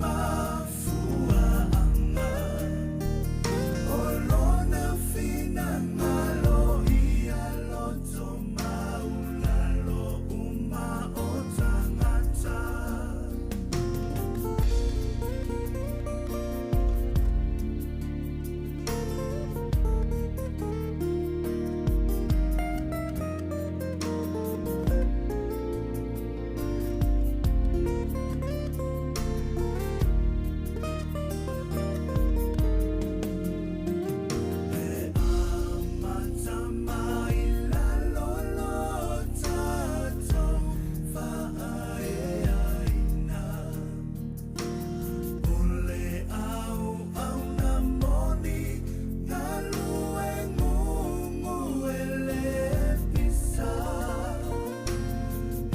Mafuaaga o lona finagalo ia loto maulalo uma o tagata. E amata mai lalo lo tatou faaeaina, o le auauna moni galue gugu e le pisa.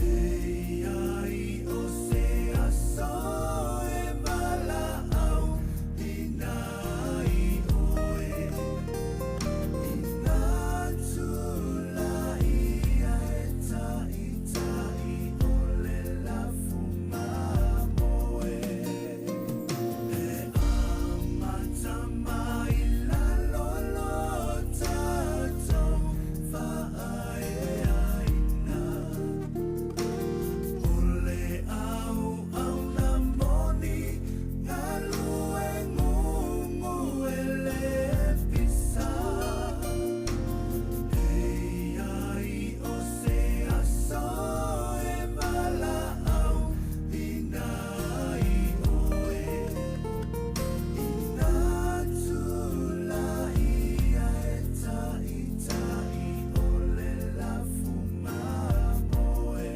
E i ai o se aso e valaauina ai oe, ina tulaia e taitai o le lafu mamoe. E amata mai lalo lo tatou faaeaina, o le auauna moni galue gugu e le pisa. E i ai o se aso e valaauina ai oe, ina tulaia e taitai o le lafu mamoe.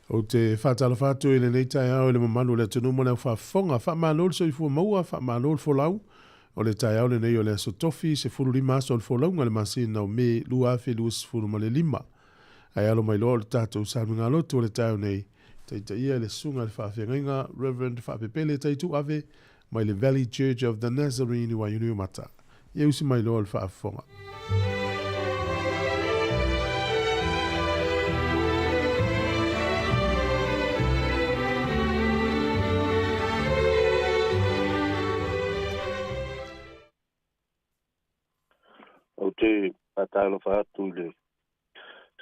Ou te faatalofa atu i lenei taeao i le mamalu o le atunuu ma le aufaafofoga. Faamalo le soifua maua, faamalo le folau. O le taeao lenei o le aso Tofi, 15 aso o le folauga le masina o Me 2025. Ae alo mai loa o le tatou saluigalotu o le taeao nei, taitaia le susuga i le faafeagaiga Reverend Faapepele Taituave mai le Valley Church of the Nazarene i Wainuiomata. Ia usi mai loa o le faafofoga. Ou te faatalofa atu i le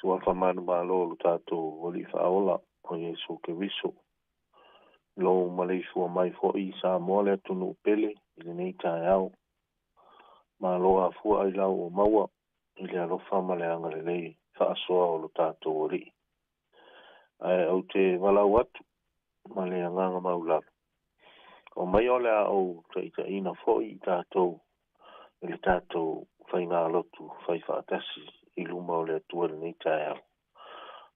suafa manumalo o lo tatou Alii Faaola o Iesu Keriso. Lou maleifua mai foi i Samoa le atunuu pele i lenei taeao. Malo afua ailao ua maua i le alofa ma le agalelei faasoa o lo tatou Alii. Ae ou te valaau atu ma le agaga maulalo. Omaia o le a ou taʻitaʻina foʻi i tatou i le tatou faigalotu faifaatasi i luma o le Atua i lenei taeao.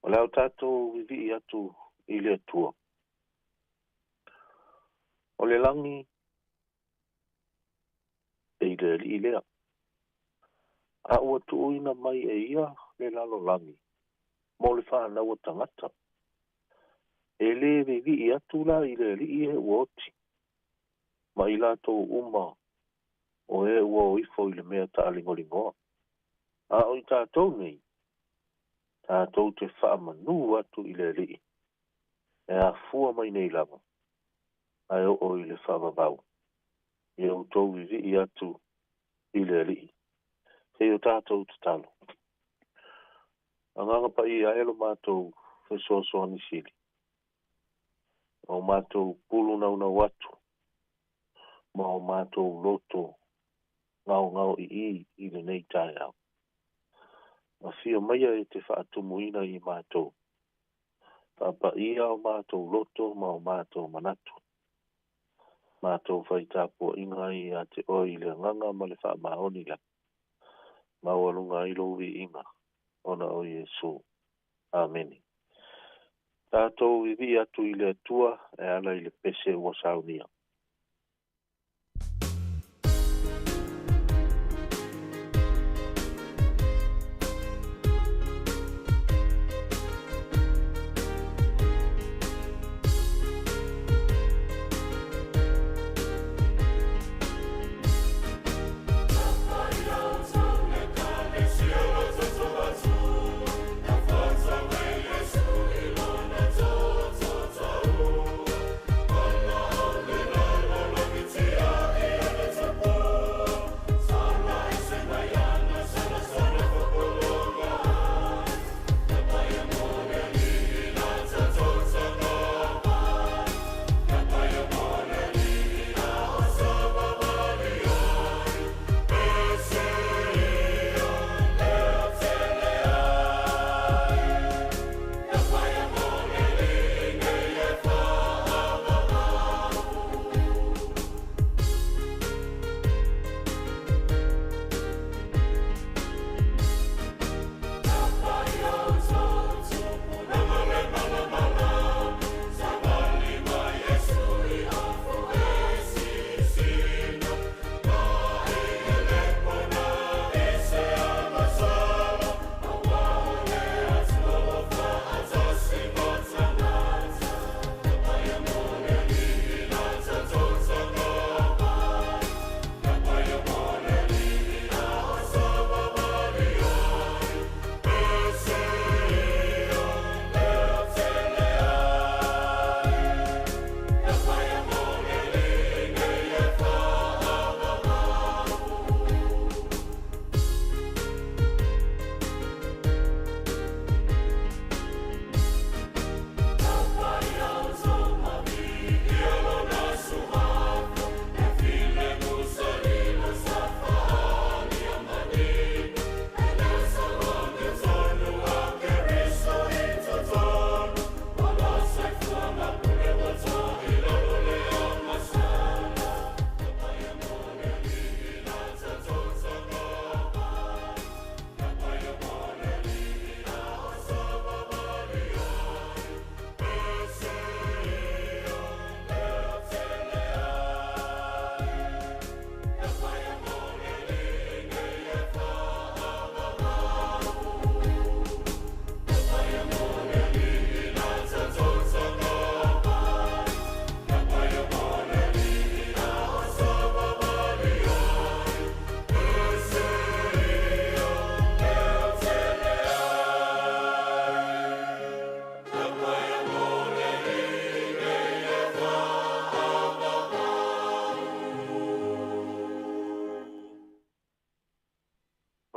O le a o tatou vivii atu i le Atua. O le lagi e i le Alii lea, a ua tuuina mai e ia le lalolagi mo le fanau a tagata. E lē vivii atu la i le Alii e ua oti, ma i latou uma o e ua o ifo i le mea taaligoligoa. A o i tatou nei, tatou te faamanū atu i le Alii, e afua mai nei lava, ae oo i le faavavau, ia outou vivii atu i le Alii. Se i o tatou tatalo. Agaga Paia e lo matou fesoasoani sili, o matou pulu naunau atu, ma o matou loto gaogaoiī i lenei taeao. Afio maia e te faatumuina i matou, faapaia o matou loto ma o matou manatu, matou fai tapuaiga ai ia te oe i le agaga ma le faamaoni lava, maualuga ai lou viiga, ona o Iesu. Amene. Tatou vivii atu i le Atua e ala i le pese ua saunia.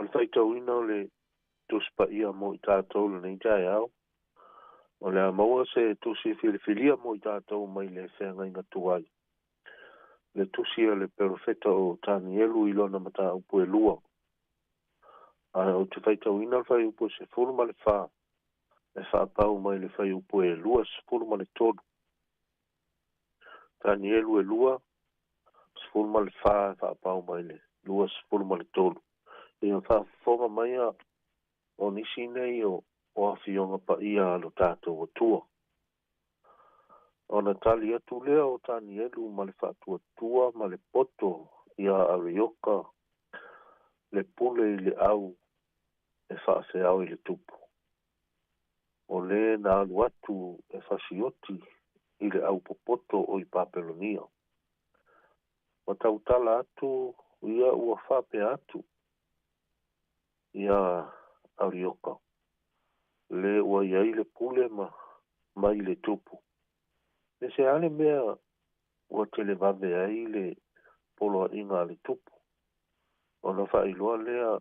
O le faitauina o le Tusi Paia mo i tatou i lenei taeao, o le a maua se tusi filifilia mo i tatou mai le feagaiga tuai, le tusi a le perofeta o Tanielu i lona mataupu e lua. Ae ou te faitauina le fuaiupu e 14 e faapau mai le fuaiupu e 23. Tanielu e 2, 14 e faapau mai le 23. Ia faafofoga maia o nisi nei o afioga paia a lo tatou Atua. Ona tali atu lea o Tanielu ma le faatuatua ma le poto iā Arioka le pule i le au e faafeao i le tupu, o lē na alu atu e fasioti i le au popoto o i Papelonia. Ua tautala atu ia ua faapea atu iā Arioka, lē ua i ai le pule ma mai le tupu. E se a le mea ua televave ai le poloaiga a le tupu, ona faailoa lea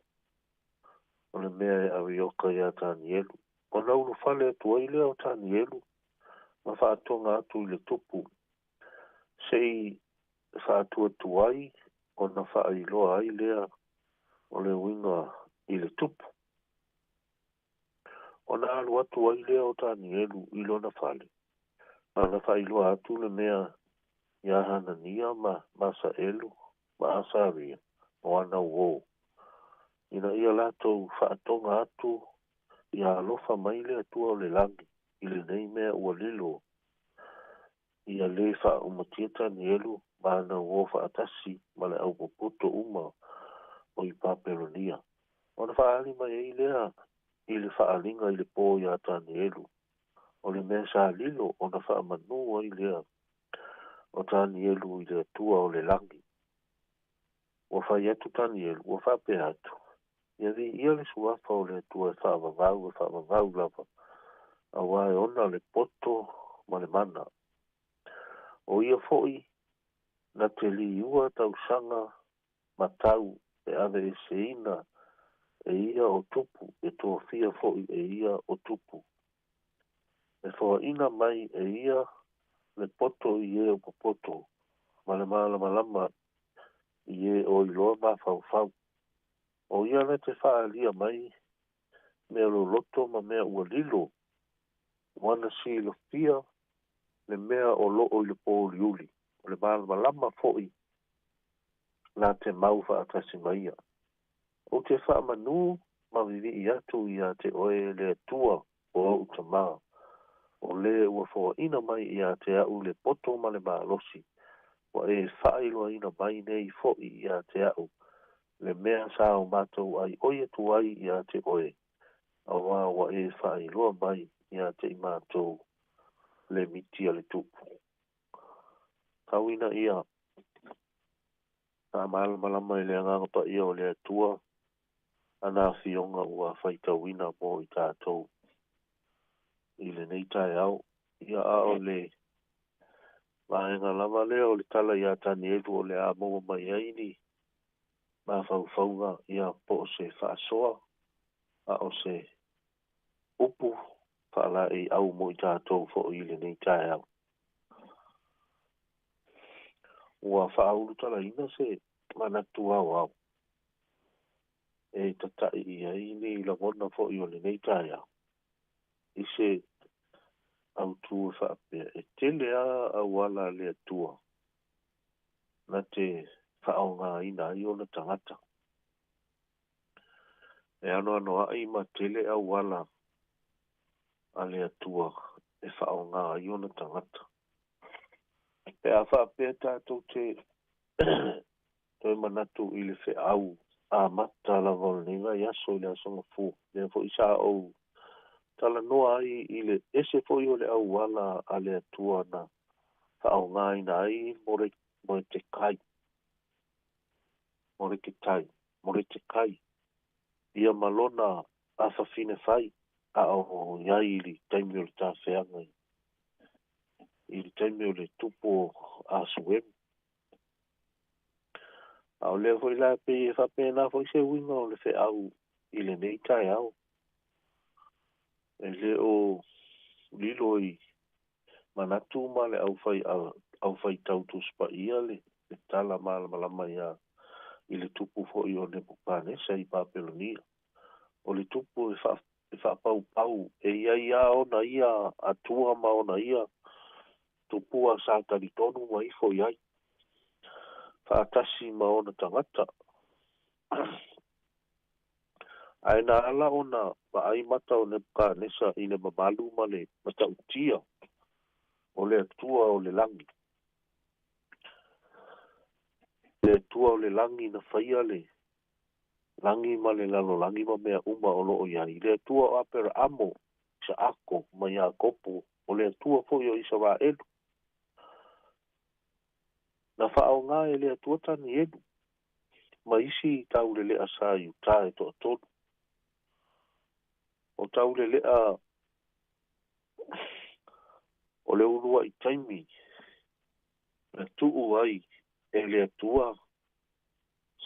o le mea e Arioka iā Tanielu. Ona ulufale atu ai lea o Tanielu ma faatoga atu i le tupu, se i faatuatuai ona faailoa ai lea o le uiga i le tupu. Ona alu atu ai lea o Tanielu i lona fale, ma na faailoa atu le mea iā Hanania ma Masaelu ma Asaria o ana uō, ina ia latou faatoga atu ia alofa mai le Atua o le lagi i lenei mea ua lilo ia lē faaumatia Tanielu ma ana uō faatasi ma le au popoto uma o i Papelonia. Ona faaali mai ai lea i le faaaliga i le pō iā Tanielu, o le mea sa lilo ona faamanū ai lea o Tanielu i le Atua o le lagi. Ua fai atu Tanielu, ua faapea atu, Ia viia le suafa o le Atua e faavavau e faavavau lava, auā e ona le poto ma le mana. O ia foi na te liua tausaga ma tau e aveeseina e ia o tupu, e tofia foi e ia o tupu. E foaina mai e ia le poto i e o popoto ma le malamalama i e o iloa mafaufau. O ia na te faaalia mai mea loloto ma mea ua lilo, ua na silafia le mea o loo i le pōuliuli, o le malamalama foi na te mau faatasi ma ia. Ou te faamanū ma vivii atu iā te oe le Atua o ou tamā, o lē ua foaina mai iā te a'u le poto ma le malosi, ua e faailoaina mai nei foi iā te a'u le mea sa o matou aioi atu ai iā te oe, auā ua e faailoa mai iā te i matou le miti a le tupu. Tau ina ia faamalamalama i le Agaga Paia o le Atua ana afioga ua faitauina mo i tatou i lenei taeao. Ia a o le vaega lava lea o le tala iā Tanielu o le a maua mai ai ni mafaufauga, ia po o se faasoa a o se upu faalaeiau mo i tatou foi i lenei taeao. Ua faaulutalaina se manatu aoao e tataʻi i ai ni lagona foi o lenei taeao i se autū e faapea e tele a auala a le Atua na te faaaogāina ai ona tagata. E anoanoaʻi ma tele auala a le Atua e faaaogā ai ona tagata. Pe a faapea tatou te toe manatu i le feau amata lava o lenei vaiaso i le Aso Gafua, lea foi sa ou talanoa ai i le ese foi o le auala a le Atua na faaaogāina ai Moretekai, Moreketai, Moretekai, ia ma lona afafine fai a o i ai i le taimi o le tafeaga i le taimi o le tupu o Asuelu. A o lea foi la pei e faapena foi se uiga o le feau i lenei taeao. E le o lilo i manatu ma le aufaitau Tusi Paia le tala malamalama ia i le tupu foi o Nepukanesa i Papelonia. O le tupu e faapaupau e i ai lava ona ia atua ma ona ia Tupua sa talitonu ma ifo i ai, faatasi ma ona tagata. Ae na ala ona vaai mata o Nepukanesa i le mamalu ma le matautia o le Atua o le lagi. Le Atua o le lagi na faia le lagi ma le lalolagi ma mea uma o lo o i ai. Le Atua o Aperaamo, Isaako ma Iakopo, o le Atua foi o Isaraelu. Na faaaoga e le Atua Tanielu ma isi taulelea sa i uta e toatolu. O taulelea o le uluai taimi na tuu ai e le Atua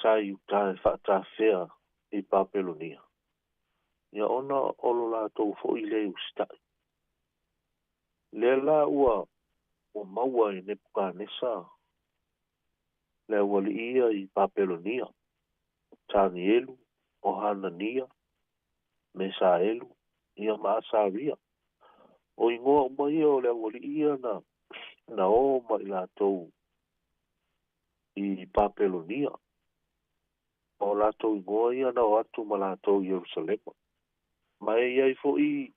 sa i uta e faatafea i Papelonia. Ia ona o lo latou foi le usitai. Lea la ua maua e Nepukanesa le aualii ia i Papelonia, Tanielu, o Hanania, Mesaelu, ia ma Asaria. O ingoa uma ia o le aualii ia na o ma i latou i Papelonia. O latou ingoa ia na o atu ma latou i Ierusalema. Ma e iai foi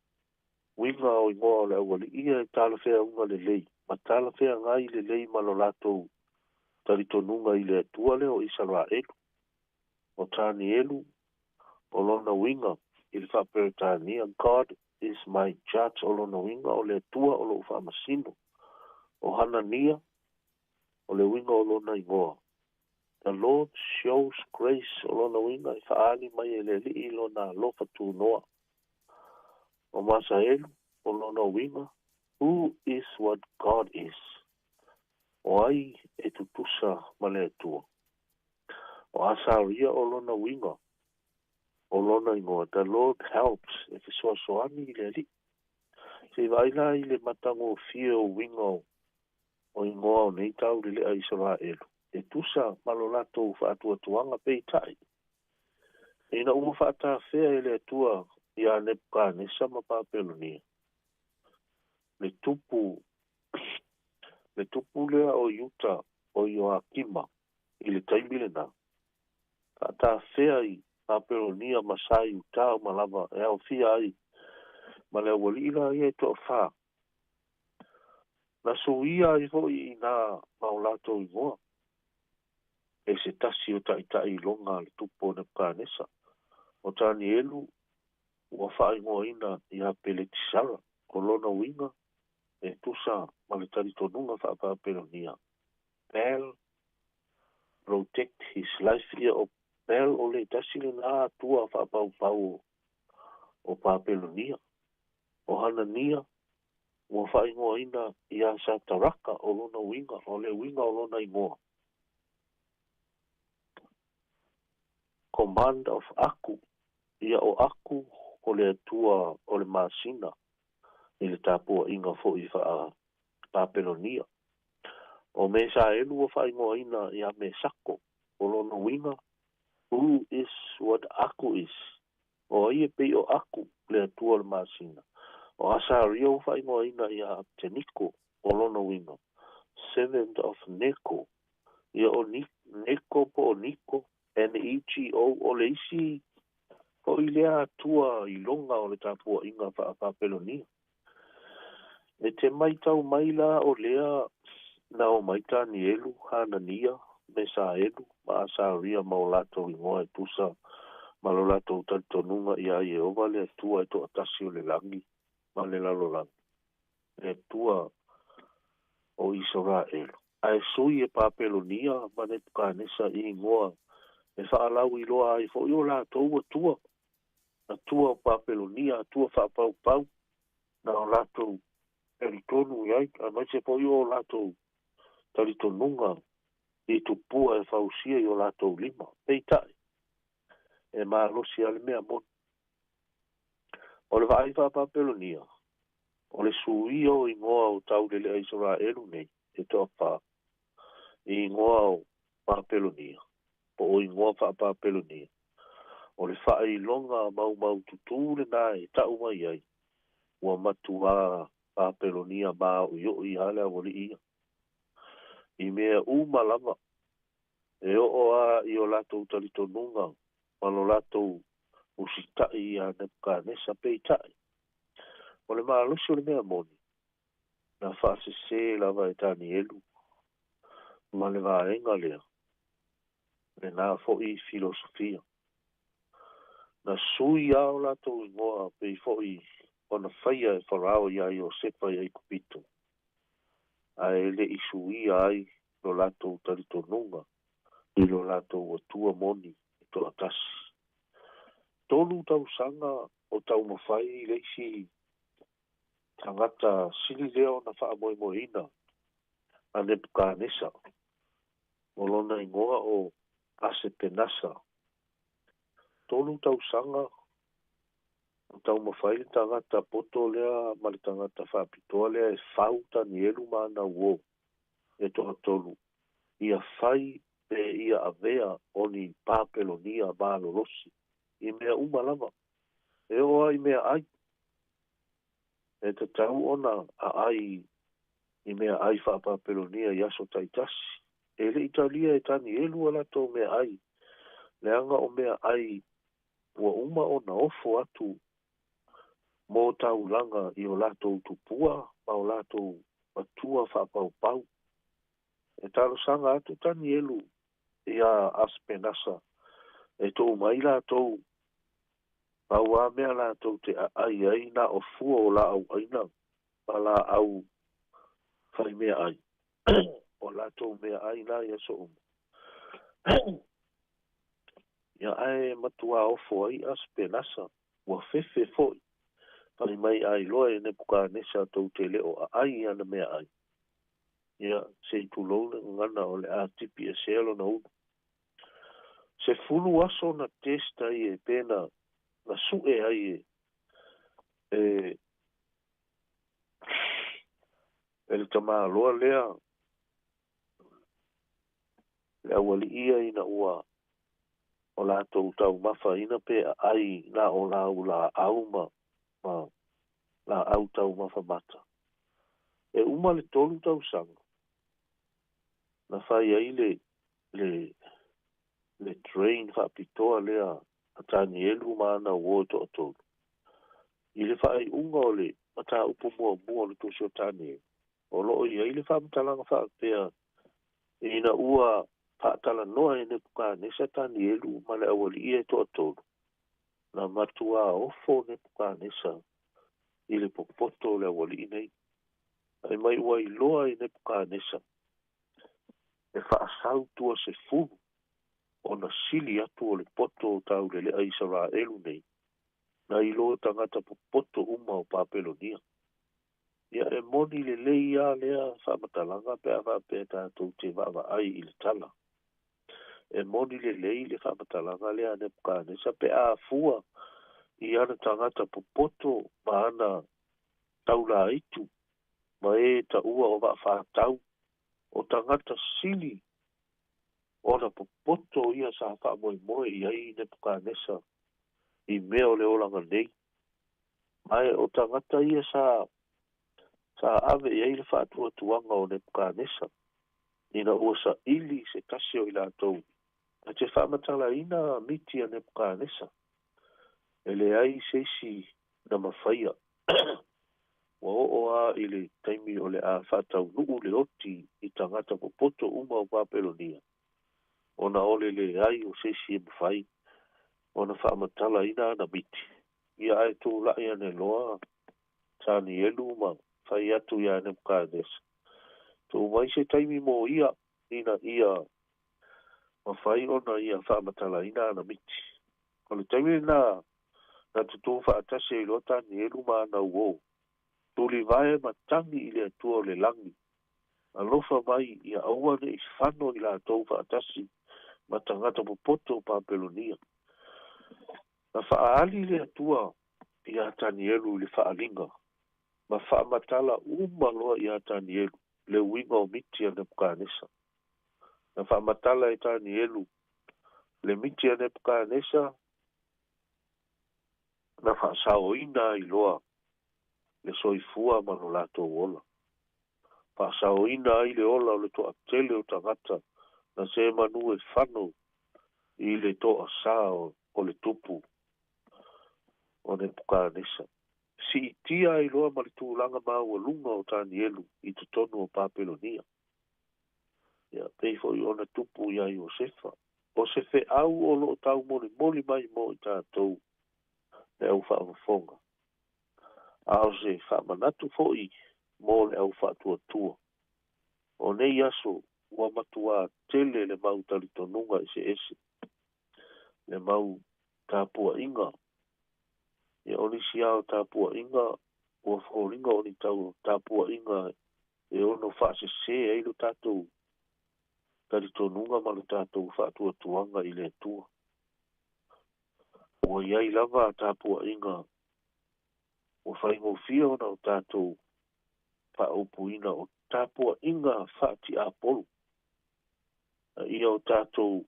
uiga o ingoa o le aualii ia e talafeauga lelei, ma talafeagai lelei ma lo latou talitonuga i le Atua lea o Isaraelu. O Tanielu, o lona uiga i le Faaperetania, God is my judge, o lona uiga o le Atua o lou faamasino. O Hanania, o le uiga o lona igoa, The Lord shows grace, o lona uiga e faaali mai e le Alii lona alofa tunoa. O Masaelu, o lona uiga, Who is what God is? O ai e tutusa ma le Atua. O Asaria, o lona uiga o lona igoa, The Lord helps, e fesoasoani i le Alii. Se i vaai la i le matagofie o uiga o igoa o nei taulelea Isaraelu, e tusa ma lo latou faatuatuaga. Peitai, ina ua faatafea e le Atua ia Nepukanesa ma Papelonia, le tupu le tupu lea o Iuta o Ioakima i le taimi lena, faatafea i Papelonia ma sa i uta uma lava e aofia ai ma le aualii la ia e toafā. Na suia ai foi i inā ma o latou igoa e se tasi o taitai iloga a le tupu o Nepukanesa. O Tanielu ua faaigoaina ia Peletisara, o lona uiga e tusa ma le talitonuga Faapapelonia, Bel protect his life. Ia o Bel o le tasi lena Atua faapaupau o Papelonia. O Hanania ua faaigoaina ia Sataraka, o lona uiga, o le uiga o lona igoa, Command of Aku. Ia o Aku o le Atua o le masina i le tapuaiga foi faa Papelonia. O Mesaelu ua faaigoaina ia Mesako, o lona uiga, Who is what Aku is? O ai e pei o Aku, le Atua o le masina. O Asaria ua faaigoaina ia Apteniko, o lona uiga, Servant of Neko. Ia o Neko po o Niko, N-E-G-O, o le isi foi lea Atua iloga o le tapuaiga Faapapelonia. E te matau mai la o lea na o mai Tanielu, Hanania, Mesaelu ma Asaria ma o latou igoa e tusa ma lo latou talitonuga ia Ieova le Atua e toatasi o le lagi ma le lalolagi, le Atua o Isaraelu. Ae sui e Papelonia ma Nepukanesa i igoa e faalauiloa ai foi o latou atua, atua o Papelonia, atua faapaupau na o latou talitonu i ai, aemaise foi o latou talitonuga i tupua e fausia i o latou lima. Peitai, e malosi lava le mea moni. O le vaai Faapapelonia, o le suia o igoa o taulelea Isaraelu nei e toafā i igoa o Papelonia, po o igoa Faapapelonia, o le faailoga maumau tutū lena e tau mai ai, ua matuā Papelonia māoʻiʻoʻi a le aualiʻi ia. I mea uma lava, e oo a i o latou talitonuga ma lo latou usitaʻi iā Nepukanesa. Peitai, o le malosi o le mea moni, na faasesē lava e Tanielu ma le vaega lea, lenā foʻi filosofia. Na sui lava o latou igoa pei foʻi ona faia e Farao iā Iosefa i Aikupito, ae e le i suia ai lo latou talitonuga i lo latou Atua moni e toatasi. 3 tausaga o taumafai le isi tagata sili lea ona faamoemoeina a Nepukanesa, o lona igoa o Asepenasa. 3 tausaga o taumafai le tagata poto lea ma le tagata faapitoa lea e fau Tanielu ma ana uō e toatolu, ia fai pe ia avea o ni Papelonia malolosi i mea uma lava, e oo lava i meaai. E tatau ona aai i meaai faa-Papelonia i aso taitasi. E le i talia e Tanielu a latou meaai, leaga o meaai ua uma ona ofo atu mo taulaga i o latou tupua ma o latou matua faapaupau. E talosaga atu Tanielu iā Aspenasa e tuu mai latou, pau lava mea latou te aai ai na o fua o laau aina ma laau fai meaai, o latou meaai la i aso uma. Ia, ae matuā ofo ai Aspenasa, ua fefe foi, fai mai a iloa e Nepukanesa tou te le o aai i ana meaai, ia, se i tulou le gagana o le a tipi esea lona ulu. 10 aso na test ai e pe na sue ai e e le tamāloa lea, le aualiʻi ia ina ua o latou taumafaina pe aai na o lau laau ma laau taumafa mata. E uma le 3 tausaga na fai ai le train faapitoa lea a Tanielu ma ana uō e toatolu. I le faaiuga o le mataupu muamua o le tusi o Tanielu, o loo i ai le faamatalaga faapea ina ua faatalanoa e Nepukanesa Tanielu ma le aualiʻi e toatolu, na matuā ofo Nepukanesa i le popoto o le aualiʻi nei. Fai mai ua iloa i Nepukanesa e faasau tua 10 ona sili atu o le poto o taulelea Isaraelu nei, na iloa tagata popoto uma o Papelonia. Ia, e moni lelei lava lea faamatalaga pe a faapea tatou te vaavaai i le tala. E moni lelei le faamatalaga lea a Nepukanesa pe a fua i ana tagata popoto ma ana taulaitu ma e taua o vaafatau o tagata sili ona popoto ia sa faamoemoe i ai Nepukanesa i mea o le olaga nei. Mae o tagata ia sa ave i ai le faatuatuaga o Nepukanesa ina ua saili se tasi o i latou na te faamatalaina miti a Nepukanesa, e leai se isi na mafaia. Ua oo lava i le taimi o le a faataunuu le oti i tagata popoto uma o Papelonia, ona o le leai o se isi e mafai ona faamatalaina ana miti. Ia, ae tulai ane loa Tanielu ma fai atu iā Nepukanesa, tuu mai se taimi mo ia ina ia mafai ona ia faamatalaina ana miti. O le taimi lenā na tutū faatasi ai loa Tanielu ma ana uō, tulivae ma tagi i le Atua o le lagi, alofa mai ia aua neʻi fano i latou faatasi ma tagata popoto o Papelonia. Na faaali le Atua iā Tanielu i le faaliga ma faamatala uma loa iā Tanielu le uiga o miti a Nepukanesa. Na faamatala e Tanielu le miti a Nepukanesa, na faasaoina ai loa le soifua ma lo latou ola. Faasaoina ai le ola o le toatele o tagata na seemanu e fano i le toasā o le tupu o Nepukanesa. Siitia ai loa ma le tulaga maualuga o Tanielu i totonu o Papelonia. Ia, pei foi ona tupu iā Iosefa. O se feau o lo o taumolimoli mai mo i tatou le au faafofoga, a o se faamanatu foi mo le au faatuatua. O nei aso ua matuā tele le mau talitonuga eseese, le mau tapuaiga. Ia, o nisi lava o tapuaiga ua foliga o ni tau tapuaiga e ono faasese ai lo tatou talitonuga ma lo tatou faatuatuaga i le Atua. Ua i ai lava tapuaiga ua faigofie ona o tatou faaupuina o tapuaiga faatiapolo, a ia o tatou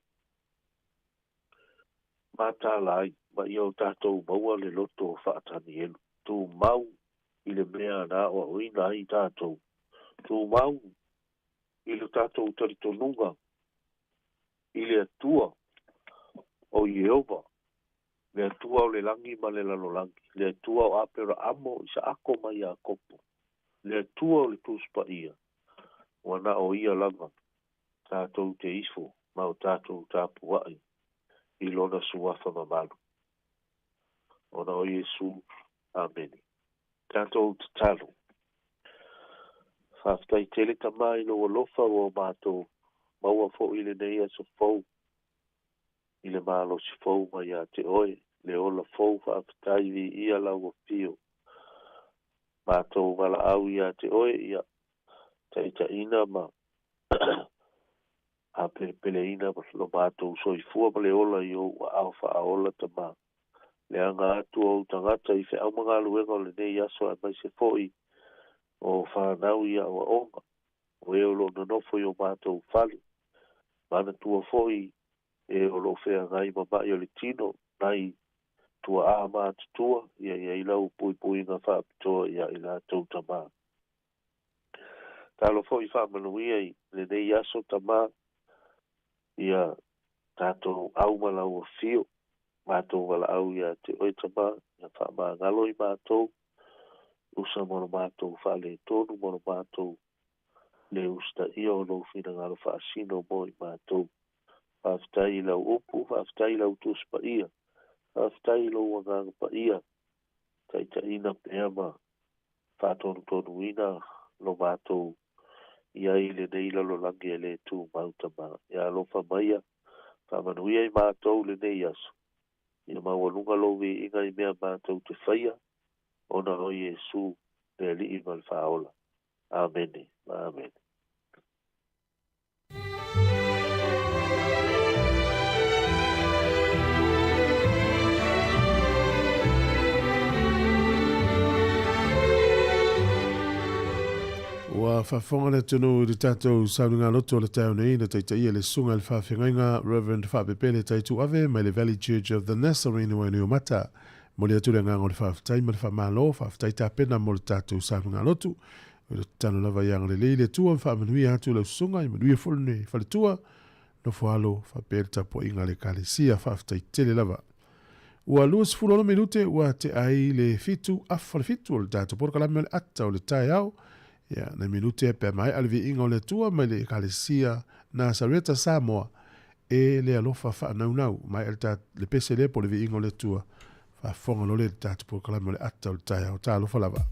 mataala ai ma ia o tatou maua le loto faa-Tanielu, tumau i le mea na aoaoina ai tatou, tumau i lo tatou talitonuga i le Atua o Ieova, le Atua o le lagi ma le lalolagi, le Atua o Aperaamo, Isaako ma Iakopo, le Atua o le Tusi Paia, ua na o ia lava tatou te ifo ma o tatou tapuai i lona suafa mamalu. Ona o Iesu. Amene. Tatou tatalo. Faafetai tele Tama i lou alofa ua o matou maua foi i lenei aso fou, i le malosi fou mai ia te oe, le ola fou faafetai viia lau afio. Matou valaau ia te oe ia taitaiina ma apelepeleina lo matou soifua ma le ola i ou aao faaola Tama. Le aga atu o ou tagata i feau ma galuega o lenei aso aemaise foi o fanau i aoaoga, o e o lo o nonofo i o matou fale, manatua foi e o lo o feagai ma ma'i o le tino, nai tuaa matutua, ia i ai lau puipuiga faapitoa ia i latou Tama. Talo foi faamanuia i lenei aso Tama, ia tatou au ma lau afio, matou valaau ia te oe Tama, ia faamagalo i matou, usa mo lo matou faaletonu mo lo matou le usitaia o lou finagalo faasino mo i matou. Faafetai i lau upu, faafetai i lau Tusi Paia, faafetai i lou Agaga Paia, taitaiina pea ma faatonutonuina lo matou i ai i lenei lalolagi e le tumau Tama. Ia alofa maia, faamanuia i matou lenei aso, ia maualuga lou viiga i mea matou te faia, ona o Iesu le Alii ma le Faaola. Amene. Amene. Ua faafofoga le atunuu i le tatou sauniga-loto o le taeao nei na taitaia le Susuga i le Faafeagaiga Reverend Faapepele Taituave mai le Valley Church of the Nazarene i Wainuiomata. Momoli atu le agaga o le faafetai ma le faamalo, faafetai tapena mo le tatou sauniga-lotu. O le tatalo lava ia agalelei le Atua ma faamanuia atu lau susuga, ia manuia foi le faletua, nofo alo faapea le tapuaiga a le Ekalesia. Faafetai tele lava. Ua 26 minute ua tea ai le 7 afa le 7 o le tatou polokalame o le ata o le taeao. Ia, nai minute pe a maea le viiga o le Atua mai le Ekalesia Nasareta Samoa e le alofa faanaunau. Maea le, ta, le pese lea po o le viiga o le Atua. Faafofoga loa lea i le tatou polokalame o le ata o le taeao. Talofa lava.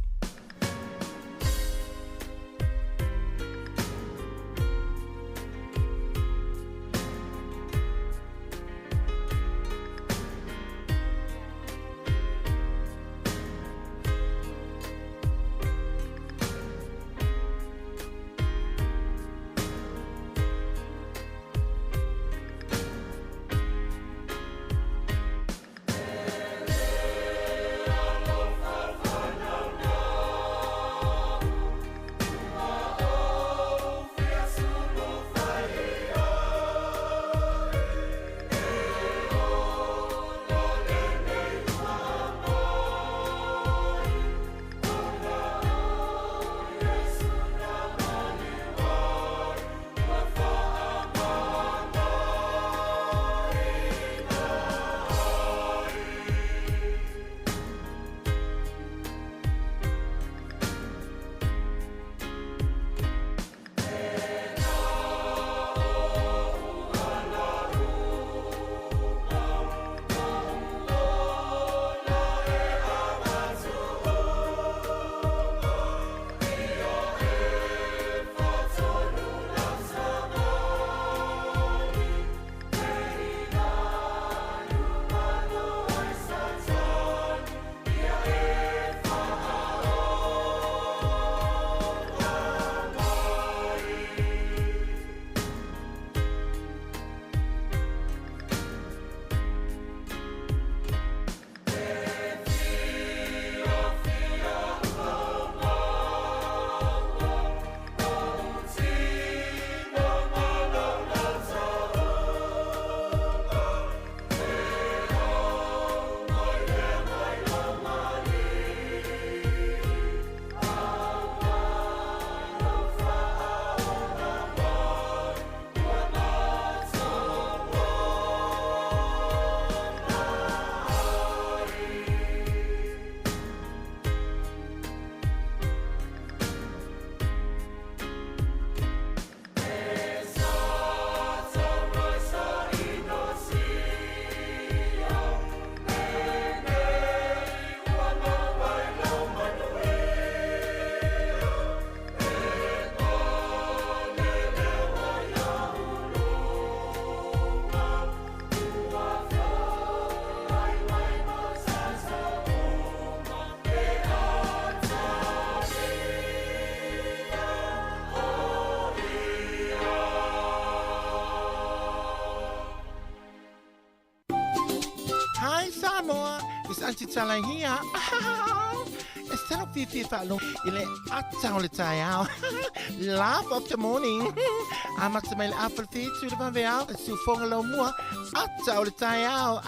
Samoa, it's Aunty Tala here. E sa lou fiafia e faalogo i le ata o le taeao. Laugh of the morning. Amata mai le afa le fitu i le vaveao, e siufoga lau mua, ata o le taeao.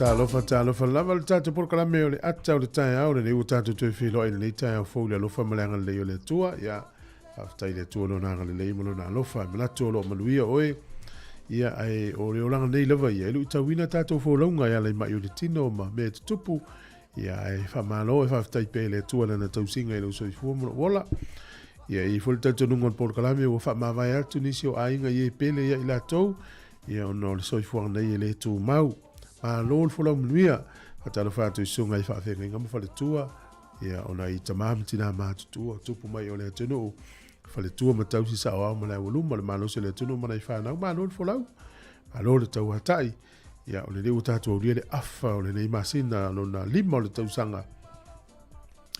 Talofa, talofa lava le tatou polokalame o le ata o le taeao lenei ua tatou toe feiloai i lenei taeao fou i le alofa ma le agalelei o le Atua. Ia, faafetai i le Atua lona agalelei ma lona alofa. E manatu o lo o manuia oe. Ia, ae o le olaga nei lava ia, e luitauina tatou folauga e ala i mai o le tino ma mea e tutupu. Ia, ae faamalo e faafetai pea i le Atua lana tausiga i lou soifua ma lou ola. Ia, e i ai foi le talitonuga o le polokalame ua faamavae atu nisi o aiga i e pele ia i latou, ia ona o le soifuaga nei e le tumau. Malo le folau manuia. Faatalofa atu i susuga i faafeagaiga ma faletua, ia ona i tama ma tina matutua, tupu mai o le atunuu, faletua ma tausi saoao ma le aualuma, le malosi o le atunuu ma nai fanau. Malo le folau, malo le tauatai. Ia, o lenei ua tatou aulia le afa o lenei masina lona 5 o le tausaga.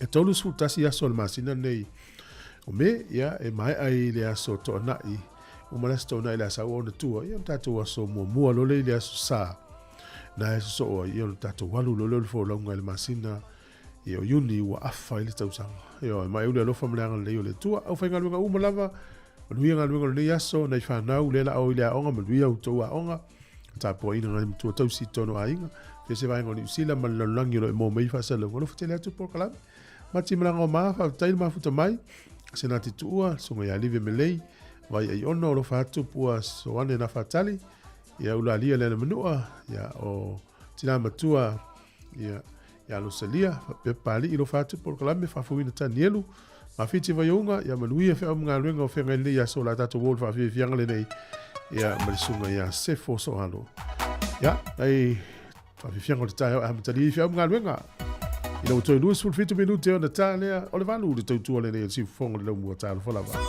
E 31 aso o le masina lenei o Me, ia, e maea i le aso Toonai, uma le aso Toonai le a saua ona tua, ia, o le tatou aso muamua lole i le aso Sa, na e sosoo ai, ia, o le tatou alu lole o le folauga i le masina ia, o Iuni ua afa ai le tausaga. Ioe, ma e uli alofa ma le agalelei o le Atua. Aufaigaluega uma lava, manuia galuega o lenei aso, nai fanau, lea la o i le aoga, manuia outou aoga. Tapuaiga nai matua tausi i totonu o aiga, fia se vaega o Niu Sila ma le lalolagi o lo o e maua mai faasalalauga. Alofa tele atu polokalame. Mati malaga o ma, faafetai le mafuta mai. Senati Tuua, Susuga ia Live Melei, Vai Aiono, alofa atu Pua Soane Nafatali, ia Ulalia Leana Manua, ia o Tina Matua, ia ia Losalia, faapea Papalii, alofa atu polokalame, Faafouina Tanielu, Mafiti Vaiouga, ia manuia feau ma galuega o feagai lenei aso la tatou o le faafiafiaga lenei, ia ma le susuga ia Sefo Soalo. Ia, nai faafiafiaga o le taeao e amatalia i feau ma galuega. Ina ua toe 27 minute ona ta lea o le 8 le tautua lenei o le siufofoga o le laumua talofa lava.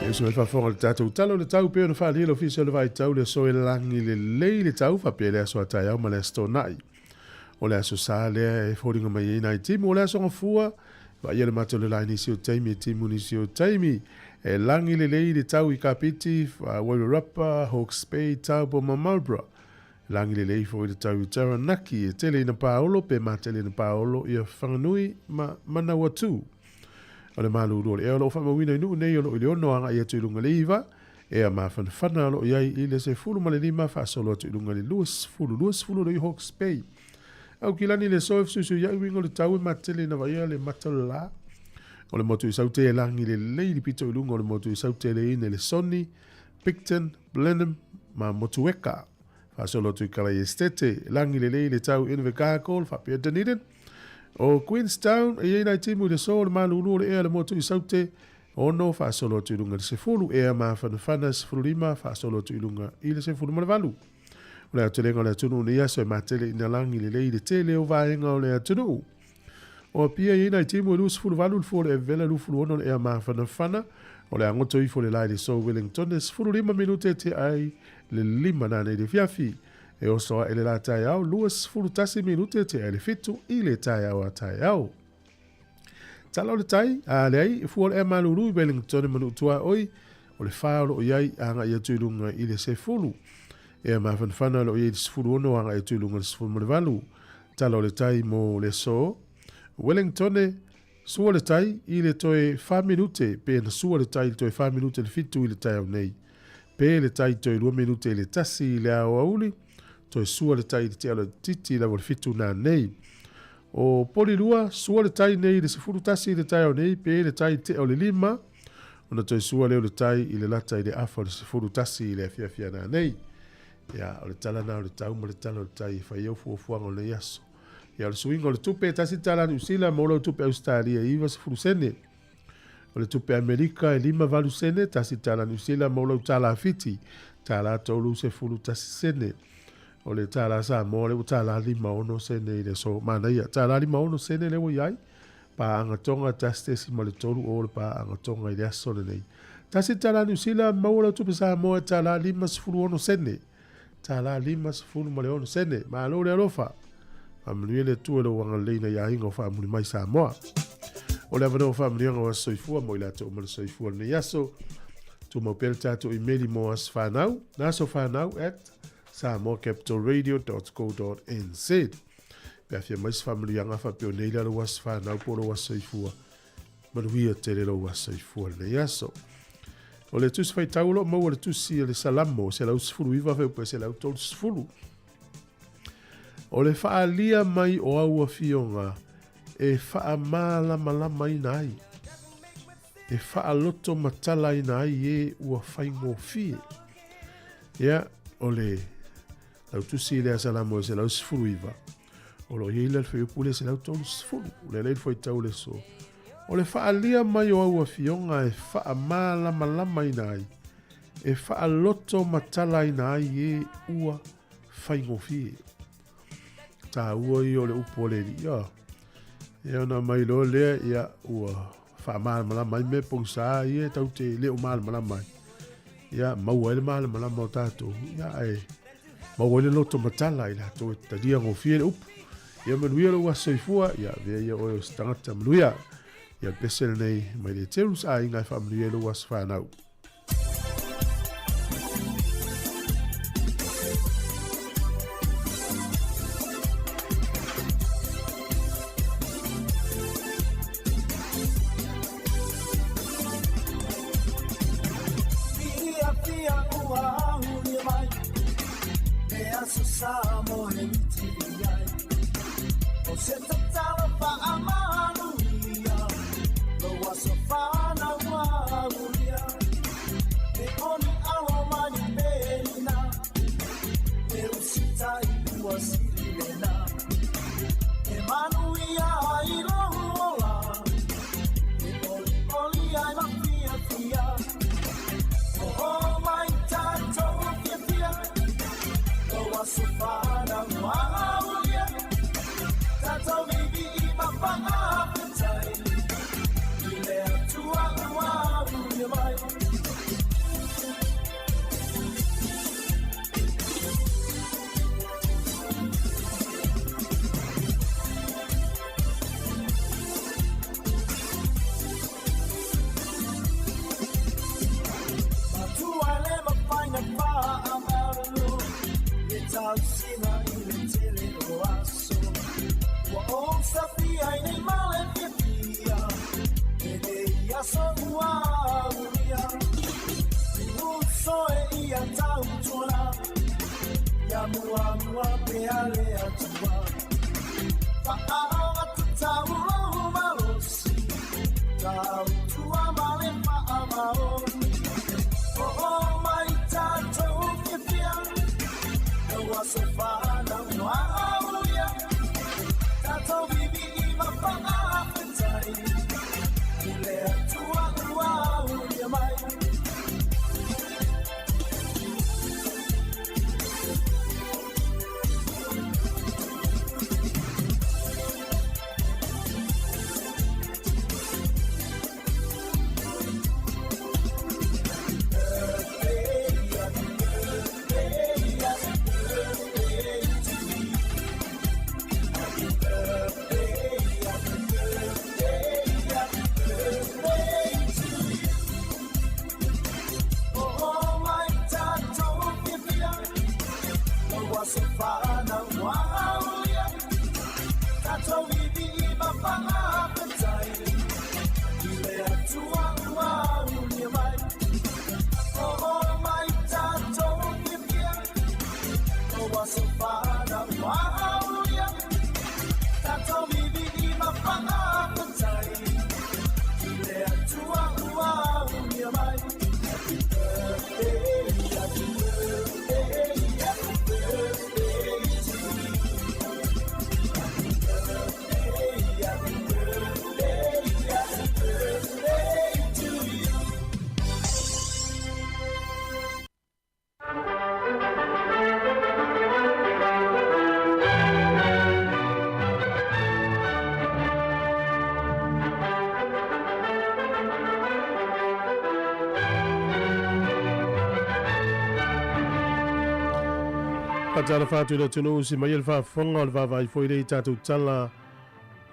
E uso mai faafofoga i le tatou tala o le tau pei ona faaalia le Ofisa o le Vaitau le aso e lagi lelei le tau faapea le aso a taeao ma le aso Toonai. O le aso Sa lea e foliga mai ai nai timu o le aso Gafua, vaaia le mata o le la i nisi o taimi e timu nisi o taimi. E lagi lelei le tau i Kapiti, Wairarapa, Hawke's Bay, Taupo ma Marlborough. E lagi lelei foi le tau i Taranaki, e tele ina paolo pe matele ina paolo ia Whanganui ma Manawatū. O le malulu o le ea o lo o faamauina i nuu nei o lo o i le 6 agai atu i luga i le 9, ea mafanafana o lo o i ai i le 15 faasolo atu i luga i le 20, 20 o lo o i Hawke's Bay. Aukilani le aso e fesuisuiai uiga o le tau e matele ina vaaia le mata o le la. O le motu i Saute e lagi lelei i le pito i luga o le motu i Saute le ine le Soni, Picton, Blenheim ma Motueka. Faasolo atu i Kalai Estate, lagi lelei le tau Invercargill faapea Dunedin. O Queenstown e i ai nai timu i le aso o le malulu o le ea le motu i Saute, 6 faasolo atu i luga i le 10, ea mafanafana 15 faasolo atu i luga i le 18. O le aotelega o le atunuu nei aso e matele ina lagi lelei i le tele o vaega o le atunuu. O Apia e i ai nai timu e 28 le fua o le Evela 26 le ea mafanafana o le agoto ifo le la i le aso Wellington e 15 minute te ai le 5 nanei le fiafi. E oso ae le la taeao 21 minute te ai le 7 i le taeao a taeao. Tala o le tai, a leai, e fua o le ea malulu i Wellington e manu tuaoi, o le 4 o lo o i ai agai atu i luga i le 10. Ea mafanafana o lo o i ai i le 16 agai atu i luga i le 18. Tala o le tai mo le aso, Wellingtone, sua le tai i le toe 4 minute, pe na sua le tai i le toe 4 minute le 7 i le taeao nei. Pe le tai toe 2 minute i le 1 i le aoauli, toe sua le tai i le tea o le titi lava o le 7 nā nei. O Polilua, sua le tai nei i le 11 i le taeao nei, pe le tai i tea o le 5, ona toe sua lea o le tai i le lata i le afa o le 11 i le afiafi ana nei. Ia, o le tala na o le tau ma le tala o le tai e fai au fuafuaga o lenei aso. Ia, o le suiga o le tupe, e tasi tala Niu Sila mo lau tupe Ausetalia e 90 sene. O le tupe Amerika e 58 sene, tasi tala Niu Sila mo lau tala Fiti, tala 31 sene. O le tala Samoa le ua tala 56 sene i le aso manaia. Tala 56 sene le ua i ai. Paaga Tonga 1.3 o le paaga Tonga i le aso lenei. Tasi tala Niu Sila, maua lau tupe Samoa e tala 56 sene. Tala 56 sene. Malo le alofa. Faamanuia le Atua i lou agalelei nai aiga o faamuli mai Samoa. O le avanoa o faamanuiaga o aso soifua mo i latou uma le soifua lenei aso. Tumau pea le tatou imeli mo aso fanau, asofanau at samoacapitalradio.co.nz. Pe a fia mai se faamanuiaga faapea o nei la lou aso fanau po o lou aso soifua, manuia tele lou aso soifua i lenei aso. O le tusi faitau o lo o maua le tusi a le Salamo 119 fuaiupu 130. O le faaalia mai o au afioga e faamalamalamaina ai, e faaloto matalaina ai e ua faigofie. Ia, o le lautusi lea Salamo e 119, o lo o i ai le fuaiupu lea 130, o lea lea i le fuaitau le aso. O le faaalia mai o au afioga e faamalamalamaina ai, e faaloto matalaina ai e ua faigofie. Taua ia o le upu a le Alii, ia. Ia ona mai loa lea, ia ua faamalamalama ai mea pogisa ia e tatou te le o malamalama ai. Ia maua ai le malamalama o tatou, ia ae maua ai le loto matala i latou e talia gofie le upu. Ia manuia lou aso soifua, ia avea ia oe o se tagata manuia. Ia le pese lenei mai le Terus aiga e faamanuia ai lou aso fanau. Faatalofa atu i le atunuu si mai e le faafofoga o le vaavaai foi lea i tatou tala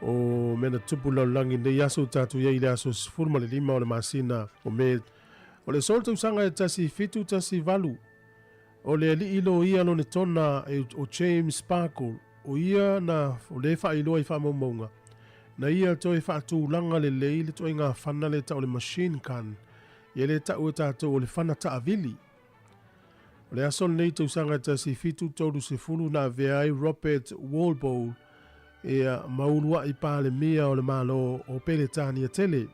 o mea na tupu lalolagi i lenei aso tatou i ai i le aso 15 o le masina o Me. O le aso i le tausaga e 1718, o le alii loia Lonetona o James Sparkle, o ia na o lē faailoa i faamaumauga, na ia toe faatulaga lelei le ituaiga fana lea tau o le machine gun, ia lea tau e tatou o le fana taavili. O le aso lenei tausaga e 1730 na avea ai Robert Walpole ia ma uluai Palemia o le Malo o Peretania tele.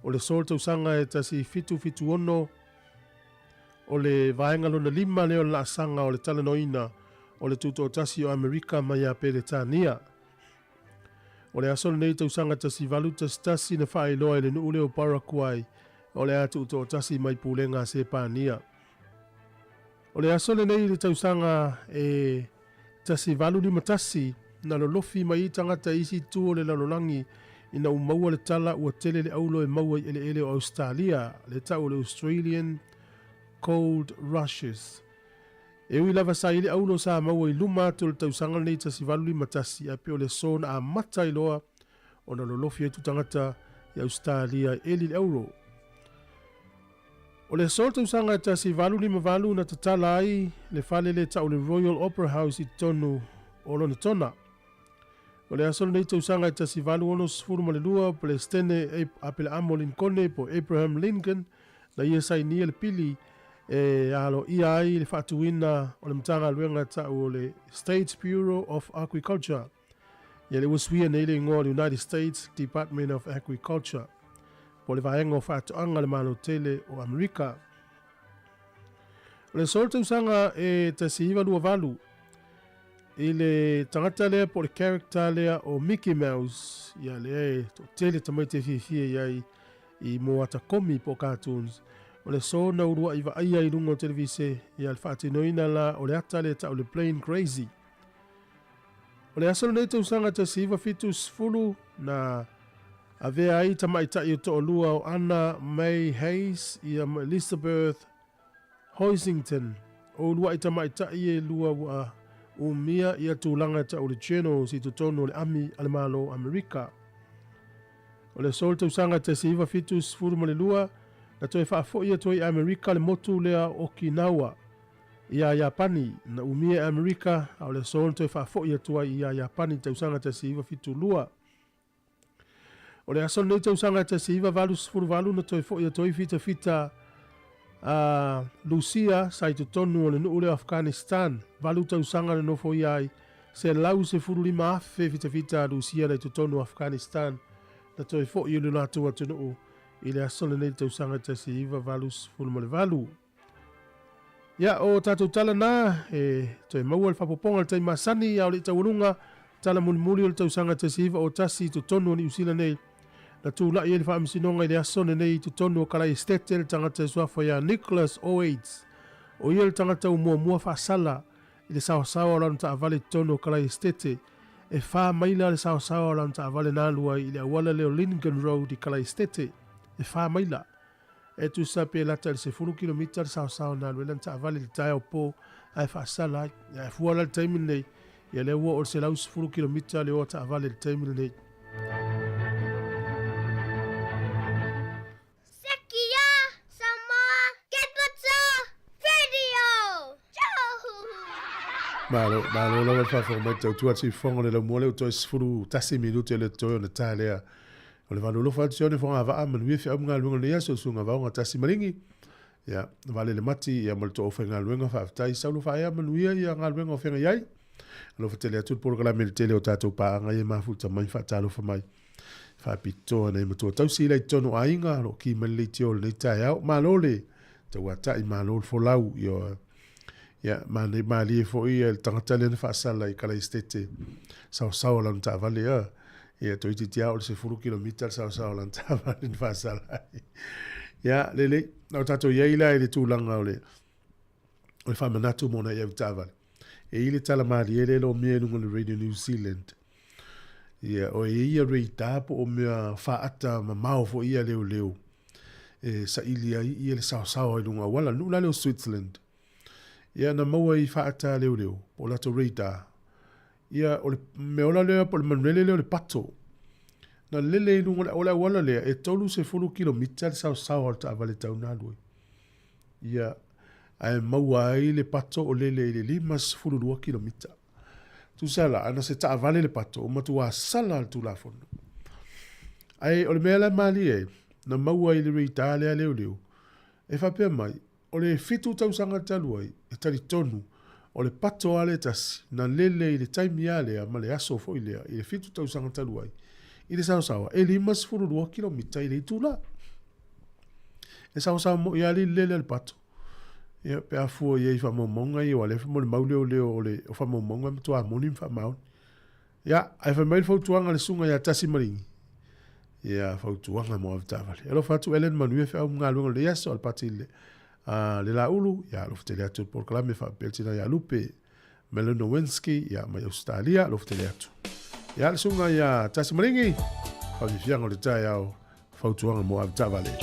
O le aso le tausaga e 1776 o le vaega lona lima lea o le laasaga o le talanoaina o le Tutoatasi o Amerika mai ia Peretania. O le aso lenei tausaga 1811 na faailoa e le nuu lea o Parakuai o le a tuutoatasi mai pulega a Sepania. O le aso lenei i le tausaga e 1851 na lolofi mai ai tagata i isi itu o le lalolagi ina ua maua le tala ua tele le aulo e maua i eleele o Ausetalia, le tau o le Australian Gold Rushes. E ui lava sa i ai le aulo sa maua i luma atu o le tausaga lenei 1851, ae pei o le aso na amata ai loa ona lolofi atu tagata i Ausetalia e eli le auro. O le aso o le tausaga e 1858 na tatala ai le fale lea tau o le Royal Opera House i totonu o Lonetona. O le aso lenei tausaga e 1862, Peresetene Apelaamo Linkone po o Abraham Lincoln na ia sainia le pili e aloaia ai le faatuina o le Matagaluega tau o le States Bureau of Agriculture. Ia lea ua suia nei le igoa o le United States Department of Agriculture, po o le Vaega o Faatoaga a le Malo Tele o Amerika. O le aso o le tausaga e 1928, i le tagata lea po o le character lea o Mickey Mouse, ia lea e toatele tamaiti e fiafia i ai i mō ata komi po o cartoons, o le aso na uluai vaaia i luga o televise, ia le faatinoina la o le ata lea tau le Plane Crazy. O le aso lenei tausaga 1970 na avea ai tamaitai o toalua o Anna May Hayes ia ma Elizabeth Hoisington o uluai tamaitai e lua ua umia ia tulaga tau le Generals i totonu o le Ami a le Malo o Amerika. O le aso o le tausaga 1972 na toe faafoi atu ai e Amerika le motu lea o Okinawa Iā Iapani, na umia e Amerika, a o le aso na toe faafoi atu ai iā Iapani i le tausaga 1972. O le aso lenei tausaga 1988 na toe foi atu ai fitafita a Lusia sa i totonu o le nuu lea o Afghanistan, valu tausaga na nofoia ai, 115,000 fitafita a Lusia na i totonu o Afghanistan na toe foi i lo latou atunuu i le aso lenei tausaga 1988. Ia, o tatou tala na, e toe maua le faapopoga o le taimi masani, a o le i taualuga, tala mulimuli o le tausaga 1901 i totonu o Niu Sila nei, na tulai ai le faamasinoga i le aso lenei i totonu o Kalai Estate le tagata e suafa ia Nicholas Oates. O ia le tagata ua muamua faasala i le saosaoa o lana taavale i totonu o Kalai Estate. E whā maila le saosaoa o lana taavale na alu ai i le auala lea o Lincoln Road i Kalai Estate. E whā maila. E tusa pe lata i le sefulu kilomita le saosao na alu ai lana taavale i le taeao po ae faasala ai. Ae fua la le taimi lenei, ia lea ua oo i le 110 kilomita le oa taavale i le taimi lenei. Sekia Samoa Capital Radio! Malo, malo lava le faafofoga mai tautua atu i fofoga o le laumua lea ua toe 11 minute le toe ona ta lea. O le valu alofa atu sione fogavaa manuia feau ma galuega o lenei aso, susuga Vaoga Tasi Maligi. Ia, vale le mati ia ma le toa faigaluega faafetai saulo faaea manuia ia galuega o feagai ai. Alofa tele atu le polokalame i le tele o tatou paaga ia mafuta mai faatalofa mai. Faapitoa nei matua tausi ila i totonu o aiga, lo ki mai le leitio o lenei taeao. Malo le tauatai, malo le folau. Ia, ia mānei mālie foi ia le tagata lea na faasala i Kalaistete, saosao lana taavale ia. Ia toeitiiti lava o le 10 kilomita le saosao o lana taavale na faasala ai. Ia, lelei, o tatou i ai la i le tulaga o le o le faamanatu mo nai avetaavale. E i le tala malie le lomia i luga o le Radio New Zealand. Ia, o e ia radar po o mea faata mamao foi ia leoleo e saili ai ia le saosao i luga auala. Nuu la lea o Switzerland. Ia, na maua i faata leoleo po o latou radar. Ia, o le mea ola lea po o le manuele lea o le pato. Na lele i luga o le, o le auala lea, e 30 kilomita le saosaoa o le taavale tau na alu ai. Ia, ae maua ai le pato o lele i le 52 kilomita. Tusa la, ana se taavale le pato, ua matuā sala le Tulafono. Ae o le mea la e malie ai, na maua i le radar lea a leoleo, e faapea mai, o le 7 tausaga talu ai, e talitonu, o le pato lava lea e tasi, na lele i le taimi lava lea ma le aso foi lea i le 7 tausaga talu ai, i le saosaoa, e 52 kilomita i le itula. E saosaoa moi lava le lele a le pato. Ia, pe a fua i ai i faamaumauga ia, aua o lea e molimau leoleo o le, o faamaumauga e matua moni ma faamaoni. Ia, ae fai mai le fautuaga a le susuga ia Tasimaligi, ia, fautuaga mo avetaavale. Alofa atu Ellen, manuia feau ma galuega o lenei aso a le pati le, a le Laulu, ia, alofa tele atu i le polokalame faapea le tina ia Lupe Melanowinski, ia, mai Ausetalia, alofa tele atu. Ia, le susuga ia Tasimaligi, faafiafiaga o le taeao, Fautuaga mo avetaavale.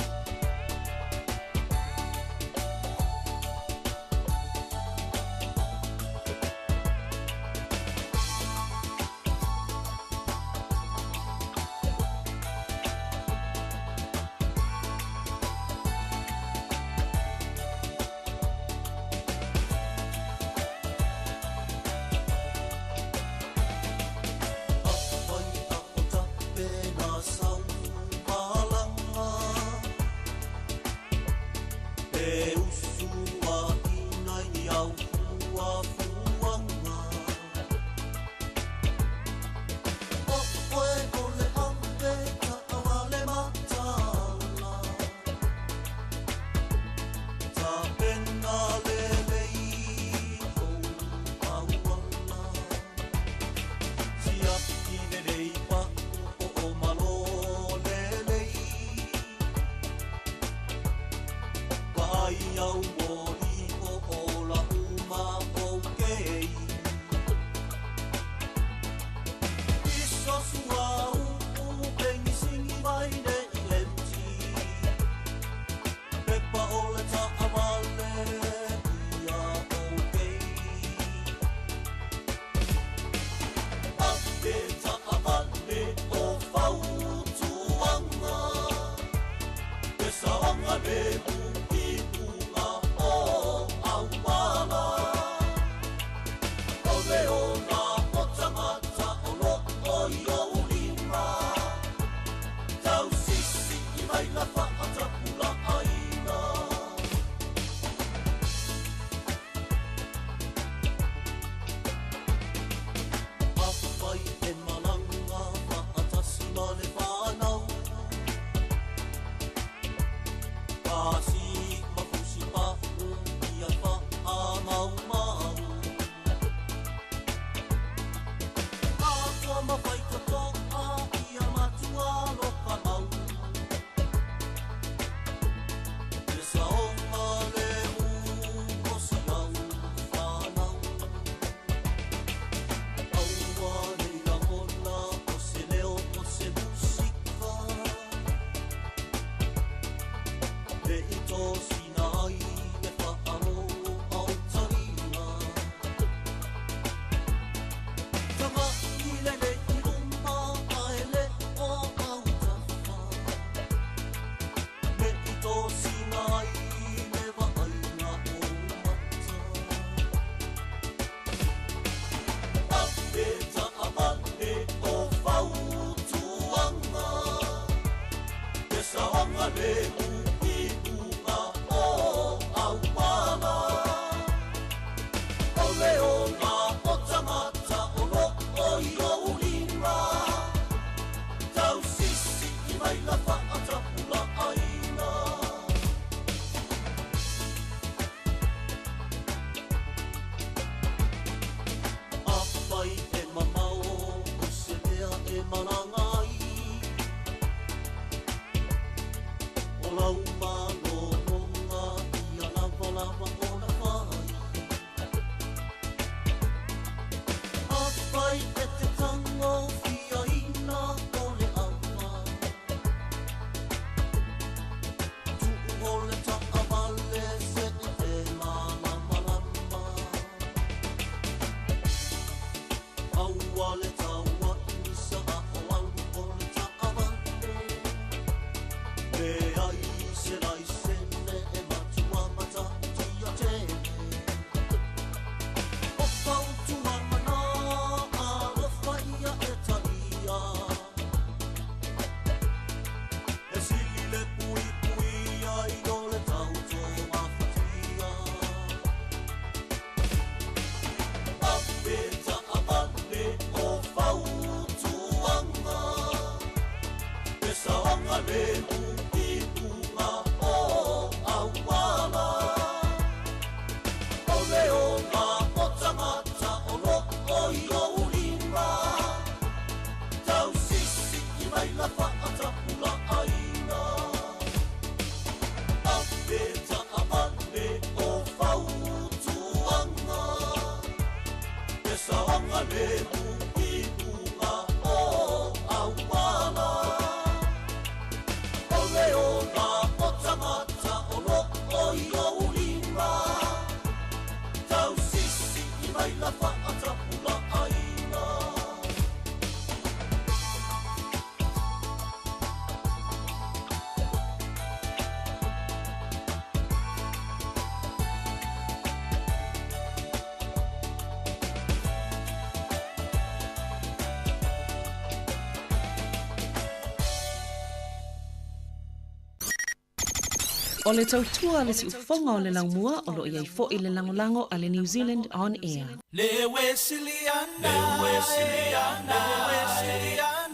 O le tautua a le siufofoga o le laumua o lo o i ai foi le lagolago a le New Zealand On Air. Le Wesiliana, le Wesiliana,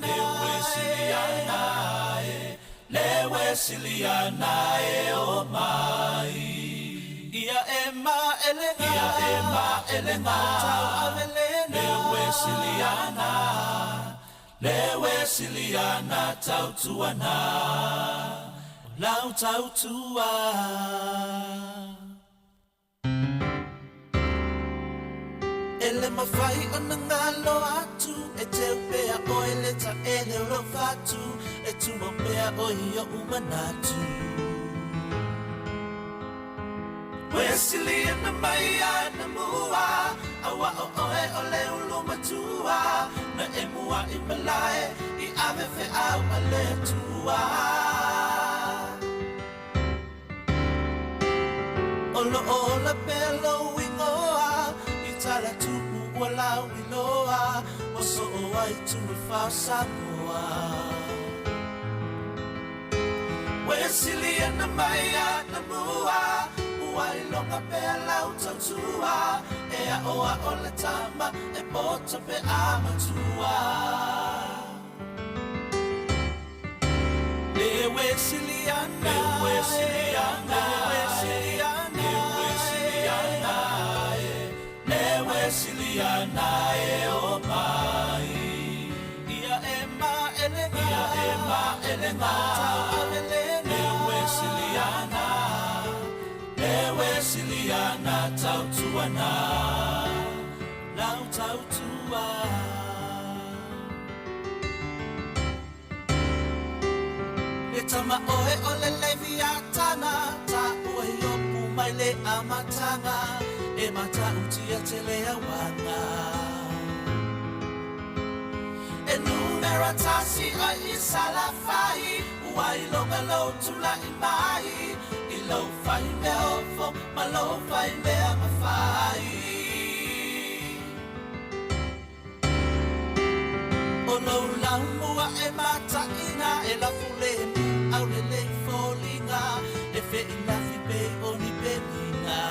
le Wesiliana, le Wesiliana e o mai. Ia e ma ele ia e ma ele tau avelena. Le Wesiliana, le Wesiliana tautuana, lau tautua. E le mafai ona galo atu e teu pea oe le taele o lou fatu e tumau pea oe i oʻu manatu. Wesiliana mai ana mua aua o oe o le ulu matua na e mua i malae i ave feau a le Atua. O lo ola pea lou igoa i tala tupu ua lau iloa ua soo ai tu e fao Samoa. Wesiliana mai ana mua ua iloga pea lau tautua e aʻoaʻo le tama e poto pe a matua. Le Wesiliana, le Wesiliana, le Wesiliana, le Wesiliana, le Wesiliana e o mai. Ia e ma ele ia e ma ele tau avelena. Le Wesiliana, le Wesiliana tautuana, lau tautua. Le tama oe o le Leviatana, ta ua i opu mai le amatanga, e matautia te le awanga. E numera tasi ai i salafai, ua iloga lou tula'i mai, i lou fai mea ofo ma lou fai mea mafai. O lou laumua e mataʻiga e lafu lemu au lelei foliga e feʻilafi pei o ni peniga.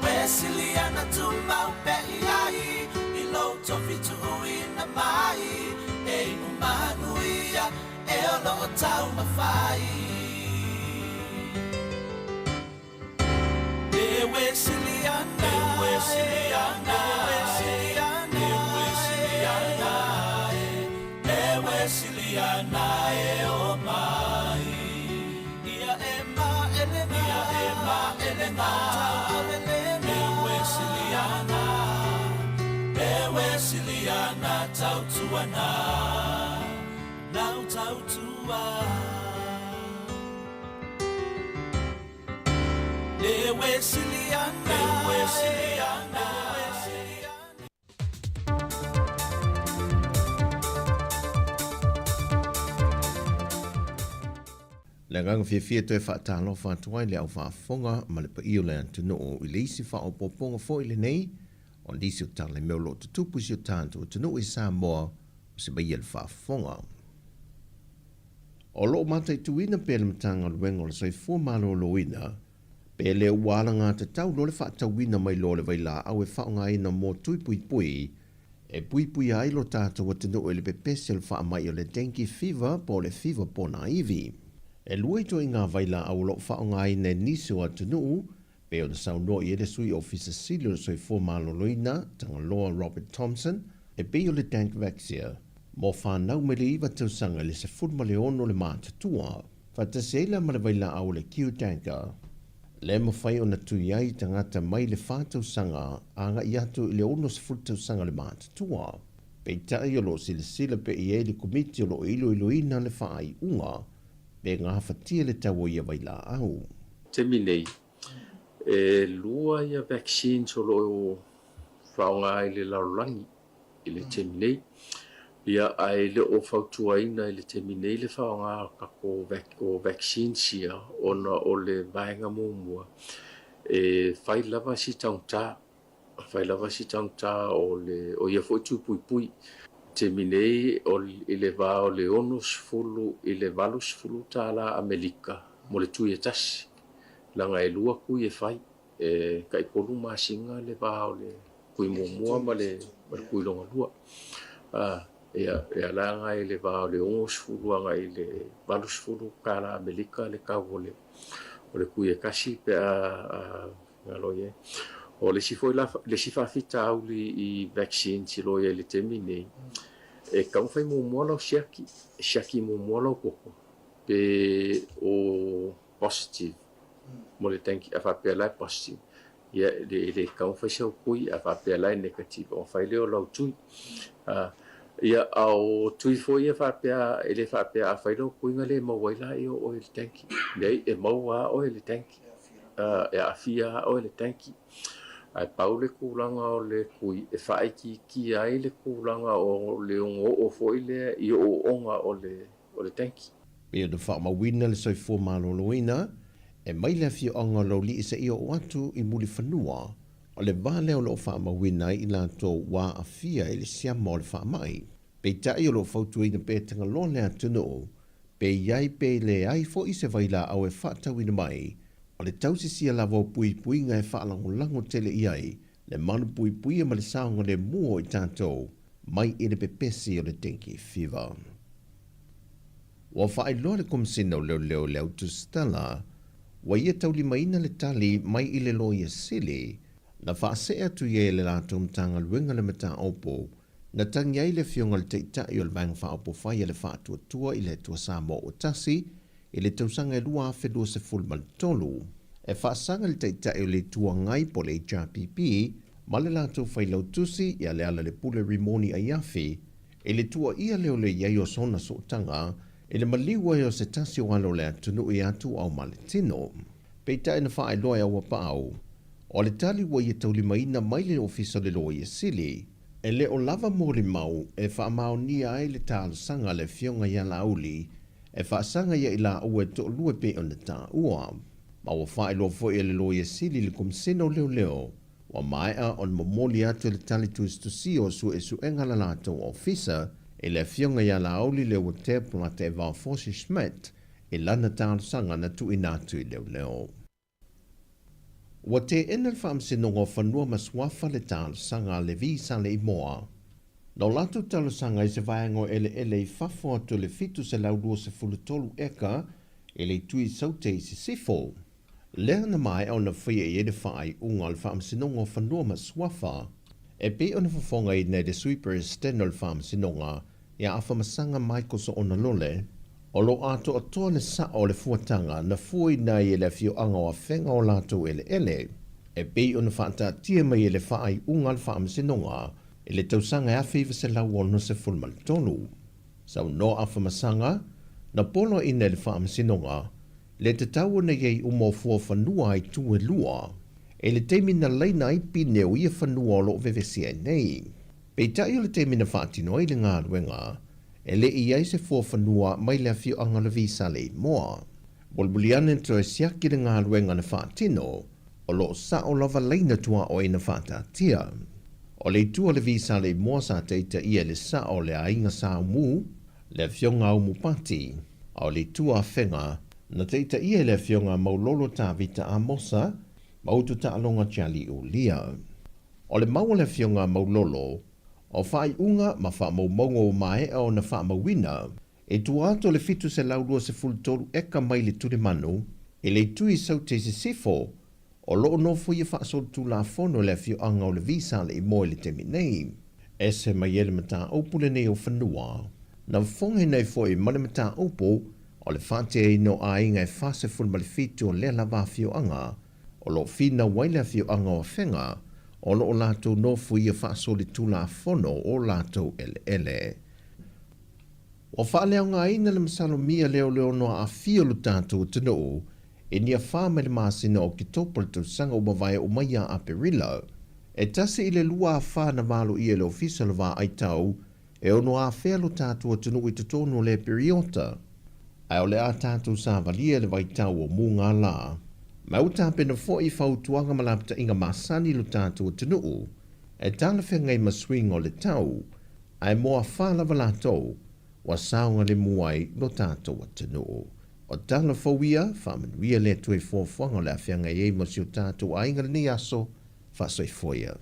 Wesiliana tumau pe i ai i lou tofi tuuina mai e inu manuia e o loo taumafai. Le Wesiliana, le Wesiliana, le Wesiliana, le Wesiliana, le Wesiliana e o mai. Ia e ma ele ia e ma ele tau avelena. Le Wesiliana, le Wesiliana tautuana, lau tautua. Le Wesiliana, le Wesiliana, le Wesiliana. Le agaga fiafia e toe faatalofa atu ai le au faafofoga ma le paia o le atunuu i le isi faaopoopoga foi lenei o nisi o tala i mea o lo o tutupu i si o tatou atunuu i Samoa o se maia le faafofoga. O lo o mataituina pea le Matagaluega o le Soifua Maloloina pe le ua alagatatau loa le faatauina mai loa o le vailaau e faaaogaina mo tui puipui e puipuia ai lo tatou atunuu i le pepesi o le faamai o le dengue fever po o le fiva ponaivi. E lua ituaiga vailaau o lo o faaaogaina e nisi o atunuu pei ona saunoa i ai le Sui Ofisa Sili o le Soifua Maloloina, Tagaloa Robert Thompson, e pei o le Dengvaxia, mo fanau mai le 9 tausaga i le 16 le matutua, faatasi ai la ma le vailaau o le Qdenga. Le mafai ona tui ai tagata mai le 4 tausaga agai atu i le 60 tausaga le matutua. Peitai o lo o silasila pea i ai le Komiti o lo o iloiloina le faaiuga pe gafatia le tau o ia vailaau. Taimi nei, e lua ia vaccines o lo o faaaoga i le lalolagi i le taimi nei. Ia, ae le o fautuaina i le taimi nei le faaaoga o tatou o vaccines ia ona o le vaega muamua e fai lava si taugata, fai lava si taugata o le o ia foi tui puipui. taimi nei i le va o le 60 i le 80 tālā Amelika mo le tui e tasi, leaga e lua kui e fai, e tai tolu masina le va o le kui muamua ma le kui lona lua. Ia, e ala agai i le va o le 60 agai i le 80 tālā Amelika le tau o le kui e tasi pe a galo i ai. O le isi foi la, le isi faafitauli i vaccines o lo o i ai i le taimi nei, e taumafai muamua lau siaki, siaki muamua lau toto pe o positive mo le dengue, a faapea la e positive, ia e le taumafai sau tui, a faapea la e negative ona fai lea o lau tui. Ia, a o tui foi ia faapea, e le faapea a fai lau tui ona le maua ai laia o oe i le dengue. Leai, e maua lava oe i le dengue. E aafia lava oe i le dengue. Ae pau le tulaga o le tui e faaitiitia ai le tulaga o le ono oo foi lea i ooooga o le dengue. Pei ona faamauina le soifua maloloina e mai le afioaga o Laulii seia oo atu i Mulifanua, o le va lea o lo o faamauina ai i latou ua aafia i le siama o le faamai. Peitai o lo o fautuaina pea Tagaloa le atunuu, pe i ai pe leai foi se vailaau e faatauina mai, o le tausisia lava o puipuiga e faalagolago tele i ai le malupuipuia ma le saogalemu o i tatou mai i le pepesi o le dengue fever. Ua faailoa le Komesina o Leoleo i le Autusitala, ua ia taulimaina le tali mai i le Loia Sili na faasee atu i ai e le latou Matagaluega le mataupu na tagi ai le Afioga i le Taitai o le Vaega Faaopofai a le Faatuatua i le Atua Samoa Ua Tasi i le tausaga e 2023. E faasaga le Taitai o le Itu Agai po o le HRPP ma le latou Failautusi ia Lealailepule Rimoni Aiafi i le tuuaia lea o le i ai o sona sootaga i le maliu ai o se tasi o alo o le atunuu ia Tuuau Maletino. Peitai na faailoa e Auapaau, o le tali ua ia taulimaina mai le Ofisa o le Loia Sili, e le o lava molimau e faamaonia ai le talosaga a le Afioga ia Laauli e faasaga ia i laua e toalua e pei ona taua. Ma ua faailoa foi e le Loia Sili i le Komisena o Leoleo, Ua maea ona momoli atu le tali tusitusia o suesuega a le latou ofisa i le Afioga ia Laauli Leuatea Polataivao Fosi Schmidt i lana talosaga na tuuina atu i leoleo. Ua teena le Faamasinoga o Fanua ma Suafa le talosaga a Levi Saleimoa. Na o latou talosaga i se vaega o eleele i fafo atu o le 723 eka i le itu i Saute i Sisifo. Lea na maea ona faia i ai le faaiuga o le Faamasinoga o Fanua ma Suafa, e pei ona fofogaina e le Sui Peresetene o le Faamasinoga ia Afamasaga Michael Soona Lole, o lo o atoatoa le sao o le fuataga na fuaina ai e le afioaga o Afega o latou eleele, e pei ona faataatia mai e le faaiuga a le Faamasinoga i le tausaga e 1963. Saunoa Afamasaga, na poloaiina e le Faamasinoga Le tatau ona i ai uma o fuafanua a itu e lua, i le taimi na laina ai pine o ia fanua o lo o vevesi ai nei. Peitai o le taimi na faatino ai le galuega, e le i ai se fuafanua mai le afioaga o Levi Saleimoa. Mulimuli ane toe siaki le galuega na faatino, o lo o sao lava laina tuaoi na faataatia. O le itu a Levi Saleimoa sa taitaia i le sao o le aiga Sa Umu, le Afioga a Umupati, a o le itu a Afega, na taitaia e le Afioga a Maulolo Tavita Amosa ma Utu Taaloga Charlie Ulia. O le mau a le Afioga a Maulolo, o faaiuga ma faamaumauga ua maea ona faamauina, e tua atu o le 723 eka mai le Tulimanu i le itu i Saute i Sisifo, O lo o nofoia faasolitulafono le afioaga o Levi Saleimoa i le taimi nei. Ese mai ai le mataupu lenei o fanua. Na fofogaina ai foi ma le mataupu o le faateaina o aiga e 47 o lea lava afioaga o lo o finau ai le afioaga o Afega o lo o latou nofoia faasolitulafono o latou eleele. Ua faaleaogaina le masalomia lea o le ono aafia o lo tatou atunuu i ni afa mai le masina o Oketopa le tausaga ua mavae oo mai ia Aperila. E tasi i le lua afa na valoia e le Ofisa o le Vaai Tau e ono afea lo tatou atunuu i totonu o lea piriota. Ae o le a tatou savalia i le vaitau o muga la. Ma ua tapena foi i fautuaga ma lapataiga masani lo tatou atunuu e talafeagai ma suiga o le tau. Ae mo afā lava latou, ua saogalemu ai lo tatou atunuu. O tala fou ia, faamanuia le Atua i fuafuaga o le a feagai ai ma si o tatou aiga lenei aso, faasoifua ia.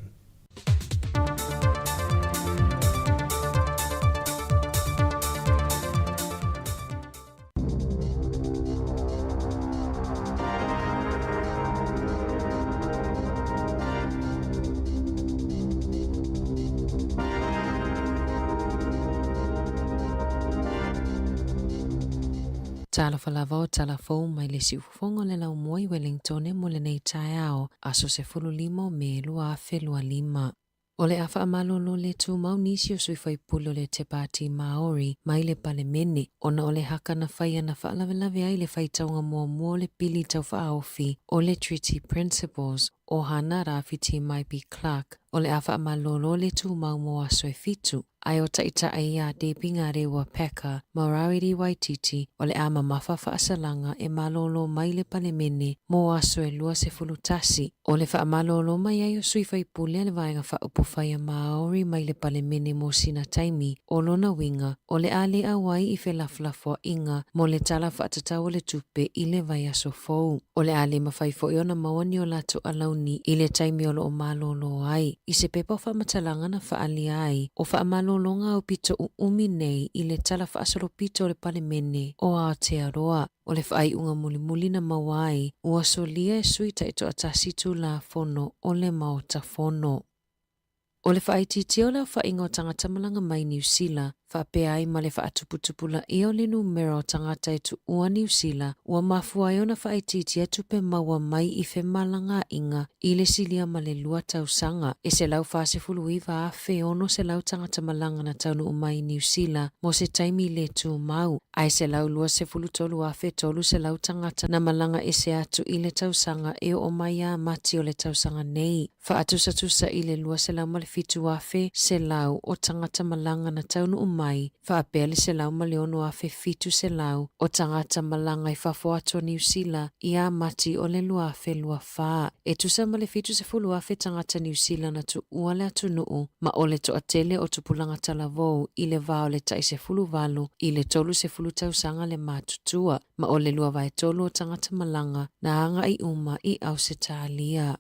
Talofa lava o tala fou mai le siufofoga o le laumua i Wellingtone mo lenei taeao, aso 15 o Me 2025. O le a faamalolo le tumau nisi o sui faipule o le Te Pāti Māori mai le Palemene ona o le haka na faia na faalavelave ai le faitauga muamua o le Pili Tau Faaofi o le Treaty Principles o Hana Rāwhiti Maipi Clark o le a faamalolo le tumau mo aso e fitu ae o taitai iā Debbie Ngarewa Packer ma Rawiri Waititi o le a mamafa faasalaga e malolo mai le Palemene mo aso e 21. O le faamalolo mai ai o sui faipule a le Vaega Faaupufai a Māori mai le Palemene mo sina taimi, o lona uiga, o le a le auai i felafolafoaiga mo le Tala Faatatau o le Tupe i le vaiaso fou. O le a le mafai foi ona maua ni o latou alauni i le taimi o lo o malolo ai. I se pepa o faamatalaga na faaalia ai, o faamalologa aupito uumi nei i le Tala Faasolopito o le Palemene o Aotearoa. O le faaiuga mulimuli na maua ai, ua solia e sui taitoatasi Tulafono o le Maota Fono. O le faaitiitia o le aofaiga o tagata malaga mai Niu Sila, faapea ai ma le faatuputupulaia o le numera o tagata e tuua Niu Sila, ua mafua ai ona faaitiitia tupe maua mai i femalagaaiga i le silia ma le lua tausaga. E 149,600 tagata malaga na taunuu mai i Niu Sila mo se taimi le tumau, ae 123,300 tagata na malaga ese atu i le tausaga e oo mai ia Mati o le tausaga nei. Faatusatusa i le 207,100 o tagata malaga na taunuu mai, faapea le 106,700 o tagata malaga i fafo atu o Niu Sila ia Mati o le 2024. E tusa ma le 70,000 tagata Niu Sila na tuua le atunuu ma o le toatele o tupulaga talavou i le va o le tai 18 i le 30 tausaga le matutua, ma o le 2/3 o tagata malaga na agai uma i Ausetalia.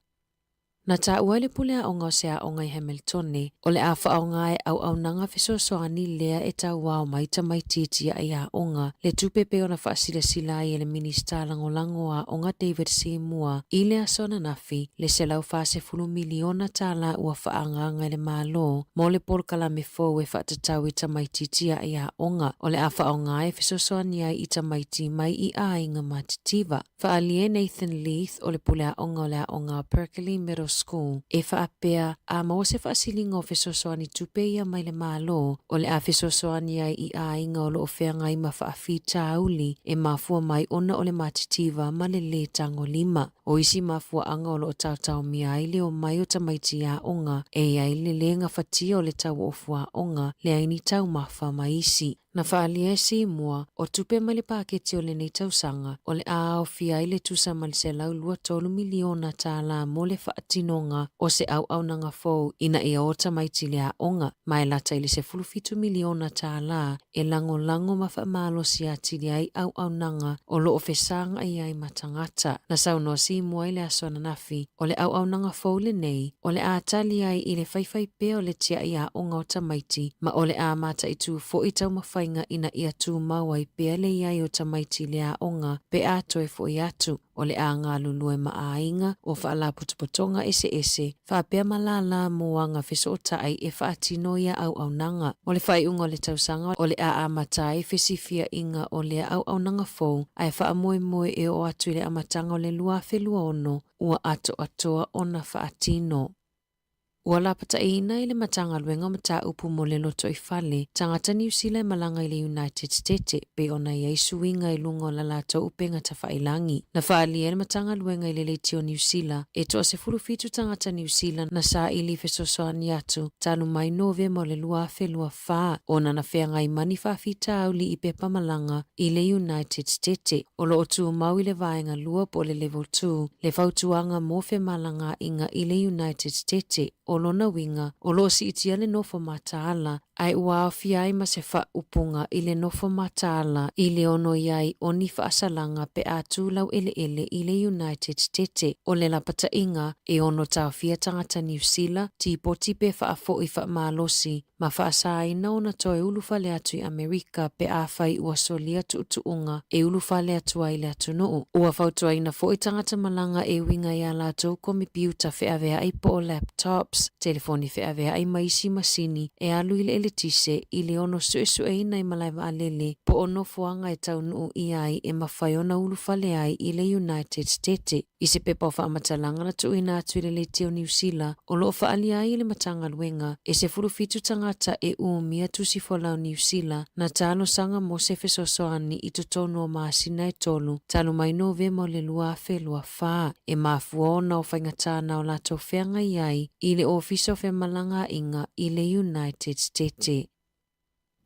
Na taua e le pule aoga o se aoga i Hamiltone, o le a faaaoga e auaunaga fesoasoani lea e tauao mai tamaitiiti ai aoga le tupe pei ona faasilasila ai e le Minisita Lagolago o Aoga David Seymour i le aso ananafi le $140 miliona tālā ua faaagaaga e le Malo mo le polokalame fou e faatatau i tamaitiiti ai aoga o le a faaaoga e fesoasoani ai i tamaiti mai i aiga matitiva. Faaalia e Nathan Leith o le pule aoga o le aoga Perkeley Middle School e faapea, a maua se faasiliga o fesoasoani tupe ia mai le Malo, o le a fesoasoani ai i aiga o lo o feagai ma faafitauli e mafua mai ona o le matitiva ma le lē tagolima. O isi mafuaaga o lo o taotaomia ai le omai o tamaiti aoga e i ai le lē gafatia o le tauofu aoga, leai ni taumafa ma isi. Na faaalia e Seymour o tupe mai le paketi o lenei tausaga o le a aofia ai le tusa ma le $123 miliona tālā mo le faatinoga o se auaunaga fou ina ia o tamaiti le aoga, ma e lata i le $17 miliona tālā e lagolago ma faamalosi atili ai auaunaga o lo o fesagai ai ma tagata. Na saunoa Seymour i le aso ananafi, o le auaunaga fou lenei o le a tali ai i le faifai pea o le tiai aoga o tamaiti ma o le a mataitū foʻi taumafaiga ina ia tumau ai pea le i ai o tamaiti i le aoga pe a toe foʻi atu. O le a galulue ma aiga o faalapotopotoga eseese faapea ma lālā mo aga fesootai e faatino ia auaunaga. O le faaiuga o le tausaga o le a amata ai fesifiaiga o lea auaunaga fou ae faamoemoe e oo atu i le amataga o le 2026 ua atoatoa ona faatino. Ua lapataiina e le Matagaluega o Mataupu mo le Lotoifale tagata Niu Sila e malaga i le United Stete pei ona i ai suiga i luga o la latou upega tafailagi. Na faaalia e le Matagaluega i le leitio Niu Sila e toa 17 tagata Niu Sila na saili fesoasoani atu talu mai Novema o le 2024 ona na feagai ma ni faafitauli i pepa malaga i le United Stete o lo o tumau i le vaega lua po o le Level 2 le fautuaga mo femalagaaiga i le United Stete. O lona uiga, o lo o siitia le nofo mataala, ae ua aofia ai ma se faaupuga i le nofo mataala i le ono i ai o ni faasalaga pe a tu laueleele i le United Tete. O le lapataiga e ono taofia tagata Niu Sila, tipoti pe faafoi faamalosi ma faasaina ona toe ulufale atu i Amerika pe afai ua solia tuutuuga e ulufale atu ai i le atunuu. Ua fautuaina foi tagata malaga e uiga i a latou komipiuta feaveai po o laptops, telefoni feaveai ma isi masini e alu i le eletise i le ono suesueina i malae vaalele po o nofoaga e taunuu i ai e mafai ona ulufale ai i le United Tete. I se pepa o faamatalaga na tuuina atu i le Leitio Niu Sila, o lo o faaalia ai e le Matagaluega e 17 tagata e umia tusi folau Niu Sila na talosaga mo se fesoasoani i totonu o masina e tolu talu mai Novema o le 2024, e mafua ona o faigata na o latou feagai ai i le Ofisa o Femalagaaiga i le United Tete.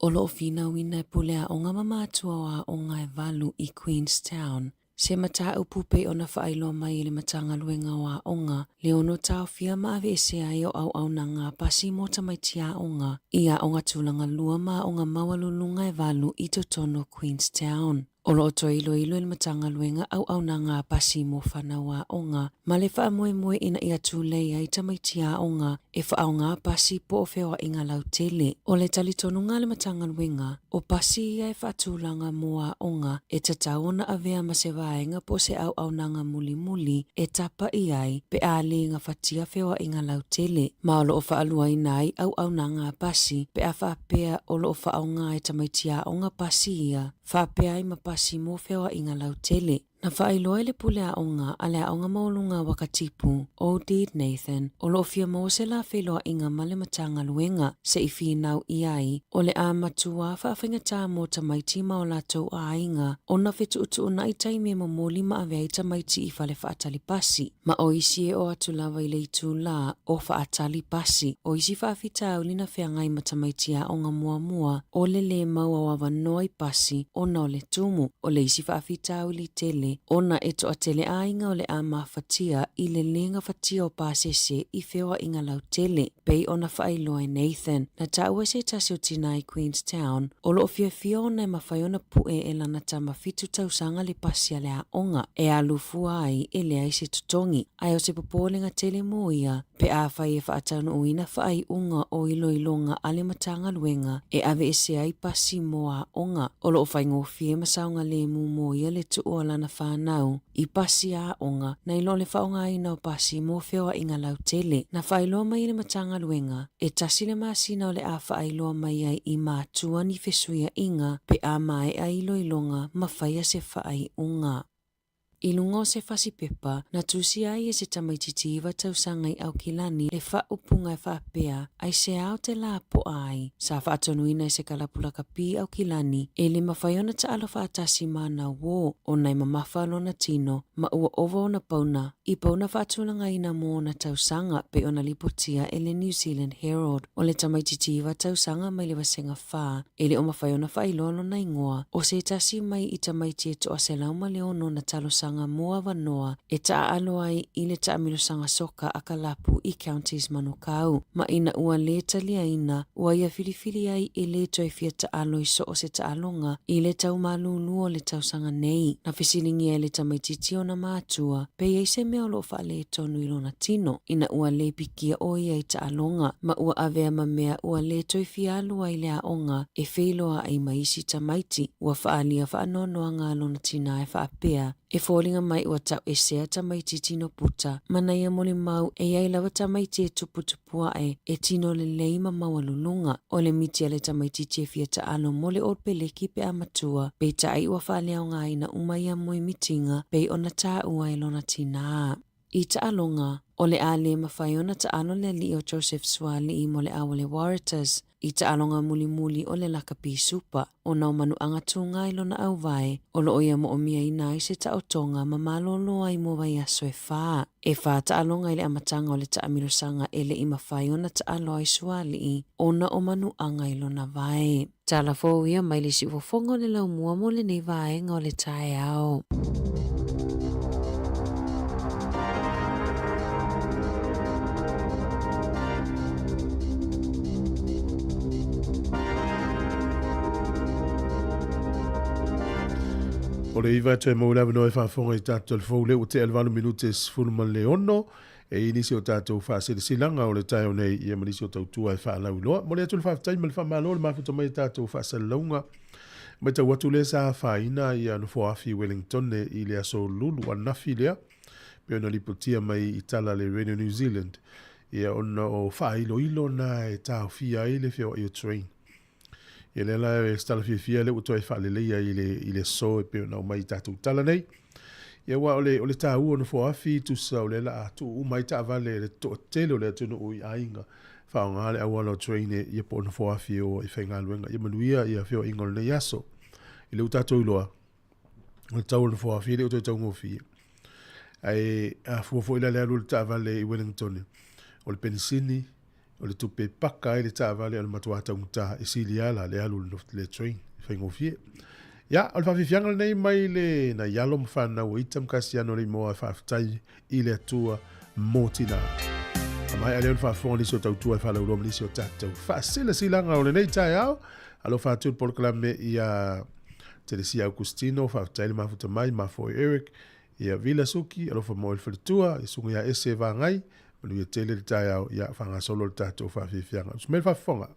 O lo o finauina e pule aoga ma matua o aoga e valu i Queenstown se mataupu pei ona faailoa mai e le Matagaluega o Aoga le ono taofia ma aveese ai o auaunaga pasi mo tamaiti aoga i aoga tulaga lua ma aoga maualuluga e valu i totonu o Queenstown. O lo o toe iloilo e le Matagaluega auaunaga pasi mo fanau aoga ma le faamoemoe ina ia tulei ai tamaiti aoga e faaaoga pasi po o feoaiga lautele. O le talitonuga a le Matagaluega, o pasi ia e faatulaga mo aoga e tatau ona avea ma se vaega po o se auaunaga mulimuli e tapa i ai pe a le gafatia feoaiga lautele, ma o lo o faaluaina ai auaunaga a pasi pe a faapea o lo o faaaoga e tamaiti aoga pasi ia faapea ai ma pasi mo feoaiga lautele. Na faailoa e le pule aoga a le Aoga Maualuga a Wakatipu, ʻo Deed Nathan, o lo o fia maua se lā feiloaiga ma le Matagaluega se i finau i ai o le a matuā faafaigata mo tamaiti ma o latou aiga ona fetuutuunai taimi e momoli ma ave ai tamaiti i fale faatali pasi. Ma o isi e oo atu lava i le itulā o faatali pasi. O isi faafitauli na feagai ma tamaiti aoga muamua o le lē maua o avanoa i pasi ona o le tumu. O le isi faafitauli tele ona e toatele aiga o le a mafatia i le lē gafatia o pasese i feoaiga lautele, pei ona faailoa e Nathan. Na taua e se tasi o tinā i Queenstown, o lo o fiafia ona e mafai ona pue e lana tama fitu tausaga le pasi a le aoga e alu fua ai e leai se totogi. Ae o se popolega tele mo ia, pe afai e faataunuuina faaiuga o iloiloga a le Matagaluega e aveese ai pasi mo aoga. O lo o faigofie ma saogalemu mo ia le tuu o lana fanau i pasi aoga nai lo le faaaogaina o pasi mo feoaiga lautele. Na faailoa mai e le Matagaluega, e tasi le masina o le a faailoa mai ai i matua ni fesuiaiga pe a maea iloiloga ma faia se faaiuga. I luga o se fasi pepa, na tusia ai e se tamaitiiti iwa tausaga i Aukilani le faaupuga e faapea, Aisea o te lā poa ai? Sa faatonuina e se kalapu lakapi i Aukilani, e le mafai ona taalo faatasi ma ana uō, ona e mamafa lona tino, ma ua ova ona pauna, i pauna faatulagaina mo ona tausaga, pei ona lipotia e le New Zealand Herald. O le tamaitiiti iwa tausaga mai le Vasega 4, E le o mafai ona faailoa lona igoa, o se tasi mai i tamaiti e toa 106 na talosaga mo avanoa e taaalo ai i le taamilosaga soka a kalapu i Counties Manukau. Ma ina ua lē taliaina, ua ia filifili ai e lē toe fia taalo i so o se taaloga i le tau malūlū o le tausaga nei. Na fesiligia e le tamaitiiti ona matua pe i ai se mea o lo o faaletonu i lona tino, ina ua lē pikia ʻo ia i taaloga, ma ua avea ma mea ua lē toe fia alu ai i le aoga e feiloai ma isi tamaiti. Ua faaalia faanoanoaga a lona tinā e faapea, E foliga mai ua tauesea tamaiti tino puta, ma na ia molimau e i ai lava tamaiti e tuputupu aʻe e tino lelei ma maualuluga. O le miti a le tamaitiiti e fia taalo mo le All Peleki pe a matua, peitai ua faaleaogaina uma ia moemitiga pei ona taua e lona tinā. I taaloga, o le a lē mafai ona taalo le alii o Joseph Suaalii mo le Awale Waratahs i taaloga mulimuli o le lakapi supa, ona o manuaga tūga i lona auvae, o lo o ia moomiaina ai se taotoga ma malōlō ai mo vaiaso e fā. E fā taaloga i le amataga o le taamilosaga e le i mafai ona taalo ai Suaalii ona o manuaga i lona vae. Tala fou ia mai le siufofoga o le laumua mo lenei vaega o le taeao. O le iva e toe maua le avanoa e faafofoga i tatou telefou lea ua tea le 8 minute 16 e i ai nisi o tatou faasilasilaga o le taeao nei ia ma nisi o tautua e faalauiloa. Momoli atu le faafetai ma le faamalo le mafuta mai i tatou faasalalauga. Matau atu lea sa afaina ia nofoafi i Wellington i le aso Lulu ananafi lea pei ona lipotia mai i tala a le Radio New Zealand ia ona o faailoilo na e taofia ai le feoai o train. Ia lea la e se tala fiafia lea ua toe faaleleia i le, i le aso e pei ona aumai i tatou tala nei. Ia aua o le, o le taua o nofoafi tusa o lea la a tuu uma ai taavale le toatele o le atunuu i aiga faaaoga le auala o train e ia po o nofoafi e o ai faigaluega. Ia manuia ia feoaiga o lenei aso. I le ua tatou iloa, o le tau o le nofoafi e le o toe taugofie. Ae a fua foi la le alu o le taavale i Wellington, o le penisini, O le tupe e paka ai le taavale o le matua taugata e sili lava la le alu i le train, e faigofie. Ia, o le faafiafiaga lenei mai le nai alo ma fanau o Ita ma Kasiano Leimoa e faafetai i le Atua mo tina. A maea lea ona faafofoga nisi o tautua e faalauiloa ma nisi o tatou faasilasilaga o lenei taeao. Alofa atu le polokalame ia Telesia Augustino, faafetai le mafuta mai, mafoe Eric, Ia Vila Suki, alofa mo oe le faletua, ia suga ia Ese Vagai, manuia tele le taeao, ia faagasolo le tatou faafiafiaga. Usu mai le faafofoga.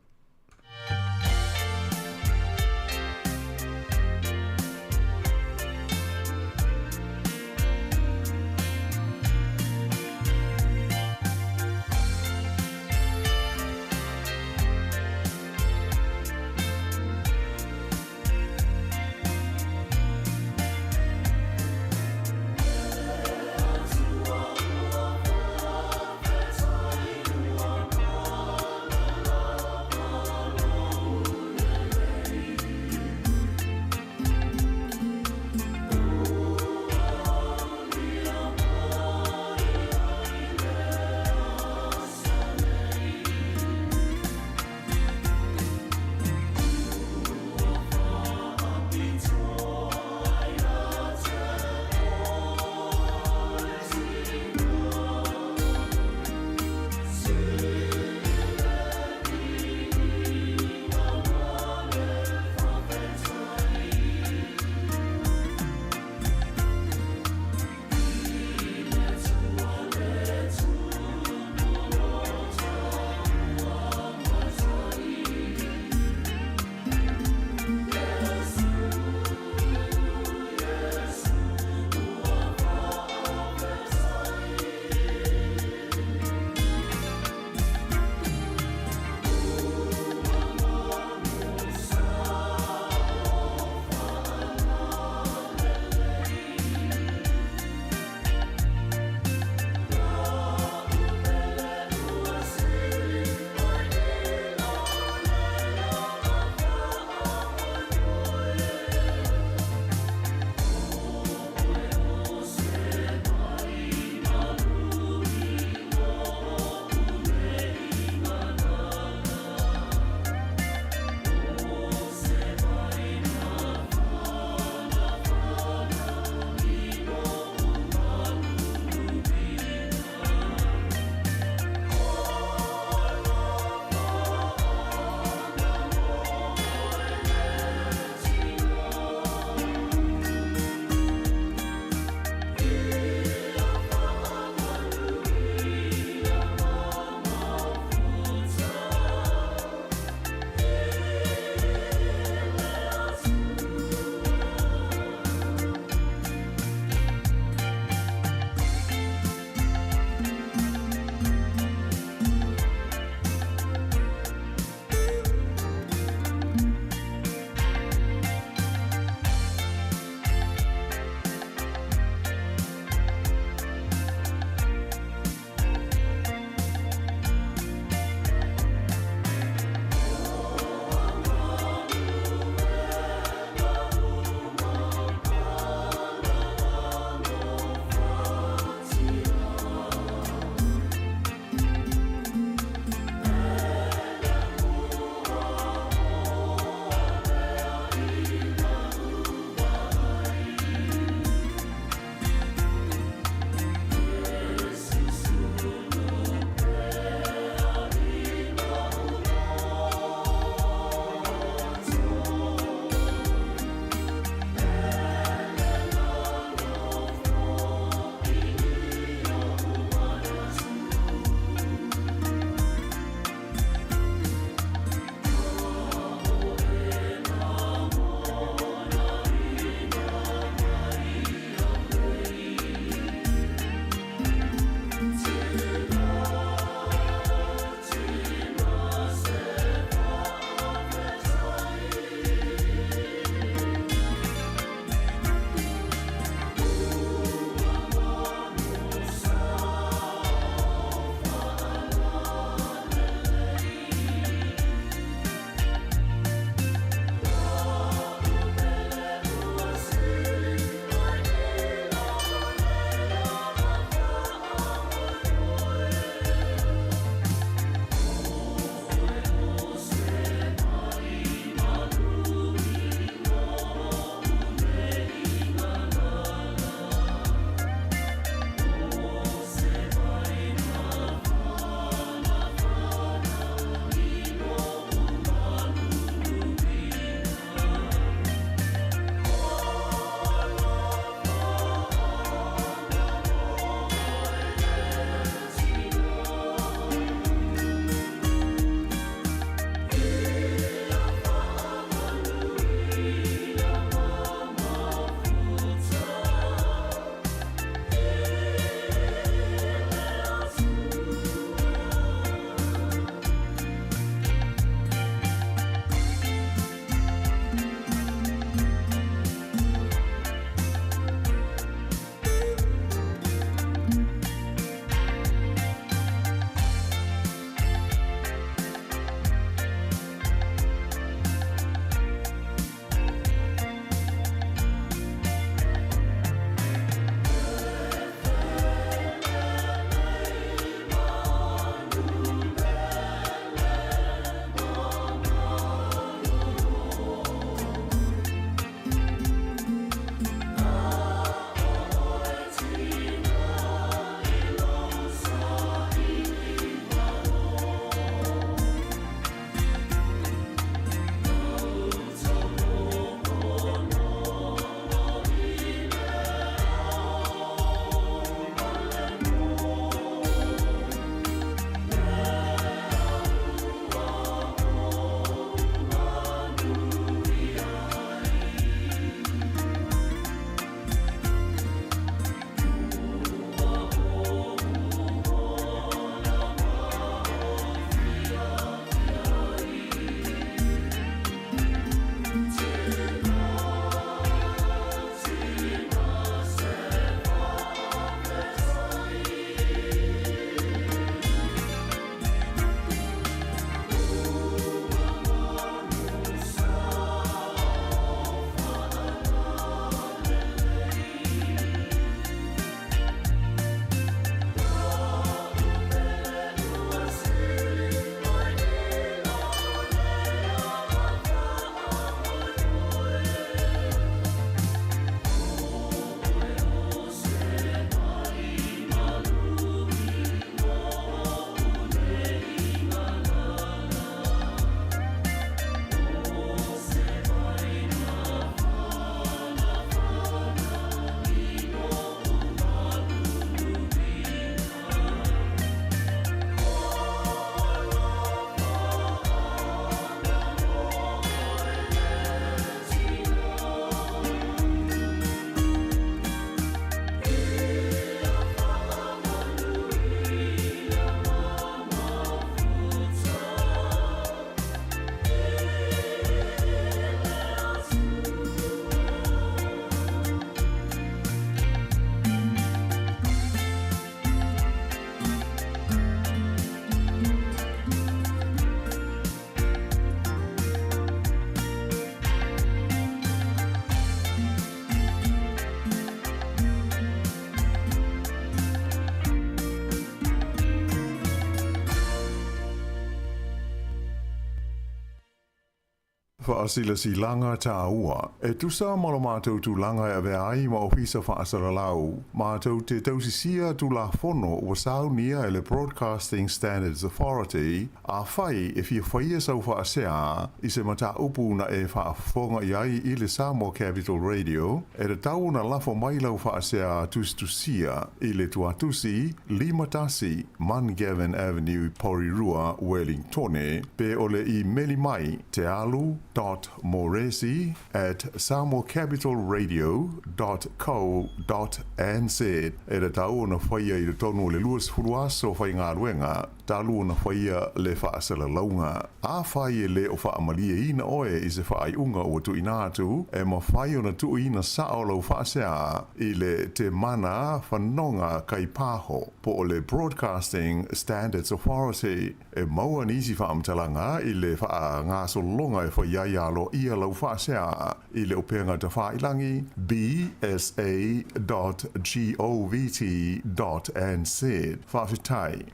Faasilasilaga taua, E tusa ma lo matou tulaga e avea ai ma Ofisa Faasalalau, matou te tausisia Tulafono ua saunia e le Broadcasting Standards Authority, afai e fia faia sau faasea i se mataupu na e faafofoga i ai i le Samoa Capital Radio, e tatau ona lafo mai lau faasea tusitusia i le tuatusi 51 Mungavin Avenue, Porirua, Wellingtone, pe o le imeli mai tealu dot moresi at samoacapitalradio dot co dot nz. E tatau ona faia i totonu o le 20 aso faigaluega talu ona faia le faasalalauga. Afai e le o faamalieina oe i se faaiuga ua tuuina atu, e mafai ona tuuina sao lau faasea i le Te Mana Whanonga Kaipaho po o le Broadcasting Standards Authority. E maua nisi faamatalaga i le faagasologa e fai ai aloaia lau faasea i le upega tafailangi bsa dot govt dot nz. Faafetai.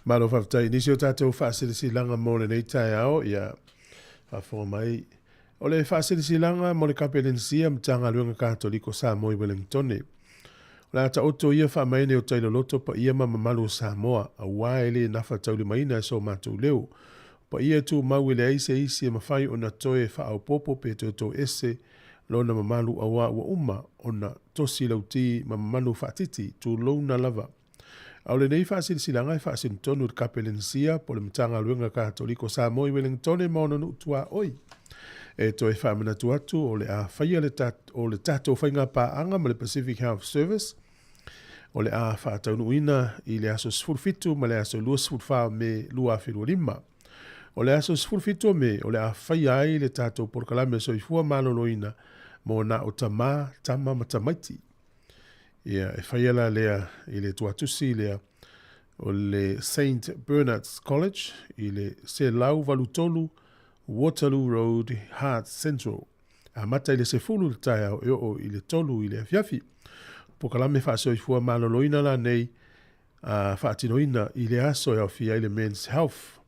Malo faafetai i nisi o tatou faasilasilaga mo lenei taeao, ia faafofoga mai. O le faasilasilaga mo le Kapelensia Matagaluega Katoliko Samoa i Welengtone. O le a taoto ia faamaene o tailoloto paia ma mamalu o Samoa, auā e le nafa taulimaina e so matou leo. O paia e tumau e leai se isi e mafai ona toe faaopoopo pe toe toese lona mamalu auā ua uma ona tosi lauti ma mamalu faatiti, tulouna lava. A o lenei faasilasilaga e faasino tonu i le Kapelensia po o le Matagaluega Katoliko Samoa i Welengtone ma ona nuu tuaoi. E toe faamanatu atu o le a faia le, o le tatou faigapaaga ma le Pacific Health Service o le a faataunuuina i le aso 17 ma le aso 24 o Me 2025. O le aso 17 o Me o le a faia ai le tatou polokalame soifua maloloina mo na o tamā, tama ma tamaiti. Ia, e faia la lea i le tuatusi lea o le Saint Bernard's College i le 183 Waterloo Road, Hart Central. Amata i le 10 i le taeao e oo i le 3 i le afiafi. Pokalame faasoifua maloloina la nei a faatinoina i le aso e aofia ai le Men's Health,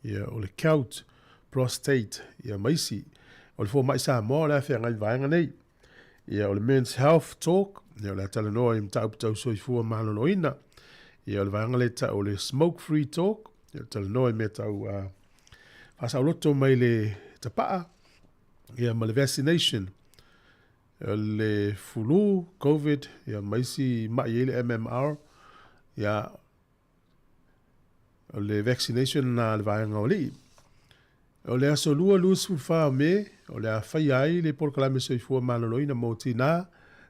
ia, o le Celt, Prostate, ia, ma isi. O le fomai Samoa o le a feagai vaega nei. Ia, o le Men's Health Talk, ia, o le a talanoa i mataupu tau soifua maloloina. Ia, o le vaega lea tau o le Smoke Free Talk, ia, talanoa i mea tau faasaoloto mai le tapaa, ia, ma le vaccination, le flu, COVID, ia, ma isi mai ai le MMR, ia, O le vaccination lena a le vaega o alii. O le aso 2, 24 o Me, o le a faia ai le polokalame soifua maloloina mo tinā,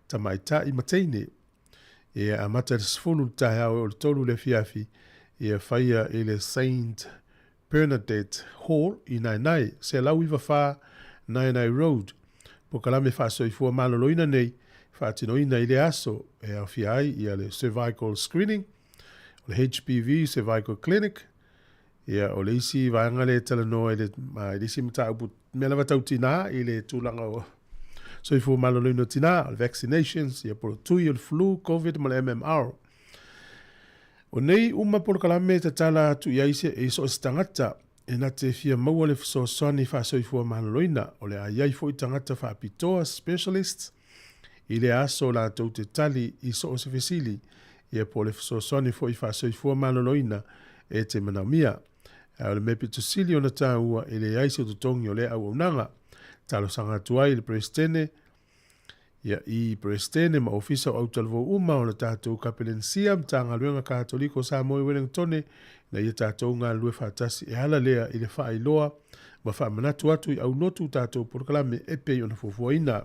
tamaitai ma teine. E amata i le 10 i le taeao e oo i le 3 i le afiafi, ia faia i le Saint Bernadette Hall i Naenae, 194 Naenae Road. Polokalame faasoifua maloloina nei, faatinoina i lea aso e aofia ai ia le cervical screening, o le HPV Cervical Clinic, ia, o le isi vaega lea e talanoa i le, i le isi mataupu, mea lava tau tinā i le tulaga o soifua maloloina o tinā, o le vaccinations, ia, po o le tui o le flu, COVID ma le MMR. O nei uma polokalame e tatala atu i ai se, i so o se tagata e na te fia maua le fesoasoani faasoifua maloloina, o le a i ai foi tagata faapitoa, specialists, I lea aso latou te tali i so o se fesili, ia po o le fesoasoani foi faasoifua maloloina e te manaomia. Ae o le mea pito sili ona taua e leai se totogi o lea auaunaga. Talosaga atu ai i le Peresetene, ia i Peresetene ma Ofisa o Autalavou uma o le tatou Kapelenisia, Matagaluega Katoliko o Samoa i Welengtone, ina ia tatou galulue faatasi e ala lea i le faailoa ma faamanatu atu i aulotu tatou polokalame e pei ona fuafuaina.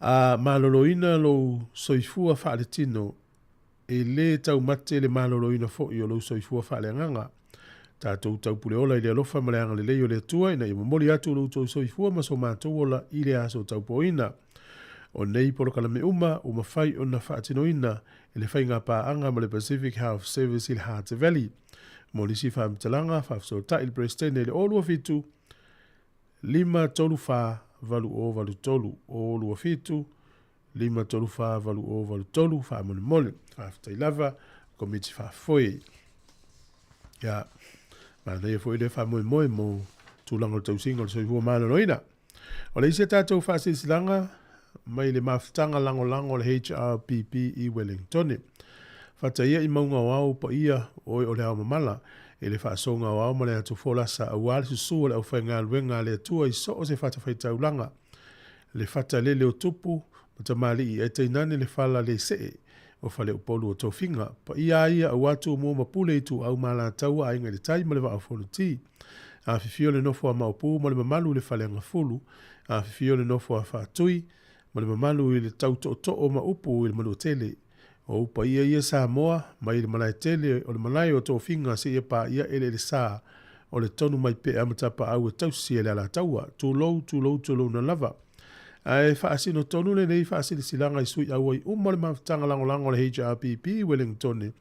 A maloloina lou soifua faaletino, e lē taumate le maloloina foi o lou soifua faaleagaga. Tatou taupule ola i le alofa ma le agalelei o le Atua ina ia momoli atu lo outou soifua ma so matou ola i le aso taupoina. O nei polokalame uma ua mafai ona faatinoina e le faigapaaga ma le Pacific Health Service i le Hutt Valley. Mo nisi faamatalaga, faafesootai i le Peresetene i le 027 534 8083, 027 534 8083, faamolemole. Faafetai lava, Komiti Faafoe. Ia, manaia foi lea faamoemoe mo tulaga o le tausiga o le soifua maloloina. O le isi a tatou faasilasilaga mai le mafutaga lagolago a le HRPP i Wellingtone. Fataia i mauga o ao paia oe o le ao mamala i le faasoga o ao ma le atu folasa aua le susu o le aufaigaluega a le Atua i so o se fatafaitaulaga, le fata lele o tupu ma tamalii ae tainane le fala le see o Faleupolu o Tofiga. Paia a ia aua Tumua ma Pule Ituau ma Alataua Aiga i le Tai ma le Vaa o Fonoti. Afifio le nofo a Maopu ma le mamalu i le Faleagafulu. Afifio le nofo a Faatui ma le mamalu i le tau tootoo ma upu i le Manuatele. O ou paia ia Samoa, mai le malae tele o le malae o Tofiga seia paia eleele sa o le tonu mai pea ma tapaau e tausi e le Alataua. Tulou, tulou, tulouna lava. Ae faasino tonu lenei faasilasilaga i sui auai uma o le mafutaga lagolago a le HRPP i Wellingtone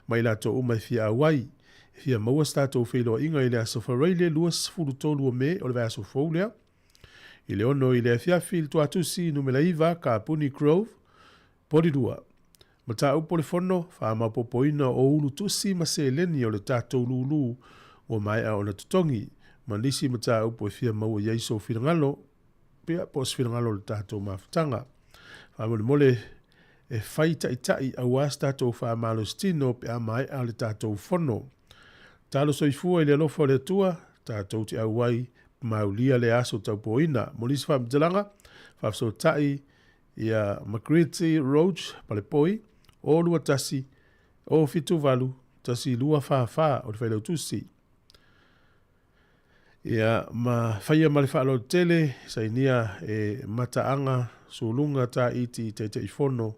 ma i latou uma e fia auai, e fia maua se tatou feiloaiga i le aso Faraile 23 o Me o le vaiaso fou lea i le 6 i le afiafi i le Tuatusi numera 9 Kapuni Grove, Porirua. Mataupu o le Fono, Faamaopoopoina o ulu tusi ma seleni o le tatou lūlū ua maea ona totogi, ma nisi mataupu e fia maua i ai sou finagalo, pea po o se finagalo o le tatou mafutaga. Faamolemole e fai taʻitaʻi aua se tatou faamalositino pe a maea le tatou fono. Talo soifua i le alofa o le Atua, tatou te auai maulia le aso taupoina. Mo nisi faamatalaga, faafesootai ia Margriete Roach Palepoi, o 21 o 78 1244 o le Failautusi. Ia, ma faia ma le faaaloalo tele, sainia e Mataaga Suluga Taiti Taitaifono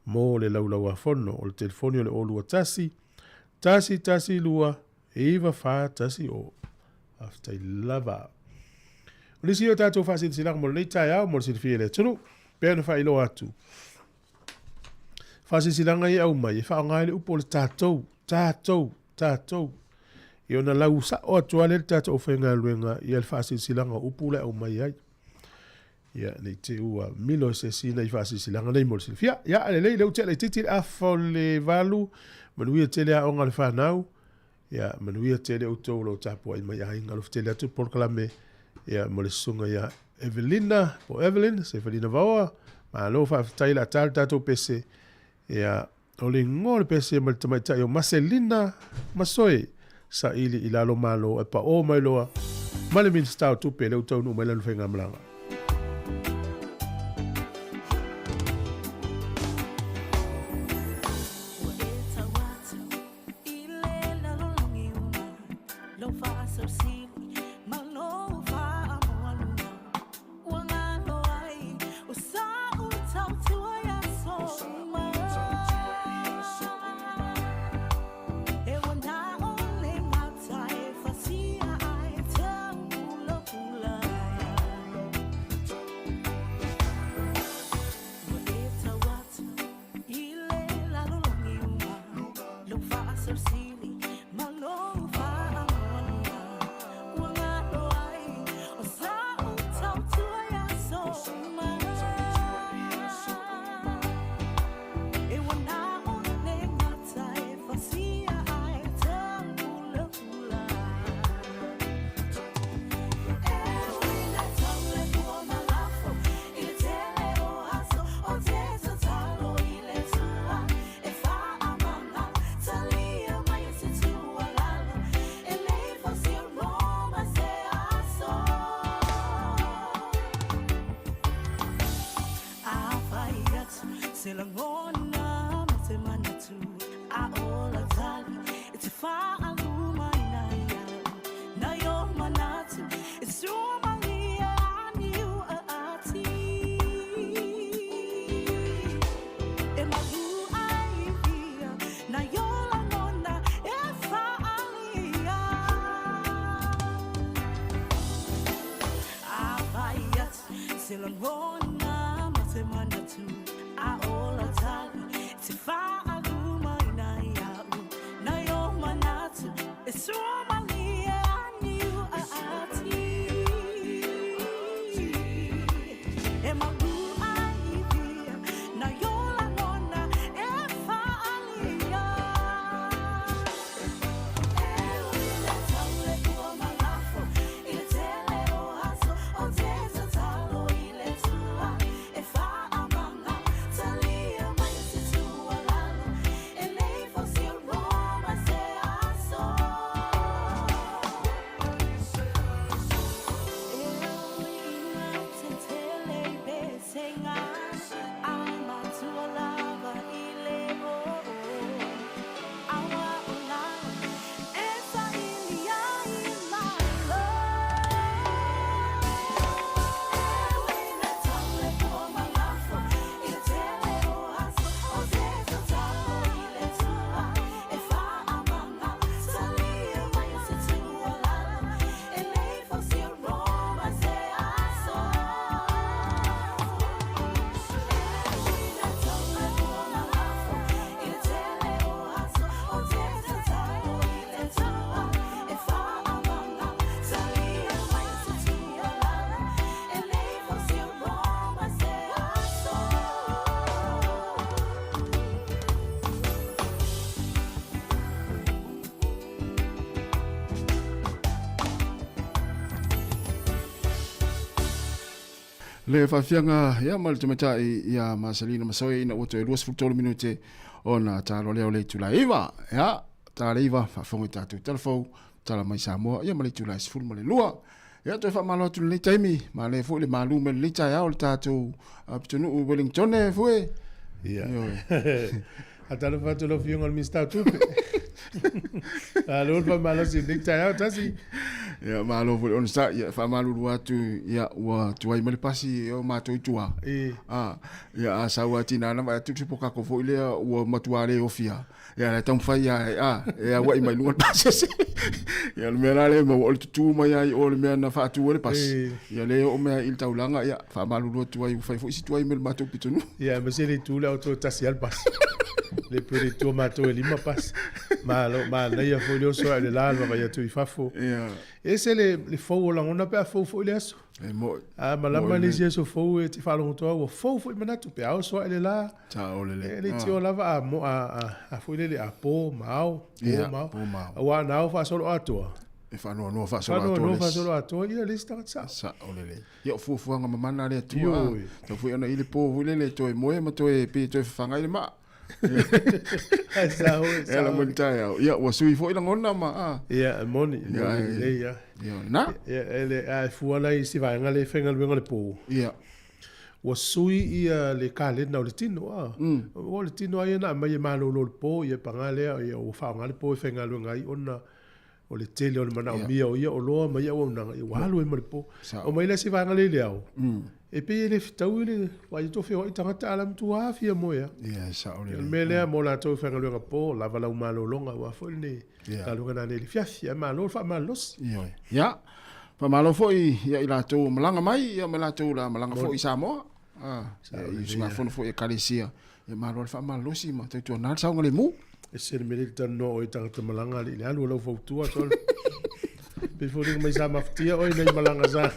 mo le Laulauafono. O le telefoni o le 021 112 9410. Faafetai lava. O nisi o tatou faasilasilaga mo lenei taeao mo le silafia e le atunuu, pei ona faailoa atu. Faasilasilaga ia e aumai, e faaaoga ai le upu o le tatou, tatou, tatou. Ia ona lau sao atu lava lea i le tatou aufaigaluega ia le faasilasilaga o upu la e aumai ai. Ia, ne i te i ua milo e se isi nai faasilasilaga nei mo le silafia. Ia, lelei, lea ua tea laitiiti le afa o le 8, manuia tele aoga a le fanau. Ia, manuia tele outou o lo o tapuai mai aiga. Alofa tele atu le polokalame ia, mo le susuga ia Evelina, po Evelyn, Sefelina Vaoa. Malo faafetai le a ta le tatou pese. Ia, o le igoa o le pese ma le tamaitai o Maselina Masoe, saili i lalo malo e paʻō mai loa ma le Minisita o Tupe lea ua taunuu mai lana faigamalaga. Le faafiaga ia ma le tamaitai ia Maselina Masoe ina ua toe 23 minute ona talo lea o le itula e 9. Ia, ta le 9 faafofoga i tatou tala fou, tala mai Samoa ia ma le itula e 12. Ia toe faamalo atu i lenei taimi, manaia foi le malu mai lenei taeao le tatou pitonuu Wellingtone foi. Ia. Faatalofa atu i lau Afioga i le Minisita o Tupe. Malo le faamalosi i lenei taeao tasi. Ia, malo foi le onosai. Ia, faamalulu atu, ia, ua tuai mai le pasi o matou i tua. E. Ah, ia, a sau a tina na vaai atu se pokako foi lea ua matua le ofia. Ia, le taumafai ia, a, e auai mai luga le pasese. Ia, le mea la lea maua o le tutū mai ai o le mea na faatu ai le pasi. E. Ia, le oo mai i le taulaga, ia, faamalulu atu ai, ua fai foi si tuai mai le matou pitonuu. Ia, aemaise le itu lea o toe tasi lava le pasi. Le pei o le itu o matou e lima pasi. Malo, manaia foi le oso ae o le la le vaavaai atu i fafo. Ia. E ese le, le fou o lagona pe a fou foi le aso. E mo'i. A malama le isi aso fou e te faalogo ua fou foi manatu pe a oso ae le la. Sao lelei. E le tio lava a mo a a, a foi lele a po ma ao, po Ia, ma ao. po ma ao. Aua na ao faasoloatoa. E faanoanoa faasoloatoa. Faanoanoa faasoloatoa ia le isi tagata sao. Sao lelei. Ia o fuafuaga mamana a le Atua. Ioe. Tau foi ona i le po foi lele toe moe ma toe pe toe fafaga ai le maa. Ai sao, E sao. ala mai le taeao. Ia ua sui foi lagona ma a. Ia, e moni, Ia, moni e- lelei ia. Ia na. Ia, e le, a e fua la i si vaega le faigaluega le po. Ia. Ua sui ia le kalena o le tino a. Ua le tino ai na mai e malolo le po ia paga lea ia ua faaaoga le po e faigaluega ai ona o le tele o le manaomia o ia oloa ma ia auaunaga, ia ua alu ai ma le po. Sao. O mai le isi vaega lea i le ao, e pei e le fetaui le aua ia tou feoai tagata a la matua fia moe lava. Ia, e sao O le lelei. mea lea mo latou i faigaluega po, lava lau malologa aua foi lenei Ia. galuega nanei i le fiafi, ae malo le faamalolosi. Ioe. Ia, faamalo foi ia i latou ua malaga mai, ia ma latou la malaga foi i Samoa. Ah, ia, i usugafono foi i Ekalesia. Ia malo le faamalolosi ma tautuana le saogalemu. E se le mea lea i le talanoa oe i tagata malaga alii le alu o lau fautua solo. Pei foliga mai sa mafatia oe nei malaga sa.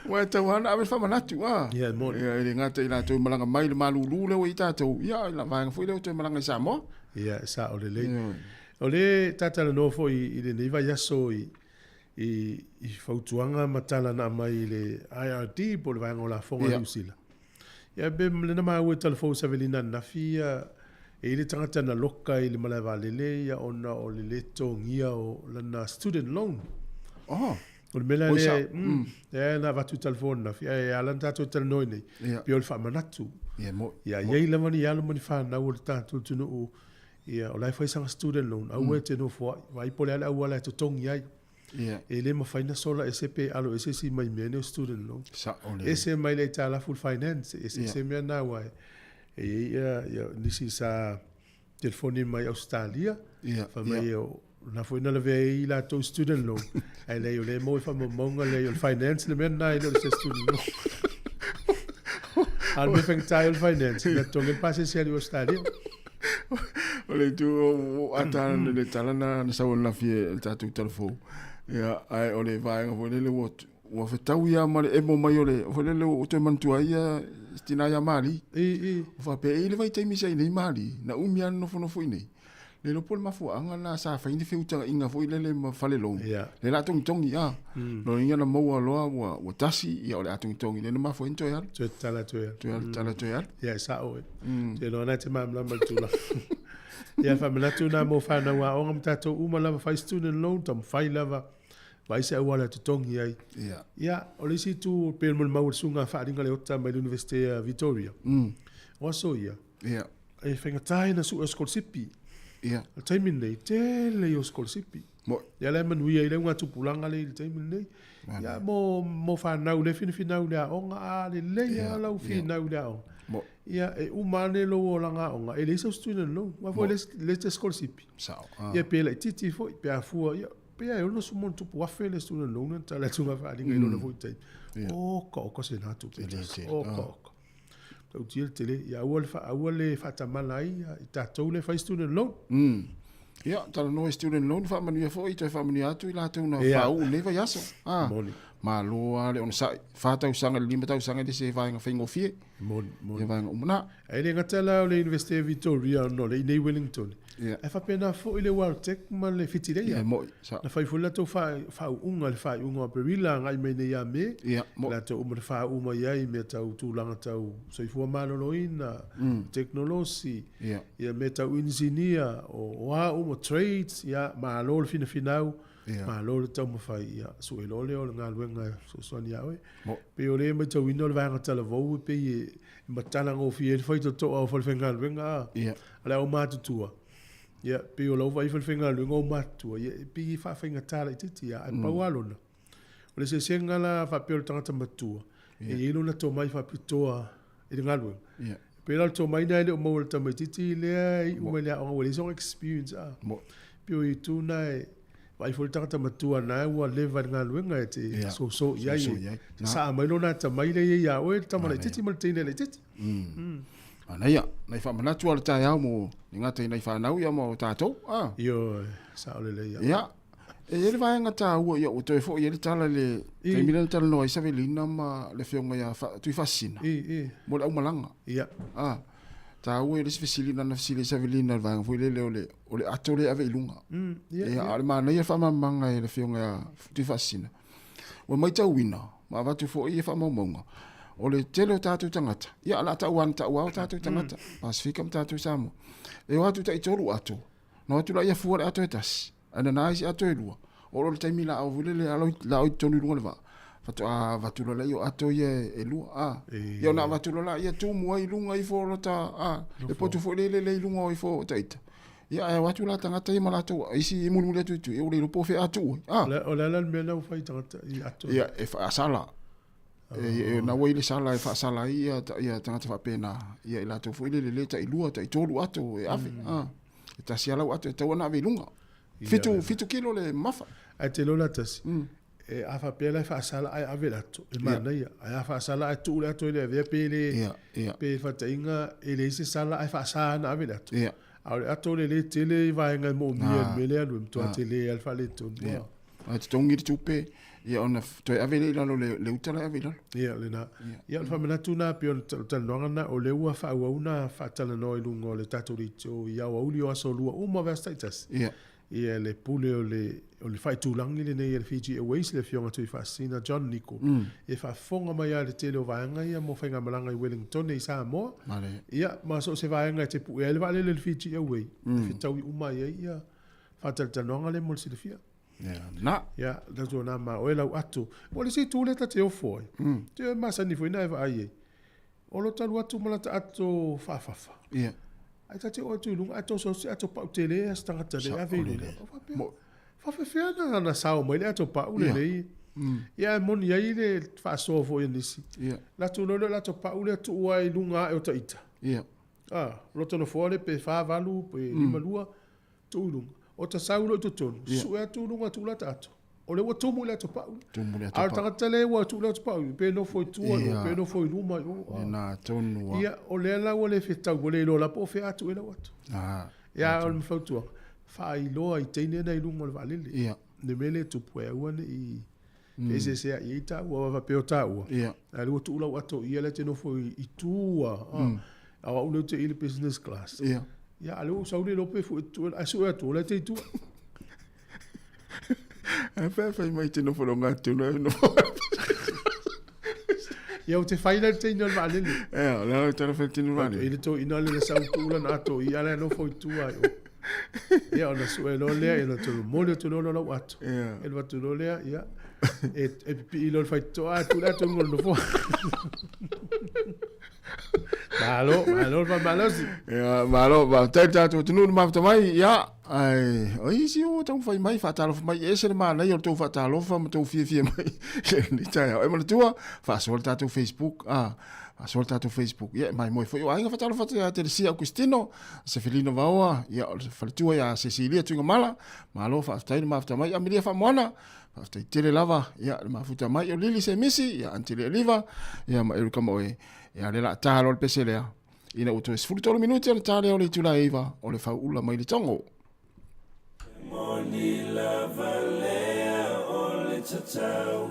Ua e tau lava ona ave le faamanatu, a. Ia, e moni. Ia, e le gata i latou e malaga mai le malulu lea ua i ai tatou, ia, i la vaega foi lea ua toe malaga i Samoa. Ia, e sao lelei. Ioe. O le ta talanoa foi i lenei vaiaso i i i fautuaga ma tala na aumai i le IRD po o le Vaega o Lafoga a Niu Sila. Ia pe lena maua i talafou Savelina ananafi ia e i ai le tagata na loka i le malae vaalele ia ona o le le totogia o lana student loan. Oh. O le mea la Oi lea, sao. lea na avatu i talafou ananafi, ae ala ona tatou talanoa nei, Ia. pei o le faamanatu. Ia, mo. Ia i ai lava ni alo ma ni fanau o le tatou atunuu, ia o la e fai sana student loan, aua e te nofoai, vaai po o le a le auala e totogi ai. Ia. E le mafai na sola ese pe alo ese isi mai mea nei o student loan. Sao lelei. Ese mai le aitalafu le finance, ese Ia. ese mea na aua e e i ai ia, ia nisi sa telefoni mai Ausetalia, Ia, fai mai ia. o na foi na lavea ai i latou student loan, ae leai o lea e maua i faamaumauga leai o le finance le mea lena e le o se student loan. A o le mea faigata ai o le finance, na totogi ai le pasese alu i Ausetalia. O le itu o ata le tala na na sau ananafi e le tatou talafou. Ia, ae o le vaega foi lele ua ua fetaui lava ma le emo mai o le foi lele ua toe manatua ai ia si tina ia Mali. I, i. Ua faapea e i ai le vaitaimi sa i nei Mali, na umi lava le nofonofo i nei. Le iloa po o le mafuaaga lena sa fai ni feutagaiga foi lele ma Falelou. Ia. Le la togitogi a. Lona uiga na maua loa ua ua tasi ia o le a togitogi lea na mafua ai ona toe alu. Toe tatala toe alu. Toe alu tatala toe alu. Ia e sao e. Te iloa na te malamalama i le tulaga. Ia faamanatu na mo whanau aoga ma tatou uma lava fai student loan, taumafai lava vaai se auala e totogi ai. Ia. Ia, o le isi itu pei ona molimau e le susuga a Faalinga Leota mai le Universite a Victoria. O aso ia, Ia. e faigata ai ona sue o sikolasipi. Ia. O le taimi lenei, tele ia o sikolasipi. Mo. Ia la e manuia ai le augatupulaga lea i le taimi lenei. Ia mo, mo fanau le finafinau i le aoga, a lelei lava lau finau i le aoga. Mo. Ia e uma ane lou olaga aoga, e leai sau student loan. Aua foi e leai se sikolasipi. Sao. Ia pe laitiiti foi, pe a fua, ia pe a e $60,000 le student loan na tala atu ngā faaaliga i lona foi taimi. Oka oka se nā tupe. Oka oka. Tautia le tele, ia aua le, aua le faatamala ai i tatou le fai student loan. Ia, talanoa i student loan, faamanuia foi, toe faamanuia atu i latou na Ia. faauu i lenei vaiaso. Ah, Moni. Malo lava le onosai, fa tausaga i le lima tausaga e le se vaega faigofie. Moni, moni. Ia vaega uma na. Ae le gata la o le Universite o Victoria ona o le i inei i Wellington, ae faapena foi le WelTec ma le Whitireia. Ia, moi, sa. Na fai foi le latou faauuga i le faaiuga o Aperila agai mai nei ia Me, Ia, moi. latou uma na faauu mai ai i mea tau tulaga tau soifua maloloina, tekonolosi, ia mea tau inisinia, o a uma, trades, ia, malo le finafinau. Ia. Malo le taumafai, ia, sue loa lea o le galuega e fesoasoani ia oe. Mo. Pei o lea e matauina o le vaega talavou e pei e matalagofie ai le faitotoa o falefaigaluega a. Ia. A le aumatutua, ia, pei o lau vaai falefaigaluega o aumatutua, ia, e pei e faafaigata laitiiti ia, ae pau lava lona. O le eseesega la faapea o le tagata matua, e i ai lona tomai faapitoa i le galuega. Ia. Pei la o le tomai lena e le o maua e le tamaitiiti lea e iu mai le aoga ua leai sona experience a. Pei o itu na e vaai foi le tagata matua na ua leva i le galuega e te soso i ai. E saa mai lona atamai lea e i ai ia oe le tama laitiiti ma le teine laitiiti. Manaia, nai faamanatu lava o le taeao mo le gata i nai fanau ia ma o tatou. Ioe, sao lelei. Ia. E i ai le vaega taua, ia ua toe foi i ai le tala i le taimi lea na talanoa ai Savelina ma le afioga ia Tuifaasisina mo le aumalaga. Ia. A, taua ia le isi fesili na fesili ai Savelina i le vaega foi lele o le, o le ato lea e ave i luga. Ia, ia, a o le manaia le faamalamalamaga e le afioga ia Tuifaasisina. Ua matauina ma avatu foi ia faamaumauga, o le tele o tatou tagata, ia o le a tau lava na tau lava o tatou tagata, Pasefika ma tatou Samoa. E o atu taitolu ato, na o atu laia fua le ato e tasi, Ae nana isi ato e lua, oo loa i le taimi la au foi lele a la au i totonu i luga o le vaa, faatoa avatu loa lea o ato ia e lua, a. Ia ona avatu loa laia tumu ai i luga ifo o lota, a, le potu foi lele lea i luga ifo o ita. Ia ae o atu la tagata ia ma latou isi e mulimuli atu i tua, ia ua le iloa po o fea a tuu ai, a. O le a la le mea lena ua fai i tagata i ato ia? Ia, e faasala. E na ua i le sala e faasala ai ia, ia tagata faapena, ia i latou foi lele le tailua, taitolu ato e ave, a. E tasi lava lau ato e tatau ona ave i luga. 7, 7 kilo le mamafa. Ae te iloa la tasi, e, a faapea la e faasala ae ave le ato, e manaia. Ae a faasala ae tuu le ato e le avea pe le, pe faatainga e leai se sala ae faasa ona ave le ato. A o le ato le le tele i vaega e moomia i le mea lea alu e matua tele lava le faaletonu. Ae totogi le tupe, ia ona toe ave lea i lalo le, le uta la e ave i lalo. Ia, lena. Ia, o le faamanatu lena, pei o le talanoaga lena, o lea ua faaauau ona faatalanoa i luga o le tatou leitio i aoauli o aso lua uma o vaiaso taitasi. Ia. Ia, le pule o le, o le faaitulagi lenei a le Fiji Airways, le Afioga Tuifaasisina John Niko, e faafofoga mai lava i le tele o vaega ia mo faigamalaga i Wellingtone i Samoa. Male. Ia, ma so o se vaega e te pue ai le vaalele a le Fiji Airways, e fetaui uma ai ai ia faatalatalanoaga lea mo le silafia. Ia, na. Ia, tautua na ma oe lau ato. O le isi itu lea ta te ofo ai. Te oe masani foi na e vaai ai. O lo talu atu ma lata ato faafafa. Ia. Ae ta te oo atu i luga, ae toso se ato pau tele a se tagata le ave i luga. O faapea, faafefea na, na sao mai le ato pau lenei. Ia, e moni ai le faasoa foi a nisi. Ia. Latou loa lea o le ato pau lea tuu ai i luga ae o ta ita. Ia. Ah, loto nofoa lea pe 4 8 pe 5 2. Tuu i luga. O ta sau loa i totonu, yeah. sue atu i luga, tuu le ata ato. O lea ua tumu i le ato pau. Tumu le ato pau. A o le tagata lea ua tuu le ato pau, pe nofo i tua, yeah. pe nofo i luma. I o, Lena tonu a. Ia, o lea la ua le fetau, ua le iloa la po o fea atu e lau ato. Ah, ia, o le fautuaga, faailoa i teine na i luga o le vaalele. Ia. Le mea lea e tupu e aua ne i feeseesea'i ai taua, aua faapea o taua, a o lea ua tuu lau ato i ia lea e te nofo i tua, a o au lea ou te i le business class. Ia. Ia, a o lea ua ou sau le iloa pe fue atu, ae sue atu, o lea e te i tua. Ae pea fai mai te nofo lo ngā tunu e nofo. Ia, ou te fai la le teine o le vaalele. Ia, o le ala o tala fai le teine o le vaalele. I le toeaina le sau tuu lana ato i ala e nofo i tua i o. Ia, ona sue loa lea, ia ona toe momoli atu loa lea o lau ato. Ia. E alu atu loa lea, ia, e, e pipii loa i le faitotoa, ae tuu le ato i luga o le nofoa. Malo, malo le faamalosi. Ia, malo, faafetai le tatou atunuu na mafuta mai, ia, ae, o isi ua taumafai mai, faatalofa mai, e ese le manaia o le tou faatalofa ma tou fiafia mai i lenei taeao. E manatua, faasoa le tatou Facebook, a, faasoa le tatou Facebook. Ia, e maimoe foi o aiga faatalofa atu ia Telesia Augustino, Sefelina Vaoa, ia, o le faletua ia Cecilia Tuigamala, malo, faafetai le mafuta mai, Amelia Faamoana, faafetai tele lava, ia, le mafuta mai, o Lili Semisi, ia, Antele Eliva, ia, ma Erika Moe, ia, le la tā loa le pese lea. Ina ua toe 13 minute ona tā lea o le itula e 9 o le fauula mai le Togo. Moni lava lea o le tatau.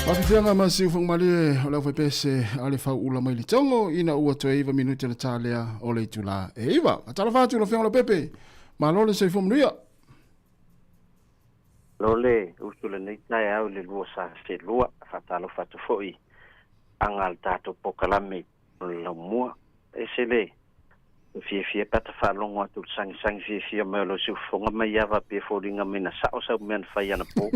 Faafefeaga ma siufogomalie o le aufaipese a le fauula mai le togo ina ua toe iva minute le ta lea o le itulā e iva. Faatalofa atu i lau Afioga Leaupepe, malo le soifua manuia. Malo le usu lenei taeao i le lua sa selua, faatalofa atu foi i aga a le tatou polokalame o le laumua. Ese le fiafia pe a ta faalogo atu i le sagisagi fiafia mai o lau siufofoga mai ava pe foliga mai na sao sau mea na fai anapo.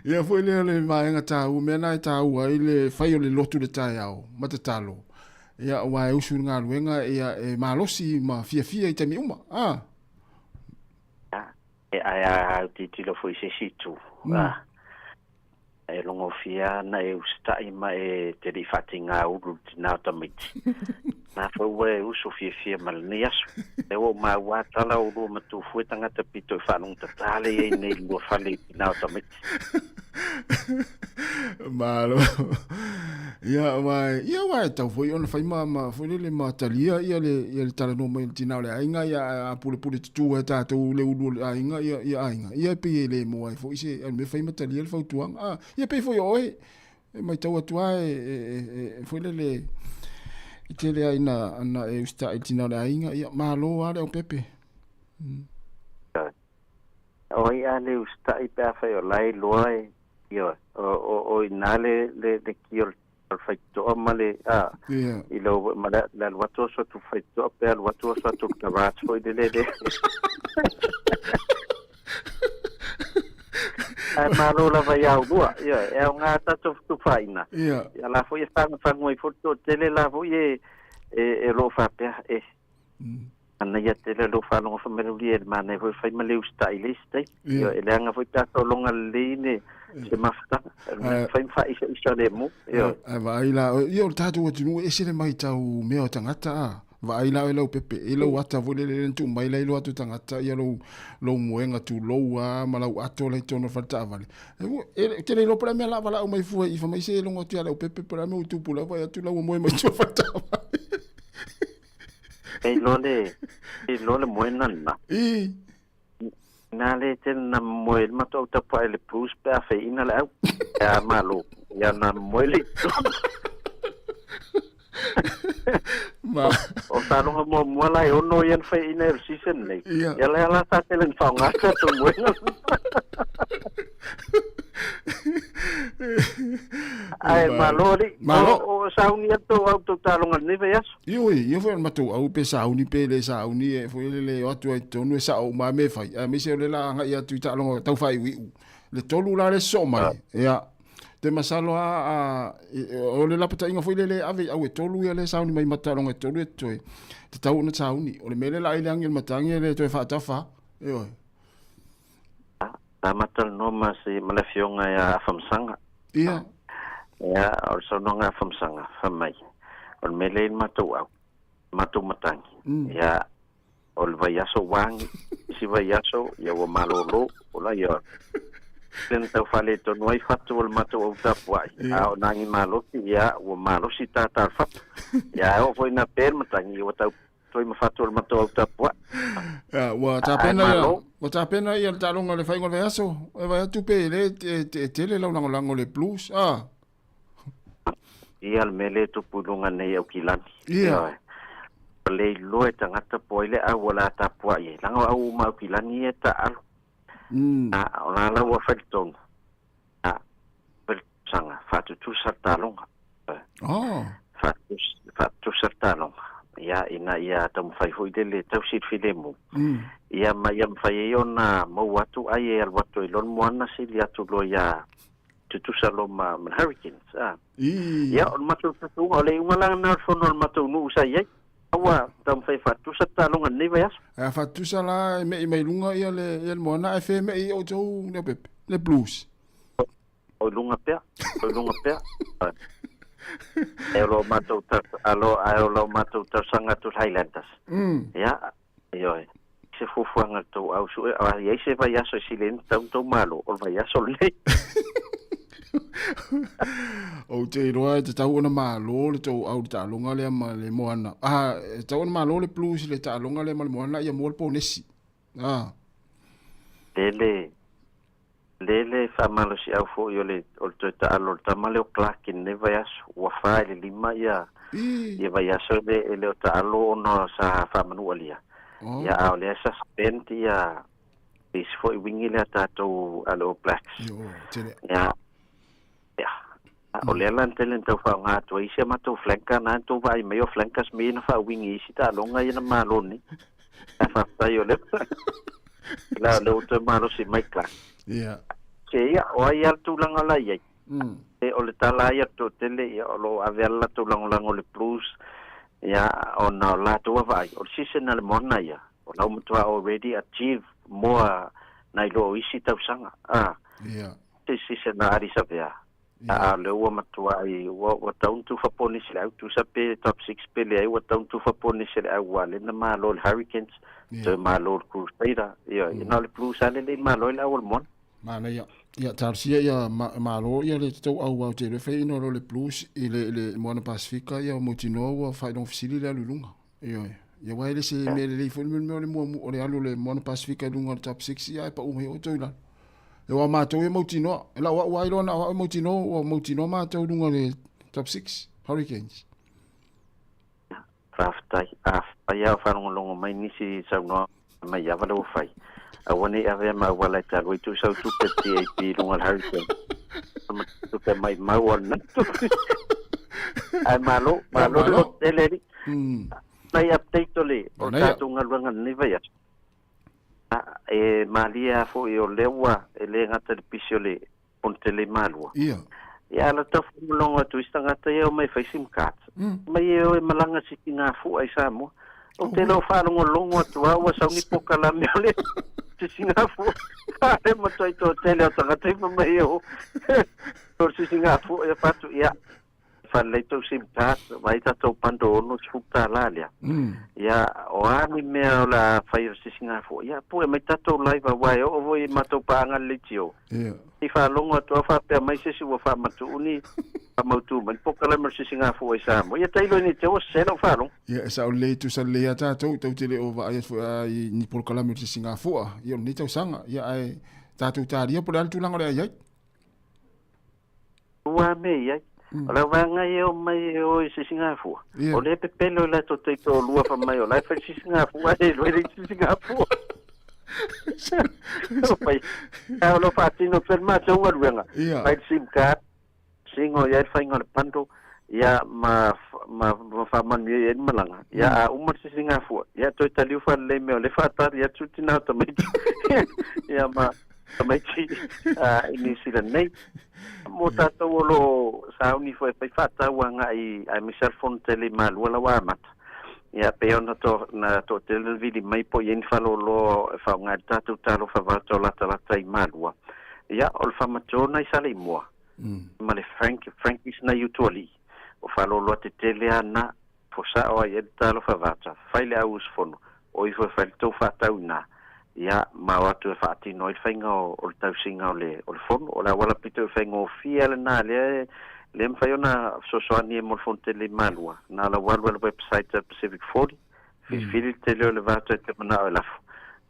Ia foi lea o le vaega taua, mea na e taua ai le fai o le lotu le taeao ma tatalo. Ia aua e usu i le galuega ia e malosi ma fiafia i taimi uma. Ah. E ae a au tilotilo foi i se isi itu. Ah. E logofia ana e usitai ma e te lii faatigā ulu le tinā o tamaiti. Nā foi ua e uso fiafia ma lenei aso. Lea ua ou maua a tala o lua matufue tagata pito i faalogo tatā le iai nei i lua fale i tinā o tamaiti. Malo. Ia, aua, ia, aua e tau foi ona fai ma, ma foi lele ma talia ia le, ia le talanoa mai o le tinā o le aiga, ia, a pulepule tutū ai tātou le ulu o le aiga, ia, ia aiga. Ia e pei e le moa ai foi se, a le mea fai ma talia le fautuaga. A, ia pei foi o oe, e matau atu lava e, e, e, e foi lele, e tele ai na, na e usitai i le tinā o le aiga, ia, malo lava le aupepe. Mm. O ai a le usitai pe afai o la e iloa e, ioe, o i ina le, le, le ki o le faitotoa ma le, a, i lou, ma le, le alu atu oso atu faitotoa pe alu atu oso atu le garage foi lele le. Ae malo lava iā ulua, ioe, e aoga tatou fetufaaiga. Ia la foi e fagufagu ai foi le toatele la foi e, e, e o lo o faapea, e, Manaia tele lou faalogo faamalulia i le manaia foi fai ma le usitai i le isi taimi. Ia. E leaga foi pe a tologa lelei le se mafutaga. Fai ma faaisaisa le mo. Ia. Ae vaai la, ia o le tatou atunuu e ese le matau mea o tagata a. Vaai la oe Leaupepe, i lou ata foi lele lea na tuu mai la i lou ata o tagata, ia lou, lou moega tulou a ma lau ato la i totonu o le fale taavale. E te le iloa po o le a mea la valaau mai fua i i, fai mai se logo atu ia Leaupepe po o le a mea ua tupu la, vaai atu la ua moe mai tua fale taavale. E iloa le, e iloa le moena lena. I. Na le tele na moe le matou au tapuaʻe le Bruce pe a feiina le au. E a malo. Ia na moe le Ma O taaloga muamua la e ono ia na faiaina i le season lenei. Ia. Ia lea la sa tele na faaaoga le tatou moega. Ae malo alii. Malo. O, o sauni atu tou au tou taaloga i lenei vaiaso. Ioe, ia foi o le matou au pe sauni pe le sauni e foi le le o atu ai totonu e sao uma lava mea e fai, aemaise o lea o le a agai atu i taaloga tau faaiuiu. Le tolu la le sosoo mai, ia, te masalo lava a, o le lapataiga foi lea e ave i au e tolu ia lea e sauni mai ma taaloga e tolu e totoe, tatau ona sauni. O le mea lea o le a ai le agi o le matagi e le toe faatafa, ioe. Na matalanoa ma se ma le afioga ia Afamasaga. Ia. Ia, o le saunoaga a Afamasaga, fai mai, o le mea lea i le matou au, matou matagi, ia, o le vaiaso ua agi, isi vaiaso, ia ua malolo, o la ia, lea na tau faaletonu ai fatu o le matou au tapuai, a o na agi malosi, ia, ua malosi tata le fatu. Ia, ae oo foi ina pe le matagi, ia ua tau Toi ma fatu o le matou au tapuai. Ia, ua tapena ia, ua tapena ia le taaloga i le faaiuga o le vaiaso. E vaai atu pe le e tele lau lagolago i le Blues, a. Ia le mea lea e tupu i luga nei Aukilani. Ia. Ua le iloa e tagata po o ai le au o le a tapuai ai. Leaga o au uma Aukilani ia e taaalo. A, o la la ua fai le tonu. A, fai le tausaga, faatutusa le taaloga. Oh. Faatutusa le taaloga. Ia, ina ia taumafai foi lele tausi le filemu. Ia, ma ia mafai ai ona maua atu ai e alu atu ai loa le moana sili atu loa ia tutusa loa ma, ma le Hurricanes. A. Ia, o le matou tutuga, o le iuga la lena o le fono a le matou nuu sa i ai. Ua taumafai e faatutusa le taaloga i lenei vaiaso. A faatutusa la e me'i mai luga ia le, ia le moana ae fe me'i outou Leaupepe, le Blues. O i luga pea, o i luga pea. E o lo matou alo ae o lo matou talosaga atu i le Highlanders. Ia, ioe. Se fuafuaga a le tou au sue, a i ai se vaiaso e sili ai ona tatau ona tou malo, o le vaiaso lenei. Ou te iloa e tatau ona malo le tou au i le taaloga lea ma le moana. Ah, e tatau ona malo le Blues i le taaloga lea ma le moana ia mua le ponesi. Ah. Lele, lele faamalosiau foi o le, o le toe taalo o le tama lea o Clark i lenei vaiaso. Ua fa i le lima ia, ia vaiaso e le, e le o taalo ona sa faamanualia. Oh. Ia, a o lea suspend ia isi foi wingi lea tatou a le All Blacks. Io, tele. Ia, ia. O lea la na tele na tau faaaoga atu ai isi a matou flanker na tou vaai mai o flankers me na faawingi i isi taaloga ia na malo nei. Ae faafetai o lea la o lea ua toe malosi mai Clark. Ia. Se ia, o ai lava le tulaga o la i ai. E, o le tala lava ia o le toatele, ia, o lo o ave lava le latou lagolago i le Blues, ia, ona o latou vaavaai, o le season a le moana ia, o la ua matua already achieve more nai lo o isi tausaga, a. Ia. Se season a Ardie Savea, a o lea ua matuai, ua tau ona tufa ponisi le au, tusa pe top six pe leai, ua tau ona tufa ponisi le au, aua o lea na malo i le Hurricanes, toe malo i le Crusader, ioe, na o le Blues lava lea e le i malo ai le au o le moana. Manaia. Ia, talosia ia malo ia le tou au au te iloa fai ina loa le Blues i le, i le Moana Pasifika ia mautinoa ua faailoga fesili le alu i luga. Ioe. Ia aua e le se mea lelei foi le mea o le muamua o le alu o le Moana Pasifika i luga o le top six ia ae pau mai outou i lalo. Ia aua matou ia mautinoa. E lau au lava iloa na o au e mautinoa ua mautinoa matou i luga o le top six Hurricanes. Faafetai. Afai lava o faalogologo mai nisi saunoaga mai ava le ua fai, aua ne i avea ma auala e te alu ai tuu sau tupe le TAP i luga o le Hurricane. Ma tupe maimau o lena tupe. Ae malo, malo le loto tele alii. Nai update o le o le tatou galuega i lenei vaiaso. E malie lava foi o lea ua e le gata i le pisi o le Ponitele i Malua. Ia. Ia ala tau whakamulongo atu i tagata ia o mai whai sim card. Mai e o e malanga si ki ngā fua i Samoa. O te leo whaalongolongo atu a ua sauni poka la mea le sisi ngā fua. A e matua i tō tele o tagata i mai e o. O sisi ngā fua ia whatu ia. Whanlei tō sim card, mai tātou pando ono $10 lea. Ia, o a ni mea o la whai o sisi ngā fua. Ia, pue mai tātou live a wai o o voi mātou paanga le leitio. Ia. I whaalongo atu a whapea mai sesi ua whaamatu uni, whamautu mai pokala ma sisi ngā fua i Samoa. Ia tailo ni te o sena o whaalongo. Ia, e sao lelei tusa lelei ia tātou, tau te le o vaai atu foi a i ni polokalame o le sisi ngā fua. Ia, o lenei tausaga. Ia, ae tātou tāria po o le a le tulaga o le a i ai. Ua mea i ai. O le auvaega ia e omai e o i sisigafua, o lea e pepelo i latou taitoalua fai mai o la e fai le sisigafua ae le iloa e leai se sisigafua. Fai, a o lo o faatino pea le matou galuega, fai le sim card, singo i ai le faiga o le bundle, ia ma ma ma faamanuia i ai le malaga. Ia a uma le sisigafua, ia toe taliu faalelei mea o lea e faatali atu le tina o tamaiti. Ia ma tamaiti i Niu Sila nei. Mo tatou o lo o sauni foi e fai faatau agai aemaise lava le fono tele i Malua la ua amata. Ia pei ona to, na toatele na vili mai po o i ai ni faleoloa e faaaoga ai le tatou talofa vata o latalata i Malua. Ia o le Famato na i Saleimoa ma le Frank, Frankies na i Utualii. O faleoloa tetele lava na, fosao ai i ai le talofa vata, fai le au usufono, o ifo e fai le tou faatau i ina, ia, ma o atu e faatino ai le faiga o, o le tausiga o le, o le fono. O le auala pito e faigofie lena lea lea e mafai ona fesoasoani ai mo le fono tele i Malua. Na ona alu i le website a Pacific 40, filifili le tele o le vata e te manao e lafo.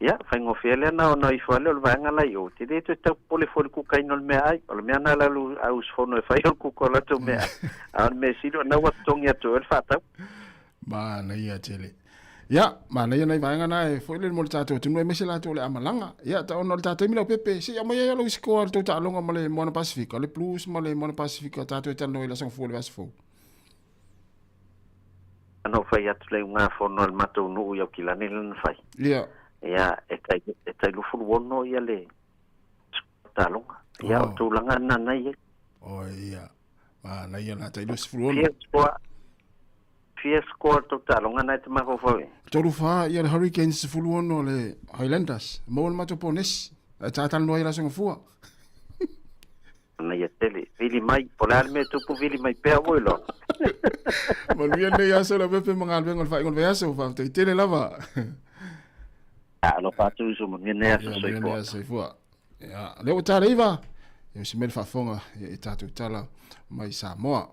Ia, faigofie lea na ona ifo lava lea o le vaega la i o. Te le toe tau popole fua i le kukaina o le meaai. O le mea na a le au usufono e fai o le kuka o latou meaai. A o le mea sili o na ua totogi atu e oe le faatau. Manaia tele. Ia, manaia nai vaega na e foi le mo le tatou atunuu aemaise latou o le a malaga. Ia, ta ona o le ta taimi Leaupepe, se i aumai ai lou score o le tou taaloga ma le Moana Pasifika, le Blues ma le Moana Pasifika tatou e talanoa i le Aso Gafua o le vaiaso fou. Na ou fai atu le ugafono a le matou nuu i Aukilani lea na fai. Ia. Ia, e tai, e tai 26 ia le score taaloga. Ia, o tulaga na na i ai. Oh, ia. Manaia la tai 26. Fia score, Fia score tou taaloga na e te mafaufau i ai? 3 4 ia le Hurricanes 16 le Highlanders. Maua le matou ponesi. Ae ta talanoa ai le Aso Gafua. Manaia tele. Vili mai. Po o le a le mea e tupu vili mai pea ua iloa. Manuia lenei aso Leaupepe ma galuega o le faaiuga o le vaiaso. Faafetai tele lava. Alofa atu uso manuia lenei aso Ia, manuia lenei aso soifua. Ia, lea ua ta le iva. Ia usi mai le faafofoga ia i tatou tala mai Samoa.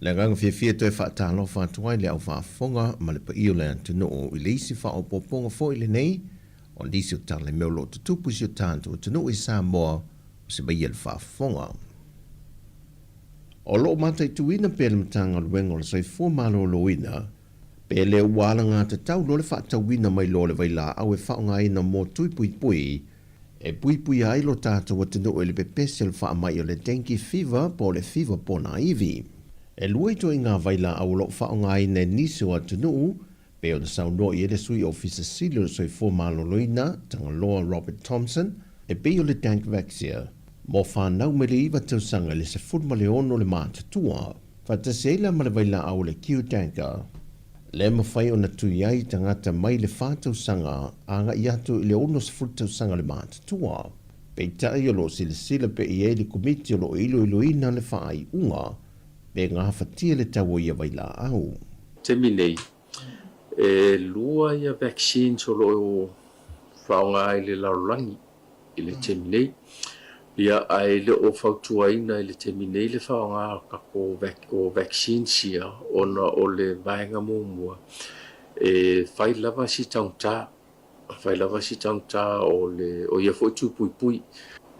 Le agaga fiafia toe faatalofa atu ai le au faafofoga ma le paia o le atunuu i le isi faaopoopoga foi lenei o nisi o tala i mea o lo o tutupu i si o tatou atunuu i Samoa o se maia le faafofoga. O lo o mataituina pea le Matagaluega o le Soifua Maloloina Pe le ua alagatatau loa le faatauina mai loa o le vailaau e faaaogaina mo tui puipui e puipuia ai lo tatou atunuu i le pepesi o le faamai o le dengue fever po o le fiva ponaivi. E lua ituaiga vailaau o lo o faaaogaina e nisi o atunuu, pei ona saunoa i ai le Sui Ofisa Sili o le Soifua Maloloina, Tagaloa Robert Thomson, e pei o le Dengvaxia, mo fanau mai le 9 tausaga i le 16 le matutua. Faatasi ai la ma le vailaau o le Qdanker, lea e mafai ona tui ai tagata mai le fa tausaga agai atu i le 60 tausaga le matutua. Peitai o lo o silasila pea i ai le Komiti o lo o iloiloina le faaiuga pe gafatia le tau o ia vailaau. Taimi nei, e lua ia vaccines o lo o faaaoga i le lalolagi i le taimi nei. Ia, ae le o fautuaina i le taimi nei le faaaoga o tatou o vaccines ia ona o le vaega muamua e fai lava si taugata, fai lava si taugata o le o ia foi tui puipui.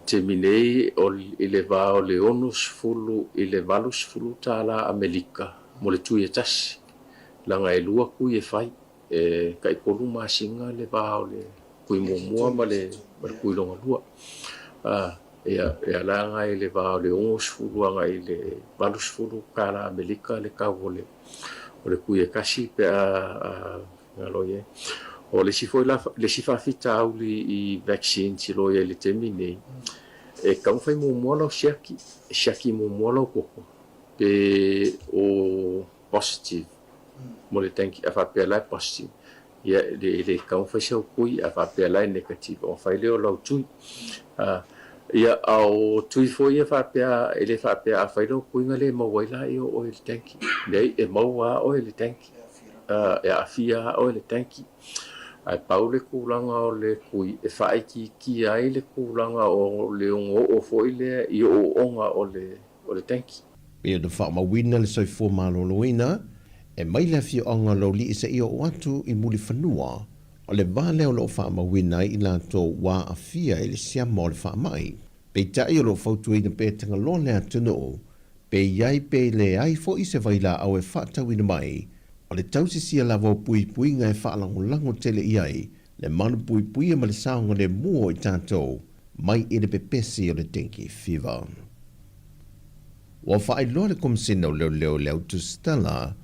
Taimi nei o i le va o le 60 i le 80 tala Amelika mo le tui e tasi, leaga e lua tui e fai. E tai tolu masina le va o le kui muamua ma le ma le kui lona lua. A, ia, e ala agai i le va o le 60 agai i le 80 tala Amerika le tau o le o le kui e tasi pe a a galo i ai. O le isi foi la, le isi faafitauli i vaccines i lo i ai i le taimi nei, e taumafai muamua lau siaki, siaki muamua lau toto pe o positive mo le dengue a faapea la e positive ia e le tatau ona fai sau tui a faapea la e negative ona fai lea o lau tui. Ia a o tui foi ia faapea e le faapea a fai lau tui na le maua ai laia o oe i le dengue. Leai e maua lava oe i le dengue. E aafia lava oe i le dengue. Ae pau le tulaga o le tui e faaitiitia ai le tulaga o le ono oo foi lea i ooooga o le o le dengue. Pei ona faamauina le soifua maloloina, e mai le afioaga o Laulii seia oo atu i Mulifanua. O le va lea o lo o faamauina ai i latou ua aafia i le siama o le faamai. Peitai o lo o fautuaina pea e Tagaloa le atunuu, pe i ai pe leai foi se vailaau e faatauina mai, o le tausisia lava o puipuiga e faalagolago tele i ai le malupuipuia ma le saogalemu o i tatou mai i le pepesi o le dengue fever. Ua faailoa le Komesina o Leoleo i le Autusitala,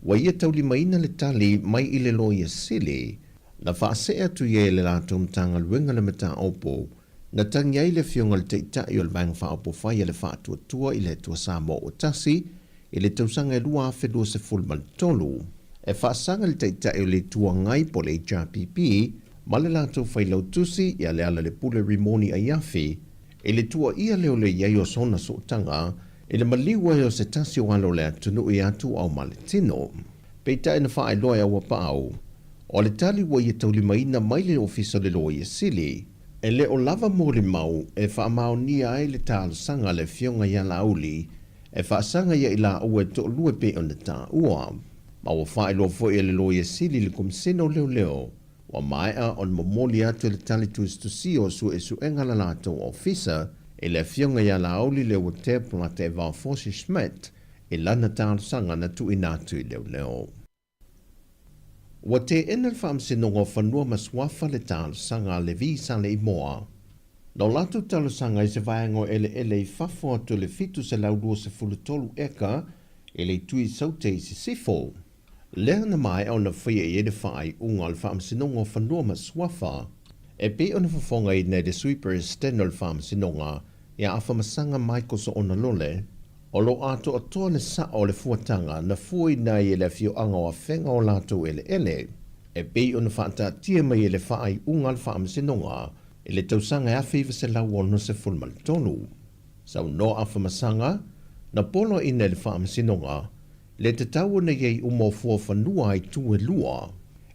ua ia taulimaina le tali mai i le Loia Sili, na faasee atu i ai e le latou Matagaluega le mataupu na tagi ai le Afioga i le Taitai o le Vaega Faaopofai a le Faatuatua i le Atua Samoa ua Tasi i le tausaga e 2023. E faasaga le Taitai o le Itu Agai po o le HRPP ma le latou Failautusi ia Lealailepule Rimoni Aiafi I le tuuaia lea o le i ai o sona sootaga i le maliu ai o se tasi o alo o le atunuu ia Tuuau Maletino. Peitai na faailoa e Auapaau, o le tali ua ia taulimaina mai le Ofisa o le Loia Sili, e le o lava molimau e faamaonia ai le talosaga a le Afioga ia Laauli e faasaga ia i laua e toalua e pei ona taua. Ma ua faailoa foi e le Loia Sili i le Komisena o Leoleo Ua maea ona momoli atu le tali tusitusia o suesuega a le latou ofisa i le Afioga ia Laauli Leuatea Polata Evaofosi Schmidt i lana talosaga na tuuina atu i leoleo. Ua teena le Faamasinoga o Fanua ma Suafa le talosaga a Levi Saleimoa. Na o latou talosaga i se vaega o eleele i fafo atu o le 723 eka i le itu i Saute i Sisifo. Lea na maea ona faia i ai le faaiuga o le Faamasinoga o Fanua ma Suafa, e pei ona fofogaina e le Sui Peresetene o le Faamasinoga ia Afamasaga Michael Soona Lole, o lo o atoatoa le sao o le fuataga na fuaina ai e le afioaga o Afega o latou eleele, e pei ona faataatia mai e le faaiuga a le Faamasinoga i le tausaga e 1963. Saunoa Afamasaga, na poloaiina e le Faamasinoga Le tatau ona i ai uma o fuafanua a itu e lua,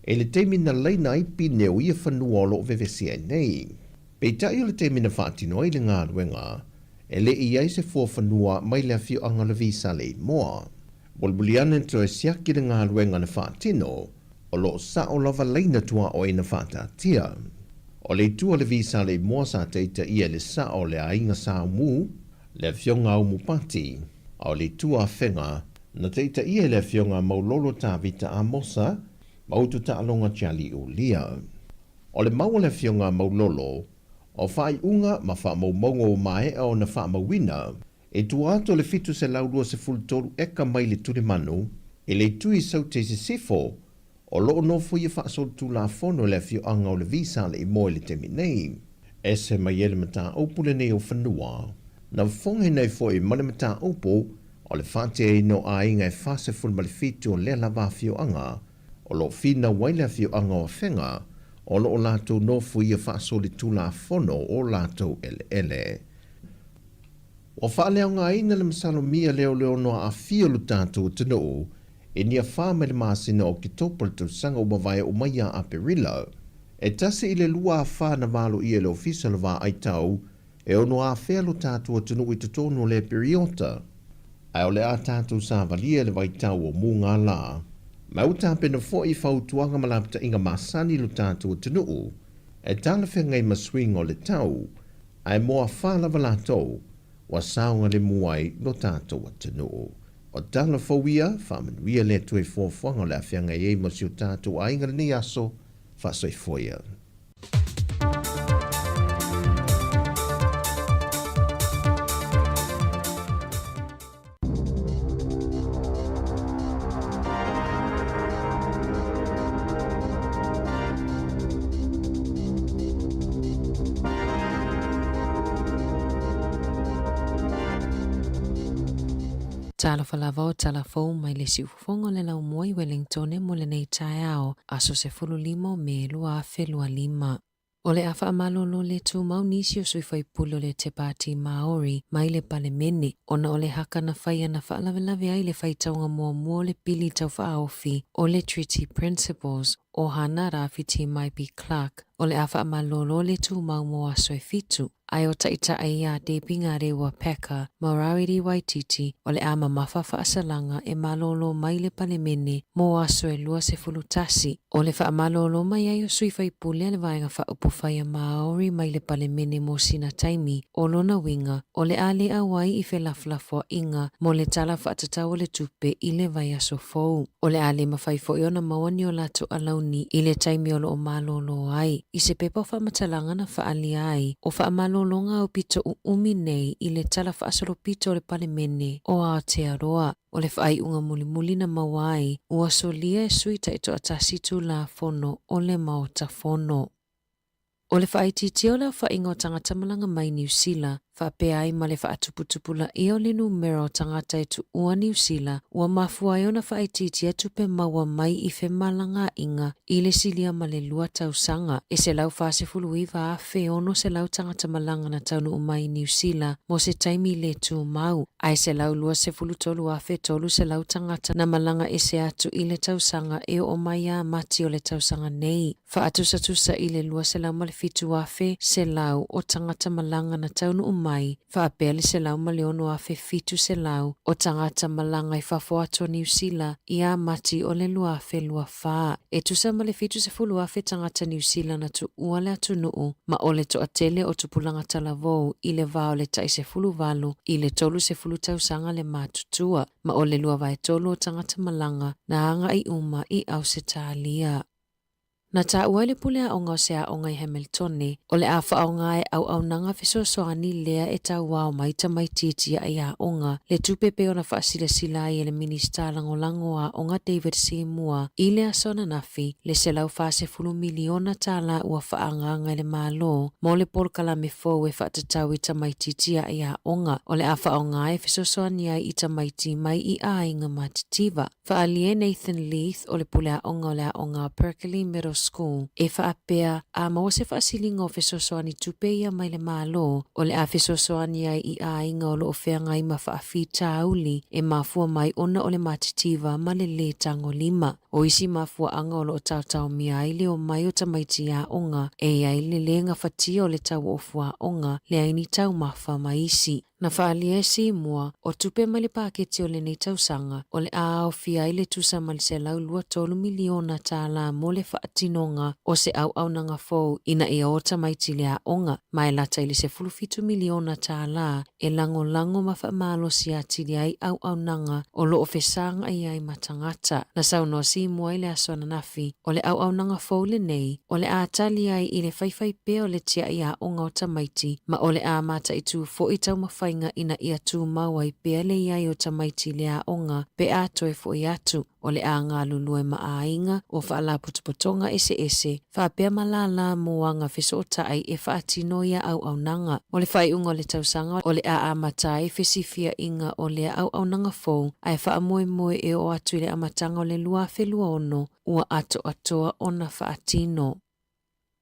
i le taimi na laina ai pine o ia fanua o lo o vevesi ai nei. Peitai o le taimi na faatino ai le galuega, e le i ai se fuafanua mai le afioaga o Lavisa Leimoa. Mulimuli ane toe siaki le galuega na faatino, o lo o sao lava laina tuaoi na faataatia. O le itu a Lavisa Leimoa sa taitaia i le sao o le aiga Sa Umu, le Afioga a Umupati, a o le itu a Afega, na taitaia e le Afioga a Maulolo Tavita Amosa ma Utu Taaloga Charlie Ulia. O le mau a le Afioga a Maulolo, o faaiuga ma faamaumauga ua maea ona faamauina, e tua atu o le 723 eka mai le Tulimanu i le itu i Saute i Sisifo, O lo o nofoia faasolitulafono le afioaga o Levi Saleimoa i le taimi nei. Ese mai ai le mataupu lenei o fanua, na fofogaina ai foi ma le mataupu o le faateaina o aiga e 47 o lea lava afioaga, o lo o finau ai le afioaga o Afega, o lo o latou nofoia faasolitulafono o latou eleele. Ua faaleaogaina le masalomia lea o le ono aafia o lo tatou atunuu i Niafā mai le masina o Oketopa le tausaga ua mavae oo mai ia Aperila. E tasi i le lua afa na valoia e le Ofisa o le Vaai Tau e ono afea lo tatou atunuu i totonu o lea piriota. Ae o le a tatou savalia i le vaitau o mugala. Ma ua tapena foi fautuaga ma lapataiga masani i lo tatou atunuu e talafeagai ma suiga o le tau Ae mo afa lava latou, ua saogalemu ai lo tatou atunuu. O tala fou ia, faamanuia le Atua i fuafuaga o le a feagai ai ma si o tatou aiga lenei aso, faasoifua ia. Talofa lava o tala fou mai le siufofoga o le laumua i Wellingtone mo lenei taeao, aso 15 o Me 2025. O le a faamalolo le tumau nisi o sui faipule o le Te Pāti Māori mai le Palemene ona o le haka na whai ana faalavelave ai le faitauga muamua o le pili tau faaofi o le Treaty Principles. o Hana Rawhiti Maipi-Clarke, o le a faamalolo le tumau mo aso e fitu, ae o taitai ia Debbie Ngarewa Packer ma Rawiri Waititi o le a mamafa faasalaga e malolo mai le Palemene mo aso e 21. O le faamalolo mai ai o sui faipule a le Vaega Faaupufai a Māori mai le Palemene mo sina taimi, o lona uiga, o le a le auai i felafolafoaiga mo le Tala Faatatau o le Tupe i le vaiaso fou. O le a le mafai foi ona maua ni o latou alauni i le taimi o lo o malolo ai. I se pepa o faamatalaga na faaalia ai, o faamalologa aupito uumi nei i le Tala Faasolopito o le Palemene o Aotearoa. O le faaiuga mulimuli na maua ai, ua solia e sui taitoatasi Tulafono o le Maota Fono. O le faaitiitia o le aofaiga o tagata malaga mai Niu Sila, faapea ai ma le faatuputupulaia o le numera o tagata e tuua Niu Sila, ua mafua ai ona faaitiitia tupe maua mai i femalagaaiga i le silia ma le lua tausaga. E 149,600 tagata malaga na taunuu mai i Niu Sila mo se taimi le tumau, ae 123,300 tagata na malaga ese atu i le tausaga e oo mai ia Mati o le tausaga nei. Faatusatusa i le 207,100 o tagata malaga na taunuu mai, faapea le 106,700 o tagata malaga i fafo atu o Niu Sila ia Mati o le 2024. E tusa ma le 70,000 tagata Niu Sila na tuua le atunuu ma o le toatele o tupulaga talavou i le va o le tai 18 i le 30 tausaga le matutua, ma o le 2/3 o tagata malaga na agai uma i Ausetalia. Na taua e le pule aoga o se aoga i Hamiltone, o le a faaaoga e auaunaga fesoasoani lea e tauao mai tamaiti e tiai aoga le tupe pei ona faasilasila ai e le Minisita Lagolago o Aoga David Seymour i le aso ananafi le $140 miliona tālā ua faaagaaga e le Malo mo le polokalame fou e faatatau i tamaiti tiai aoga o le a faaaoga e fesoasoani ai i tamaiti mai i aiga matitiva. Faaalia e Nathan Leith o le pule aoga o le aoga Perkeley Middle School e faapea, a maua se faasiliga o fesoasoani tupe ia mai le Malo, o le a fesoasoani ai i aiga o lo o feagai ma faafitauli e mafua mai ona o le matitiva ma le lē tagolima. O isi mafuaaga o lo o taotaomia ai le omai o tamaiti aoga e i ai le lē gafatia o le tauofu aoga, leai ni taumafa ma isi. Na faaalia e Seymour, o tupe mai le paketi o lenei tausaga, o le a aofia ai le tusa ma le $123 miliona tālā mo le faatinoga o se auaunaga fou ina ia o tamaiti i le aoga, ma e lata i le $17 miliona tālā e lagolago ma faamalosi atili ai auaunaga o lo o fesagai ai ma tagata. Na saunoa Seymour i le aso ananafi, o le auaunaga fou lenei, o le a tali ai i le faifai pea o le tiai aoga o tamaiti, ma o le a mataitū foʻi taumafaiga ina ia tumau ai pea le i ai o tamaiti i le aoga pe a toe foʻi atu. O le a galulue ma aiga o faalapotopotoga eseese, faapea ma lālā mo aga fesootai e faatino ia auaunaga. O le faaiuga o le tausaga, o le a amata ai fesifiaiga o lea auaunaga fou, ae faamoemoe e oo atu i le amataga o le 2026 ua atoatoa ona faatino.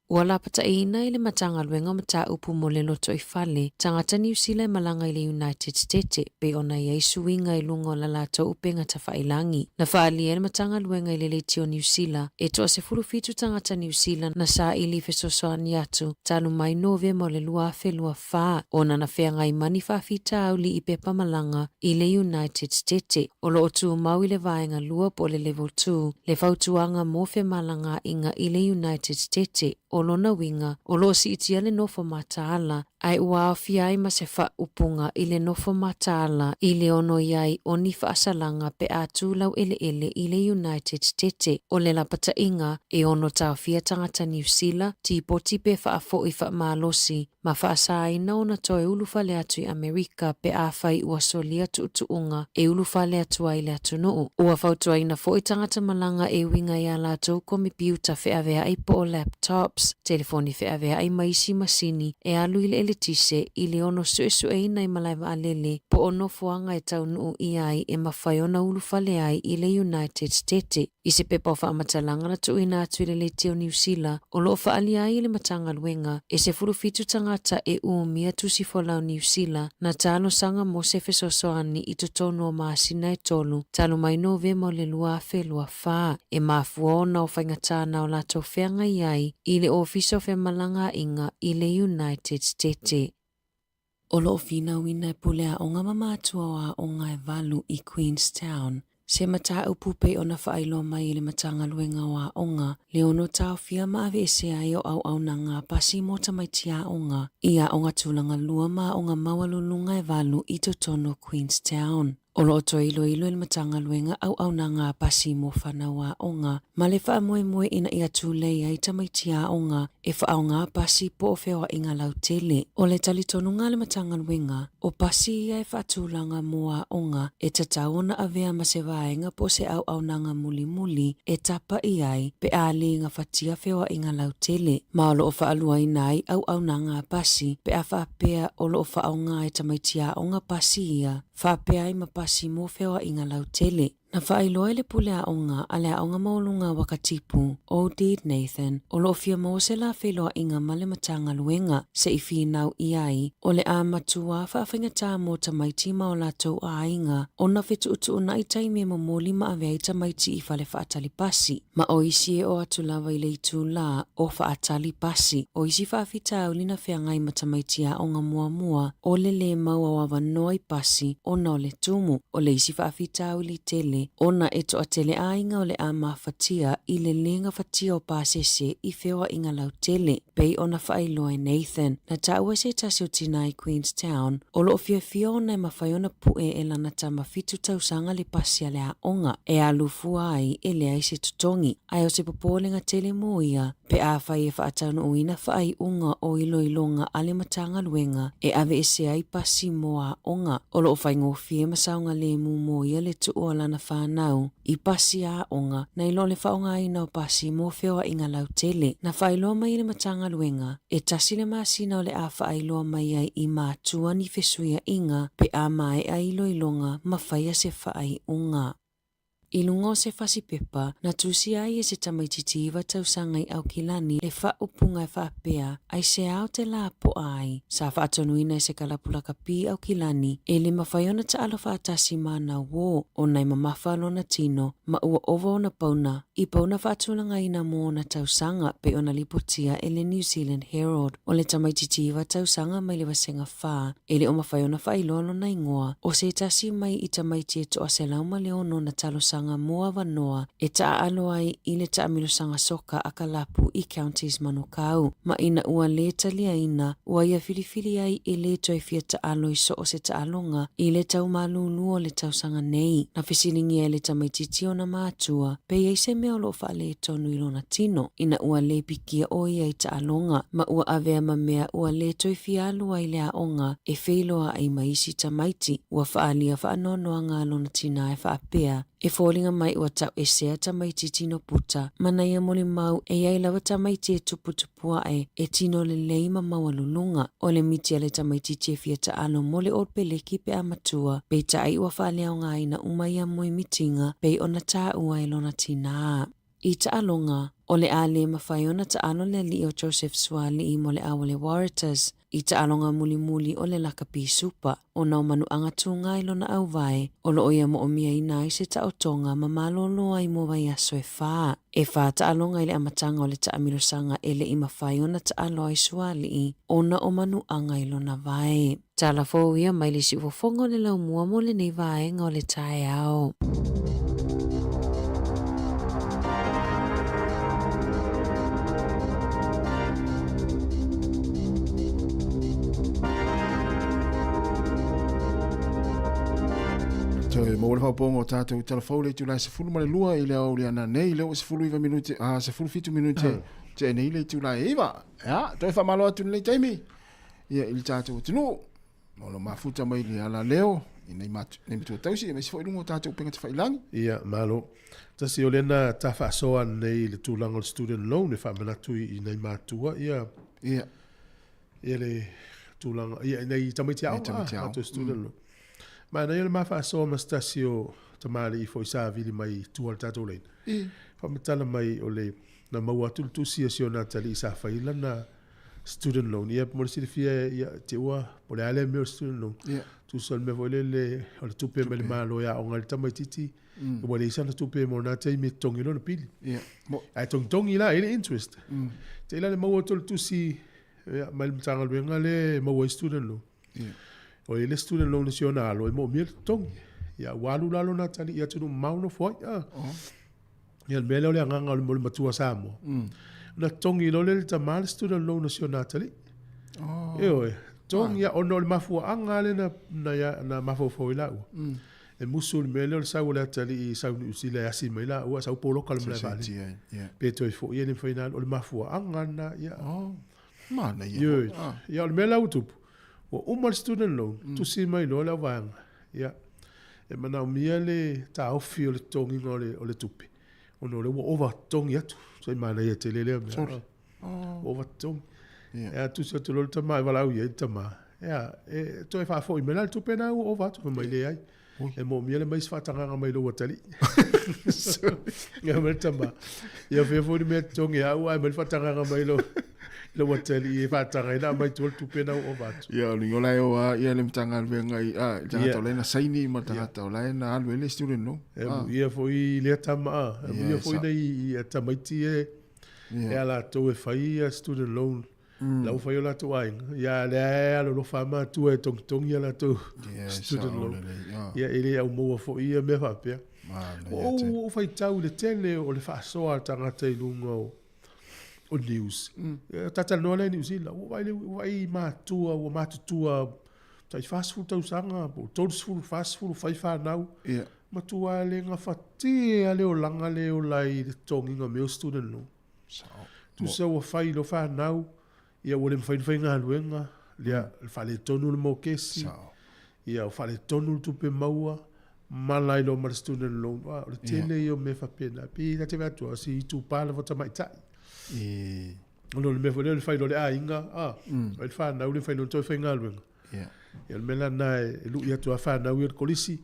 Ua lapataiina e le Matagaluega o Mataupu mo le Lotoifale tagata Niu Sila e malaga i le United Stete pei ona i ai suiga i luga o la latou upega tafailagi. Na faaalia e le Matagaluega i le leitio Niu Sila e toa 17 tagata Niu Sila na saili fesoasoani atu talu mai Novema o le 2024 ona na feagai ma ni faafitauli i pepa malaga i le United Stete. O lo o tumau i le vaega lua po o le Level 2 le fautuaga mo femalagaaiga i le United Stete, o lona uiga, o lo o siitia le nofo mataala, ae ua aofia ai ma se faaupuga i le nofo mataala i le ono i ai o ni faasalaga pe a tu laueleele i le United Stete. O le lapataiga, e ono taofia tagata Niu Sila, tipoti pe faafoi faamalosi ma faasaina ona toe ulufale atu i Amerika pe afai ua solia tuutuuga e ulufale atu ai i le atunuu. Ua fautuaina foi tagata malaga e uiga i a latou komipiuta feaveai po o laptops, telefoni feaveai ma isi masini e alu i le eletise i le ono suesueina i malae vaalele po o nofoaga e taunuu ʻia ai e mafai ona ulufale ai i le United State. I se pepa o faamatalaga na tuuina atu i le Leitio Niu Sila, o lo o faaalia ai e le Matagaluega, e 17 tagata e umia tusi folau Niu Sila na talosaga mo se fesoasoani i totonu o masina e tolu talu mai Novema o le 2024, e mafua ona o faigata na o latou feagai ai i le Ofisa o Femalagaaiga i le United State. O lo o finauina e pule aoga ma matua o aoga e valu i Queenstown se mataupu pei ona faailoa mai e le Matagaluega o Aoga le ono taofia ma aveese ai o auaunaga pasi mo tamaiti aoga i aoga tulaga lua ma aoga maualuluga e valu i totonu o Queenstown. O lo o toe iloilo e le Matagaluega auaunaga pasi mo fanau aoga ma le faamoemoe ina ia tulei ai tamaiti aoga e faaaoga pasi po o feoaiga lautele. O le talitonuga a le Matagaluega, o pasi ia e faatulaga mo aoga e tatau ona avea ma se vaega po o se auaunaga mulimuli e tapa i ai pe a le gafatia feoaiga lautele, ma o lo o faaluaina ai auaunaga a pasi pe a faapea o lo o faaaoga e tamaiti aoga pasi ia faapea ai ma pasi mo feoaiga lautele. Na faailoa e le pule aoga a le Aoga Maualuga a Wakatipu, ʻo Deed Nathan, o lo o fia maua se lā feiloaiga ma le Matagaluega se i finau ʻia ai o le a matuā faafaigata mo tamaiti ma o latou aiga ona fetuutuunai taimi e momoli ma ave ai tamaiti i fale faatali pasi. Ma o isi e oo atu lava i le itulā o faatali pasi. O isi faafitauli na feagai ma tamaiti aoga muamua o le lē maua o avanoa i pasi ona o le tumu. O le isi faafitauli tele ona e toatele aiga o le a mafatia i le lē gafatia o pasese i feoaiga lautele, pei ona faailoa e Nathan. Na taua e se tasi o tinā i Queenstown, o lo o fiafia ona e mafai ona pue e lana tama fitu tausaga le pasi a le aoga e alu fua ai e leai se totogi. Ae o se popolega tele mo ia, pe afai e faataunuuina faaiuga o iloiloga a le Matagaluega e aveese ai pasi mo aoga, o lo o faigofie ma saogalemu mo ia le tuu o lana fanau i pasi aoga nai lo le faaaogaina o pasi mo feoaiga lautele. Na faailoa mai e le Matagaluega, e tasi le masina o le a faailoa mai ai i matua ni fesuiaiga pe a maea iloiloga ma faia se faaiuga. I luga o se fasi pepa, na tusia ai e se tamaitiiti iva tausaga i Aukilani le faaupuga e faapea, Aisea o te lapoa ai? Sa faatonuina e se kalapu lakapi i Aukilani, e le mafai ona taalo faatasi ma ana uō, ona e mamafa lona tino, ma ua ova ona pauna, i pauna faatulagaina mo ona tausaga, pei ona lipotia e le New Zealand Herald. O le tamaitiiti iva tausaga mai le Vasega 4, E le o mafai ona faailoa lona igoa, o se tasi mai i tamaiti e toa 106 na talosaga mo avanoa e taaalo ai i le taamilosaga soka a kalapu i Counties Manukau. Ma ina ua lē taliaina, ua ia filifili ai e lē toe fia taalo i so o se taaloga i le tau malūlū o le tausaga nei. Na fesiligia e le tamaitiiti ona matua pe i ai se mea o lo o faaletonu i lona tino, ina ua lē pikia ʻo ia i taaloga, ma ua avea ma mea ua lē toe fia alu ai i le aoga e feiloaʻi ma isi tamaiti. Ua faaalia faanoanoaga a lona tinā e faapea, E foliga mai ua tauesea tamaiti tino puta, ma na ia molimau e i ai lava tamaiti e tuputupu aʻe e tino lelei ma maualuluga. O le miti a le tamaitiiti e fia taalo mo le All Peleki pe a matua, peitai ua faaleaogaina uma ia moemitiga pei ona taua e lona tinā. I taaloga, o le a lē mafai ona taalo le alii o Joseph Suaalii mo le Awale Waratahs i taaloga mulimuli o le lakapi supa, ona o manuaga tūgā i lona auvae, o lo o ia moʻomiaina ai se taotoga ma malōlō ai mo vaiaso e fā. E fā taaloga i le amataga o le taamilosaga e le i mafai ona taalo ai Suaalii ona o manuaga i lona vae. Tala fou ia mai le siufofoga o le laumua mo lenei vaega o le taeao. Toe maua le faaopooga o tatou tala fou le itula e 12 i le aoauli ananei, lea ua 19 minute, a 17 minute tea nei le itula e 9. Ia, toe faamalo atu i lenei taimi. Ia, i le tatou atunuu, o lo mafuta mai le alaleo, i nei matu, nei matua tausi, aemaise foi i luga o tatou upega tafailagi. Ia, malo. Tasi o lea na ta faasoa nei i le tulaga o le student loan e faamanatu i, i nai matua, ia, Ia. ia le tulaga, ia, nai tamaiti aoga, latou student loan. Manaia le ma faasoa ma se tasi o tamalii foi sa vili mai i tua o le tatou laina. Faamatala mai o le na maua atu le tusi a si ona atalii sa fai lana student loan. Ia mo le silafia ia te ua po o le a lea mea o le student loan. Tusa o le mea foi lele o le tupe mai le Malo e aoga ai le tamaitiiti. Ua leai sana tupe mo lena taimi e totogi ai lona pili. Ae togitogi la e i ai le interest. Te i la le maua atu o le tusi mai le Matagaluega lea e maua ai student loan. O i le student loan a si ona alo e moomia le totogi. Ia ua alu la lona atalii i atunuu mamao nofo ai. Ah. Oh. Ia le mea lea o le agaga o le matua Samoa. Na totogi loa lea e le tama le student loan a si ona atalii. Oh. Ioe, totogi ah. ona o le mafuaaga lea na, na, na mafaufau ai laua. E musu le mea lea o le sau o le atalii sau i Niu Sila e asi mai laua, sau poloka le malae vaalele. Pe toe foi e le mafai ona alu. O le mafuaaga lena. Ia. Oh. Manaia. Ioe. Ah. Ia, o le mea la ua tupu, ua uma le student loan, tusi mai loa le auvaega. Ia, e manaomia le taofi o le totogiga o le, o le tupe, ona o lea ua ova totogi atu. So, e manaia tele lea mea. Sorry. Oh. Ua ova totogi. Yeah. E tusi atu loa le tama e valaau i ai le tama. Ia, e toe faafoi mai la le tupe na ua ova atu, fai mai leai. E moomia le mai se faatagaga mai lou atalii. Ia mai le tama. Ia fea foi le mea totogi au ae mai le faatagaga mai lou lou atalii e faataga ai na aumai tua le tupe na ua ova atu. Ia o le ola e o a ia le Matagaluega i a i tagata o la e na saini ma tagata o la e na alu ai le student loan. E muia foi lea tama a. E muia foi nei tamaiti e e a latou e fai ia student loan. La ua fai o latou aiga, ia lea e alolofa lava matua e togitogi a latou student loan. Ia e le aumaua foi ia mea faapea. Ua ou faitau i le tele o le faasoa a tagata i luga o o news. Ia talatalanoa lea i Niu Sila, ua vaai ua vaai i matua ua matutua tai 40 tausaga po o 30, 40 fai fanau. Matua le gafatia le olaga lea e ola ai i le totogiga o mea o student loan. Sao. Tusa ua fai i lou fanau, ia ua le mafai ona faigaluega, ia le faaletonu le mokesi, Sao. ia ua faaletonu le tupe maua, mala ai loa ma le student loan. Ua, o le tele ia o mea faapena. Pei ta te vaai atu, o si itupa lava tamaitai. E. Ona o le mea foi lea o le fai loa o le aiga, a, o le fanau le mafai loa ona toe faigaluega. Ia. Ia o le mea la lena e lui atu lava fanau ia i le kolisi,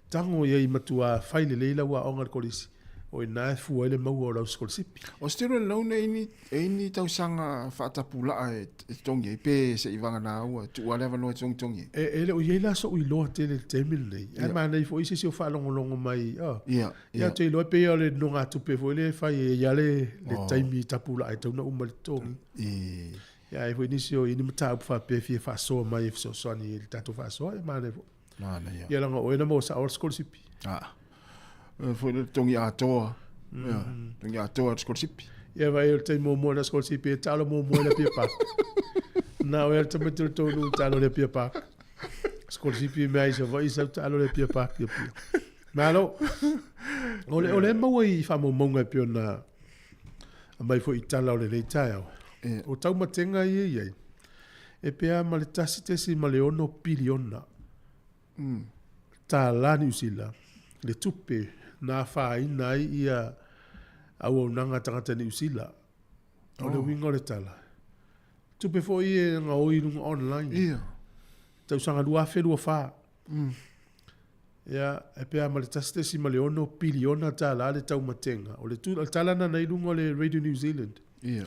tago i ai matua fai lelei lau aoga i le kolisi, o i ina e fua ai le maua o lau sikolasipi. O student loan e i ai ni tausaga faatapulaa e totogi ai pe se i vagana ua tuu lava le avanoa e togitogi ai? E le o i ai la so'u iloa tele i le taimi lenei, ae manaia foi se isi o faalogologo mai, oh, Ia, ia ou te iloa e pei o le nogatupe foi lea e fai e i ai le taimi tapulaa e tatau ona uma le totogi. Ia ai foi nisi o i ni mataupu faapea e fia faasoa mai e fesoasoani i le tatou faasoa, ia manaia foi. Manaia. Ia leaga o oe na maua sao le sikolasipi. Ah. Foi le totogi atoa. Ia, totogi atoa le sikolasipi. Ia vaai o le taimi muamua na sikolasipi e taalo muamua i le Apia Park. Na o le tamaiti o le tou nuu taalo i le Apia Park. Sikolasipi mea i Savaii sau taalo i le Apia Park i Apia. Malo. O le, o le maua i faamaumauga e pei ona aumai foi i tala o lenei taeao. O taumatega ia e i ai, e pe a ma le 1.6 piliona tālā Niu Sila le tupe na afaina ai ia auaunaga a tagata Niu Sila. O le uiga o le tala, tupe foi ia e gaoi i luga online. Tausaga 2024. Ia, e pe a ma le 1.6 piliona tālā le taumatega. O le, o le tala lena na i luga o le Radio New Zealand. Ia.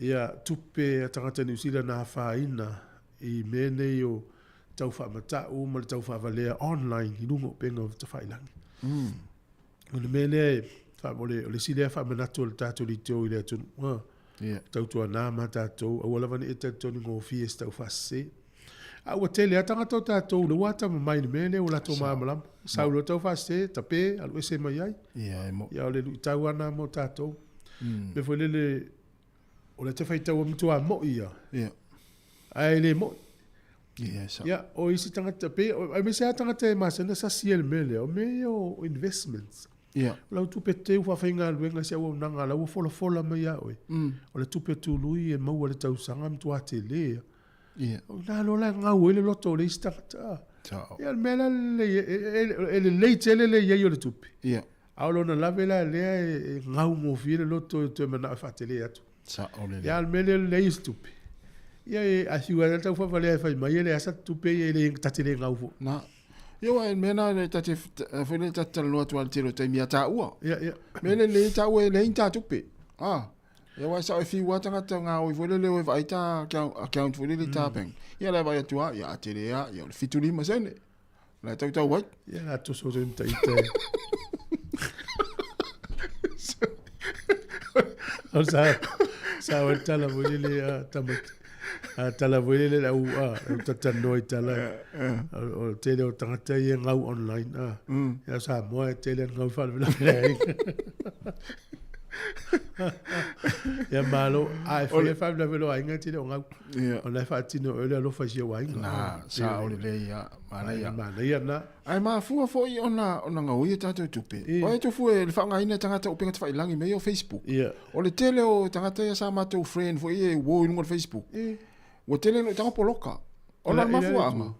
Ia, tupe a tagata Niu Sila na afaina i mea nei o tau faamata'u ma le tau faavalea online i luga o upega tafailangi. O le mea lea e, o le, o le isi lea faamanatu a le tatou leitio i le atunuu, ha, Ia. tautuana ma tatou, aua lava ne i e talitonu gofie i se taufaasese. A ua tele lava tagata o tatou lea ua atamamai i le mea lea ua latou malamalama. Sau loa taufaasese, tape, alu ese mai ai. Ia, e Ia, o le luitau lava lena mo tatou. Mea foi lele, o lea te faitau a matua mo'i ia. Ia. Ae le mo'i. Ia, e sao. Ia, o isi tagata, pe, aemaise lava tagata e masani ona sasi ai i le mea lea, o mea ia o investments. Ia. O lau tupe teu faafaigaluega i se auaunaga, la ua folafola mai ia oe. O le tupe tului e maua i le tausaga e matua tele ia. Ia. O ina loa la e gau ai le loto o le isi tagata. Sao. Ia, o le mea la lelei, e lelei tele le i ai o le tupe. Ia. A o lona lave la lea e gaugofie le loto e toe manao e faatele atu. Sao lelei. Ia, a o le mea lea o le leai o se tupe. Ia e a fiu ai tau faavalea e fai mai e leai sa tupe ia e le ta te le gau foi. Na. Ia aua o le mea na le ta te foi le ta te talanoa atu lava i le tele o taimi ia taua. Ia ia. Mea le lelei taua e leai ni ta tupe. Ah. Ia aua e sao e fiu lava tagata gaoi foi lele o e vaai ta account foi lele i ta bank. Ia la e vaai atu lava, ia a tele lava, ia o le 75 sene. La e tautau ai. Ia la toso te mta ite. O sa sa o tala mo le a tamaiti. A tala mo le au a au tatanoa i tala. O tele o tangata i e ngau online a. Ia sa moa e tele ngau whaalavelave ai. Ia malo, a e whai e whaalavelave lo aiga tele o ngau. Ia. O na e whaatino o le alofa i si au aiga. Na, sa o le lei ia, manaia. Manaia na. Ae mafua foi ona ona gaoi a tatou tupe. O ai tofu e le faaaogaina e tagata upega tafailangi mea ia o Facebook. O le tele o tagata ia sa matou friend foi ia e uo i luga o le Facebook. Ua tele ina tago poloka. Ona o le mafuaaga.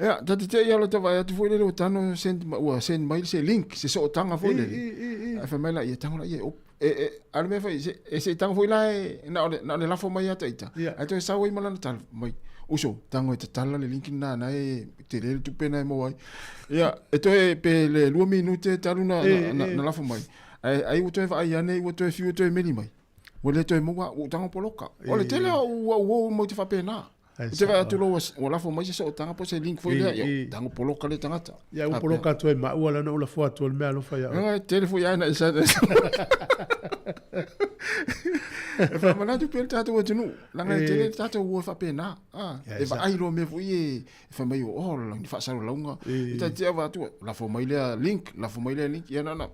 Ia, ta te te i ala te vaai atu foi lele ua tano send, ua send mai se link, se sootaga foi lele. Ae fai mai la, ia tago la ia e open. E, e, a le mea foi, se, e se i tago foi la e, na o le, na o le lafo mai ia ta ita. Ae toe sau ai ma lana tala mai, uso, tago e tatala le link lena na e tele le tupe na e maua ai. Ia, e toe pe le 2 minute talu na, na, na, na lafo mai. Ae, ai ua toe vaai ane, ua toe fiu e toe meli mai. Ua le toe maua, ua tago poloka. O le tele o ua ua mau te faapena. Ai Te vaai atu loa ua lafo mai se sootaga po o se link foi lea, ia tago poloka le tagata. Ia ua poloka atu ai ma au ala na ou lafo atu o le mea alofa ia oe. E tele foi ae na e sa. E faamanatu pea le tatou atunuu, leaga e tele le tatou ua faapena. E vaai loa mea foi ia e fai mai oh ni faasalalauga. E ta te vaai atu, lafo mai lea link, lafo mai lea link, ia na ona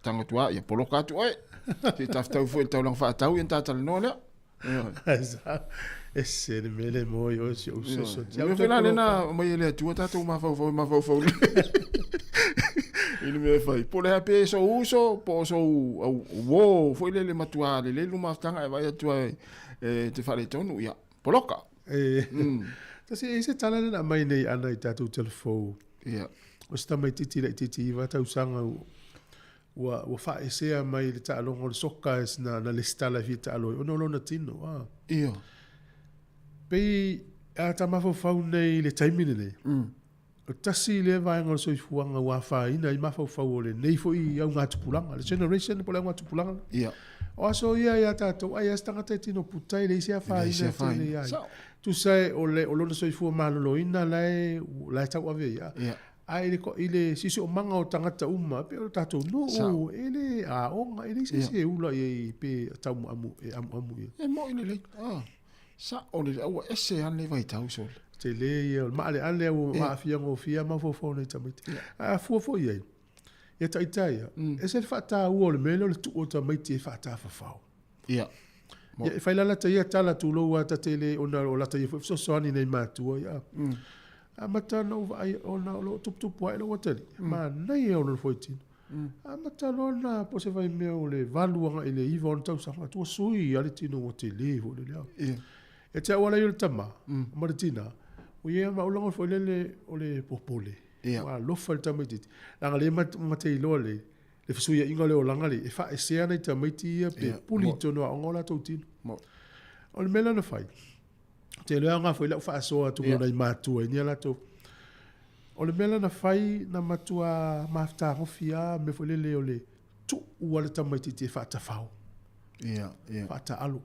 tago atu lava, ia poloka atu oe. Se i tafetau foi i le taulaga faatau ia ona ta talanoa lea. Ese le mea le moe o si ou soso. Ia mea foi la lena aumai e le Atua tatou mafaufau e mafaufau i le mea e fai. Po o le a pe sou uso, po o sou uo foi lele matua lelei lou mafutaga e vaai atu ai e te faaletonu, ia, poloka. Tasi e i ai se tala lea na aumai nei ana i tatou telefou. Ia. O se tamaitiiti laitiiti 9 tausaga ua, ua faaesea mai le taaloga o le soka e sina na lesitala e fia taalo ai ona o lona tino. Ah. Ia. Pei a ta mafaufau nei i le taimi lenei, o tasi lea vaega o le soifuaga ua afaina ai mafaufau o lenei foi augatupulaga, le generation po o le augatupulaga. Ia. O aso ia ia tatou, ai a se tagata e tino puta e leai se afaina tele ia ia. Tusa e o le o lona soifua maloloina la e la e tauave ai. Ia. Ae i le, i le siosiomaga o tagata uma, pei o le tatou nuu, e le aoga, e leai se isi e ula i ai pe tau amu, e amuamu i ai. E moi lelei, ah, sao lelei, a ua ese lava lenei vaitau sole. Tele ia, o le maaleale ua aafia gofie lava mafaufau o nai tamaiti. Ae a fua foi i ai, ia Taitai ia, ese le faataua o le mea lea o le tuu o tamaiti e faatafafao. Ia. Ia, e fai la lata ia tala tulou a tate le ona o lata ia foi fesoasoani nei matua ia. Amata ona ou vaai ona o lo o tuputupu ae lou atalii. Manaia o lona fuaitino. Amata loa ona po o se vaimea o le 8 agai i le 9 ona tausaga atu ua sui lava le tino ua tele foi lele ao. Ia te au ala ia o le tama ma le tina, ua i ai lava ma au lagona foi lele o le popole. Ua alofa i le tamaitiiti. Leaga lea ma te iloa le le fesuiaiga o le olaga le, e faaesea nai tamaiti ia pe puli i totonu o aoga o latou tino. O le mea lea na fai, te iloa e aoga foi lau faasoa atu mo nai matua i nia latou. O le mea lea na fai, na matua mafutagofi lava mea foi lele o le tuu a le tamaitiiti e faatafao. Faataalo.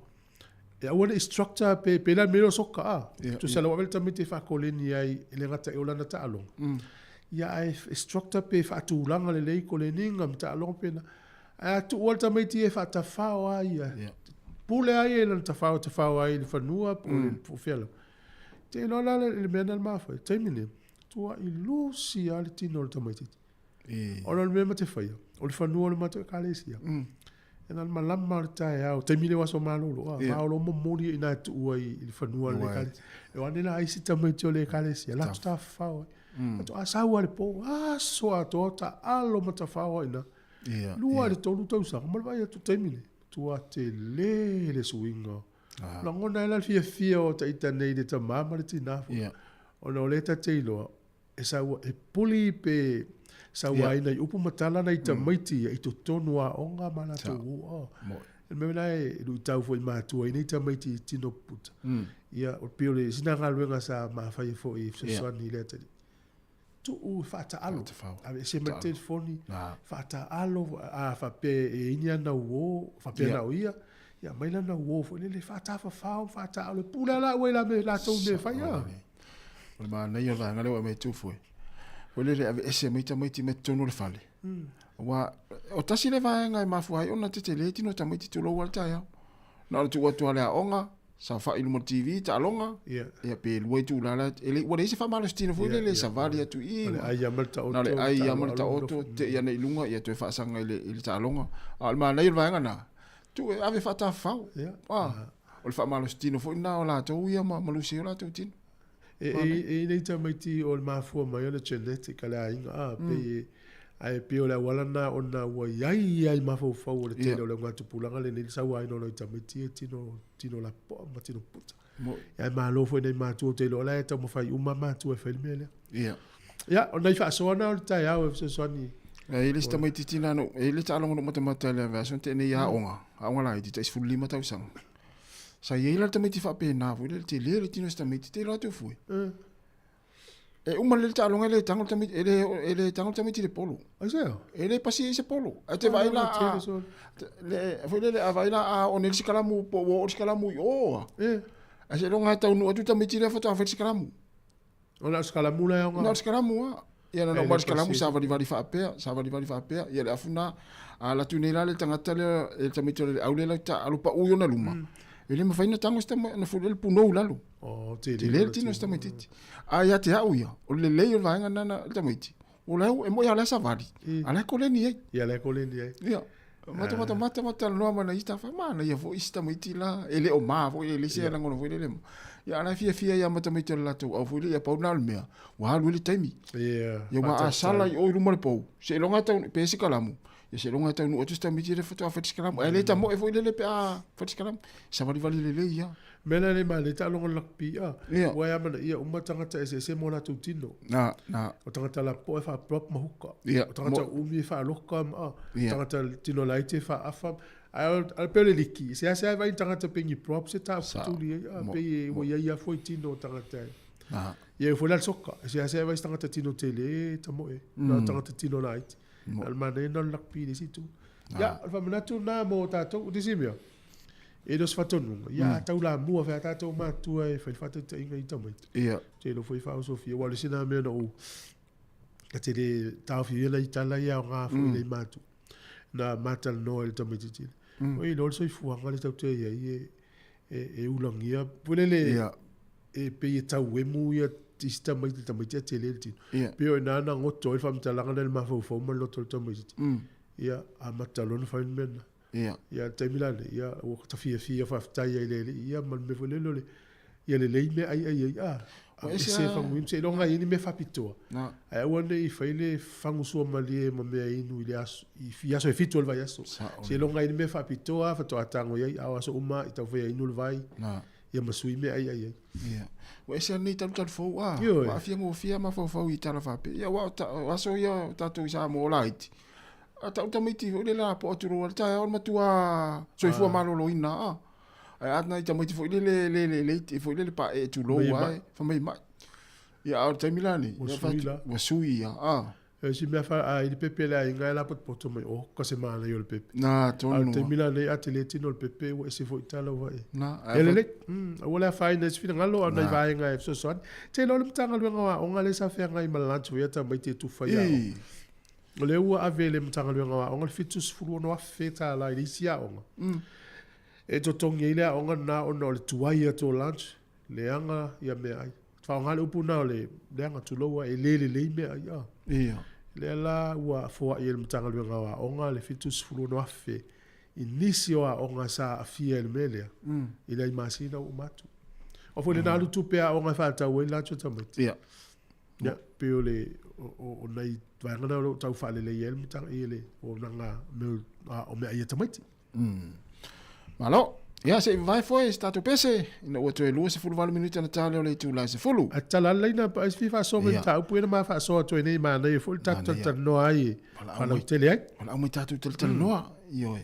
E aua ne i structure pe, pe la mea o soka a. Tusa lau ave le tamaiti e faakoleni ai e le gata i o lana taaloga. Ia ae structure pe faatulaga lelei koleniga ma taaloga pena. Ae a tuu lava le tamaiti e faatafao lava ia. Pule lava ia i lana tafao e tafao ai i le fanua po o fea lava. Te iloa la le mea lena na mafua ai. Taimi nei, tuai lusi lava le tino o le tamaitiiti. Ona o le mea ma te faia, o le fanua o le matou ekalesia. E na o le malama o le taeao, taimi lea o aso malolo, a, ma o lo o momoli i ina e tuu ai i le fanua o le ekalesia. E o ane la ai isi tamaiti o le ekalesia, latou tafafao ai. Faatoa sau lava i le po, aso atoa o taalo ma tafao ai i ina. 2 i le 3 tausaga, ma le vaai atu i le taimi lenei, matua tele le suiga. Lagona ai la le fiafia o ita nei i le tama ma le tina foi. Ona o lea ta te iloa, e sau e puli pe sauaina i upu ma tala nai tamaiti ia i totonu o aoga ma latou o. Le mea lena e luitau foi i matua i nei tamaiti i tino puta. Ia, o pei o le sina galuega sa ma faia foi e fesoasoani i lea taimi. Tuu e faataalo. Aveese mai le telefoni, faataalo, a faapea e i ai ni ana uo, faapea na o ia, ia aumai lana uo foi lele, faatafafao, faataalo, e pule lava la ua i la me latou mea e fai a. O le manaia o le vaega lea ua aumai e Tufu e. Foi lele aveese mai tamaiti mai totonu o le fale. Aua o tasi lea vaega e mafua ai ona tetele tino tamaiti tulou lava le taeao. Na o le tuu atu lava i le aoga, saofai i luma o le TV, taaloga, ia pe lua itula la, e le, ua leai se faamalositino foi lele e savali atu i i. Na o le ai lava ma le taoto. Na o le ai lava ma le taoto, tei ane i luga, ia toe faasaga i le, i le taaloga. A o le manaia o le vaega lena, tuu e ave faatafafao. O le faamalositino foi lena o latou ia ma malusi ai o latou tino. E i ai nei tamaiti o le mafua mai o le genetic a le aiga, a, pei e, ae pei o le auala lena ona ua i ai ia i mafaufau o le tele o le augatupulaga lenei le sauaina o nai tamaiti ia tino, tino lapoa ma tino puta. Ae malo foi i nai matua ou te iloa la e taumafai uma matua e fai le mea lea. Ia, o nai faasoa na o le taeao e fesoasoani. E i ai le isi tamaitiiti na, e i ai le taaloga na ou matamata i le vaiaso na tea nei i aoga, aoga laiti tai 15 tausaga. Sa i ai la le tamaiti faapena foi lele, tele le tino o si tamaiti, te iloa atu fue. E uma lelei le taaloga e le tago le tamaiti, e le, e le tago le tamaiti i le polo. Aisea? E le pasi ai se polo. Ae te vaai la, a, le, foi lele, a vaai la, a one le sikalamu, po ua oo le sikalamu i o. Ae seiloga e taunuu atu le tamaiti lea faatoa fai le sikalamu. O le sikalamu la e Na o le sikalamu lava. Ia na uma le sikalamu savalivali faapea, savalivali faapea. Ia le afu na ala atu nei la le tagata lea, le tamaiti o le au lea lau taaalo pau i ona luma. E le mafai ona tago se tama, na fuli le punou i lalo. Oh, tele. Tele le tino o se tamaitiiti. A ia te au ia, o le lelei o le vaega lena na le tamaiti. O la e moi lava o la e savali, a o la e koleni ai. Ia la e koleni ai. Ia. Mata mata mata mata talanoa ma nai isi manaia foi isi tamaiti la, e le o ma foi, e leai se lagona foi lele. Ia a la e fiafia ia ma tamaiti o le latou au foi lele, ia pau lena o le mea, ua alu ai le taimi. Ia ua a sala i o i luma o le pou, seiloga e tau, pe se kalamu, ia seiloga e taunuu atu si tamaiti lea faatoa fai le sikalamu. Ae le tamoe foi lele pe a fai le sikalamu, savalivali lelei ia. Mea la e le manaia taaloga rugby a, ua e amanaia uma tagata eseese ma o latou tino. Na, na. O tagata lapoa e faa-prop ma huka. O tagata umi e faaloka ma, o tagata tino laiti e faaafa. Ae o pei o le liki, seasea e vaai i tagata pei ni props e taufetuli ai, a, pei e ua i ai lava foi tino o tagata e. Ia e foi la le soka, seasea e vaai i se tagata tino tele e tamoe, na o tagata tino laiti. A o le manaia lena o le rugby i le isi itu. Ia, o le faamanatu lena mo tatou. O nisi mea, e le o se faatonuga, ia a taulamua foi a tatou matua e fai le faataitaiga i tamaiti. Ia. Te iloa foi faaosofia, aua o le isi lena mea na ou, ta te le taofi ia nai tala ia aoga foi i matua. Na ma talanoa i le tamaitiiti lea. Oi, iloa le soifuaga lea tatou te i ai e, e, e ulagia, foi lele, Ia. e pei e tauemu ia isi tamaiti, le tamaiti a tele le tino. Ia. Pei o i ina na goto ai le faamatalaga lea i le mafaufau ma le loto o le tamaitiiti. Ia, amata loa ona fai le mea lena. Ia. Ia, le taimi la lenei, ia, ua ta fiafia faafetai ai i le Alii, ia, ma le mea foi lele o le, ia lelei mea ai ai ai, a, Ua ese ese lava. faguina, seiloga e i ai ni mea faapitoa. Na. Ae aua ne i fai le fagu suamalie ma mea inu i le aso, i aso e fitu o le vaiaso. Sao. Seiloga e i ai ni mea faapitoa faatoa tago i ai, a o aso uma i taufai inu le vai, Na. ia ma sui mea ai ai ai. Ia. Ua ese lava lenei talutalu fou, a, Ioe. ua aafia gofie mafaufau i tala faapea. Ia, aua o ta, o aso ia o tatou i Samoa o laiti, A tau tamaiti foi lele a po atu loa le taeao le matua soifua maloloina a. Ae a nai tamaiti foi lele le le le foi lele paee tulou ai fai mai mai. Ia a o le taimi la nei, Ua sui la. Ua sui ia a. E si mea fa a i le pepe le aiga e lapotopoto mai o ka se manaia o le pepe. Na tonu. A o le taimi la nei a tele tino le pepe ua ese foi tala ua e. Na. E lelei. Aua le afaina i se finagalo a o nai vaega e fesoasoani. Te iloa o le Matagaluega o Aoga lea sa feagai ma le lunch foi a tamaiti e tufa i aoga. O lea ua ave e le Matagaluega o Aoga le $76,000 i le isi aoga e totogi ai le aoga lena ona o le tuai atu o lunch, leaga ia meaai. Faaaoga le upu lena o le leaga, tulou lava, e le lelei meaai. A. Ia. Lea la ua foai e le Matagaluega o Aoga le $76,000 i nisi o aoga sa aafia i le mea lea i nai masina ua uma atu. Aua foi lena alu tupe a aoga e faatau ai lunch a tamaiti. Ia. Ia, pei o le, o, o nai vaega na o lo o tau faaleleia ai le matanga, i le auaunaga mea, o meaai a tamaiti. Malo. Ia, se i vavae foi se tatou pese, ina ua toe 28 minute ona ta lea o le itula e 10. A tatala lava le laina, pa ai se fia faasoa mai mataupu ia na ma faasoa atu ai nei, manaia foi le tatou talatalanoa ai e faalautele ai. Valaau mai tatou talatalanoa, ioe.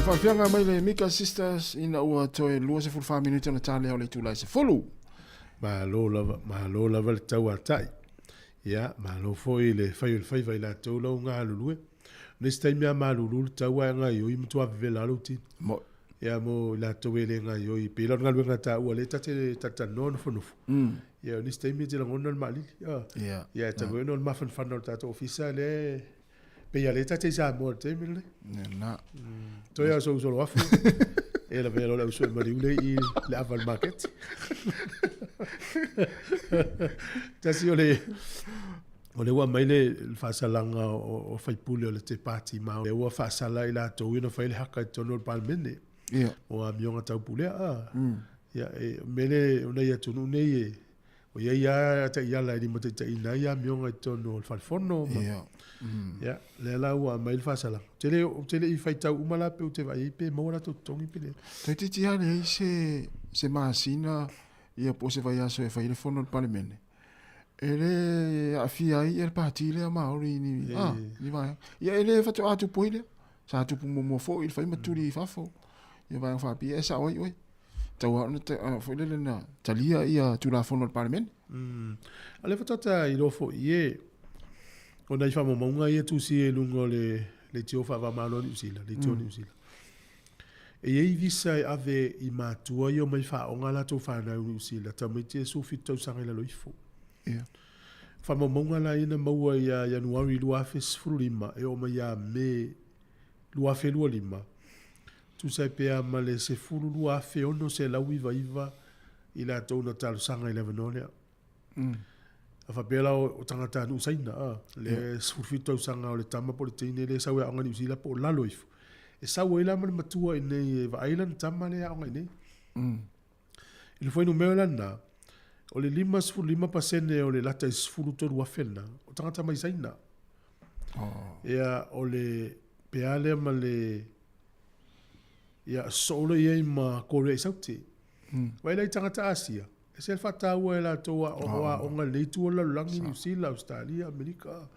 Faafiaga mai le Mika Sisters ina ua toe 24 minute ona ta lea o le itula e 10. Malo lava, malo lava le tauatai. Ia, malo foi le fai o le faiva i latou la ua galulue. O le isi taimi a malulu le tau ae gaioi matua vevela lou tino. Mo. Ia mo i latou e le gaioi, pei la o le galuega a taua lea ta te talatalanoa nofonofo. Ia o nisi taimi e te lagona le maalili. Ia. Ia e talu ai ona o le mafanafana o le tatou ofisa lea e pei lava lea ta te i Samoa i le taimi lenei. Lena. Toe lava o sou soloafu e lavea loa le au sue maliu lea i le ava o le maketi. Tasi o le o lea ua aumai le faasalaga o faipule o le te pati ma lea ua faasala i latou ia na fai le haka i totonu o le Palemene. Ia. O amioga taupulea. Ia, e mele o nai atunuu nei e O i ai lava taiala e limataitaiina ai amioga i totonu o le Fale Fono ma, Ia. Ia, lea la ua aumai le faasalaga. Ou te le, ou te le i faitau uma la pe ou te vaai ai pe maua latou totogi pe leai. Toeitiiti lava leai se, se masina ia po o se vaiaso e fai ai le fono a le Palemene e le aafia ai le Pati lea Maori i ni, ah, ni vaega. Ia e le faatoa tupu ai lea. Sa tupu muamua foi i le fai ma tuli i fafo. Ia vaega faapia e sao ai oe. Tau lava ona ta, foi lele na talia ia Tulafono a le Palemene. A lea faatoa ta iloa foi e o nai faamaumauga ia e tusia i luga o le leitio faava-o-Malo a Niu Sila, leitio a Niu Sila. E i ai visa e ave i matua ia omai faaaoga a latou fanau i Niu Sila, tamaiti e 17 tausaga i lalo ifo. Ia. Faamaumauga la ia na maua ia Ianuari 2015 e oo mai ia Me 2025, tusa ai pea ma le 12,699 i latou na talosaga i le avanoa lea. A faapea la o tagatanuu Saina, a, le 17 tausaga o le tama po o le teine lea e sau e aoga i Niu Sila po o lalo ifo, e sau ai la ma le matua i inei e vaai lana tama lea e aoga i inei. I le fuainumera lena, o le 55% o le lata i 13,000 lena, o tagata mai Saina. Oh. Ia, o le pea lea ma le... Ia, sosoo loa i ai ma Korea i Saute. Vaai la i tagata Asia, e se faataua e latou a o aoga i le itu o le lalolagi, Niu Sila, Ausetalia, Amerika.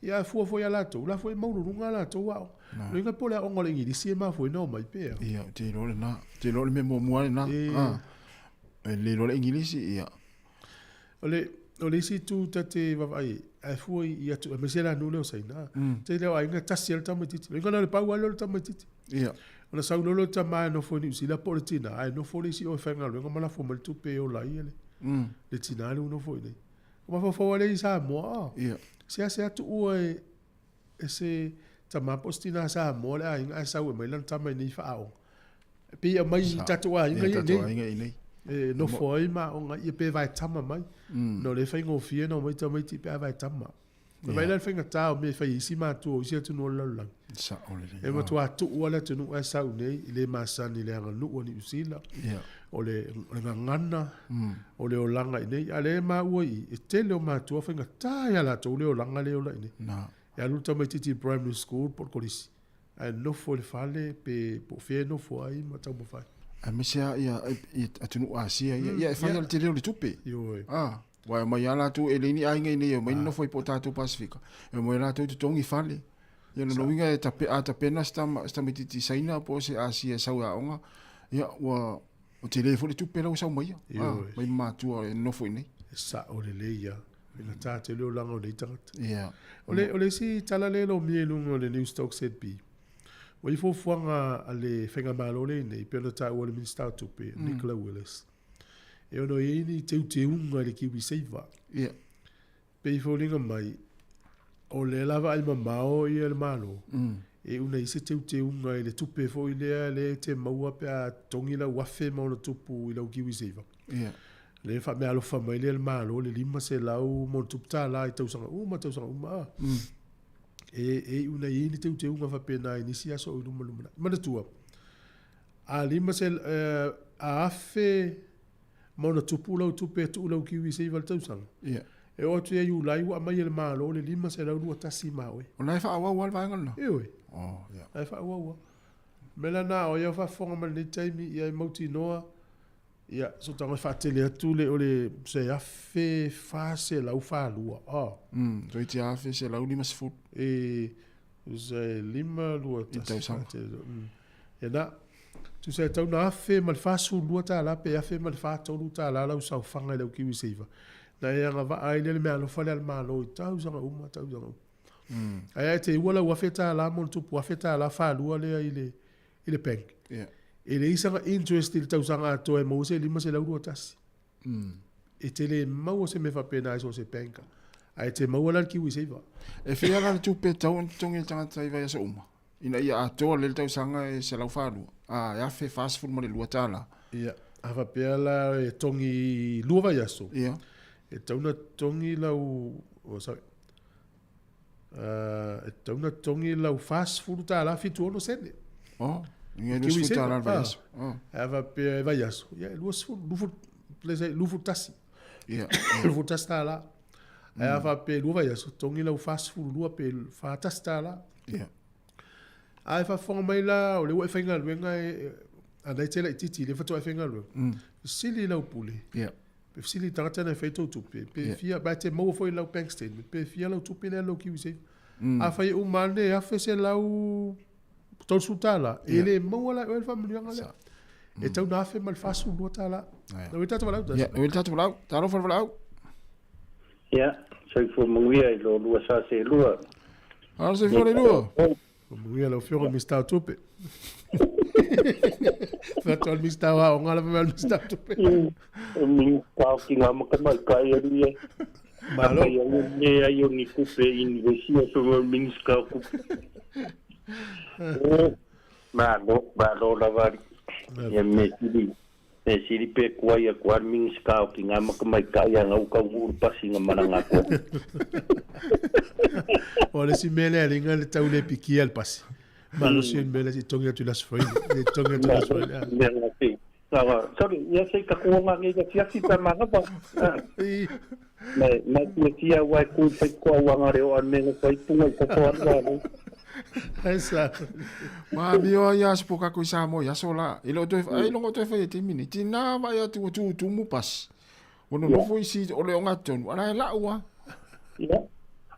Ia, a fua foi ia latou, o la foi e maualuluga a latou aoga. O le uiga po o le aoga o le Igilisi e mafua ai ona omai pea. Ia, ou te iloa lena. Ou te iloa o le mea muamua lena. E le iloa le Igilisi, ia. O le, o le isi itu ta te vaavaai ai, ae fua i atu, aemaise la nuu lea o Saina, tele o aiga e tasi lava le tamaitiiti. O le uiga lena o le pau lava lea o le tamaitiiti. Ia. Ona sau loa lea o le tama e nofo i Niu Sila po o le tina, ae nofo le isi o e faigaluega ma lafo mai le tupe e ola ai le, le tina lea ua nofo i inei. O mafaufau lava lea i Samoa, Ia. seasea tuua e, e se tama po o se tina Samoa le aiga ae sau e aumai lana tama i inei faaaoga. E pei e aumai i tatou aiga ia i inei. E nofo ai ma aoga ia pe vaetama mai. Ona o lea e faigofie ona omai tamaiti pe a vaetama. E vaai la i le faigata o mea e fai e isi matua o isi atunuu o le lalolagi. Sao lelei. E matua tuu lava le atunuu ae sau nei, e le masani i le aganuu a Niu Sila, o le gagana, o le olaga i inei. A o lea e maua i i, e tele o matua faigata ia latou le olaga lea e ola i inei. E alu le tamaitiiti i le primary school po o le kolisi, ae nofo i le fale pe po o fea e nofo ai ma taumafai. Aemaise lava ia atunuu Asia ia, ia e fai lava le tele o le tupe. Ioe. Ah, aua e omai lava latou, e leai ni aiga i inei e omai nonofo ai po o tatou Pasefika. E omai latou e totogi fale. Ia lona uiga e tape, a tapena se tama, se tamaitiiti Saina po o se Asia e sau e aoga, ia ua ua tele foi le tupe la ua sau mai ia. Ah, mai matua e nonofo i inei. E sao lelei lava. Faigata tele le olaga o nei tagata. Ia. O le, o le isi tala lea e lomia i luga o le Newstalk ZB, ua i ai fuafuaga a le Faigamalo lea i inei, pei ona taua e le Minisita o Tupe, Nicola Willis, e ono i ai ni teuteuga i le KiwiSaver. Ia. Pei e foliga mai, o lea la vaai mamao ia le Malo, e una i se teuteuga i le tupe foi lea lea e te maua pe a totogi lau $1,000 ma ona tupu i lau KiwiSaver. Ia. Lea e faameaalofa mai lea le Malo le $500 ma ona tupu tala i tausaga uma tausaga uma a. E, e iu na i ai ni teuteuga faapena i nisi aso o i luma lumanai. Manatua, a 500, a $1,000 ma ona tupu lau tupe e tuu lau KiwiSaver i le tausaga. Ia. E oo atu ia Iulai ua aumai e le Malo le $521 ma oe. O la e faaauau lava le vaega lena? Ioe. Oh, ia. La e faaauau lava. O le mea la lena, o ai o faafofoga mai i lenei taimi, ia e mautinoa, ia, so tago e faatele atu le, o le, se $1,442. Oh. Toeitiiti $1,150. E, se 5, 2, I tausaga. 1, Ia na, tusa e tau na $1,042 pe $1,043 lau saofaga i lau KiwiSaver, na e agavaa ai lea le meaalofa lea a le Malo i tausaga uma, tausaga uma. Ae a e te ua lau $1,000 ma ona tupu $1,000 faalua lea i le, i le bank, e leai sana interest i le tausaga atoa e maua se $521. E te le maua se mea faapena i so o se bank, ae e te maua la le KiwiSaver. E fia la le tupe e tatau ona totogi e le tagata i vaiaso uma ina ia atoa lelei le tausaga e 142, a, e $1,042. Ia, a faapea la e togi lua vaiaso, Ia. e tatau ona totogi lau, oh sorry, e tatau ona totogi lau $40 76 sene. Oh, i $20 le vaiaso. Oh. A faapea e vaiaso, ia e 20, 20, let's say 21. Ia. $21. Ae a faapea e lua vaiaso, totogi lau 42 pe $41. Ia. A e faafofoga mai la, o lea ua e faigaluega e, a na e te laitiiti, lea faatoa e faigaluega. Fesili i lau pule. Ia. Pe fesili i tagata na e fai tou tupe, pe fia, ba e te maua foi i lau bank statement, pe fia lau tupe lea lau KiwiSaver. Afai e uma ane e $1,130, e le maua la e oe le faamanuiaga lea. E tau na $1,042. Na ua i tatou valaau, Ia, ua i tatou valaau. Talofa le valaau. Ia, soifua manuia i lo lua sa se lua. Alo soifua le lua. Manuia lau Afioga i le Minisita o Tupe. Faatoa le Minisita o Aoga lava ma le Minisita o Tupe. Minisita o Tina ma Tamaitai ali e. Malo. Afai ai le ai o ni tupe i Nivesia so mo Minisita o Tupe. Malo, malo lava ali. Ia me sili, me sili pe kuai a kuai Minisita o Tina ma Tamaitai a ngau kau nguru pasi nga maranga koa. O le si mea lea linga le tau le pikia le pasi. Malosi le mea lea si tongi atu i le Aso Faraile. Le tongi atu i le Aso Faraile. Mea ngā te. Sorry, ia sei ka kuonga ngi ka fiafi pa mangapa. Mai mai tia tia wai ku fai koa wanga reo an me ngā punga i kopo anu anu. Ai sa. Ma mio ia aso po kako i Samoa i aso la. I lo toe ai longo toe fai e te mini. Tina vai atu o tu tumu pas. Ua nonofo isi o le ogatotonu, ala e la'u a. Ia.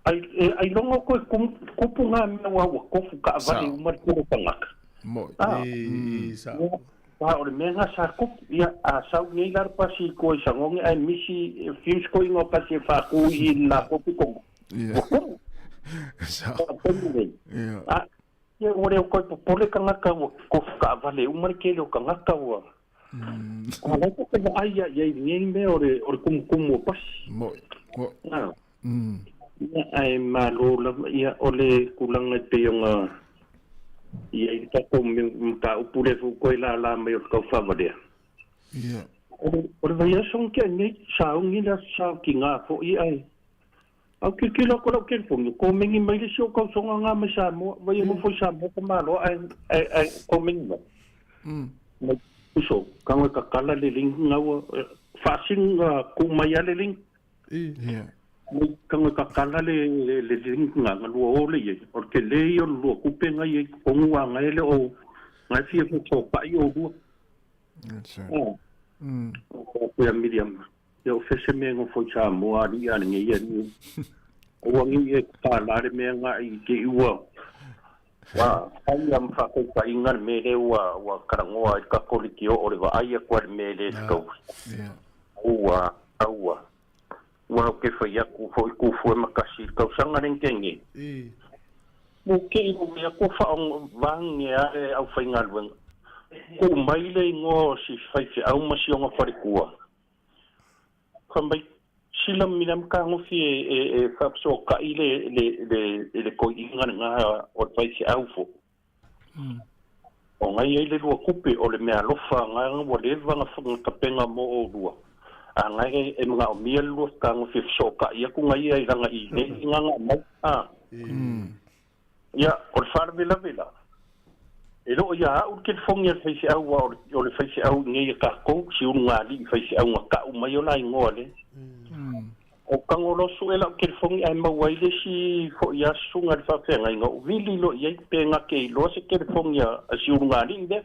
Ai, ai longo koe kupu ngā mea ua ua kofu kaʻawale Sao. uma le tele o tagata. Mo'i. Ah. I sao. Ia, a o le mea ngā sa kupu, ia, a sau nei la le pasi i koe i sangonge ae misi fuse koe ingoa pasi e whākū i la kopi kongo. Ia. Ua komu. Sao. Ua komu nei. Ia. A, ia, ua reo koe popole kangaka ua kofu kaʻawale uma le tele o tagata ua. A lai ko te vaai ia ia i nei mea o le, o le kumukumu o pasi. Mo'i, mo'i. Ah. Ia, ae malo lava, ia, o le tulaga e pei ona i ai le tatou mataupu lea foi koe lala mai o le taufavalea. Ia. O le, o le vaiaso na tea nei, sauni le aso sa tiga foi ae au tilotilo atu i lau telefoni, komeni mai le isi o tausoga nga mai Samoa, vai e nofo i Samoa ka malo ae, ae, ae komeni mai. Mai uso, kanga e kakala le link ngaua, faasing ku mai a le link. Ia. Mai kanga e kakala le, le, le link nga, nga lua o le iai. O le tele ia o le lua kupe nga iai, kongu a ngai le o, ngai fia fo pai o lua. That's right. Oh. O koe a Miriam. Ia o fese mea ngā foi Samoa ali a nge ia ni. O wangi e ka la le mea ngā i te ua. Wa, ai am whakau ka inga le mele ua, ua karangoa i kakoliki o ore wa ai a kua le mele e kau. Ia. Ua, aua. Ua o ke whai aku foi kufu e makasi i kau sanga rengenge. Mo ke i mo mea kua whaong vange a e au whai ngaluenga. Ko mai le ingoa o si whai whiau ma si onga wharekua. Ka mai sila mina mka ngofi e e e whapso ka i le le le le koi inga ngā o te whai whiau fo. O ngai ai le lua kupe o le mea alofa ngai nga ua leva nga whanga kapenga mo o lua. A ngai e mga o mia le lua ka ngofi whapso ka i aku ngai ai ranga i le inga ngā mai. A. Ia, o le wharawela vela. E loo ia au le telefongi a le faifeau ua o le faifeau i nei e takou si ulu ngā alii faifeau ga ta'u mai o la igoa le. O kagolosu e la'u telefongi ae maua ai le isi fo'i asusuga le faafeagaiga o vili lo'o i ai pe gake iloa se telefongi a si ulu ngā alii lea.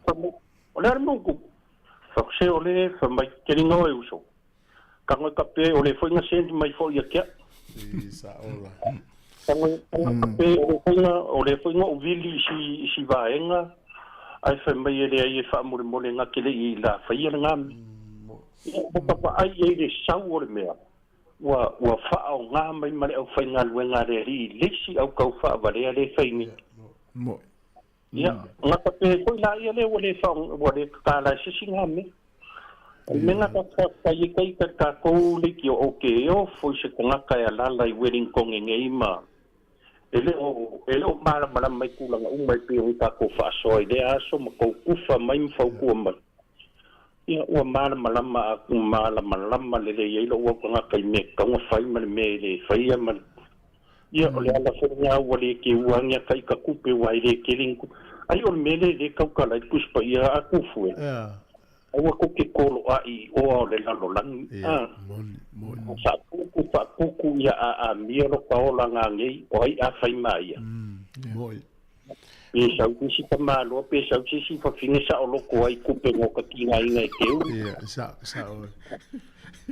Famai o le a le mau kupu? Fakuse o le famai teliga oe uso. Kago e kape o le fo'i ga sendi mai fo'i ia ke a'u. I sa ola. Pe o le faiga o le foi na ou vili i si i si vaega ae fai mai e leai e faamolemole na te le i la faia lena mea. Ia ua ka vaai i ai le sau o le mea ua ua faaaoga mai ma le aufaigaluega a le Alii i le isi au tau faavalea lea e fai nei. Ia, gata pe foi la ia lea ua le faaaoga ua le tatala e se isi na mea. O le mea na ta faafetai ai kai ka tatou leitio o ke ofo i se tagata e alala i Wellington nei ma e le o e le o malamalama i tulaga uma e pei ona tatou faasoa i lea aso ma tou tufa mai ma fautua mai. Ia ua malamalama a malamalama lelei ai lou au tagata i mea e tatau ona fai ma le mea e le faia ma le Ia, o le ala foi lena ua le keua ane a ita tupe aua e le tele ni tupe. Ai o le mea lea e le tautala ai le Tusi Paia a Tufue, aua tou te toloai i oa o le lalolagi, a faaputu faaputu ia aamia lo ta olaga nei, o ai a fai ma ia? Pe sau se isi tamaloa, pe sau se isi fafine saoloto ai tupe no ka tigaina e keu.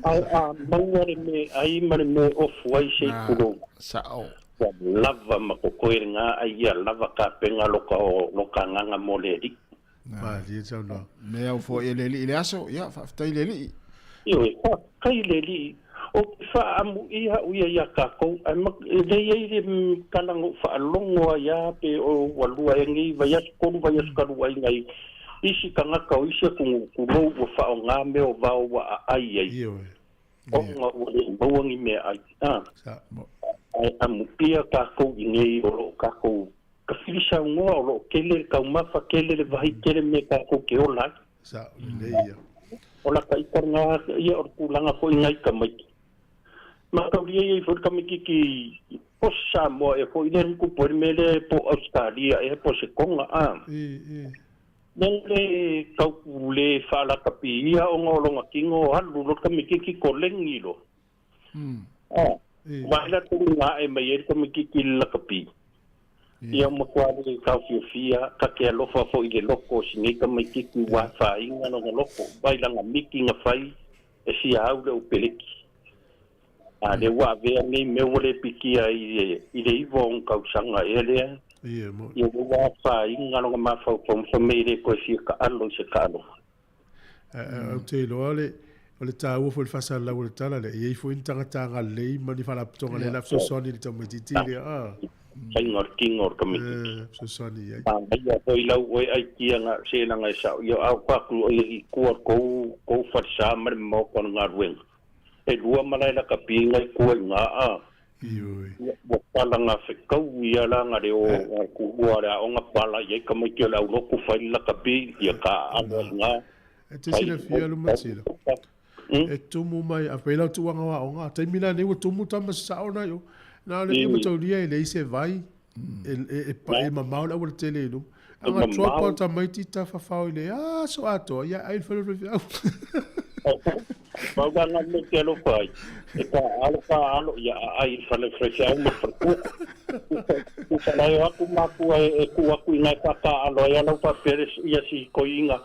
Ae a maua le mea ai ma le mea e ofu ai se i tulou. Sao. Ua lava ma kokoe lena ai ia lava tapena lo ka lo ka agaga mo le Alii. Malie saunoaga. Mea au foi e le Alii i le aso, ia faafetai i le Alii. Ioe, faafetai i le Alii. Ou te faaamuia au ia iā tatou, ae ma, e le i ai le tala na ou faalogo ai lava pe o ua lua ea nei vaiaso, tolu vaiaso talu ai nai isi tagata o isi atunuu, tulou, ua faaaoga mea o vao ua aai ai, Ioe. ona ua le maua ni meaai. A, ae amuia tatou i nei o lo o tatou tafili saunoa, o lo o tele le taumafa, tele le vahi, tele mea tatou te ola ai. Sao lelei ia. O lata ita lena, ia o le tulaga foi nai tamaiti. Mataulia ia i foi le tamaititi po se Samoa ea foi lea na tupu ai le mea lea po o Ausetalia ea po o se Tonga a. Lea le tau le faalakapiia ona o lona tino alu loa le tamaititi koleni loa. A, vaai la tonu na ae mai ai le tamaititi i le lakapi. Ia ua matua le taofiofia, ta te alofa foi i le loko o si nei tamaititi ua afaina lona loko, mai lana miti na fai e fia au le upeleki. A lea ua avea nei mea ua le pikia i le iva o ona tausaga ea lea, ia lea ua afaina lona mafaufau ma fai mai e le toe fia taalo i se taaloga. Ou te iloa le, o le taua foi o le faasalalau o le tala lea, e i ai foi ni tagata agalelei ma ni faalapotopotoga lea o le a fesoasoani i le tamaitiiti lea. Ah. Faiga o le tino o le tamaitiiti. Eh, fesoasoani i ai. Manaia foi lau oe aitia na se langa e sao ia au ka ku oe i kua kou kou falesa ma le maota o le galuega. E lua malae lakapi ngai kua i nga a. Ioe. Ia ua pala nga fekau ia la nga le o nga kuua le aoga pala i ai tamaiti o le aulotu fai le lakapi ia ka aano ai nga. E te silafia Lumatsila, e tumu mai, a pei lau tuuaga o aoga, taimi la nei ua tumu tama sasao nai o, na o le ia mataulia e leai se vai, e, e, e, e mamao le auala tele i luma. E Anga drop mamao. out tamaiti tafafao i le aso atoa, ia ai le fale o le au. Pau la nga mea te alofa ai, e ka alo ka alo ia aai i le fale faifeau ma le faletua. Tusa la e o atu matua e, e tuu atu i nga e faataalo ai ala faapea le ia si toiina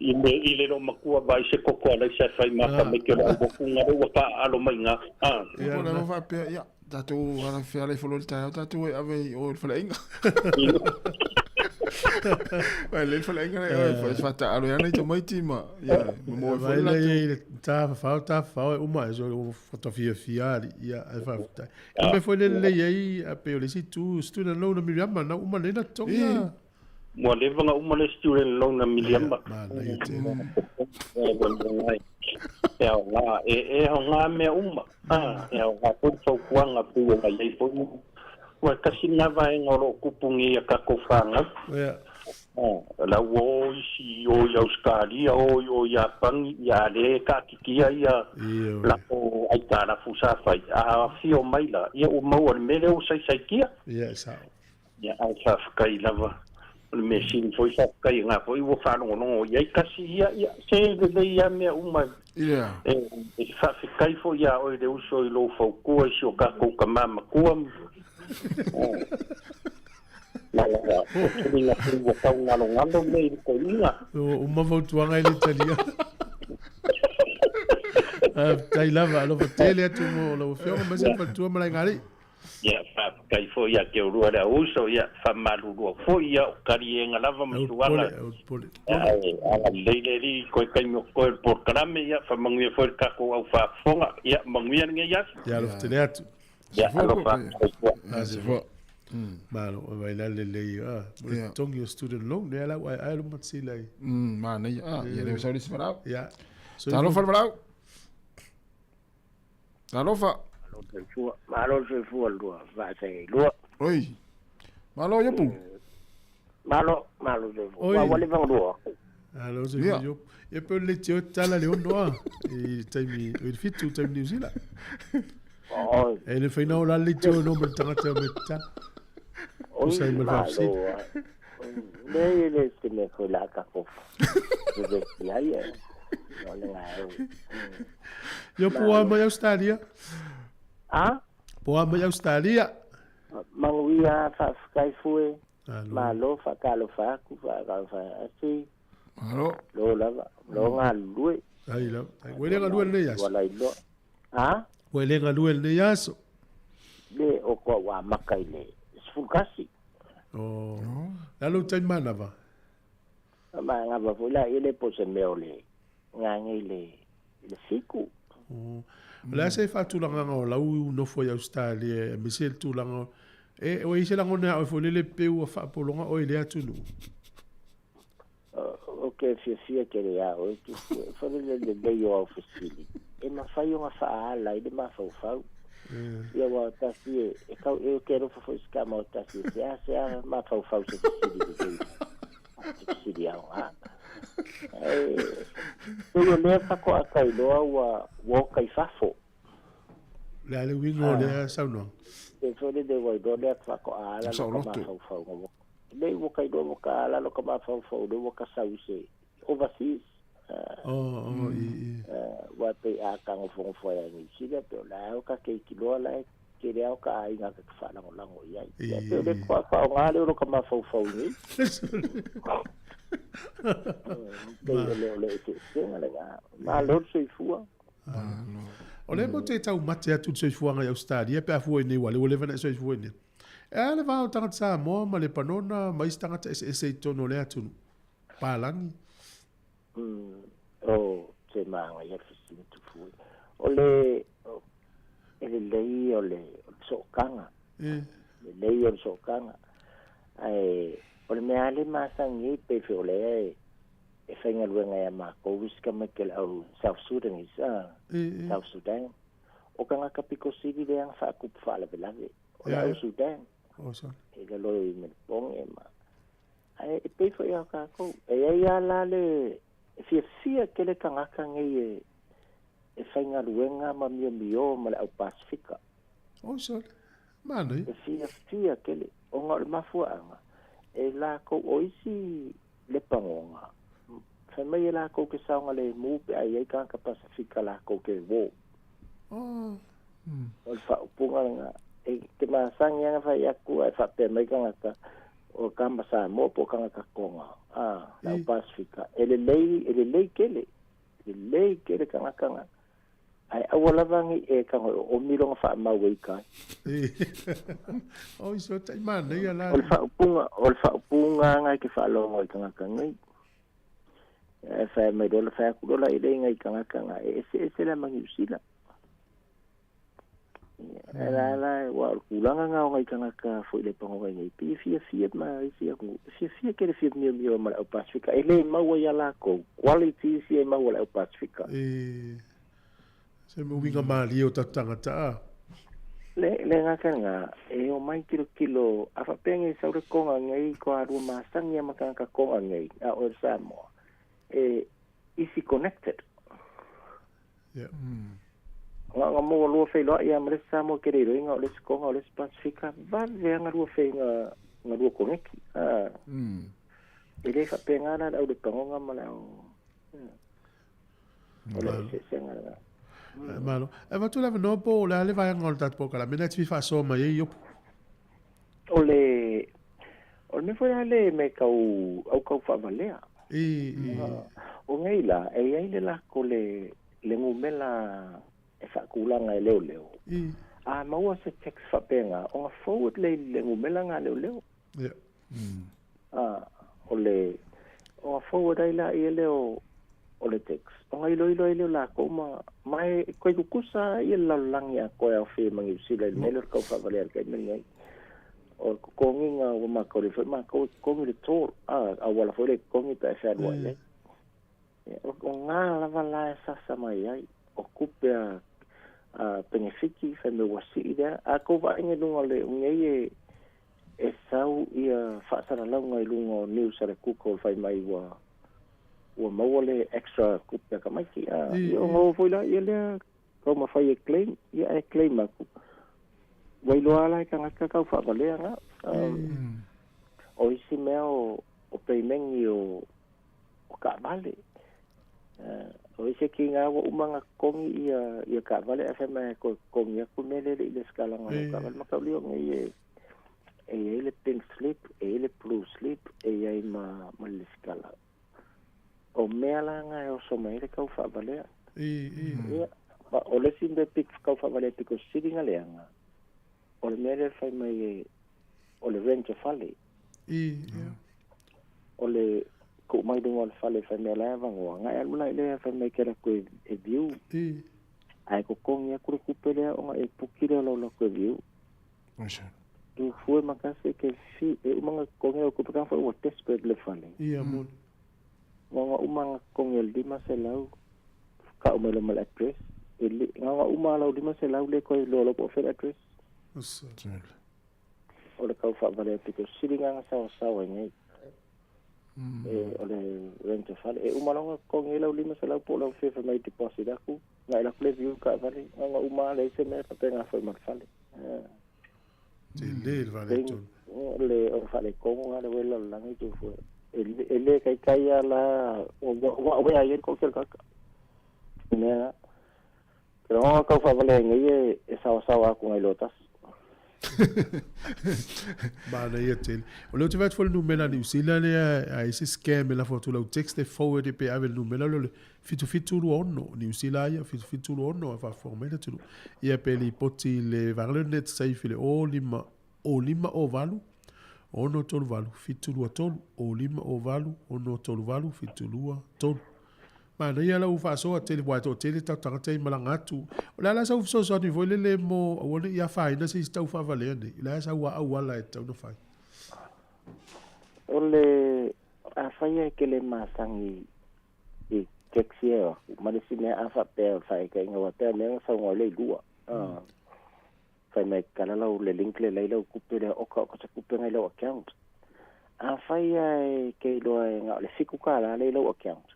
i le i le loomatua vaai se koko a laisa e fai ma tamaiti o le aumoku nga le ua taaalo mai ina. A. Ia po o le ava faapea, ia, tatou ala fealai folo i le taeao, tatou e ave i o i le faleaiga. Vai le faleaiga le oe, e faataalo ai ana i tamaiti ma, ia, ma maua ai foi le Vai latou. le tafafao, tafafao e uma e so o whatafiafia ali, ia, ai whawhitai. Ka mea foi le lelei ai, a pe o le isi tu, student loan a Miriama, na uma nei na totogi a. Ua leva na uma le student loan a Miliama. Manaia tele. E aoga, e, e aoga mea uma. Ah, e aoga foi le fautuaga pei ona i ai foi. Ua tasi lena vaega o lo o tupu nei ia tatou fanau. Yeah. Ah, la ua o isi o i Ausetalia, o i o Iapani, ia a lea e taatitia ia lako aitalafu sa fai. A afio mai la, ia ua maua i le mea lea ua saisaitia. Ia, e sao. Ia, ae faafetai lava. O le mea sili foi faafetai i ngā foi ua faalogologo i ai kasi ia, ia, se lelei lava mea uma. Ia. E, e faafetai foi iā oe le uso i lou fautua i si o tatou tama matua. Na, o tuliga foi ua taugalogalo mea i le toeaina. Ua uma fautuaga i le talia. Faafetai lava, alofa tele atu mo lau afioga ma se faletua ma Laegalii. Ia, faafetai foi ia te oulua le au uso, ia, faamalulua foi, ia, o taliega lava ma suaga. Ae agalelei le Alii i toe taimi o totoe o le polokalame, ia, faamanuia foi le tatou au faafofoga, ia, manuia lenei aso. Ia, alofa tele atu. Ia, alofa atu. Soifua. Malo, o vai la lelei, ah, mo le totogi o student loan, lea la ua aeae lo matasila i. Manaia, ah, ia le sau le isi valaau. Ia. Talofa le valaau. Talofa. Malo soifua, malo soifua lua vaasai lua. Oi. Malo Iopu. Malo, malo soifua. Oi. Ua leva lua. Alo soifua Iopu. Ia pe le tio tala le ono a i taimi i le fitu taimi New Zealand. Oi. E le whaina o la le tio no me tangata me tala. Oi, Usai ma le malo. faafesili. Le le se me foi la ka ko. Le le ai e. O le ngai. Ia po mai Australia. A? Po mai Australia. Manguia faafetai fue. Malo faatalofa atu faatalofa atu. Malo. Lo lava, lo galulue. Ai la. Ua le galue lenei aso. Ua lailoa. A? Ua le galue lenei aso. Le o koa ua maka i le 11. Oh. Lalo taimi manava. Ma ngava foi la ile po se mea o le ngange i le i le fiku. Oh. O le a se faatulagaga o lau nofo i Australia aemaise le tulaga e ua i ai se lagona ia oe foi lele pe ua faapologa oe i lea atunuu? O ke fiafia tele ia oe Tupu, e fale le lelei o au fesili, e mafai ona faaala ai le mafaufau. Ia ua tasi e, e kau e ke alofa foi se kama o tasi e seasea mafaufau se fesili lelei, se fesili aoga. E, pei o lea faatoa ka iloa ua, ua oka i fafo. Le a le uiga o lea saunoaga? E foi lele ua iloa lea faatoa ala lo ka mafaufau. Lei ua ka iloa ua ka ala lo ka mafaufau lea ua ka sau i se overseas. Oh, oh, i, i. Ua pei a ka nofonofo ai a Niu Sila, pe o la o ka keiki loa la e tele lava o ka aiga ka te faalagolago i ai. Ia pei o le faaaoga lea o lo ka mafaufau nei. Pei o le o le eseesega lena. Malo le soifua. O lea matou te taumate atu i le soifuaga i Ausetalia pe a fua i nei ua lea ua leva ona e soifua i nei. E a le va o tagata Samoa ma Lepanona ma isi tagata eseese i totonu o lea atunuu? Palagi. O te māngaia le fesili tupu. O le, e lelei o le sootaga. Lelei o le sootaga. Ae o le mea lava le masani ai pei foi o lea e e faigaluega ia makou isi tamaiti o le au South Sudanese, South Sudan. O tagata pito sili lea na faatupu faalavelave o le au Sudan. I lalo i Melbourne ma Ae e pei foi ia tatou, e i ai lava la le fiafia tele tagata nei e e faigaluega ma miomio ma le au Pasefika. Oi sole, manaia. E fiafia tele, ona o le mafuaaga, e latou o isi lepagoga, fai mai e latou ke saogalemu pe a i ai tagata Pasefika latou ke uō. Oh. O le faaupuga lena, e te masani lava ona fai atu ae faapea mai tagata, o tama Samoa po o tagata Tonga, a, le au Pasefika, e lelei, e lelei tele, lelei tele tagata na, ae aua lava nei e tago e oomi lona faamau e ita ai. Oi, so tai manaia la. O le faaupuga, o le faaupuga lena e te faalogo i tagata nei. Ae fai mai loa, fai atu loa la i le iga i tagata na, e eseese la ma Niu Sila. Ae la la, aua o le tulaga lena o nai tagata foi le pagoga i nei, pei e fiafia ma isi atunuu, e fiafia tele fia miomio ma le au Pasefika, e le maua ia latou qualities ia e maua e le au Pasefika. E, se uiga malie o tatou tagata a. Le, le gata lena, e omai tilotilo, a faapea nei sau le Tonga nei, toalua masani a ma tagata Tonga nei, a oe le Samoa, e easy connected. Yeah. Nga nga maua lua feiloai ia ma le isi Samoa ke le iloiga o le isi Tonga o le isi Pasifika, vave lava galua fei nga galua koneki. A. E le faapena la le au Lepagoga ma le au o le eseesega lena. Malo. E avatu le avanoa po o le a le vaega o le tatou polokalame lena e te fia faasoa mai ai Iopu? O le o le mea foi lea le mea tau au tau faavalea. I, i. O nei la, e i ai le lako le le numera e faatulaga e leoleo. I. A maua se text faapega ona forward lea i le numera lena a leoleo. Ia. A o le ona forward ai laia lea o o le text ona iloilo ai lea o lakou ma ma e toe tutusa ia le lalolagi atoa e aofia ai ma Niu Sila i le mea lea o le tau faavalea i le taimi lenei. O le totogiga ua matou le foi matou e totogi le toll a auala foi lea e totogi pe a e fealuai ai. O gā lava la e sasa mai ai, o tupe a a penefiti fai mai ua sii lea. A tou vaaiga i luga o le nei e e sau ia faasalalauga i luga o news a le Google fai mai ua ua maua le extra tupe a tamaiti a ia ona o foi laia lea taumafai e claim ia ae claim atu ua iloa la e tagata tau faavalea na. O isi mea o o peimeni o o taavale. O isi tiga ua uma ona totogi ia ia taavale ae fai mai e toe totogi atu le mea lea e le i lesitala lau taavale. Mataulia nei e e i ai le pink slip, e i ai le blue slip, e i ai ma ma le lesitala. O mea la na e oso mai ai le tau faavalea. Ia, ma o le isi mea pito tau faavalea pito sili ona leaga, o le mea lea e fai mai e o le rent o fale. O le tuu mai luga o le fale fai mea la e avanoa, na e alu la i lea fai mai ke latou e, e view. Ae totogi atu le tupe lea ona e puki lea o lau latou e view. Tu fue makasi ke fi e uma ona totogi lau tupe kana foi ua desperate le fale. Ia moni. Nga uma ona totogi e le 500 kau mai loa ma le address. E le, nga uma lau 500 le koe loa lau po o fea le address. O le tau faavale pito sili na saosaoa ai nei. E o le rent o fale. E uma loa ona totogi ai lau 500 po o lau fia fai mai deposit atu, na e alu atu le view taavale, na ona uma lava leai se mea faapena foi ma le fale. Tele le faaletonu. O le o faaletonu na le ua i le lalolagi tu fua. E le taitai lava la ua aware ai le toatele o tagata. I mea na. Ke loa tau faavalea ai nei e saosaoa atu nai lo tasi. Manaia tele. O lea ou te vaai atu foi i le numera a Niu Sila lea a i se scam e lafo atu lau text e forward e pe ave le numera lea o le 7726 Niu Sila ia 7726 a faafofoga mai le atunuu. Ia pe lipoti i le vaega lea o le Netsafe i le 05 0508 638 723 0508 638 723. Manaia lau faasoa tele aua e toatele tatou tagata e malaga atu. O le a la sau fesoasoani foi lele mo aua ne i afaina se isi tau faavalea nei? O le a sau auala e tatau ona fai? O le afai e ke le masani i taxi e o aku, ma le isi mea a faapea o le faaitaina aua pei o mea na saunoa ai le i lua. Fai mai kala lau le link le lai lau tupe lea oka oka se tupe nai lau account. Afai a e ke iloa e na o le $7 lea i lau account,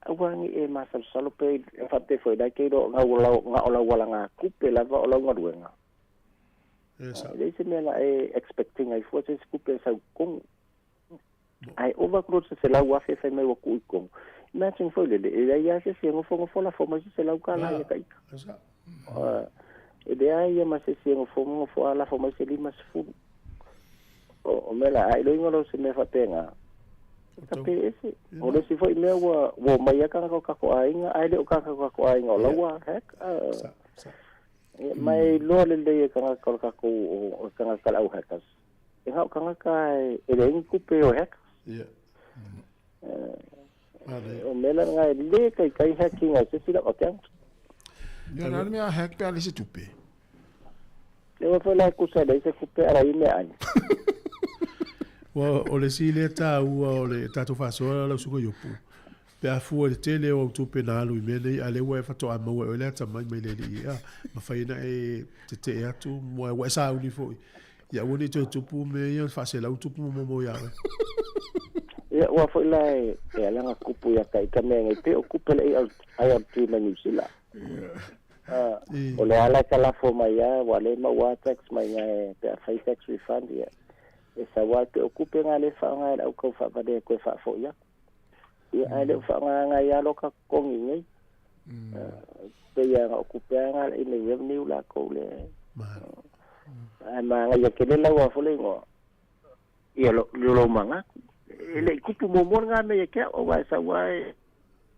aua ne i e masalosalo pe faapea foi la ke iloa na o lau alagatupe lava o lau galuega. E leai se mea na e expecting ai fua se isi tupe e sau i totonu. Ae ova atu loa se $100,000 fai mai ua tuu i totonu. Imagine foi lele, e leai lava se isi e nofonofo lafo mai se $100 ia ka ita. E leai ia ma se isi e nofonofo a lafo mai se 50. O mea la, a iloiga loa o se mea faapena, e tape ese. O le isi foi mea ua omai lava tagata o tatou aiga, ae le o tagata o tatou aiga o la ua hack. Ma e iloa lelei e tagata o le tatou, o tagata o le au hackers. E na o tagata e leai ni tupe o hackers. O mea la lena e le taitai hacking ai se isi lau account. Ia na le mea hack pe a leai se tupe. Le ua foi la e tusa e leai se tupe a la i mea ai. Ua o le isi lea taua o le tatou faasoa lau Susuga Iopu, pe a fua i le tele o au tupe na alu i mea nei, a o lea ua e faatoa maua e oe le atamai mai le alii ea, mafai ona e tetee atu, ua e sauni foi. Ia aua ne i toe tupu mea ia faaselau tupu ma momo ia oe. Ia ua foi la e e ala ona tupu ia ka ita mea nei pei o tupe le IRT mai Niu Sila. O le ala e kalafo mai a ua le maua tax mai na e pe a fai tax refund ia e sau lava pei o tupe na le faaaoga e le au tau faavalea e toe faafoi atu. Ia ae le o faaaogaina ai lava lo ka totogi nei. Pei lava na o tupe lava na le i revenue lakou le. Ae manaia tele lau a foi le igoa ia lo lou manatu. E le i tupu muamua lena mea ia te au aua e sau lava e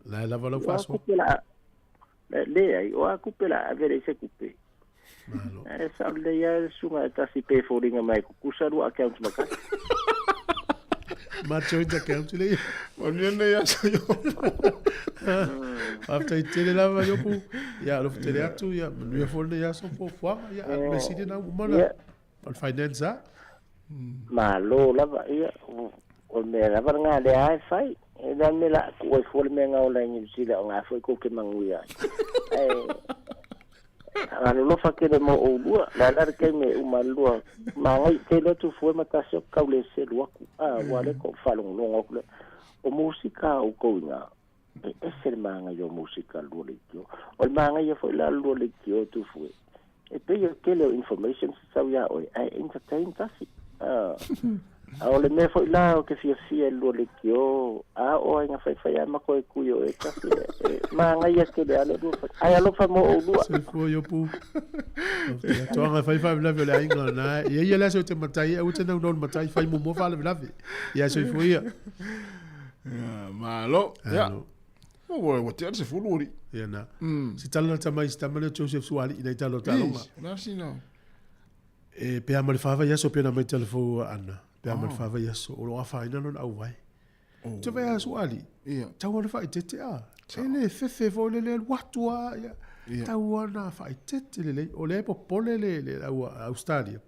La e lava lau faasoa. Leai, o a tupe la ave leai se tupe. Ae sao lelei lava le susuga e tasi pe foliga mai e kukusa lua account ma kasi. Ma joint account le ia. Manuia lenei aso Iopu. Faafetai tele lava Iopu. Ia alofa tele atu ia manuia foi lenei aso fuafuaga. Ia a mea sili na uma na. O le finance a. Malo lava ia o le mea lava lena lea e fai. E le a le mea la tuu ai fua le mea na ola i Niu Sila o na foi kou te manuia ai. Ae alolofa tele mo oulua. Le a la le taimi e uma le lua magai tele atu fue ma tasi atu tau le selu atu. A ua le ko faalogologo atu le o musika a outou ina e ese le magaia o musika a le lua leitio. O le magaia foi la a le lua leitio Tufue E pei o le tele o information se sau ia oe ae entertain tasi. A o le mea foi la o te fiafia i le lua leitio, a oo ai na faifai a ma koe kui o e tasi e manaia tele a le lua fai. Ae alofa mo oulua. Soifua Iopu. Toaga e fai faalavelave o le aiga lena. E i ai le aso e te matai ai, aua e te naunau i le matai, fai muamua faalavelave. Ia soifua ia. Malo. Ia. Ua ua tea le sefulu alii. Ia na. Se tala lata mai se tama lea o Joseph Sualii nei tala o taaloga. La sina. E pe a ma le fa vaiaso pe na mai telefou a Ana. Pe a ma le fa vaiaso o lo afaina lona auvae. Oh. Te vai a Sualii. Ia. Tau le faaeteete a. E le fefe foi le le alu atu a. Ia. Tau ana faaeteete lelei. O lea e popole le le au Australia.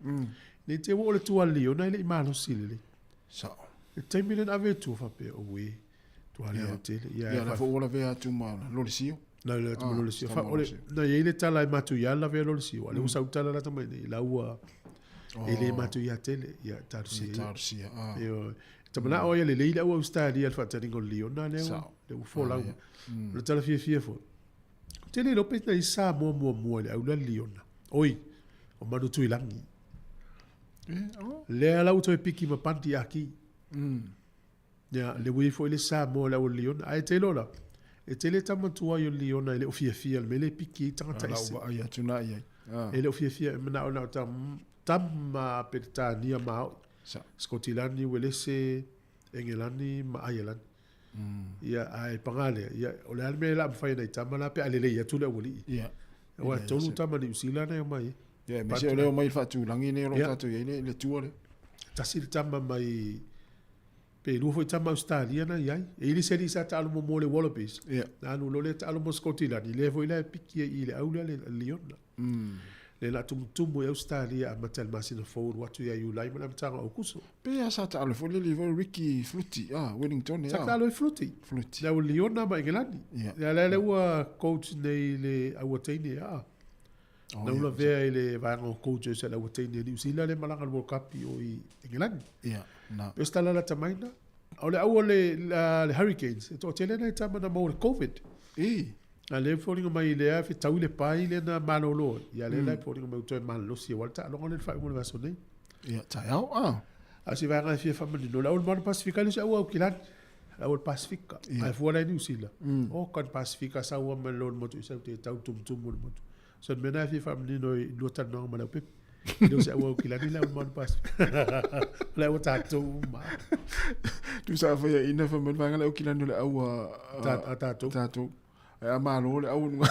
Nei te ua o le tua Leona e le i malosi lelei. Sao. Le taimi lea na ave i tua faapea, auē, tua leaga tele. Ia, la foi ua lavea atu ma Lolesio. Na lavea atu ma Lolesio. Fa, o le, na i ai le tala e matuia le lavea Lolesio, a lea ua sau tala lata mai nei, la ua, e le matuia tele, ia, talosia ia. Talosia, ah. Ioe. Ta manao ai e lelei le au Australia i le faataliga o le liona lea ua, lea ua folau. O le tala fiafia foi. Ou te le iloa pe na i Samoa muamua i le au lea liona. Oi, o Manu Tuilagi. Lea la ua toe piki ma Bundy Aki. Ia, le ua i ai foi le Samoa i le au o le liona. Ae te iloa la, e tele tama tuai o le liona e le o fiafia i le mea lea e piki ai tagata ese. Lau vaai atu na i ai. E le o fiafia, e manao na o tama Peretania maoi. Skotilani, Uelese, Engelani ma Aielani. Ia, ae paga lea, ia, o le a le mea e la mafai e nai tama la pe a lelei atu le aualii. Ia. Aua e tolu tama Niu Sila na e omai ai. Ia, aemaise o lea e omai i le faatulagi nei o lo o tatou i ai le tua lea. Tasi le tama mai, pe lua foi tama Ausetalia na i ai. E i ai le isi alii sa taalo muamua i le Wallabies. Ia. Na alu loa lea taalo mo Skotilani, lea foi la e piki ai i le au lea le Liona. Lea la tumutumu i Ausetalia amata i le masina fou alu atu ia Iulai ma le amataga o Aukuso. Pe a sa taalo foi le alii Ricky Fluti, ah, Wellington e. Sa taalo i Fluti. Fluti. Le au Liona ma Engelani. Ia. Lea lea ua coach nei le au teine a. Oh, Na ula vea i le vaega o coaches a le au teine a Niu Sila le malaga le World Cup i o i Engelani. Ia, na. Pe stala la tamaina. O le au o le, le Hurricanes, e toatele nai tama na maua le Covid. I. A lea e foliga mai lea fetau i le pai lea na malolo ai. Ia lea la e foliga mai ua toe malolosi aua le taaloga lea i le faaiuga o le vaiaso nei. Ia, taeao, ah. A o se vaega e fia faamanino, o le au o le Moana Pasifika e le o se au Aukilani, le au o le Pasifika. Ae fua la i Niu Sila, o ka le Pasifika sau lava mai loa i le motu i sau te tau tumutumu i le motu. So le mea lena e fia faamanino i lua talanoaga ma Leaupepe. E le o se au Aukilani le au o le Moana Pasifika. O le au a tatou uma. Tusa a faiaina fai mai le vaega le Aukilani o le au a tatou. Tatou. Ae a malo le au luga.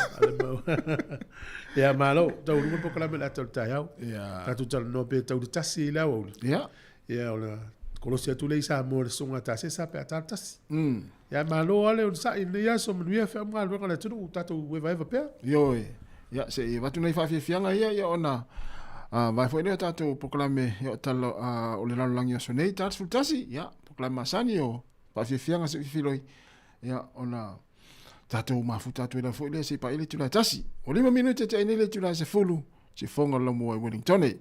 Ia malo, tau luga polokalame le ata o le taeao. Ia. Tatou talanoa pe tau le tasi i le aoauli. Ia. Ia o le kolosi atu lea i Samoa le susuga Tasesa pe a ta le tasi. Ia malo lava le onosai i lenei aso manuia feau ma galuega a le atunuu tatou evaeva pea. Ioe. Ia se i avatu nai faafiafiaga ia ia ona vae foi lea o tatou polokalame ia o tala o le lalolagi o aso nei ta 11 ia polokalame masani o faafiafiaga se i filoi ia ona tatou mafuta atu ai lava foi lea se i paia le itula e tasi. O 5 minute te ai nei le itula e 10, sifoga o le laumua i Wellington.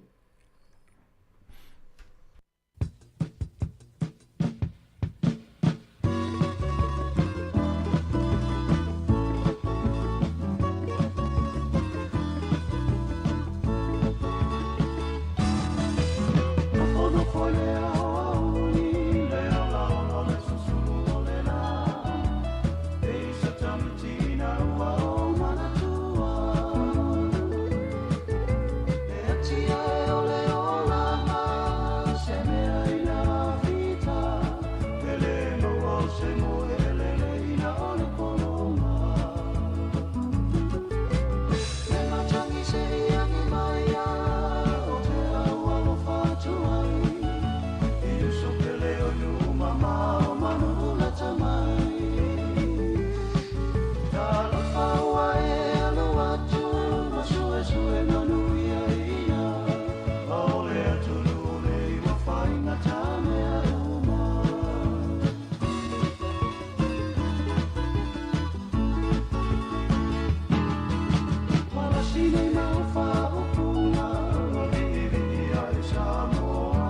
Tinei mau whaopunga Ua viivii ai Samoa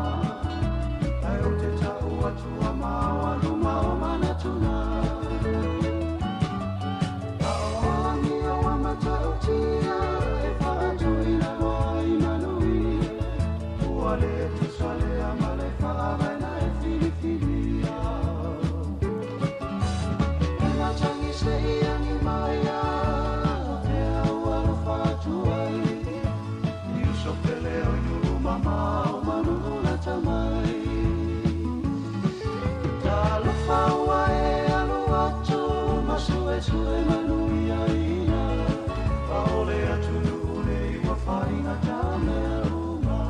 Ai o te tau atua maua luma o manatuna Aoangi o matautia E whaatuina loa i manui Ua le tusa lea ma le whaavaena e filifilia E matangi se iangi mai a O te au alofa atu ai I uso pele o i nuu mamao manu lata mai Talofa ua e alu atu ma suesue manuia ina Aole atunuu nei ua faigata mea uma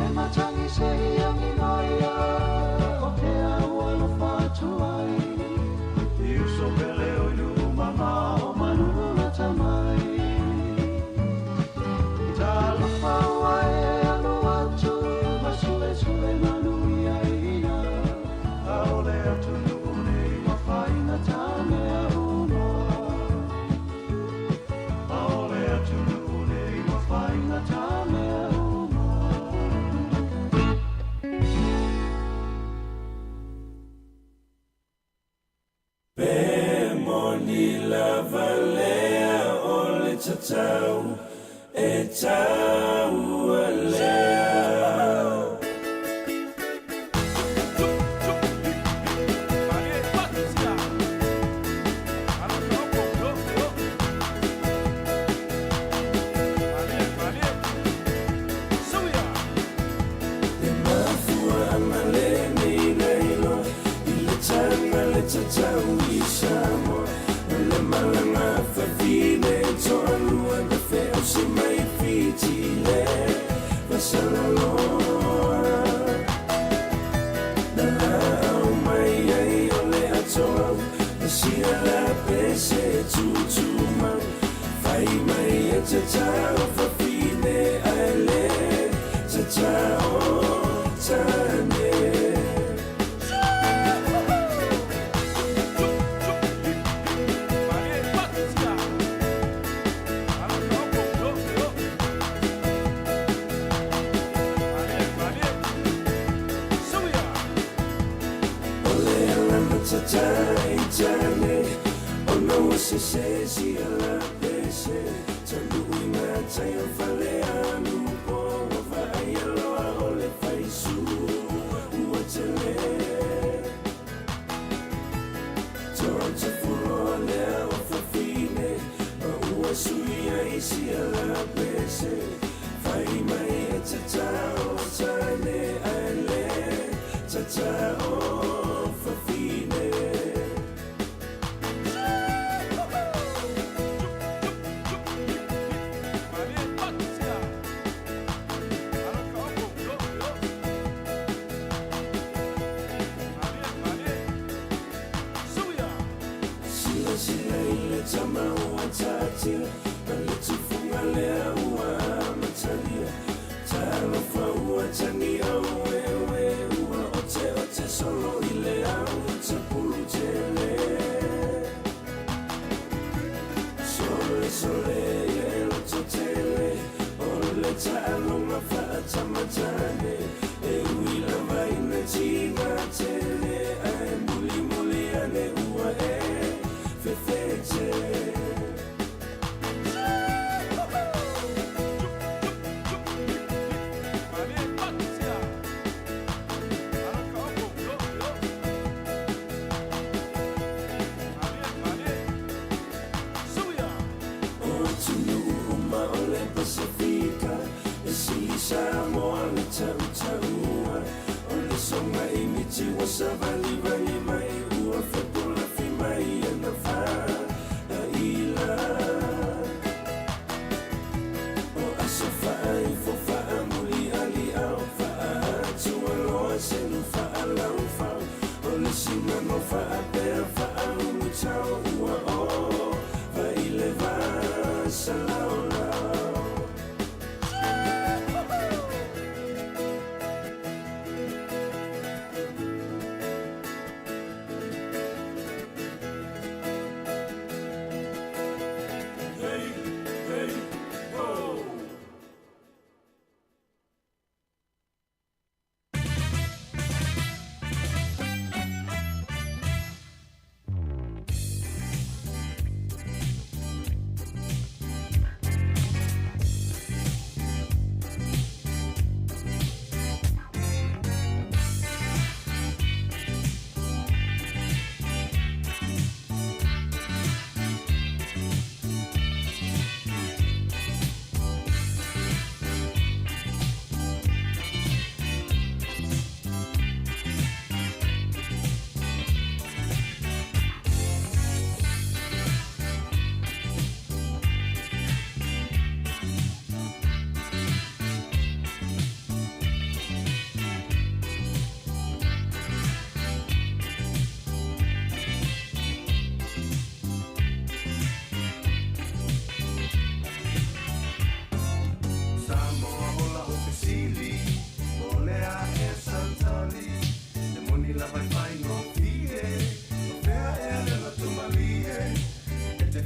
E matangi se iangi mai a O te au alofa atu ai I uso pele o i nuu mamao manu lata mai Talofa ua e alu atu ma suesue manuia ina Aole atunuu nei ua faigata mea uma Aole atunuu nei ua faigata mea uma Pe moni lava lea o le tatau e taua lea. E mafuaaga lenei na iloa i le taga le tatau i Samoa o le malaga a fafine e toalua na feausi mai Fiti le fasalaloa na laau mai ai o le atoau na sia la pese e tutumau fai mai e tatao fafine ae le tatao tane. O le ala na tatai tane Ona ua sese sia la pese Taunuu i gatai o Falealupo Ua vaaia loa o le faisu ua tele Toatafuloa lea o fafine Ma ua sui ai sia la pese Fai mai e tatao tane Ae le tatao fafine. Silasila i le tama ua taatia Ma le tufuga lea ua amatalia Talofa ua tagi aueue Ua oteote solo i le au tapulu tele Sole sole e loto tele O le taaloga faatamatane E ui lava ina tiga tele Ae mulimuli ane ua e fefete. O atunuu uma o le Pasifika E sili Samoa le tautaua O le soga i miti ua savalivali mai Ua fepulafi mai ana faaila O aso faaifo faamulialiao Faaatualoa selu faalaufau O le sigano faapea faaulutau Ua ova i le va salaolau.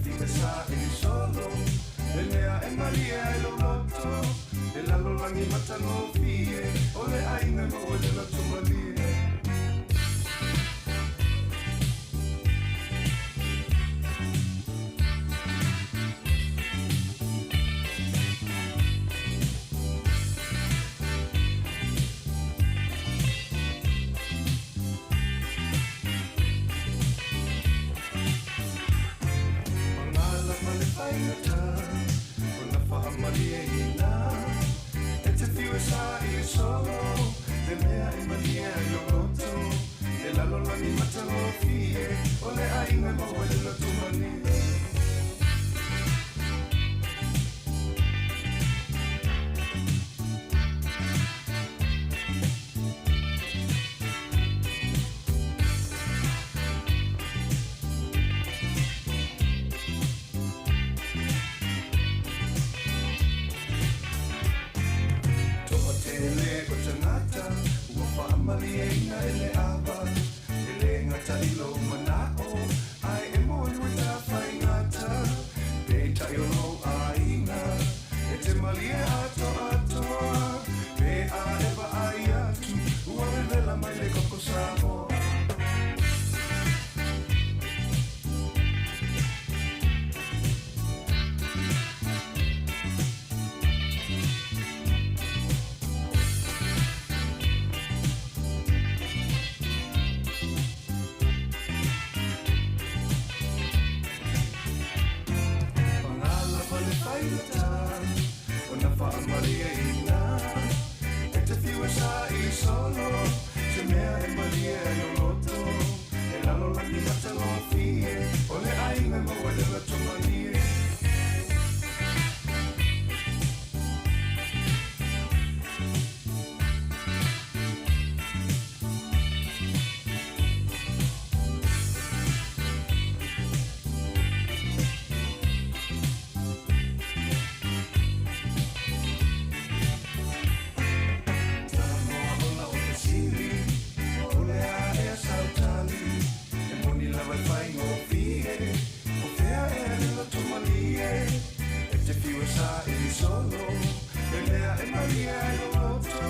fiu e saʻili solo Le mea e malie ai lou loto E lalolagi matagofie O le ʻaiga e maua i le loto malie. Pagala ma le faigata Ona faamalieina E te fiu e saʻili solo Le mea e malie ai lou loto E lalolagi matagofie O le ʻaiga e maua i le loto malie. Toʻatele o tagata ua faamalieina e le ava, e lē gata i lou manaʻo, ae e moe faigata. Peitai o lou aiga e te malie atoatoa, pe a e vaai atu ua vevela mai le koko Samoa. Pagala ma le faigata ona faamalieina E te fiu e saʻili solo Se mea e malie ai lou loto E lalolagi matagofie O le ʻaiga e maua i le loto malie. Samoa o lau fesili O le a ea sau tali E moni lava e faigofie O fea ea le loto malie E te fiu e saʻili solo Le mea e malie ai lou loto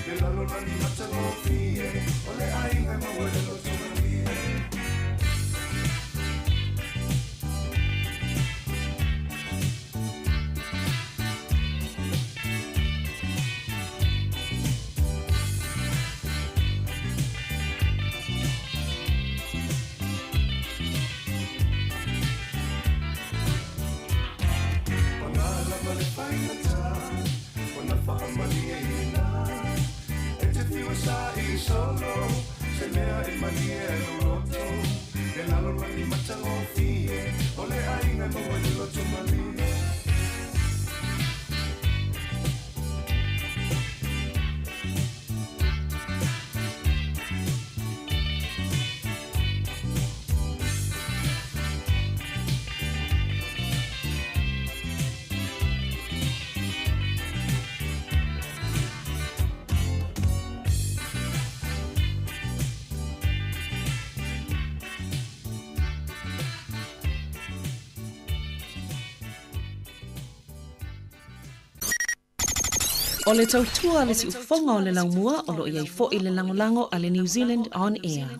Le lalolagi matagofie O le ʻaiga e maua i le loto malie. Pagala ma le faigata ona faamalieina E te fiu e saʻili solo Se mea e malie ai lou loto E lalolagi matagofie O le ʻaiga e maua i le loto malie. O le tautua a le siufofoga o le laumua o lo o i ai foʻi le lagolago a le New Zealand On Air.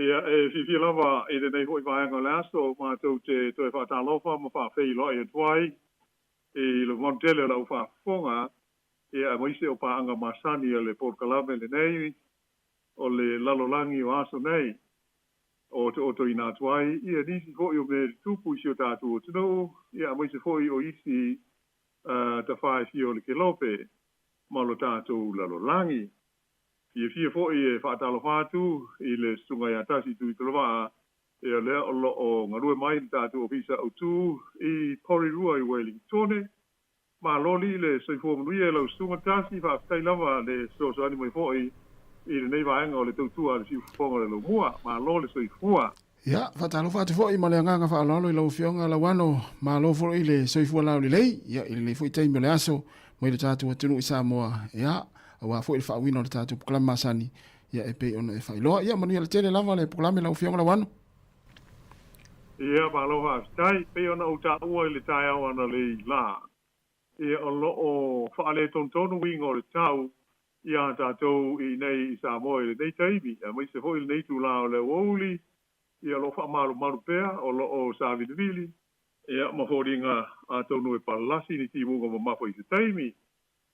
Ia, e fiafia lava i lenei foi vaega o le aso matou te toe faatalofa ma faafeiloai atu ai i le mamalu tele o le au faafofoga, ia aemaise o paaga masani a le polokalame lenei o le lalolagi o aso nei o otootoina atu ai ia nisi foi o mea e tutupu i si o tatou atunuu, ia aemaise foi o isi tafa e fia o le kelope ma lo tatou lalolagi. Fiafia foi e faatalofa atu i le Susuga ia Tasi Tuitolovaa, ia lea o lo o galue mai i le tatou Ofisa Autu i Porirua i Uelingitone. Malo alii le soifua manuia i lau Susuga Tasi, faafetai lava le fesoasoani mai foi i lenei vaega o le tautua a le Siufofoga o le Laumua. Malo le soifua. Ia, faatalofa atu foi ma le agaga faaaloalo i lau Afioga Lauano, malo foi le soifua laulelei, ia, i lenei foi taimi o le aso mai le tatou atunuu i Samoa, ia, aua foi le faauiina o le tatou polokalame masani, ia, e pei ona e faailoa. Ia, manuia tele lava le polokalame lau Afioga Lauano. Ia, malo faafetai. Pei ona ou taua i le taeao analeila la, ia, o lo o faaletonutonu uiga o le tau iā tatou i inei i Samoa i lenei taimi, aemaise foi lenei itulā o le aoauli, ia o lo o faamalumalu pea, o lo o savilivili, ia ma foliga atonu e palasi ni timuga mamafa i se taimi.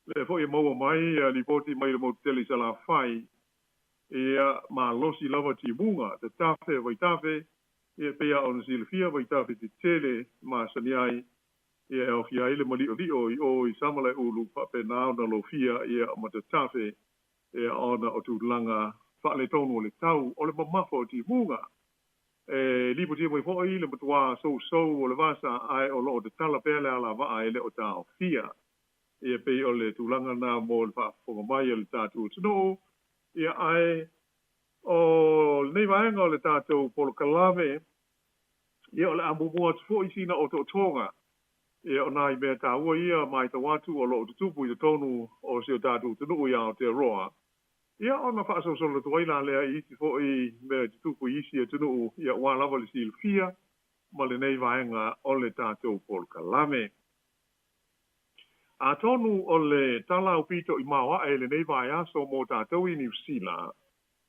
Lea foi e maua mai lipoti mai le motu tele i Salafai, ia malosi lava timuga, tatafe, vaitafe, ia e pei lava ona silafia vaitafe tetele masani ai, ia e aofia ai le mali'oli'o i o i Samalaeulu faapena ona lofia ia ma tatafe ia ona o tulaga faaletonu o le tau o le mamafa o timuga. E lipotia mai foi le matuā sousou o le vasa ae o lo o tatala pea le alavaa e le o taofia. Ia pei o le tulaga lena mo le faafofoga mai a le tatou atunuu. Ia ae o lenei vaega o le tatou polokalame, Ia, o le a muamua atu foi sina otootoga, ia, o nai mea taua ia matau atu o lo o tutupu i totonu o si o tatou atunuu i Aotearoa, ia, ona faasolosolo atu ai la lea i isi foi mea e tutupu i isi atunuu, ia, aua lava le silafia ma lenei vaega o le tatou polokalame. Atonu o le tala aupito i maoae i lenei vaiaso mo tatou i Niu Sila,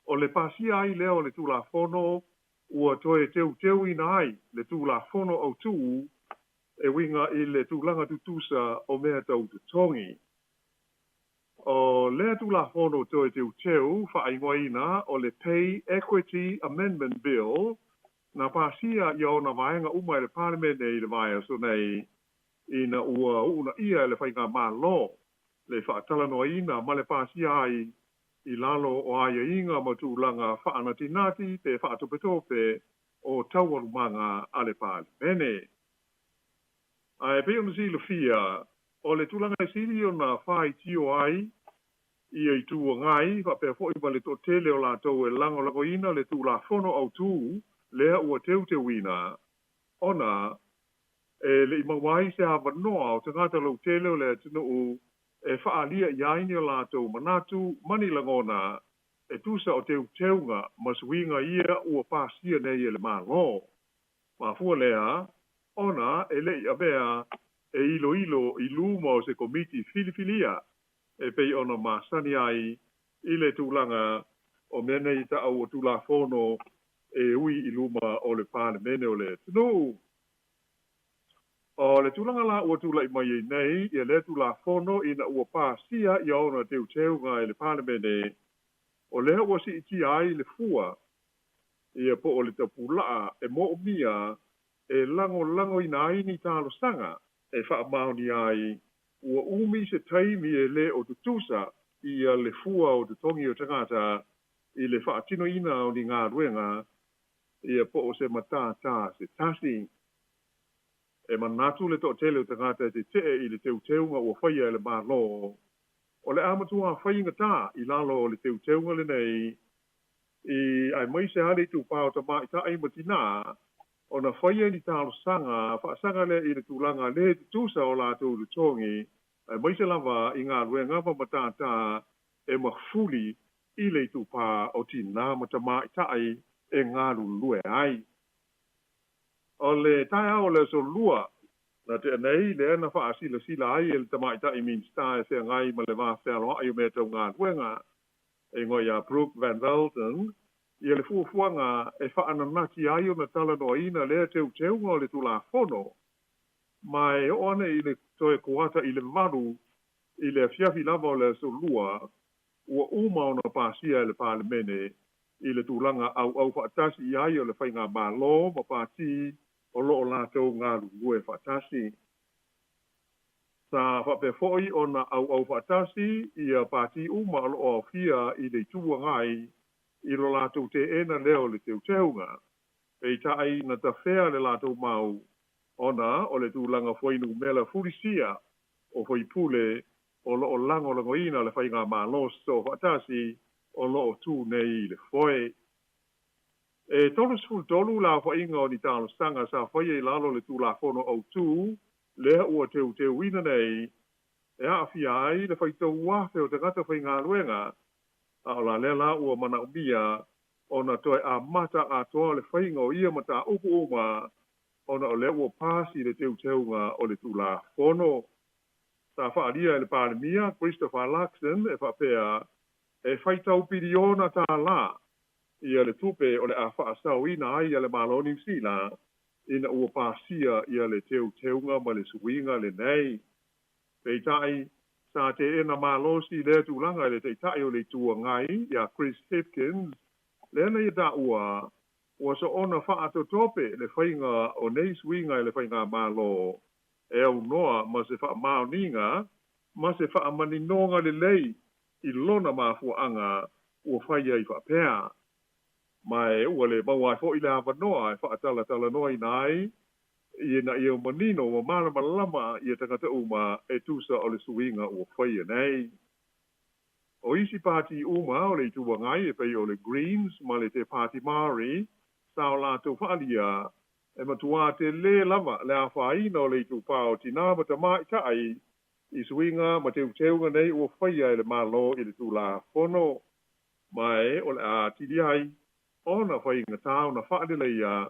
o le pasia ai lea o le Tulafono ua toe teuteuina ai le Tulafono Autu e uiga i le tulaga tutusa o mea tau totogi. O lea Tulafono toe teuteu faaigoaina o le Pay Equity Amendment Bill na pasia i ona vaega uma e le Palemene i le vaiaso nei ina ua uunaia e le Faigamalo le faatalanoaina ma le pasia ai i lalo o aiaiga ma tulaga faanatinati pe faatopetope o taualumaga a le Palemene. Ae pei ona silafia, o le tulaga e sili ona faitio ai ia Itu Agai faapea foi ma le toatele o latou e lagolagoina le Tulafono Autu lea ua teuteuina, ona e le i maua ai se avanoa o tagata lautele o le atunuu e faaalia i ai ni o latou manatu ma ni lagona e tusa o teuteuga ma suiga ia ua pasia nei e le Malo. Mafua lea ona e le i avea e iloilo i luma o se komiti filifilia e pei ona masani ai i le tulaga o mea nei taʻau o Tulafono e ui i luma o le Palemene o le atunuu. O le tulaga la ua tulai mai ai nei ia lea Tulafono ina ua pasia ia ona teuteuga e le Palemene, o lea ua siitia ai le fua ia po o le tapulaa e moomia e lagolagoina ai ni talosaga e faamaonia ai ua umi se taimi e le o tutusa ia le fua o totogi o tagata i le faatinoina o ni galuega ia po o se matātā se tasi. E manatu le toatele o tagata e tetee i le teuteuga ua faia e le Malo, o le a matua faigata i lalo o le teuteuga lenei i aemaise lava le itupa o tamaitai ma tinā ona faia ni talosaga faasaga lea i le tulaga le tutusa o latou totogi, aemaise lava i galuega ma matātā e mafuli i le itupa o tinā ma tamaitai e galulue ai. O le taeao o le Aso Lua na tea nei lea na faasilasila ai e le Tamaitai Minisita e feagai ma le va fealoai o mea tau galuega e igoa ia Brooke Van Velden ia le fuafuaga e faananati ai ona talanoaina lea teuteuga o le Tulafono, ma e oo ane i le toe kuata i le 8 i le afiafi lava o le Aso Lua, ua uma ona pasia e le Palemene i le tulaga auau faatasi i ai o le Faigamalo ma pati o loo latou galulue faatasi. Sa faapea foi ona auau faatasi ia pati uma o loo aofia i le Itu Agai i lo latou teena lea o le teuteuga. Peitai na tafea le latou mau ona o le tulaga fuainumera fulisia o faipule o loo lagolagoina le Faigamalo Sosoofaatasi o loo tu nei i le foe. E 33 le aofaiga o ni talosaga sa faia i lalo o le Tulafono Autu lea ua teuteuina nei e aafia ai le faitau afe o tagata faigaluega, a o la lea la ua manaomia ona toe amata atoa le faiga o ia mataupu uma ona o lea ua pasi le teuteuga o le Tulafono. Sa faaalia e le Palemia Christopher Luxon e faapea e faitau piliona tālā ia le tupe o le a faasaoina ai a le Malo o Niu Sila ina ua pasia ia le teuteuga ma le suiga lenei. Peitai, sa teena malosi lea tulaga e le Taitai o le Itu Agai ia Chris Hipkins, lea na ia taua ua soona faatotope le faiga o nei suiga e le Faigamalo e aunoa ma se faamaoniga ma se faamaninoga lelei i lona mafuaaga ua fai ai faapea. Ma e ua le maua ai foi le avanoa e faatalatalanoaina ai ina ia manino ma malamalama ia tagata uma e tusa o le suiga ua faia nei. O isi pati uma o le Itu Agai e pei o le Greens ma le Te Pāti Māori sa o latou faaalia e matuā telē lava le afaina o le itupa o tinā ma tamaitai i suiga ma teuteuga nei ua faia e le Malo i le Tulafono, ma e o le a atili ai ona faigatā ona faaleleia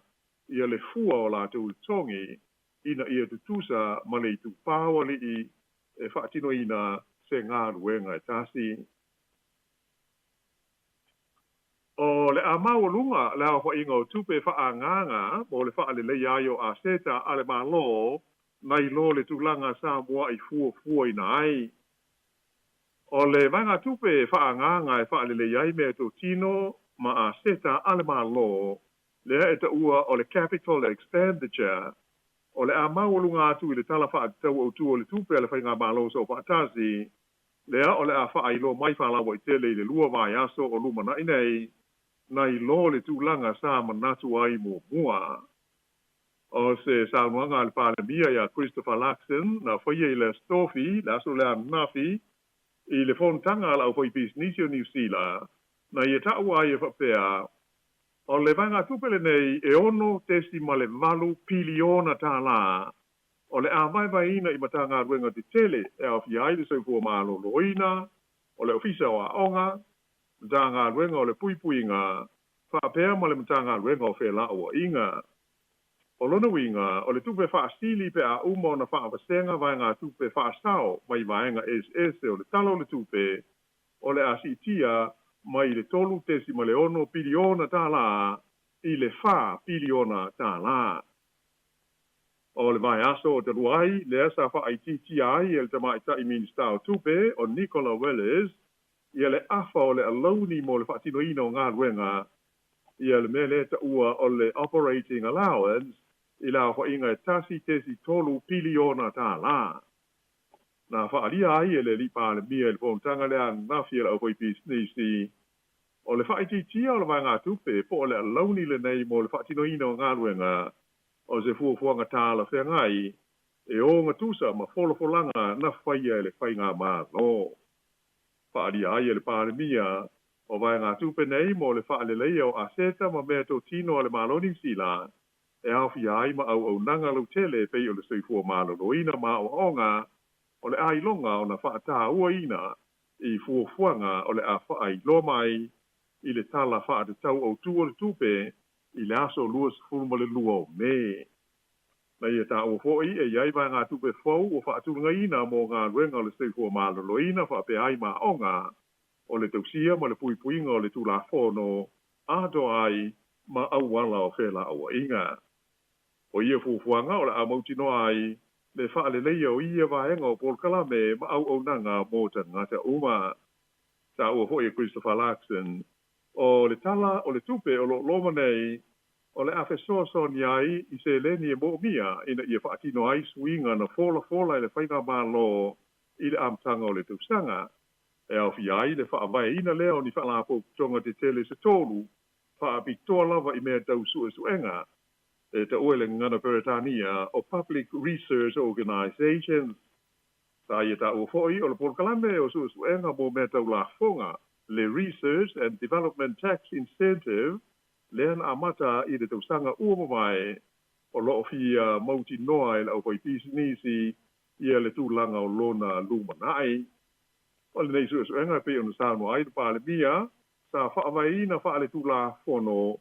ia le fua o latou totogi ina ia tutusa ma le itupa o alii e faatinoina se galuega e tasi. O le a maualuga le aofaiga o tupe faaagaaga mo le faaleleia ai o aseta a le Malo nai lo le tulaga sa mua'i fuafuaina ai. O le vaegatupe faaagaaga e faaleleia ai meatotino ma aseta a le Malo lea e taua o le capital expenditure, o le a maualuga atu i le Tala Faatatau Autu o le Tupe a le Faigamalo Soofaatasi, lea o le a faailoa mai faalauaitele i le 2 vaiaso o lumanai nei, nai lo le tulaga sa manatu ai muamua. O se saunoaga a le Palemia ia Christopher Luxon na faia i le Aso Tofi, le aso lea ananafi, i le fonotaga a le aufaipisinisi o Niu Sila, na ia taua ai e faapea, o le vaegatupe lenei e $6.8 piliona tālā, o le a vaevaeina i Matagaluega tetele e aofia ai le Soifua Maloloina, o le Ofisa o Aoga, Matagaluega o le Puipuiga, faapea ma le Matagaluega o Felauaiga. O lona uiga, o le tupe faasili pe a uma ona faavasega vaegatupe faasao mai vaega eseese o le Tala o le Tupe, o le a siitia mai le $3.6 piliona tālā i le $4 piliona tālā. O le vaiaso o talu ai lea sa faaitiitia ai e le Tamaitai Minisita o Tupe o Nicola Willis ia le afa o le alauni mo le faatinoina o galuega ia le mea lea taua o le operating allowance i le aofaiga e $1.3 piliona tālā. Na faaalia ai e le alii Palemia i le fonotaga lea ananafi a le aufaipisinisi, o le faaitiitia o le vaegatupe po o le alauni lenei mo le faatinoina o galuega o se fuafuaga talafeagai e ogatusa ma folafolaga na faia e le Faigamalo. Faaalia ai e le Palemia o vaegatupe nei mo le faaleleia o aseta ma meatotino a le Malo o Niu Sila e aofia ai ma auaunaga lautele e pei o le soifua maloloina ma aoaoga o le a iloga ona faatauaina i fuafuaga o le a faailoa mai i le Tala Faatatau Autu o le Tupe i le aso 22 o Me. Na ia taua foi e i ai vaegatupe fou ua faatulagaina mo galuega o le soifua maloloina faapea ai ma aoga o le tausia ma le puipuiga o le Tulafono atoa ai ma auala o fela'aua'iga. O ia fuafuaga o le a mautinoa ai le fa'aleleia o ia vaega o polokalame ma auaunaga mo tagata uma. Ta'ua fo'i e Christopher Luxon, o le Tala o le Tupe o lo'o loma nei, o le a fesoasoani ai i seleni e mo'omia ina ia fa'atino ai suiga na folafola e le faigamālō i le amataga o le tausaga, e aofia ai le fa'avaeina lea o ni fa'alapotopotoga tetele se tolu fa'apitoa lava i mea tau su'esu'ega e ta'ua i le gagana Peretania o Public Research Organisations. Sa ia ta'ua fo'i o le polokalame o su'esu'ega mo mea tau lafoga, le Research and Development Tax Incentive, lea na amata i le tausaga ua mavae, o lo'o fia mautinoa e le aufaipisinisi ia le tulaga o lona lumana'i. O lenei su'esu'ega e pei ona saunoa ai le Palemia, sa fa'avaeina fa'aletulafono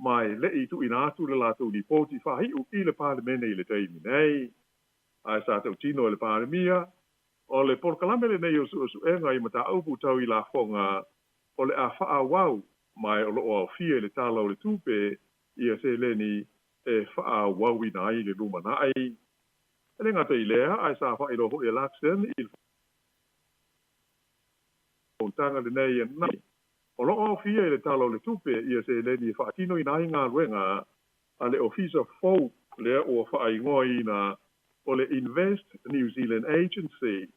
ma e le'i tu'uina atu le latou lipoti faahi'u i le Palemene i le taimi nei. Ae sa tautino e le Palemia, o le polokalame lenei o su'esu'ega i mataupu tau i lafoga o le a fa'aauau ma e o lo'o aofia i le Tala o le Tupe ia seleni e fa'aauauina ai le lumana'i. E le gata i lea, ae sa fa'ailoa fo'i e Luxon i le fonotaga lenei ananafi, o lo'o aofia i le Tala o le Tupe ia seleni e fa'atinoina ai galuega a le Ofisa fou lea ua fa'aigoaina o le Invest New Zealand Agency.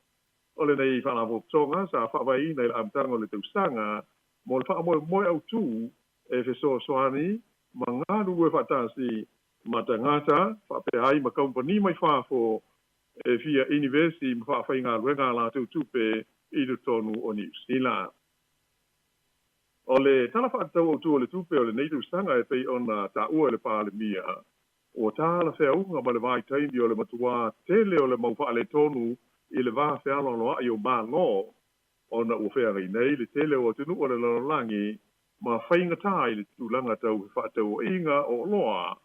O lenei faalapotopotoga sa fa'avaeina i le amataga o le tausaga mo le fa'amoemoe autū e fesoasoani ma galulue fa'atasi ma tagata fa'apea ai ma kamupani mai fafo e fia inivesi ma fa'afaigaluega a latou tupe i totonu o Niu Sila. O le Tala Fa'atatau Autū o le Tupe o lenei tausaga e pei ona ta'ua e le Palemia, ua talafeauga ma le vaitaimi o le matuā tele o le mau fa'aletonu i le va fealoaloa'i o Malo, ona ua feagai nei le tele o atunu'u o le lalolagi ma faigatā i le tulaga tau fefa'ataua'iga o oloa,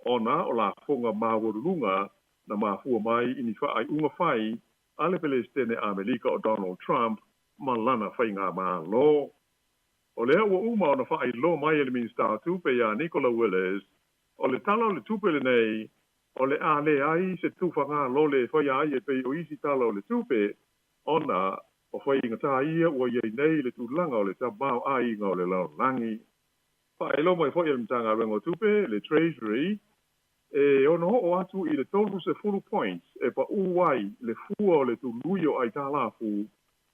ona o lafoga maualuluga na mafua mai i ni fa'ai'uga fai a le Pelesitene Amelika o Donald Trump ma lana faigamālō. O lea ua uma ona fa'ailoa mai e le Minisita o Tupe iā Nicola Willis, o le Tala o le Tupe lenei, o le a leai se tufaga lole e faia ai e pei o isi Tala o le Tupe, ona o faigatā ia ua i ai nei le tulaga o le tamaoaiga o le lalolagi. Faailoa mai foi e le Matagaluega o Tupe, le Treasury, e ono oo atu i le 30 points e pa'ū ai le fua o le tului o aitalafu,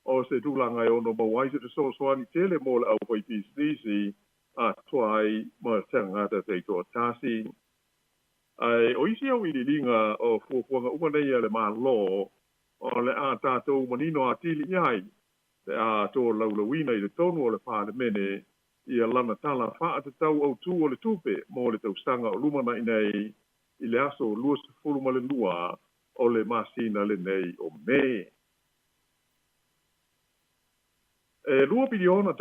o se tulaga e ono maua ai se fesoasoani tele mo le aufaipisinisi atoa ai ma tagata taitoatasi. Ae o isi auiliiliga o fuafuaga uma nei a le Malo, o le a tatou manino atili i ai pe a tolaulauina i totonu o le Palemene ia lana Tala Faatatau Autū o le Tupe mo le tausaga o lumana'i nei i le aso 22 o le masina lenei o Me. E $2 piliona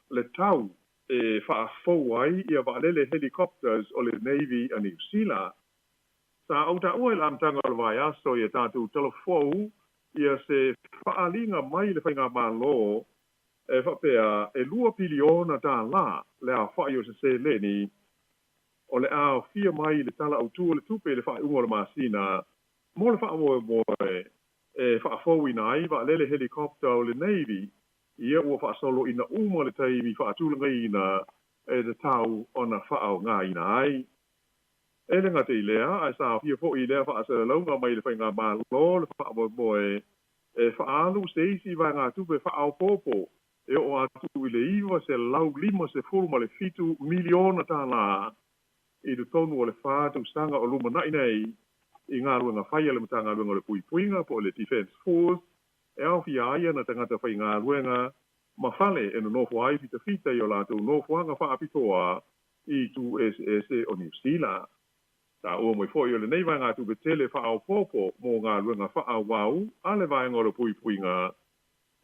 le tau e fa'afou ai ia vaalele helicopters o le Navy a Niu Sila. Sa ou ta'ua i le amataga o le vaiaso i a tatou talafou ia se fa'aaliga mai le faigamālō e fa'apea e $2 piliona le aofa'i o se seleni o le a aofia mai i le Tala Autū o le Tupe i le fa'ai'uga o le masina mo le fa'amoemoe e fa'afouina ai vaalele helicopter o le Navy ia ua fa'asolo'ina uma le taimi fa'atulagaina e tatau ona fa'aaogāina ai. E le gata i lea, ae sa aofia fo'i i lea fa'asalalauga mai le faigamālō le fa'amoemoe e fa'aalu se isi vaegatupe fa'aopoopo e oo atu i le $957 miliona i totonu o le 4 tausaga o lumana'i nei i galuega fai a le Matagaluega o le Puipuiga po o le Defence Force, e aofia ai ana tagata faigaluega ma fale e nonofo ai fitafita i o latou nofoaga fa'apitoa i itu eseese o Niu Sila. Ta'ua mai fo'i o lenei vaegatupe tele fa'aopoopo mo galuega fa'aauau a le Vaega o le Puipuiga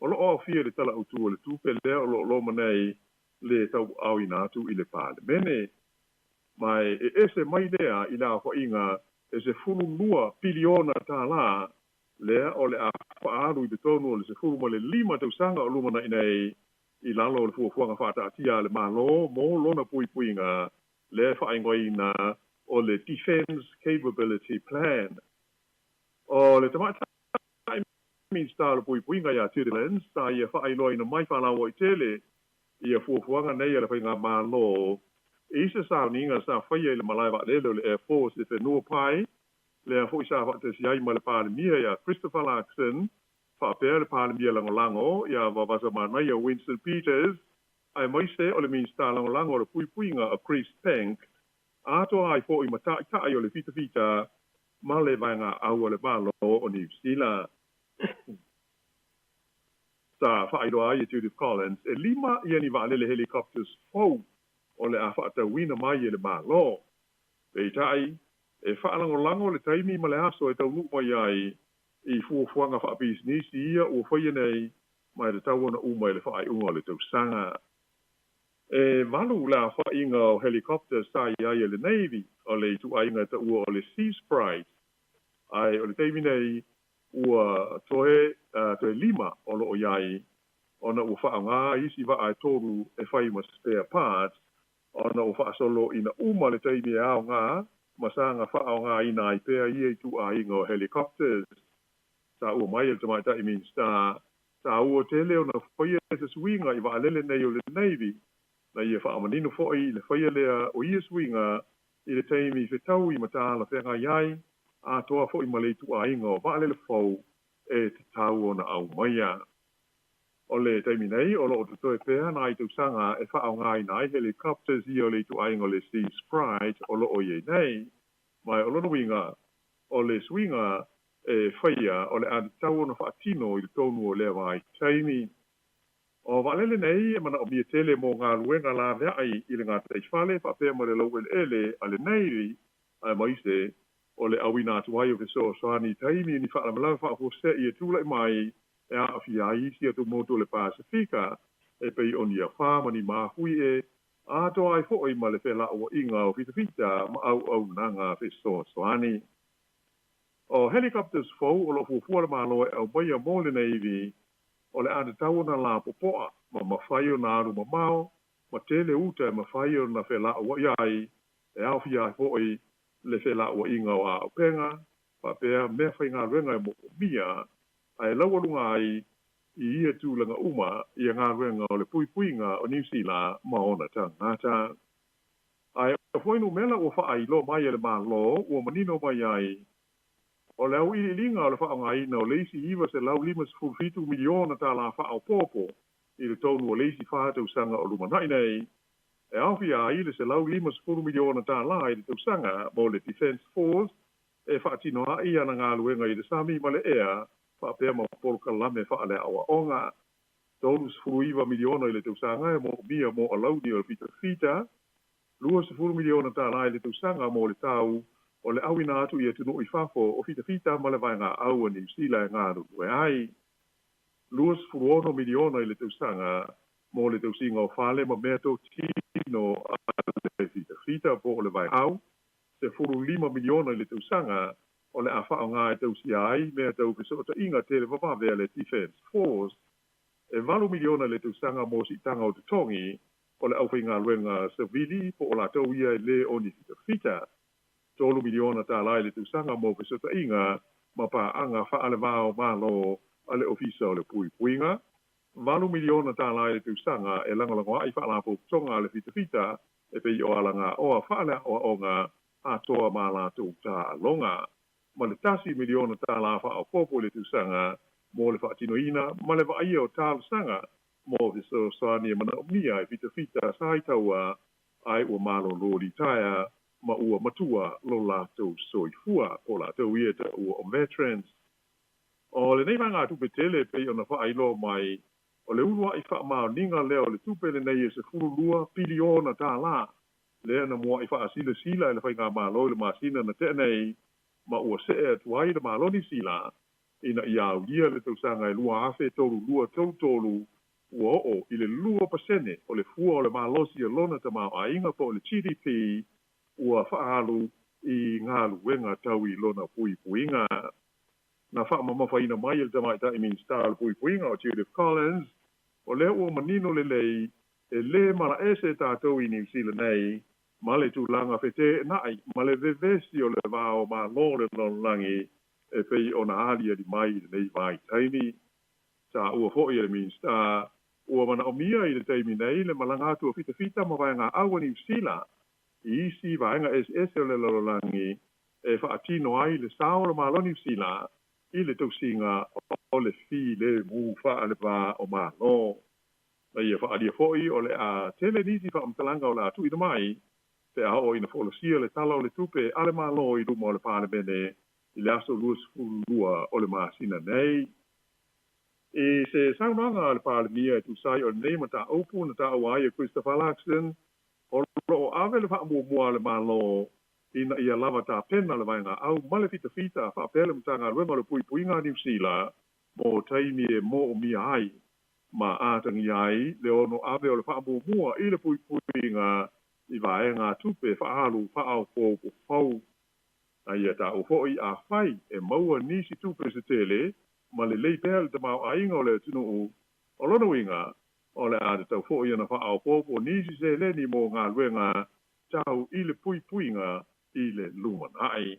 o lo'o aofia i le Tala Autū o le Tupe lea o lo'o loma nei le tau'aaoina atu i le Palemene. Ma e ese mai lea i le aofa'iga e $12 piliona lea o le a fa'aalu i totonu o le 15 tausaga o lumana'i nei. i lalo o le fuafuaga faataatia a le Malo mo lona puipuiga lea e faaigoaina o le Defence Capability Plan. O le Tamaitai Minisita o le Puipuiga ia Judith Lyons sa ia faailoaina mai faalauaitele ia fuafuaga nei a le Faigamalo i se sauniga sa faia i le malae vaalele o le Air Force i Whenuapai, lea foi sa faatasi ai ma le Palemia ia Christopher Luxon, faapea le Palemia Lagolago ia Vaavasamanaia Winston Peters, aemaise o le Minisita Lagolago o le Puipuiga o Chris Penk, atoa ai foi ma taitai o le fitafita ma le vaegaau a le Malo o Niu Sila. Sa faailoa ai e Judith Collins e lima ia ni vaalele helicopters fou o le a faatauina mai e le Malo. Peitai, e faalagolago le taimi ma le aso e taunuu mai ai i fuafuaga faapisinisi ia ua faia nei ma e tatau ona uma i le faaiuga o le tausaga. E valu le aofaiga o helicopters sa i ai e le Navy o le ituaiga e taua o le Sea Sprite, ae o le taimi nei ua toe toe lima o lo o i ai ona ua faaaoga isi vaa e tolu e fai ma spare parts ona ua faasolo ina uma le taimi e aoga ma saga faaaogaina ai pea ia ituaiga o helicopters. Sa ua mai e le Tamaitai Minisita taua tele ona faia se suiga i vaalele nei o le Navy, na ia faamanino foi le faia lea o ia suiga i le taimi fetaui ma talafeagai ai, atoa foi ma le ituaiga o vaalele fou e tatau ona aumaia. O le taimi nei, o lo o totoe pea nai tausaga e faaaogaina ai helicopters ia o le ituaiga o le Sea Sprite o lo o i ai nei, ma o lona uiga, o le suiga e faia o le a tatau ona faatino i totonu o lea vaitaimi. O vaalele nei e manaomia tele mo galuega laveai i le gataifale faapea ma le laueleele a le Navy, aemaise o le auina atu ai o fesoasoani i taimi i ni faalavelave faafuasei e tulai mai e aafia ai isi atumotu o le Pasefika e pei o ni afa ma ni mafuie e atoa ai foi ma le felauaiga o fitafita ma auaunaga fesoasoani. O helicopters fou o lo o fuafua le Malo e aumaia mo le Navy o le a tatau ona lapopoa ma mafai ona alu mamao ma tele uta e mafai ona felauai ai e aofia ai foi le felauaiga o auupega faapea meafaigaluega e moomia ae laualuga ai i ia tulaga uma ia galuega o le puipuiga o Niu Sila ma ona tagata. Ae o fuainumera ua faailoa mai e le Malo ua manino mai ai o le auiliiliga o le faaaogaina o le isi $957 miliona tālā faaopoopo i totonu o le isi fa tausaga o lumanai nei, e aofia ai le $150 miliona tālā i le tausaga mo le Defence Force e faatino ai ana galuega i le sami ma le ea faapea ma polokalame faaleaoaoga. $39 miliona i le tausaga e moomia mo alauni o le fitafita, $20 miliona tālā i le tausaga mo le tau o le auina atu i atunuu i fafo o fitafita ma le vaegaau a Niu Sila e galulue ai. $26 miliona i le tausaga mo le tausiga o fale ma meatotino a le fitafita po o le vaeau, $15 miliona i le tausaga o le a faaaoga e tausia ai mea tau fesootaiga televavave a le Defence Force, e $8 miliona i le tausaga mo siitaga o totogi o le aufaigaluega savili po o latou ia e le o ni fitafita, $3 miliona tālā i le tausaga mo fesootaiga ma paaga faalevao Malo a le Ofisa o le Puipuiga, $8 miliona tālā i le tausaga e lagolago ai faalapotopotoga a le fitafita e pei o alagaoa faaleaoaoga atoa ma latou taaloga, ma le $1 miliona tālā faaopoopo i le tausaga mo le faatinoina ma le vaaia o talosaga mo fesoasoani e manaomia e fitafita sa i taua ae ua malolo litaea ma ua matua lo latou soifua po o latou ia e taua o veterans. O lenei vaegatupe tele e pei ona faailoa mai o le uluai faamaoniga lea o le tupe lenei e $12 piliona tālā lea na muai faasilasila e le Faigamalo i le masina na tea nei ma ua see atu ai le Malo Niu Sila ina ia aulia le tausaga e 2032 33 ua oo i le 2% o le fua o le malosi o lona tamaoaiga po o le GDP ua faaalu i galuega tau i lona puipuiga. Na faamamafaina mai e le Tamaitai Minisita o le Puipuiga o Judith Collins. O lea ua manino lelei e lē malaese tatou i Niu Sila nei ma le tulaga feteenai ma le vevesi o le va o Malo o le lalolagi e pei ona aliali mai i lenei vaitaimi. Taua foi e le Minisita ua manaomia i le taimi nei le malaga atu a fitafita ma vaegaau a Niu Sila i isi vaega eseese o le lalolagi e faatino ai le sao o le Malo o Niu Sila i le tausiga o le filemu faale-va o Malo. Na ia faaalia foi o le a tele nisi faamatalaga o le a tuuina mai pe a oo ina folasia le Tala o le Tupe a le Malo i luma o le Palemene i le aso 22 o le masina nei. I se saunoaga a le Palemia e tusa ai o lenei mataupu na taua ai e Christopher Luxon, o lo o ave le faamuamua a le Malo ina ia lava tapena le vaegaau ma le fitafita faapea le Matagaluega o le Puipuiga a Niu Sila mo taimi e moomia ai ma atagia ai le ono ave o le faamuamua i le puipuiga i vaega tupe faaalu faaopoopo fou. Na ia taua foi afai e maua nisi tupe se tele ma lelei pea le tamaoaiga o le atunuu, o lona uiga o le a tatau foi ona faaopoopo nisi seleni mo galuega tau i le puipuiga i le lumanai.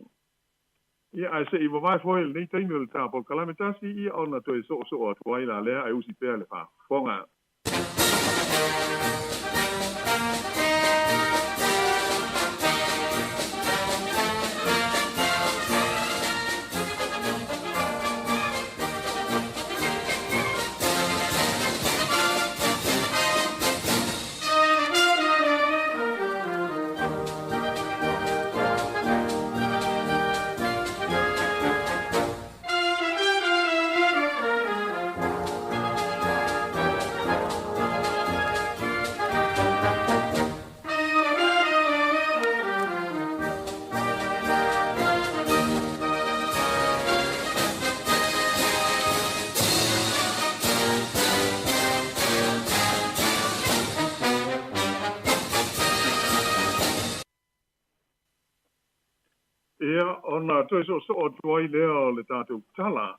Ia, ae se i vavae foi lenei taimi o le ta polokalame tasi, ia ona toe soosoo atu ai la lea ae usi pea le faafofoga. Ia, ona toe soosoo atu ai lea o le tatou tala.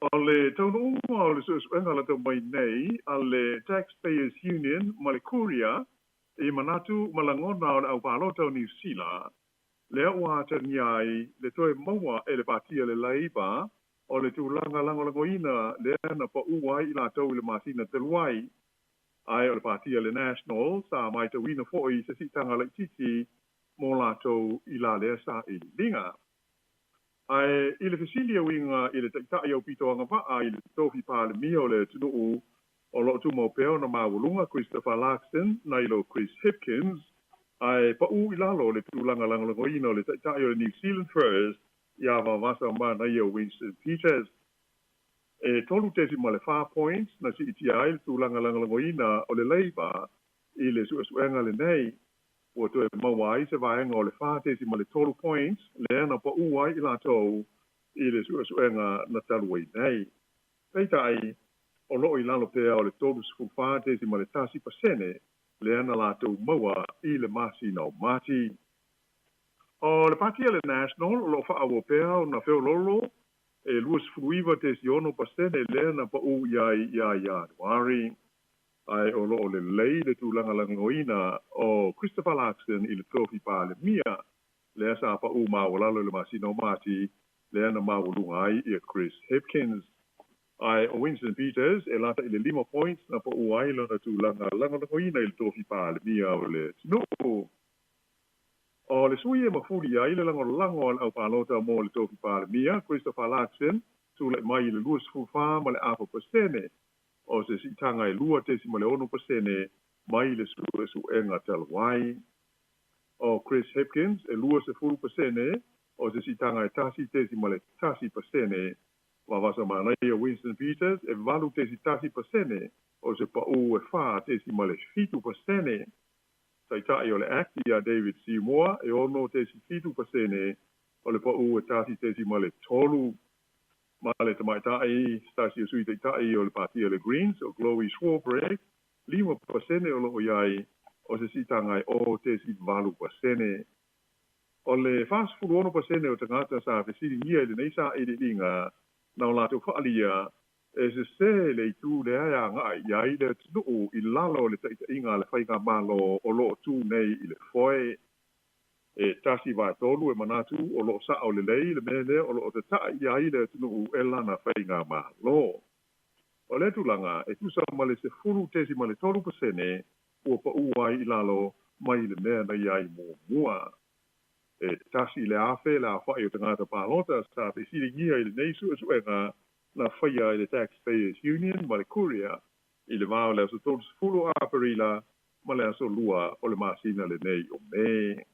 O le taunuuga o le suesuega lata mai nei a le Taxpayers Union ma le Courier i manatu ma lagona o le aupalota o Niu Sila, lea ua atagia ai le toe maua e le Patia le Labour o le tulaga lagolagoina lea na pau ai i latou i le masina talu ai. Ae o le Patia le National sa matauina foi se siitaga laitiiti mo latou i la lea sailiiliga. Ae i le fesili e uiga i le Taitai aupito agavaa i le tofi Palemia o le atunuu o lo o tumau pea ona maualuga Christopher Luxon nai lo Chris Hipkins, ae pau i lalo le tulaga lagolagoina o le Taitai o le New Zealand First ia Vavasa Manaia Winston Peters. E 3.4 points na siitia ai le tulaga lagolagoina o le Labour i le suesuega lenei. Ua toe maua ai se vaega o le 4.3 points lea na pau ai i latou i le suesuega na talu ai nei. Peitai, o lo o i lalo pea o le 34.1% lea na latou maua i le masina o Mati. O le Patia le National o lo o faaauau pea ona feoloolo e 29.6% lea na pau i ai ia Ianuari. Ae o lo o lelei le tulaga lagolagoina o Christopher Luxon i le tofi Palemia lea sa pau maualalo i le masina o Mati lea na maualuga ai ia Chris Hipkins. Ae o Winston Peters e lata i le 5 points na pau ai lona tulaga lagolagoina i le tofi Palemia o le atunuu. O le sui e mafuli i ai le lagolago a le aupalota mo le tofi Palemia, Christopher Luxon, tulai mai i le 24.5%, o se siitaga e 2.6% mai le suesuega talu ai. O Chris Hipkins e 20%, o se siitaga e 1.1%. Vavasa manaia Winston Peters e 8.1%, o se pau e 4.7%. Taitai o le ACT ia David Seymour e 6.7%, o le pau e 1.3. Ma le tamaitai se tasi o Sui Taitai o le Patia le Greens o Chloe Swarbrick, 5% o lo o i ai, o se siitaga e 0.8%. O le 46% o tagata sa fesiligia i lenei sailiiliga na o latou faaalia E sesē le itu lea e agaʻi i ai le atunuu i lalo o le taʻitaʻiga a le faigamālō o loo tū nei i le foe. E 1/3 e manatu o loo saʻo lelei le mea lea o loo tataʻi i ai le atunuu e lana faigamālō. O lea tulaga e tusa ma le 10.3% ua paʻū ai i lalo mai le mea na i ai muamua. E 1,000 le aofaʻi o tagata palota sa fesiligia i lenei suʻesuʻega na faia e le Taxpayers Union ma le Courier i le va o le aso 30 o Aperila ma le aso 2 o le masina lenei o Me.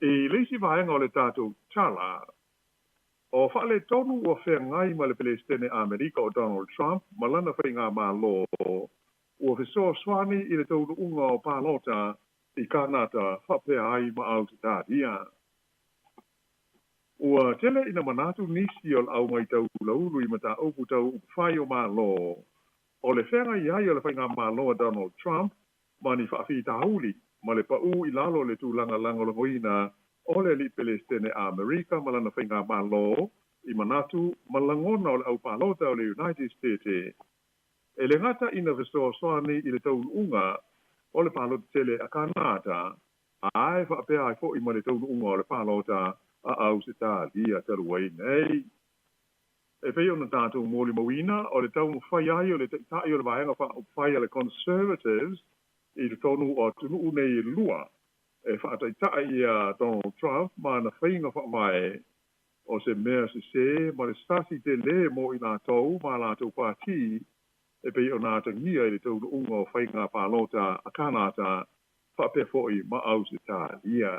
I le isi vaega o le tatou tala, o faaletonu ua feagai ma le Pelesitene Amerika o Donald Trump ma lana faigamālō ua fesoasoani i le taunuuga o palota i Kanata faapea ai ma Ausetalia. Ua tele ina manatu nisi o le au maitau laulu i mataupu tau upufai o Mālō o le feagai ai o le faigamālō a Donald Trump ma ni faafitauli ma le paʻū i lalo o le tulaga lagolagoina o le alii Pelesitene Amerika ma lana faigamālō i manatu ma lagona o le aupalota o le United States e le gata ina fesoasoani i le taunuuga o le palota tele a Kanata ae faapea ai foʻi ma le taunuuga o le palota a Ausetalia talu ai nei. E pei ona tatou molimauina o le taumafai ai o le taʻitaʻi o le vaega faaupufai a le Conservatives i totonu o atunuu nei e lua e faataʻitaʻi iā Donald Trump ma ana faiga faavae o se mea sesē ma le sasi telē mo i latou ma a latou pātī e pei ona atagia i le taunuuga o faiga palota a Kanata faapea foʻi ma Ausetalia.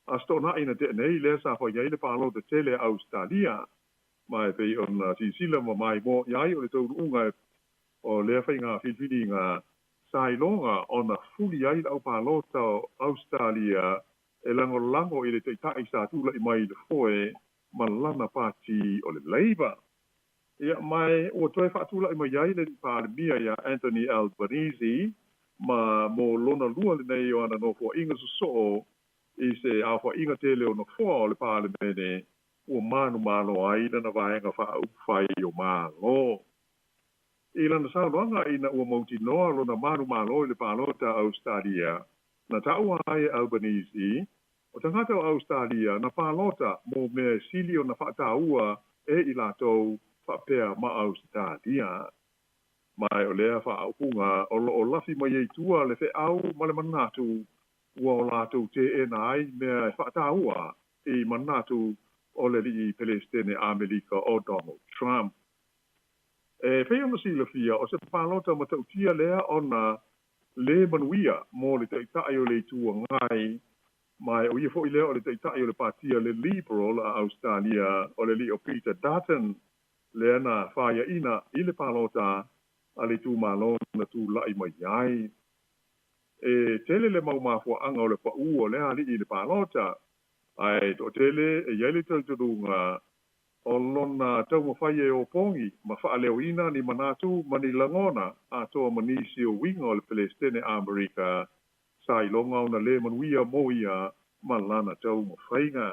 Aso Toonai na tea nei lea sa faia ai le palota tele a Ausetalia ma e pei ona silasila ma maimoa i ai o le taunuuga o lea faiga filifiliga sa iloga ona fuli ai le aupalota o Ausetalia e lagolago i le taʻitaʻi sa tulaʻi mai i le foe ma lana pātī o le Labour. Ia, ma ua toe faatulaʻi mai ai le alii Palemia iā Anthony Albanese ma mo lona lua lenei o ana nofoaiga sosoo i se aofaʻiga tele o nofoa o le Palemene ua manumalo ai lana vaega faaupufai o Mālō. I lana saunoaga ina ua mautinoa lona manumalo i le palota a Ausetalia, na taua ai e Albanese o tagata o Ausetalia na palota mo mea e sili ona faataua e i latou faapea ma Ausetalia. Ma o lea faaupuga o loo lafi mai ai tua le feau ma le manatu ua o latou teena ai mea e faataua i manatu o le alii Pelesitene Amerika o Donald Trump. E pei ona silafia, o se palota matautia lea ona lē manuia mo le taʻitaʻi o le Itu Agai, ma o ia foʻi lea o le taʻitaʻi o le patia le Liberal a Ausetalia o le alii o Peter Dutton lea na faiaʻina i le palota a le itumālō na tulaʻi mai ai. E tele le mau mafuaʻaga o le paʻū o lea alii i le palota, ae toʻatele e i ai le talitonuga o lona taumafai e opogi ma faaleoina ni manatu ma ni lagona atoa ma nisi o uiga o le Pelesitene Amerika sa iloga ona lē manuia mo ia ma lana taumafaiga.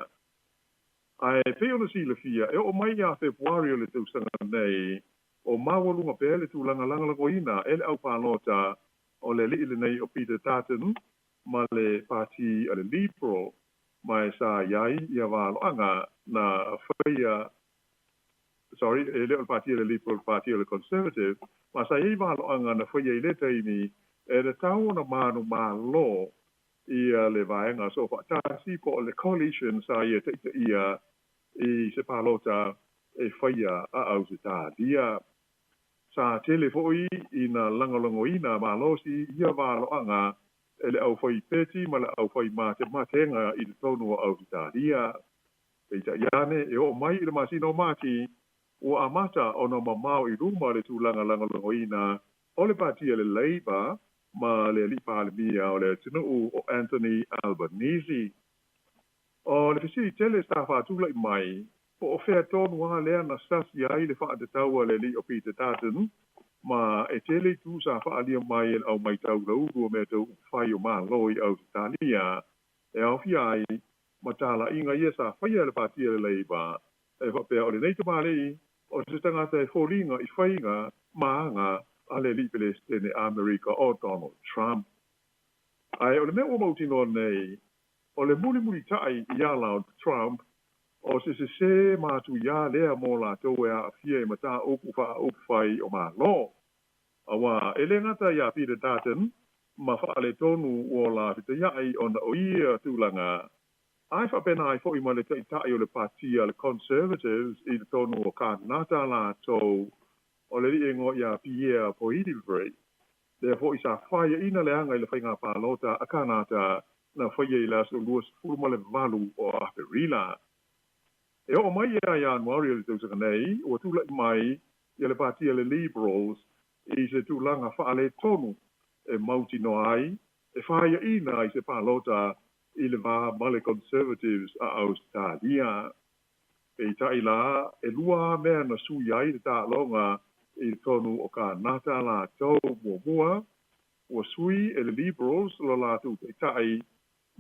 Ae pei ona silafia, e oo mai iā Fepuari o le tausaga nei, o maualuga pea le tulaga lagolagoina e le aupalota o le alii lenei o Peter Dutton ma le pātī a le Liberal ma e sa i ai ia valoaga na faia sorry, e le o le pātī a le Liberal, le pātī o le Conservative, ma sa i ai valoaga na faia i lea taimi e tatau ona manumalo ia le vaega soofaatasi po o le coalition sa ia taʻitaʻia i se palota e faia a Ausetalia. Sa tele foʻi ina lagolagoina malosi ia valoaga e le aufai peti ma le aufai matematega i totonu o Ausetalia. Peitai ane, e oo mai i le masina o Mati, ua amata ona mamao i luma le tulaga lagolagoina o le patia le Labour ma le alii Palemia o le atunuu o Anthony Albanese. O le fesili tele sa faatulaʻi mai, po o fea tonu lava lea na sasi ai le faatatau a le alii o Peter Dutton, ma e tele itu sa faaalia mai e le au maitau laulu o mea tau upufai o Mālō i Ausetalia e aofia ai ma talaiga ia sa faia e le patia le Labour E faapea o lenei tamalii o se tagata e foliga i faiga ma aga a le alii Peresetene Amerika o Donald Trump. Ae o le mea ua mautinoa nei, o le mulimulitaʻi i ala o Trump o se sesē matuiā lea mo latou e aafia i mataupu faaupufai o Malo. Auā e lē gata iā Peter Dutton ma faaletonu ua lafetaiaʻi ona o ia tulaga, ae faapena ai foʻi ma le taʻitaʻi o le patia le Conservatives i totonu o Kānata latou o le alii e igoa iā Pierre Poilievre. Lea foʻi sa faiaʻina le aga i le faiga palota a Kānata na faia i le aso 28 o Aperila. E oo mai ia Ianuari o le tausaga nei, ua tulaʻi mai ia le patia le Liberals i se tulaga faaletonu e mautinoa ai e faiaʻina ai se palota i le va ma le Conservatives a Ausetalia. Peitai la, e lua mea na sui ai le taaloga i totonu o Kānata latou. Muamua, ua sui e le Liberals lo latou taʻitaʻi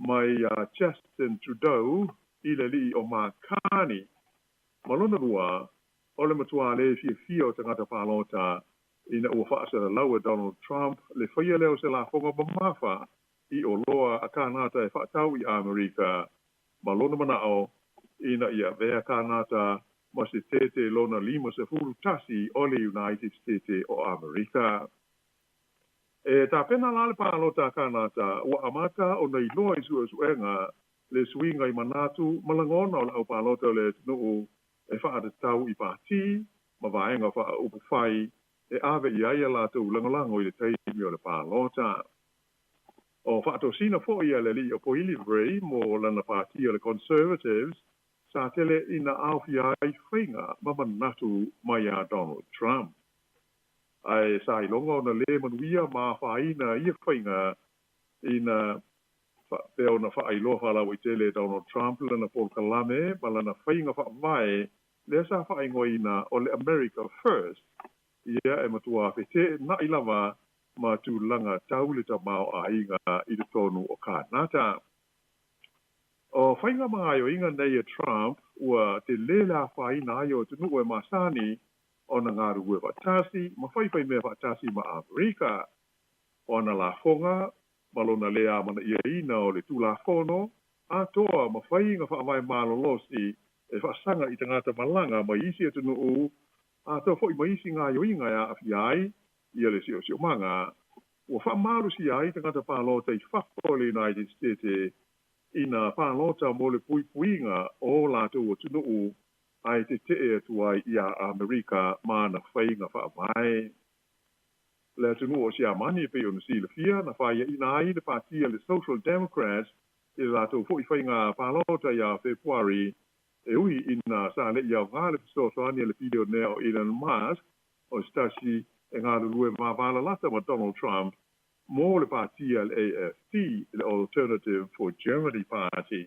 mai iā Justin Trudeau i le alii o Mark Carney. Ma lona lua, o le matuā lē fiafia o tagata palota ina ua faasalalau e Donald Trump le faia lea o se lafoga mamafa i oloa a Kānata e faatau i Amerika ma lona manaʻo ina ia avea Kānata ma se tete lona 51 o le United State o Amerika. E tapena la le palota a Kānata ua amata ona iloa i suesuega le suiga i manatu ma lagona o le au palota o le atunuu e faatatau i pātī ma vaega faaupufai e ave i ai a latou lagolago i le taimi o le palota. O faatosina foʻi a le alii o Poilievre mo lana pātī o le Conservatives sa tele ina aofia ai faiga ma manatu mai iā Donald Trump. Ae sa iloga ona lē manuia ma afaina ia faiga ina faapea ona faailoa faalauaitele e Donald Trump lana polokalame ma lana faiga faavae lea sa faaigoaina o le America First, ia e matuā feteenai lava ma tulaga tau le tamaoaiga i totonu o Kānata. O faiga ma gaoioiga nei a Trump ua telē le afaina ai o atunuu e masani ona galulue faatasi ma faifai mea faatasi ma Amerika. O ana lafoga ma lona lē amana'iaina o le Tulafono atoa ma faiga faavae malolosi e faasaga i tagata malaga mai isi atunuu atoa foʻi ma isi gaoioiga e aafia ai ia le siosiomaga ua faamalosia ai tagata palota i fafo o le United States ina palota mo le puipuiga o latou atunuu ae tetee atu ai iā Amerika ma ana faiga faavae. Le atunuu o Siamani e pei ona silafia na faiaʻina ai le patia le Social Democrats i le latou foʻi faiga palota iā Fepuari e ui ina sa leʻi aogā le fesoasoani a le pilionea o Elon Musk o se tasi e galulue vavalalata ma Donald Trump mo le patia le AFD, le Alternative for Germany Party.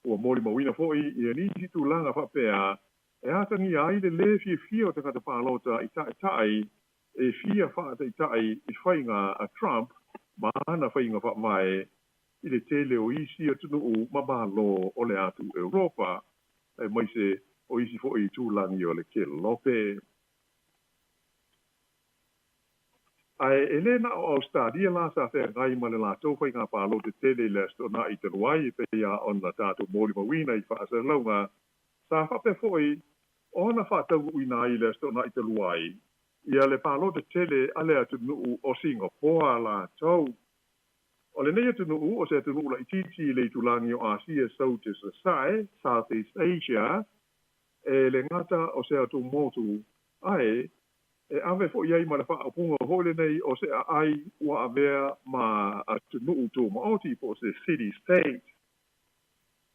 Ua molimauina foʻi ia nisi tulaga faapea e atagia ai le lē fiafia o tagata palota i taʻitaʻi e fia faataʻitaʻi i faiga a Trump ma ana faiga faavae i le tele o isi atunuu ma Malo o le atu Europa, aemaise o isi foʻi itulagi o le Kelope. Ae e lē na o Ausetalia la sa feagai ma le latou faiga palota tele i le Aso Toonai talu ai e pei lava ona tatou molimauina i faasalalauga sa faapea foʻi ona faataunuuina ai i le Aso Toonai talu ai ia le palota tele a le atunuu o Singapoa latou. O lenei atunuu o se atunuu laitiiti i le itulagi o Asia sau te Sasae, Southeast Asia, e le gata o se atumotu, ae e ave foʻi ai ma le faaupuga foi lenei o se aai ua avea ma atunuu tumaoti po o se city state.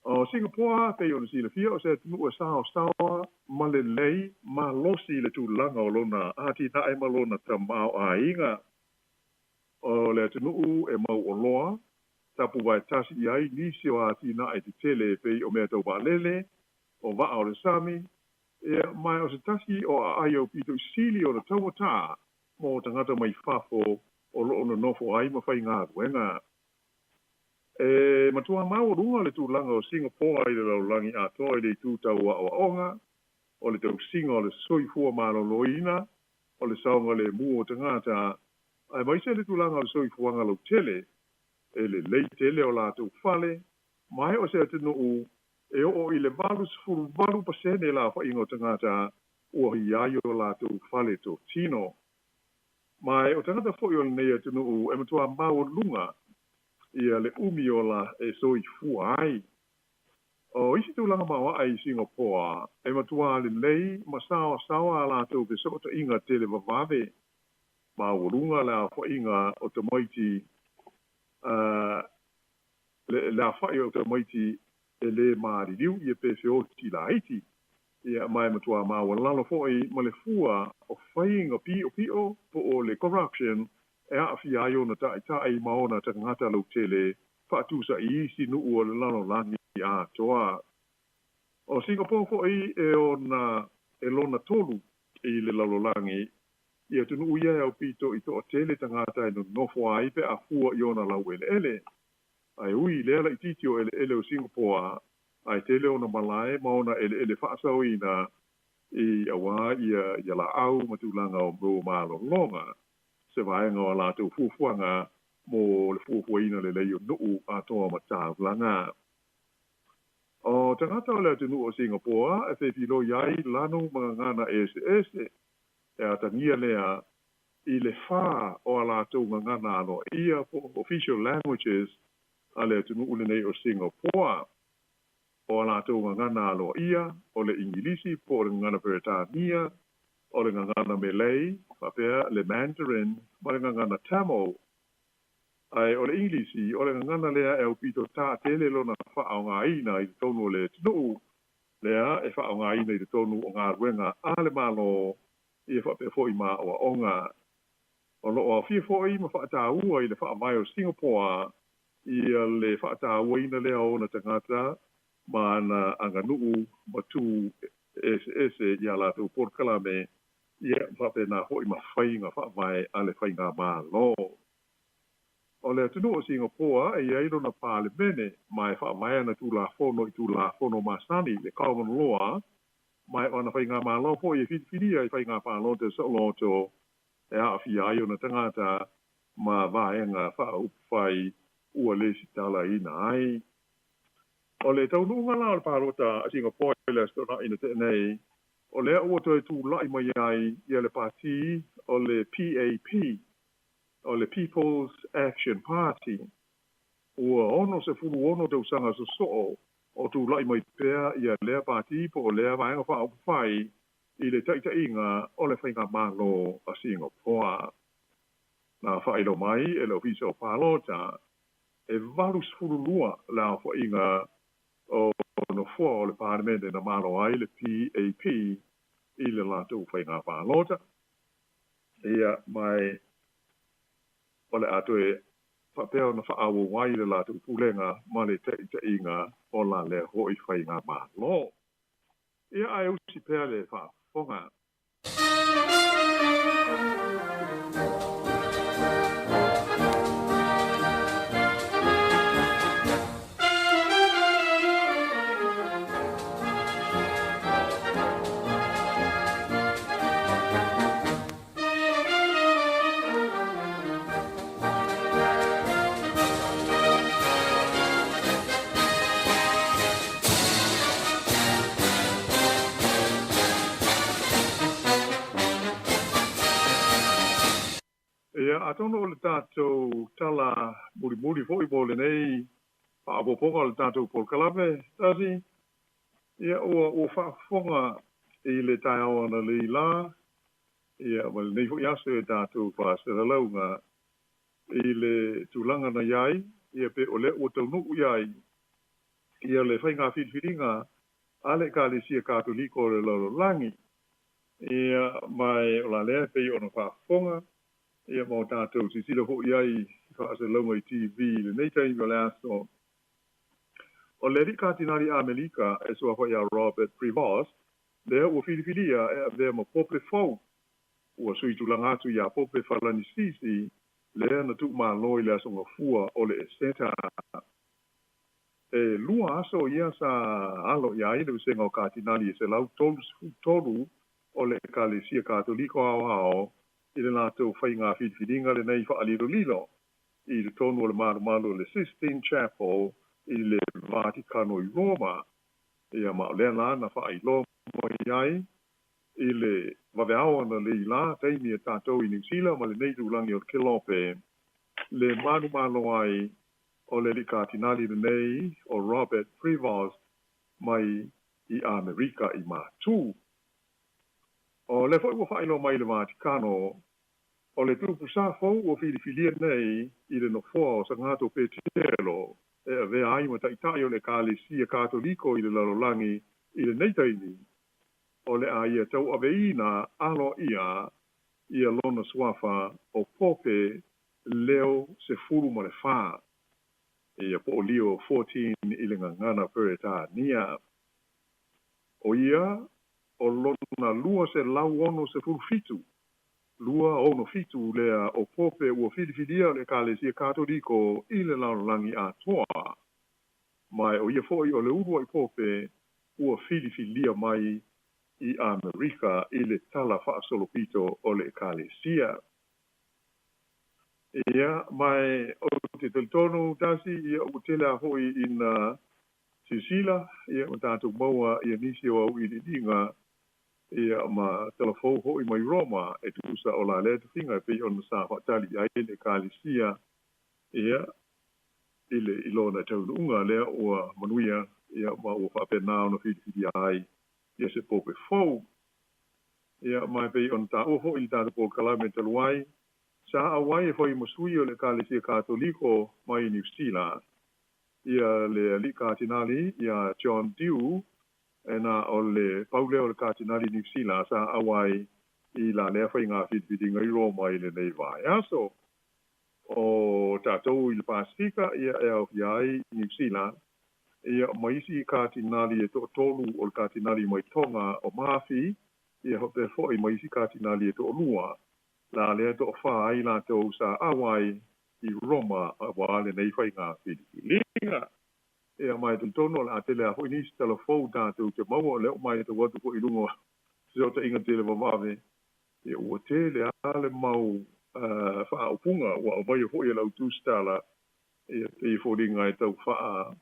O Singapoa, pei ona silafia, o se atunuu e saosaoa ma lelei malosi i le tulaga o lona atinae ma lona tamaoaiga. O le atunuu e mauoloa, tapuvaetasi i ai nisi o atinae tetele e pei o mea tau vaalele, o vaa o le sami, ia, ma o se tasi o aai aupito i sili ona taumatā mo tagata mai fafo o loo nonofo ai ma faigaluega. E matua maualuga le tulaga o Singapoa i le lalolagi atoa i le itu tau aoaoga, o le tausiga o le soifua maloloina, o le saogalemu o tagata, aemaise le tulaga o le soifuaga lautele, e lelei tele o latou fale, ma e o se atunuu e oo i le 88% le aofaiga o tagata ua i ai o latou fale totino. Ma o tagata foi o lenei atunuu e matua maualuga ia le umi ola e soifua ai. O isi tulaga maoaʻe i Singapoa, e matua lelei ma saoasaoa a latou fesootaiga televavave, maualuga le aofaiga o tamaiti le aofai o tamaiti e lē maliliu ia pe feoti laiti. Ia ma e matua maualalo foi ma le fua o faiga piʻopiʻo po o le corruption e aafia ai ona taʻitaʻi ma ona tagata lautele faatusa i isi nuu o le lalolagi atoa. O Singapore foi e ona e lona tolu i le lalolagi i atunuu ia e aupito i toʻatele tagata e nonofo ai pe afua i ona laueleele. Ae ui i lea laitiiti o eleele o Singapoa, ae tele ona malae ma ona eleele faasaoina i auā ia ia laau ma tulaga o mo malologa, se vaega o a latou fuafuaga mo le fuafuaina lelei o nuu atoa ma taulaga. O tagata o le atunuu o Singapoa e fefiloia ai lanu ma gagana eseese, e atagia lea i le 4 o a latou gagana aloaia po o official languages a le atunuu lenei o Singapoa. O a latou gagana aloaia o le Igilisi po o le gagana Peretania, o le gagana Malay, faapea le Mandarin ma le gagana Tamil. Ae o le Igilisi o le gagana lea e aupito taatele lona faaaogaina i totonu o le atunuu, lea e faaaogaina i totonu o galuega a le Malo ia faapea foi ma aoaoga. O loo aofia foi ma faataua i le faavae o Singapoa ia le faatauaina lea o ona tagata ma ana aganuu ma tu eseese ia latou polokalame ia faapena foi ma faiga faavae a le faigamalo. O le atunuu o Singapoa e i ai lona palemene ma e faavae ana tulafono i tulafono masani le common law, ma e o ana faigamalo foi e filifilia i faiga palota saoloto e aafia ai ona tagata ma vaega faaupufai ua lesitalaina ai. O le taunuuga la o le palota a Singapoa i le Aso Toonai na tea nei, o lea ua toe tulaʻi mai ai ia le pati o le PAP, o le People's Action Party. Ua 66 tausaga sosoo o tulaʻi mai pea ia lea pati po o lea vaega faaupufai i le taʻitaʻiga o le faigamalo a Singapoa. Na faailoa mai e le Ofisa o Palota e 82 le aofaiga o nofoa o le Palemene na malo ai le PAP i le latou faiga palota. Ia ma o le a toe faapea ona faaauau ai le latou pulega ma le taʻitaʻiga o la lea foi faigamalo. Ia ae usi pea le faafofoga. Ia, atonu o le tatou tala mulimuli foi mo lenei faaopoopoga o le tatou polokalame, Tasi. Ia, ua faafofoga i le taeao analeila la, ia, ma lenei foi aso e tatou faasalalauga i le tulaga na i ai, ia pe o lea ua taunuu i ai ia le faiga filifiliga a le Ekalesia Katoliko o le lalolagi. Ia, ma o la lea pei ona faafofoga, ia ma o tatou silasila foi i ai i faasalalauga i TV i lenei taimi o le aso. O le alii katinali Amelika e suafa ia Robert Prevost, lea ua filifilia e avea ma Pope fou, ua sui tulaga atu iā Pope Falanisisi lea na tuumalo i le aso Gafua o le Eseta. E lua aso ia sa alo i ai le vasega o Katinali e 133 o le Ekalesia Katoliko Aoao i le latou faiga filifiliga lenei faalilolilo i totonu o le malumalu o le Sistine Chapel i le Vatikano i Roma. Ia ma o lea la na faailoa mai ai i le vaveao analeila la taimi e tatou i Niu Sila ma lenei itulagi o le Kelope le manumalo ai o le alii Katinali lenei o Robert Prevost mai i Amerika i Matu. O lea foi ua faailoa mai i le Vatikano, o le tupu sa fou ua filifilia nei i le nofoa o Sagato Petelo e avea ai ma taitai o le Ekalesia Katoliko i le lalolagi i lenei taimi, o le a ia tauaveina aloaia ia lona suafa o Pope Leo XIV, ia po o Leo 14 i le gagana Peretania. O ia o lona 267, 267 lea o Pope ua filifilia o le Ekalesia Katoliko i le lalolagi atoa, ma o ia foi o le uluai Pope ua filifilia mai i Amerika i le tala faasolopito o le Ekalesia. Ia, ma ou te talitonu tasi, ia ua tele lava foi ina silasila, ia ma tatou maua ia nisi o auiliiliga, ia ma talafou foi mai Roma e tusa o la lea tofiga e pei ona sa faatali i ai le Ekalesia, ia, i le i lona taunuuga lea ua manuia, ia, ma ua faapena ona filifilia ai ia se Pope fou. Ia, ma e pei ona taua foi i le tatou polokalame talu ai, sa auai e fai ma sui o le Ekalesia Katoliko mai Niu Sila, ia le alii Katinali ia John Dew, e na o le pau lea o le Katinali Niu Sila sa auai i la lea faiga filifiliga i Roma i lenei vaiaso. O tatou i le Pasifika, ia e aofia ai Niu Sila, ia ma isi Katinali e toatolu o le Katinali mai Tonga o Mafi, ia faapea foi ma isi Katinali e toalua, la lea toafā ai latou sa auai i Roma aua lenei faiga filifiliga. Ia ma e talitonu o le a tele lava foi nisi talafou tatou te maua, o lea ua matau atu foi i luga o fesootaiga televavave, ia ua tele lava le mau faaupuga ua aumaia foi e le au tusitala, ia pei e foliga e tau faa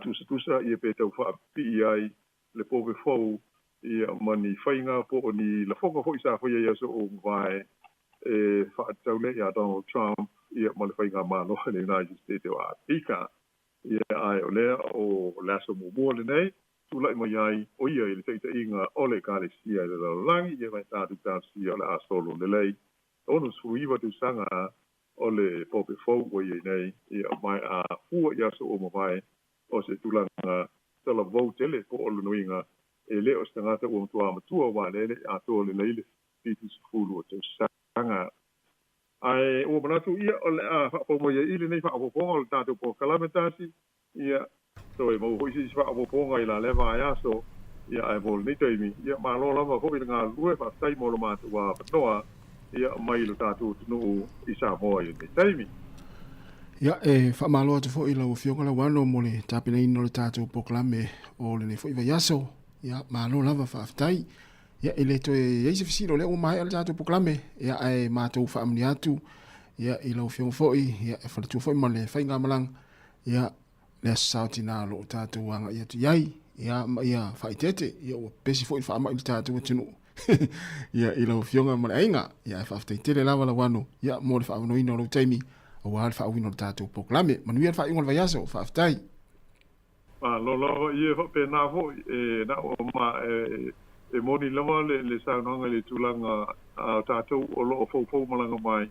tusatusa ia pe tau faapipii ai le Pope fou ia ma ni faiga po o ni lafoga foi sa faia i aso ua mavae e faatatau lea ia Donald Trump ia ma le faigamalo a le United States o Amerika. Ia ae o lea o le aso muamua lenei tulai mai ai o ia i le taitaiga o le Ekalesia i le lalolagi, ia ma e tatou talosia o le a solo lelei 69 tausaga o le Pope fou ua i ai nei, ia ma a fua i aso ua mavae o se tulaga talavou tele po o lona uiga e le o se tagata ua matua matua aua lea e le i atoa lelei le 70 o tausaga. Ae ua manatu ia o le a faapau mai ai i lenei faaopoopoga o le tatou polokalame tasi, ia toe maua foi se isi faaopoopoga i la lea vaiaso, ia ae mo lenei taimi, ia malo lava foi le galulue, faafetai mo lo matou avanoa, ia mai lo tatou atunuu i Samoa i lenei taimi. Ia, e faamalo atu foi i lau Afioga Lauano mo le tapenaina o le tatou polokalame o lenei foi vaiaso. Ia, malo lava faafetai. Ia, e le toe i ai se fesili, o lea ua maea le tatou polokalame. Ia, ae matou faamanuia atu ia, i lau Afioga foi, ia, e faletua foi ma le faigamalaga. Ia, le Aso Sa o Tina o lo o tatou agai atu i ai, ia, ma ia faaeteete, ia, ua pesi foi le faamai i le tatou atunuu. Ia, i lau Afioga ma le aiga, ia, ae faafetai tele lava Lauano, ia, mo le faaavanoaina o lou taimi, aua le faauiina o le tatou polokalame. Manuia le faaiuga o le vaiaso, faafetai. Malo lava, ia e faapena foi, e na o ma e, e moni lava le, le saunoaga i le tulaga a o tatou o lo o foufou malaga mai,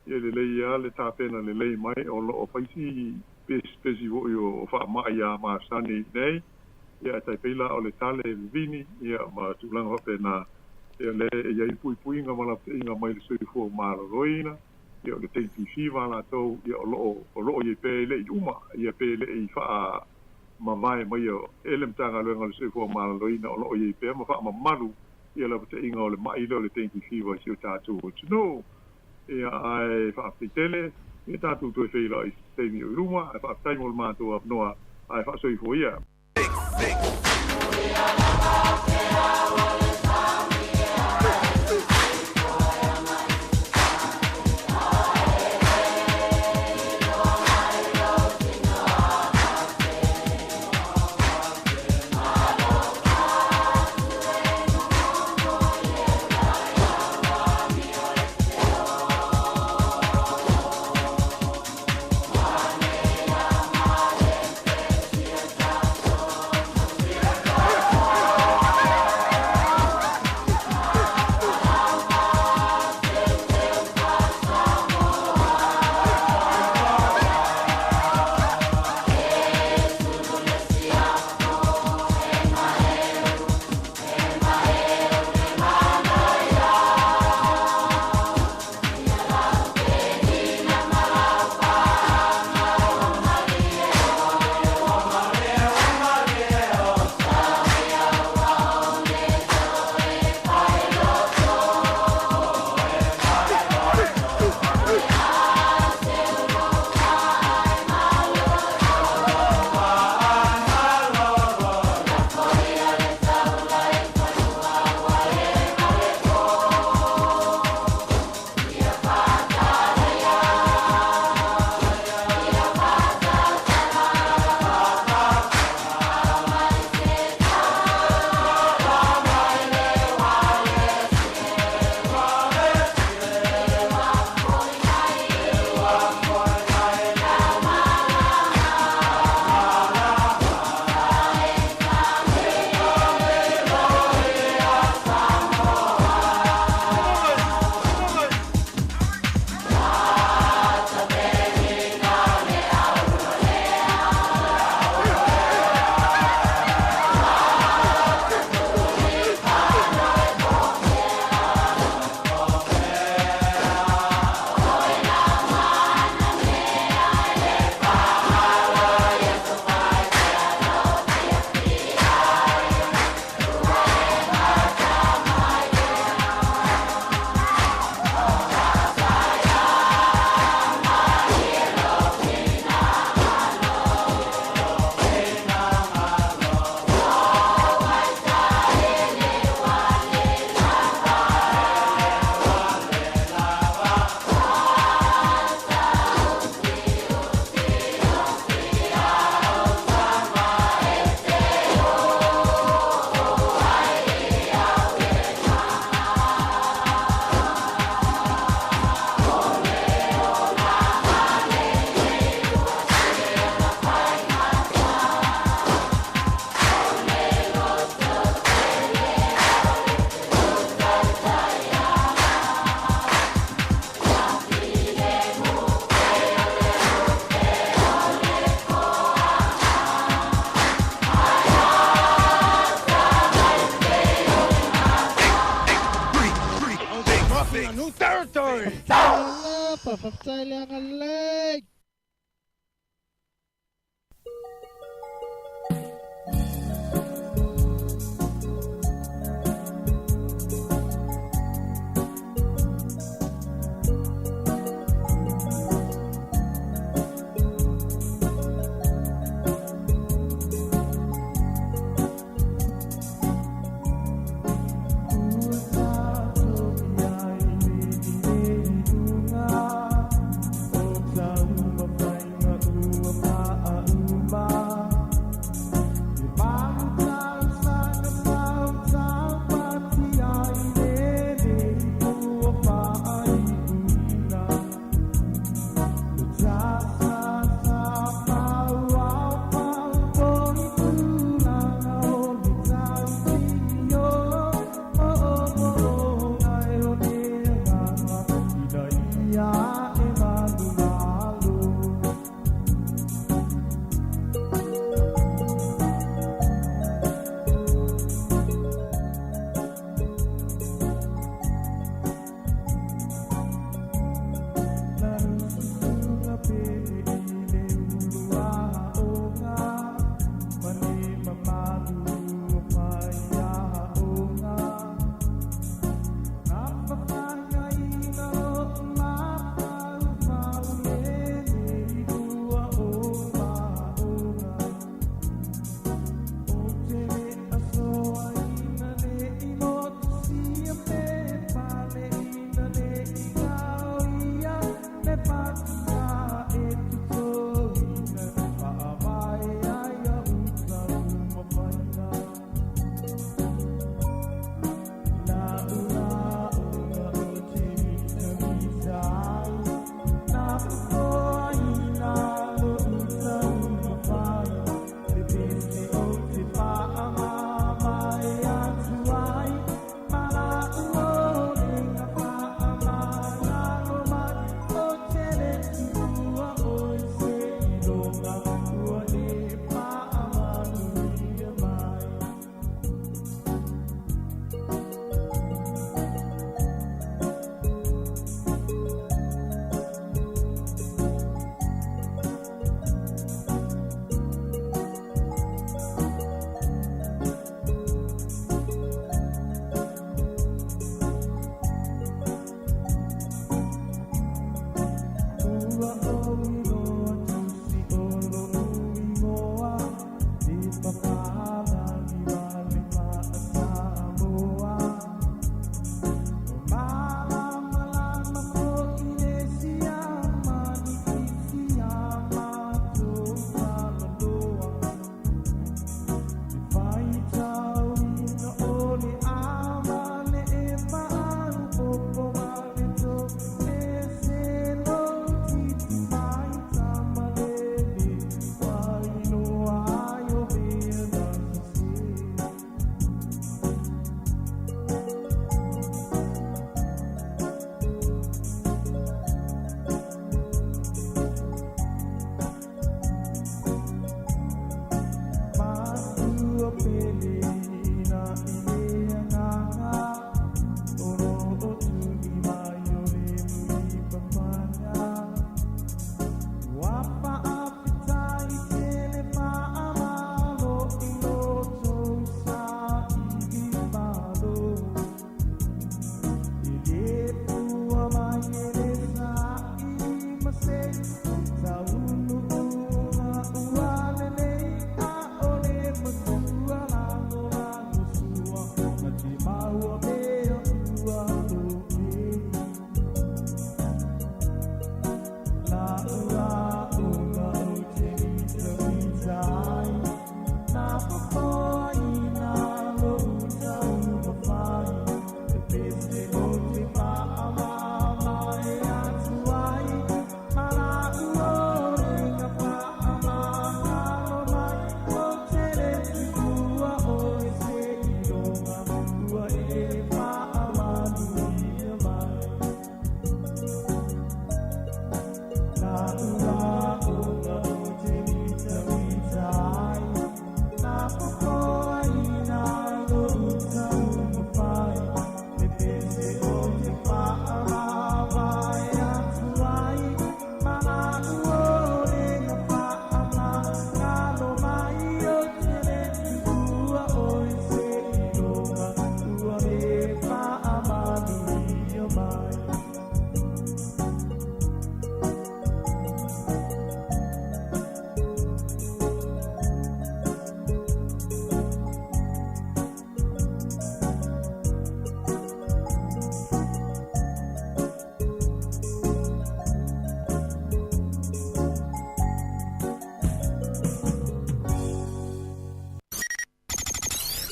ia lelei lava le tapena lelei mai o lo o fai si pesipesi foi o faamai a masani nei, ia ae tai pei la o le tale vivini ia ma tulaga faapena, ia lea e i ai puipuiga ma lapataiga mai le soifua maloloina, ia o le taimi fiva latou ia o lo o o lo o i ai pea e le i uma ia pe le i faamavae mai e le Matagaluega o le Soifua Maloloina o lo o i ai pea ma faamamalu ia lapataiga o le mai lea o le dengue fever i si o tatou atunuu. Ia ae faafetai tele Ia tatou toe feiloai i se taimi o i luma, ae faafetai mo le matou avanoa, ae faasoifua ia.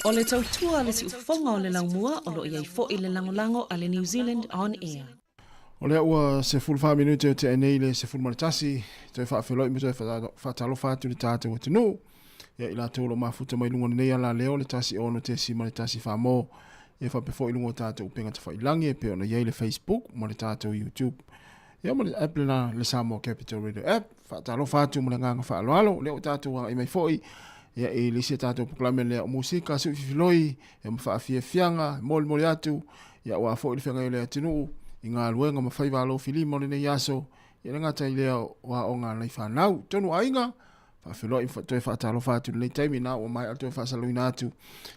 O le tautua a le siufofoga o le laumua o lo o i ai foi le lagolago a le New Zealand On Air. O lea ua 14 minute o tea nei le 11, toe faafeiloai ma toe faatalofa atu i le tatou atunuu. Ia i latou o lo o mafuta mai luga o lenei ala leo le 1 6.1 mo. Ia faapea foi i luga o tatou upega tafailagi e pei ona i ai le Facebook ma le tatou YouTube. Ia ma le app lena le Samoa Capital Radio app. Faatalofa atu ma le agaga faaaloalo. Lea ua tatou agai mai foi ia i le isi a tatou polokalame lea o musika suififiloi ia ma faafiafiaga molimoli atu ia aua foi le feagai o le atunuu i galuega ma faiva alofilima o lenei aso ia le gata i lea o aoga a nai fanau tonu aiga faafeiloai ma toe faatalofa atu i lenei taimi na ua maea toe faasalalauina atu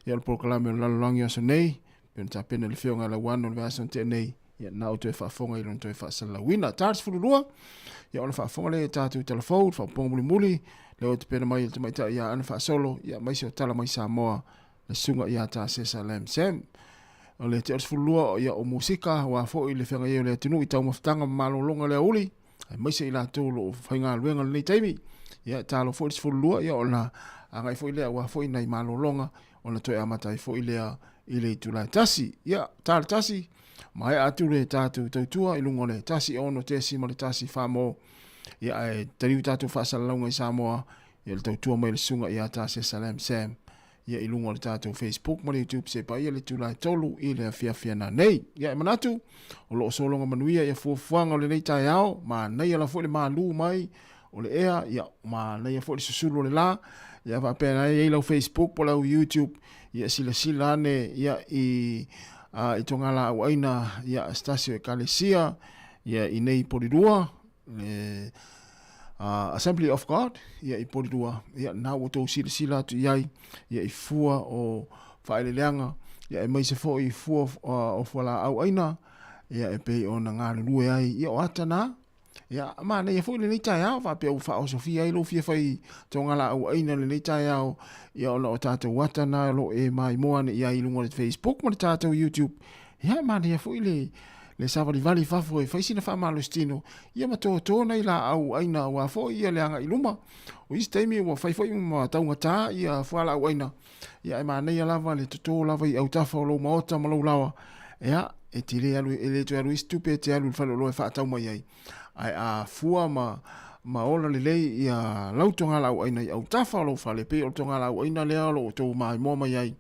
ia o le polokalame o le lalolagi o aso nei pei ona tapena le Afioga ia Lauano i le vaiaso na tea nei ia na o toe faafofoga i lona toe faasalalauina. Ta 12, ia ona faafofoga lea i tatou talafou, le faaopoopoga mulimuli, lea ua tapena mai e le tamaitai ia Ana Faasolo, ia aemaise o tala mai Samoa, le susuga ia Tasesa Lam Sam. O le tea o le 12, ia o musika, aua foi le feagai ai o le atunuu i taumafataga ma malologa i le aoauli, aemaise i latou o lo o faigaluega i lenei taimi. Ia, talo foi le 12, ia ona agai foi lea aua foi nai malologa, ona toe amata ai foi lea i le itula e tasi. Ia, ta le tasi, maea atu le tatou tautua i luga o le 1 6.1 famo. Ia, ae taliu tatou faasalalauga i Samoa, ia le tautua mai le susuga ia Tasesa Lam Sam. Ia i luga o le tatou Facebook ma le YouTube se paia le itula e 3 i le afiafi ana nei. Ia e manatu, o lo o sologa manuia ia fuafuaga o lenei taeao, manaia la foi le malu mai o le ea, ia manaia foi le susulu o le la, ia faapea ai ai lau Facebook po lau YouTube, ia silasila ane ia i i togalaau aina ia se tasi o ekalesia ia i nei Polirua, le Assembly of God ia i Polirua, ia na ua tou silasila atu i ai ia i fua o faaeleeleaga ia aemaise foi i fua o fualaau aina ia e pei ona galulue ai ia o ata na. Ia, manaia foi lenei taeao, faapea ua faaosofia ai lou fia fai togalaau aina lenei taeao, ia ona o tatou ata na o lo o e maimoa ane i ai i luga o le Facebook ma le tatou YouTube. Ia, manaia foi le le savalivali i fafo e fai sina faamalositino, ia ma tōtō nai laau aina aua foi ia le agai i luma. O isi taimi ua fai foi ma taugatā ia fualaau aina, ia ae manaia lava le totō lava i autafa o lou maota ma lou laoa, ia, e te le alu, e le toe alu ai se tupe e te alu i le faleoloa e faatau mai ai. Ae a fua ma, ma ola lelei ia lau togalaau aina i autafa o lou fale, pei o le togalaau aina lea o lo o outou maimoa mai ai,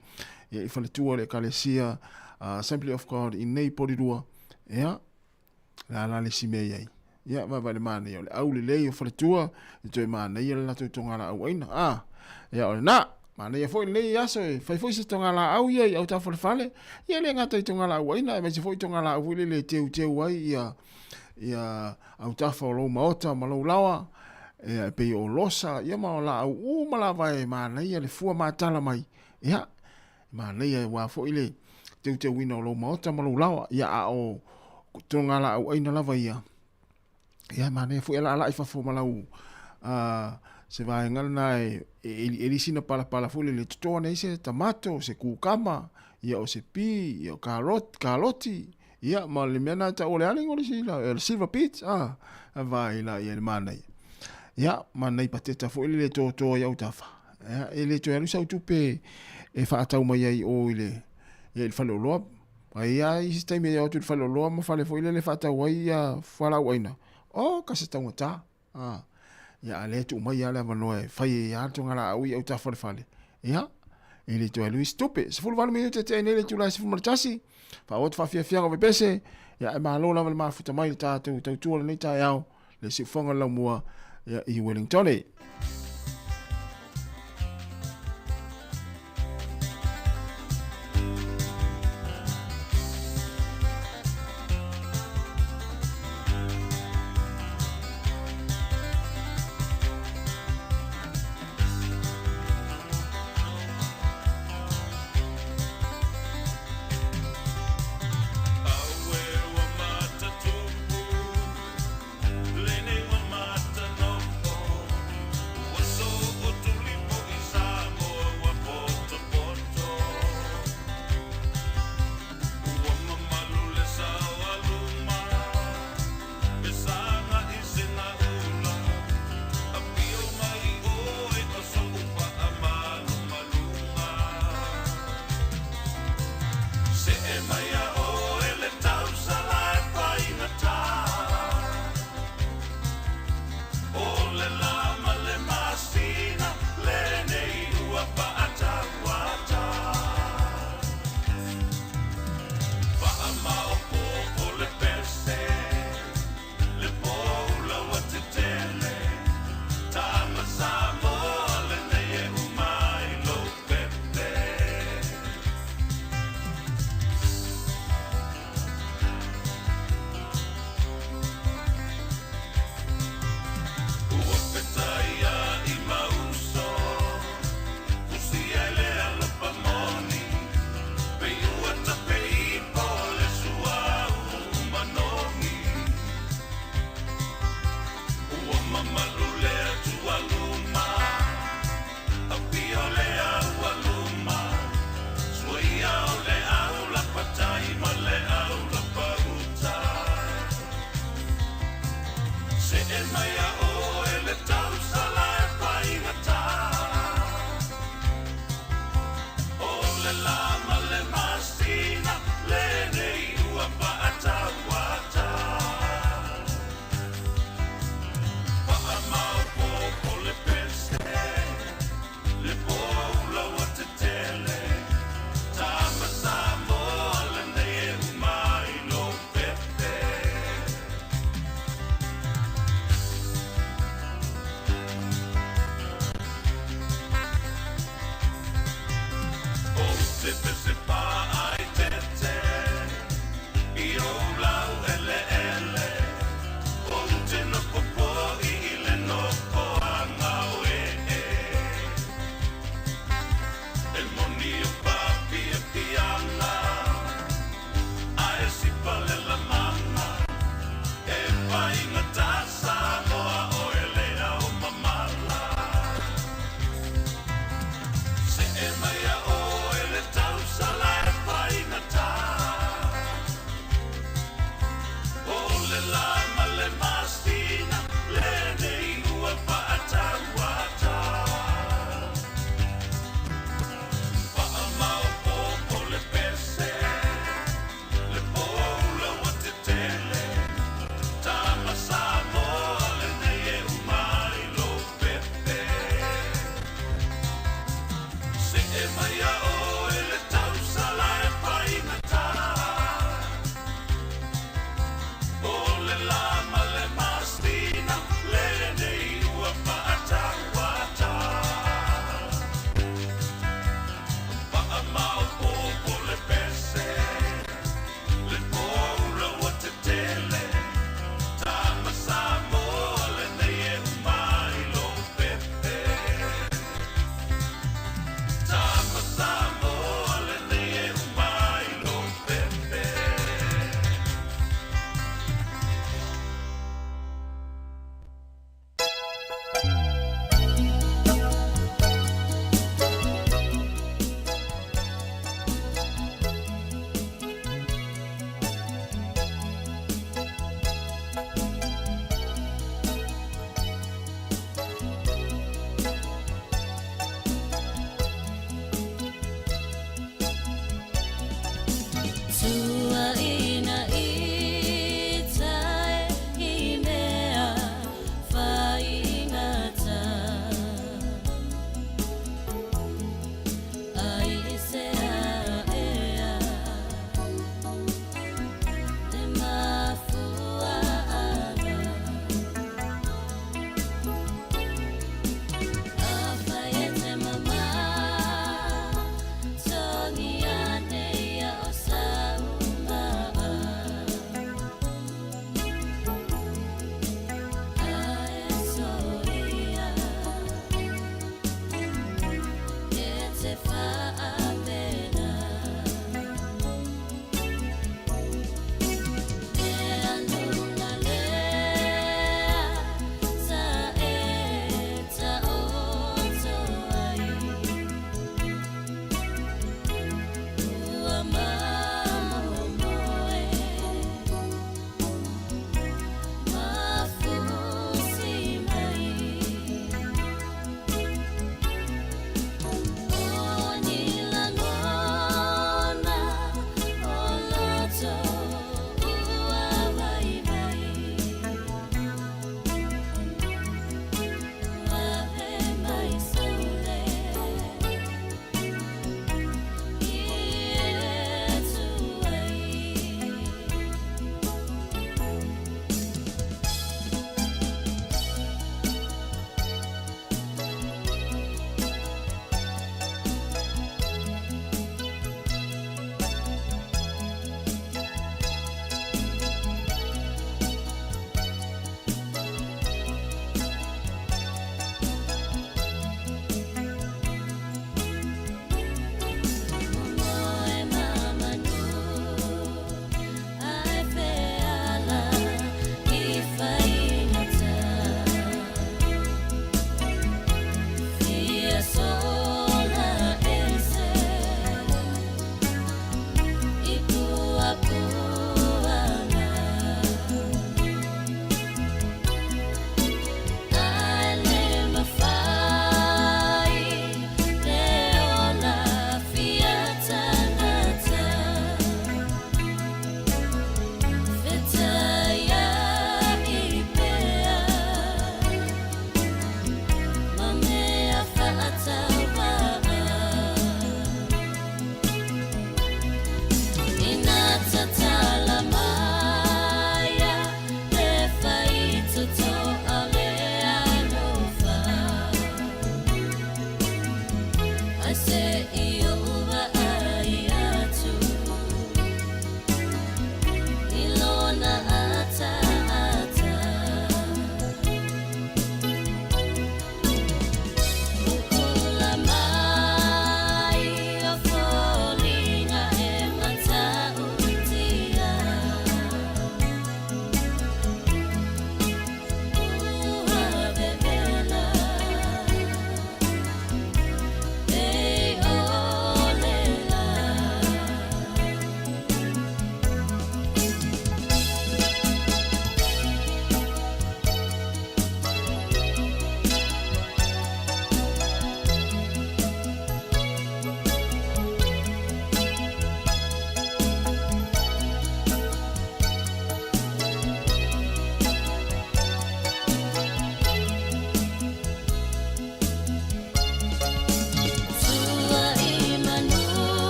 ia, i faletua o le Ekalesia Assembly of God i nei Polirua, ia, le a la le isi mea i ai. Ia, vaavaai le manaia o le au lelei o faletua, e toe manaia le latou togalaau aina. Ah, ia o lena. Manaia foi lenei aso e fai foi se togalaau ia i autafa o le fale. Ia le gata i togalaau aina, aemaise foi togalaau foi lele e teuteu ai ia ia autafa o lou maota ma lou laoa, ia, e pei o losa, ia ma o laau uma lava e manaia le fua matala mai. Ia, Manaia aua foi le teuteuina o lou maota ma lou laoa, ia a o togalaau aina lava ia, ia manaia foi alaalaa i fafo ma lau se vaega lena e elieli sina palapala foi lele toto ane ai se tamato, se kukama, ia o se pi, ia o karot, kaloti, ia ma le mea na tau o le ale o le sila, le silver beet, a vai la ia le manaia. Ia, ma nai pateta foi lele toto ai autafa. Ia, e le toe alu sau tupe e faatau mai ai o i le, ia, i le faleoloa. Ai ia isi taimi e o atu i le faleoloa ma fale foi lele faatau ai ia fualaau aina. Oh, ka se taugata. Ah, ia, a lea tuu mai lava le avanoa e fai ai lava le togalaau i autafa o le fale. Ia, e le toe alu isi tupe. 18 minute tea nei le itula e 11, faaauau atu faafiafiaga o vepese, ia, e malo lava le mafuta mai le tatou tautua lenei taeao. Le Siufoga o le Laumua ia, i Wellingtone.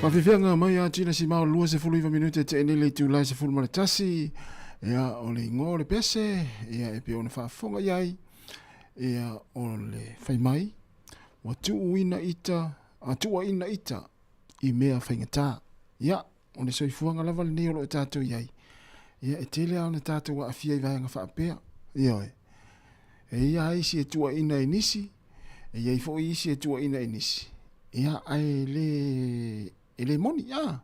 Faafiafiaga mai ia Tina Simao 29 minute te nei le itula e 11. Ia, o le igoa o le pese, ia, e pei ona faafofoga i ai, ia, o le fai mai, ua tuuina ita, a tuuaina ita i mea faigata. Ia, o le soifuaga lava lenei o lo o tatou i ai, ia, e tele lava ona tatou aafia i vaega faapea. Ioe. E i ai isi e tuuaina e nisi, e i ai foi isi e tuuaina e nisi, ia, ae le, e le moni, a.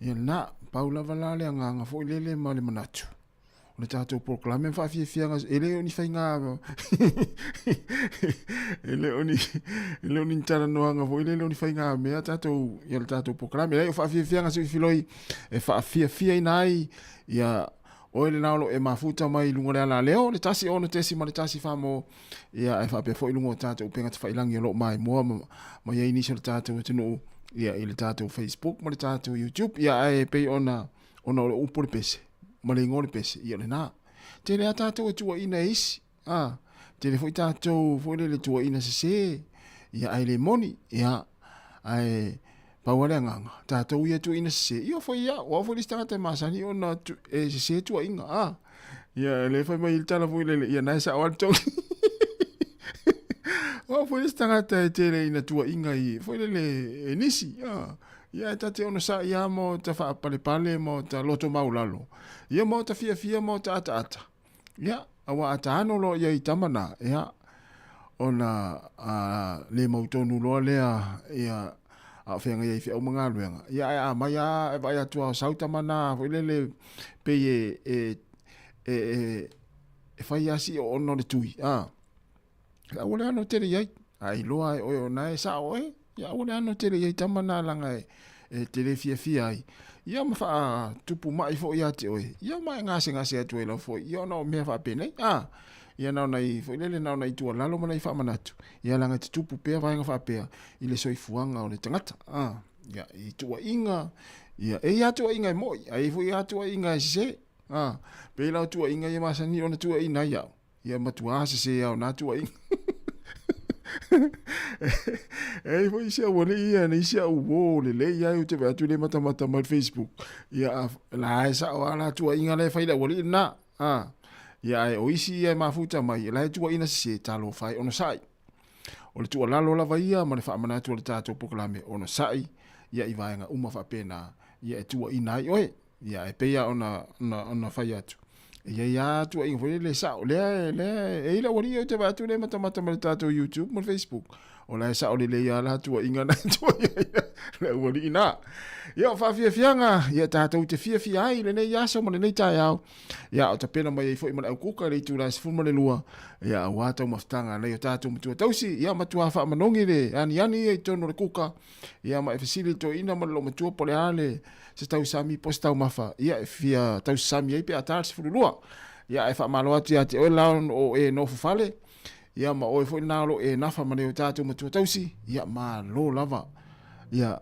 Ia lena, pau lava la le agaga foi lele ma le manatu, o le tatou polokalame ma faafiafiaga, e le o ni faiga, e le o ni, e le o ni talanoaga foi lele o ni faigamea tatou, ia le tatou polokalame. Leai, o faafiafiaga siuifiloi e faafiafiaina ai, ia, oe lena o lo o e mafuta mai i luga o le alaleo, le 1 6.1 mo, ia, ae faapea foi i luga o tatou upega tafailagi o lo o maimoa ma, ma i ai nisi o le tatou atunuu, ia, i le tatou Facebook ma le tatou YouTube, ia, ae pei ona, ona o le upu o le pese, ma le igoa o le pese, ia o lena. Tele lava tatou e tuuaina e isi, a, tele foi tatou foi lele tuuaina sese, ia, ae le moni, ia, ae pau lava le agaga, tatou ia tuuaina sese, ia foi ia, o au foi le isi tagata e masani ona tu, e sese tuuaiga, a, ia, le fai mai i le tala foi lele, ia, na e sao lava le togi. O au foi le isi tagata e tele ina tuuaiga i, foi lele, e nisi, a, ia, e ta te onosai lava ma o ta faapalepale ma o ta loto maulalo, ia, ma o ta fiafia ma o ta ataata. Ia, aua a ta ano loa i ai i tama na, ia, ona a, le mautonu loa lea, ia, a o feagai ai i feau ma galuega. Ia, ae a mai lava e vaai atu lava o sau tama na foi lele pei e, e, e, e, e fai lava si oona o le tui, a. Aua le ano tele i ai. A iloa e oe o na e sao oe, ia aua le ano tele i ai tama na laga e, e te le fiafia ai. Ia ma faatupu mai foi ia te oe, ia ma e gasegase atu ai lau foi, ia ona o mea faapenei, a. Ia na ona i, foi lele na ona i tuualalo ma nai faamanatu, ia laga e tutupu pea vaega faapea i le soifuaga o le tagata, a. Ia, i tuuaiga, ia, e i ai lava tuuaiga e moi, ae i ai foi lava tuuaiga e sese, a. Pei la o tuuaiga ia e masani ona tuuaina ai au. Ia matuā sesē ao nā tuuaiga. E ai foi isi aualii ia na isi au uō lelei ai ou te vaai atu le matamata mai le Facebook. Ia a, la e sao lava la tuuaiga la e fai le aualii lena. A, ia ae o isi ia e mafuta mai, la e tuuaina sesē, talofa e onosai. O le tuualalo lava ia ma le faamanatu o le tatou polokalame, onosai ia i vaega uma faapena, ia e tuuaina ai oe. Ia, e pei lava ona, ona, ona fai atu. E i ai lava tuuaiga foi lele sao. Lea, lea, e i ai le aualii ou te vaai atu lea e matamata mai le tatou YouTube ma le Facebook. O la e sao lelei lava la tuuaiga na e tuuaia ai le aualii na. Ia, o faafiafiaga, ia tatou te fiafia ai i lenei aso ma lenei taeao. Ia, o tapena mai ai foi ma le aukuka i le itula e 12, ia, aua taumafataga a nai o tatou matua tausi. Ia, matua faamanogi le aniani ia i totonu o le kuka. Ia, ma e fesili i le toeaina ma le loomatua po o le a le se tausami po o se taumafa, ia, e fia tausasami ai pe a ta le 12. Ia, ae faamalo atu ia te oe la o e nofo fale, ia, ma oe foi lena o lo o e nafa ma nai o tatou matua tausi, ia, malo lava. Ia,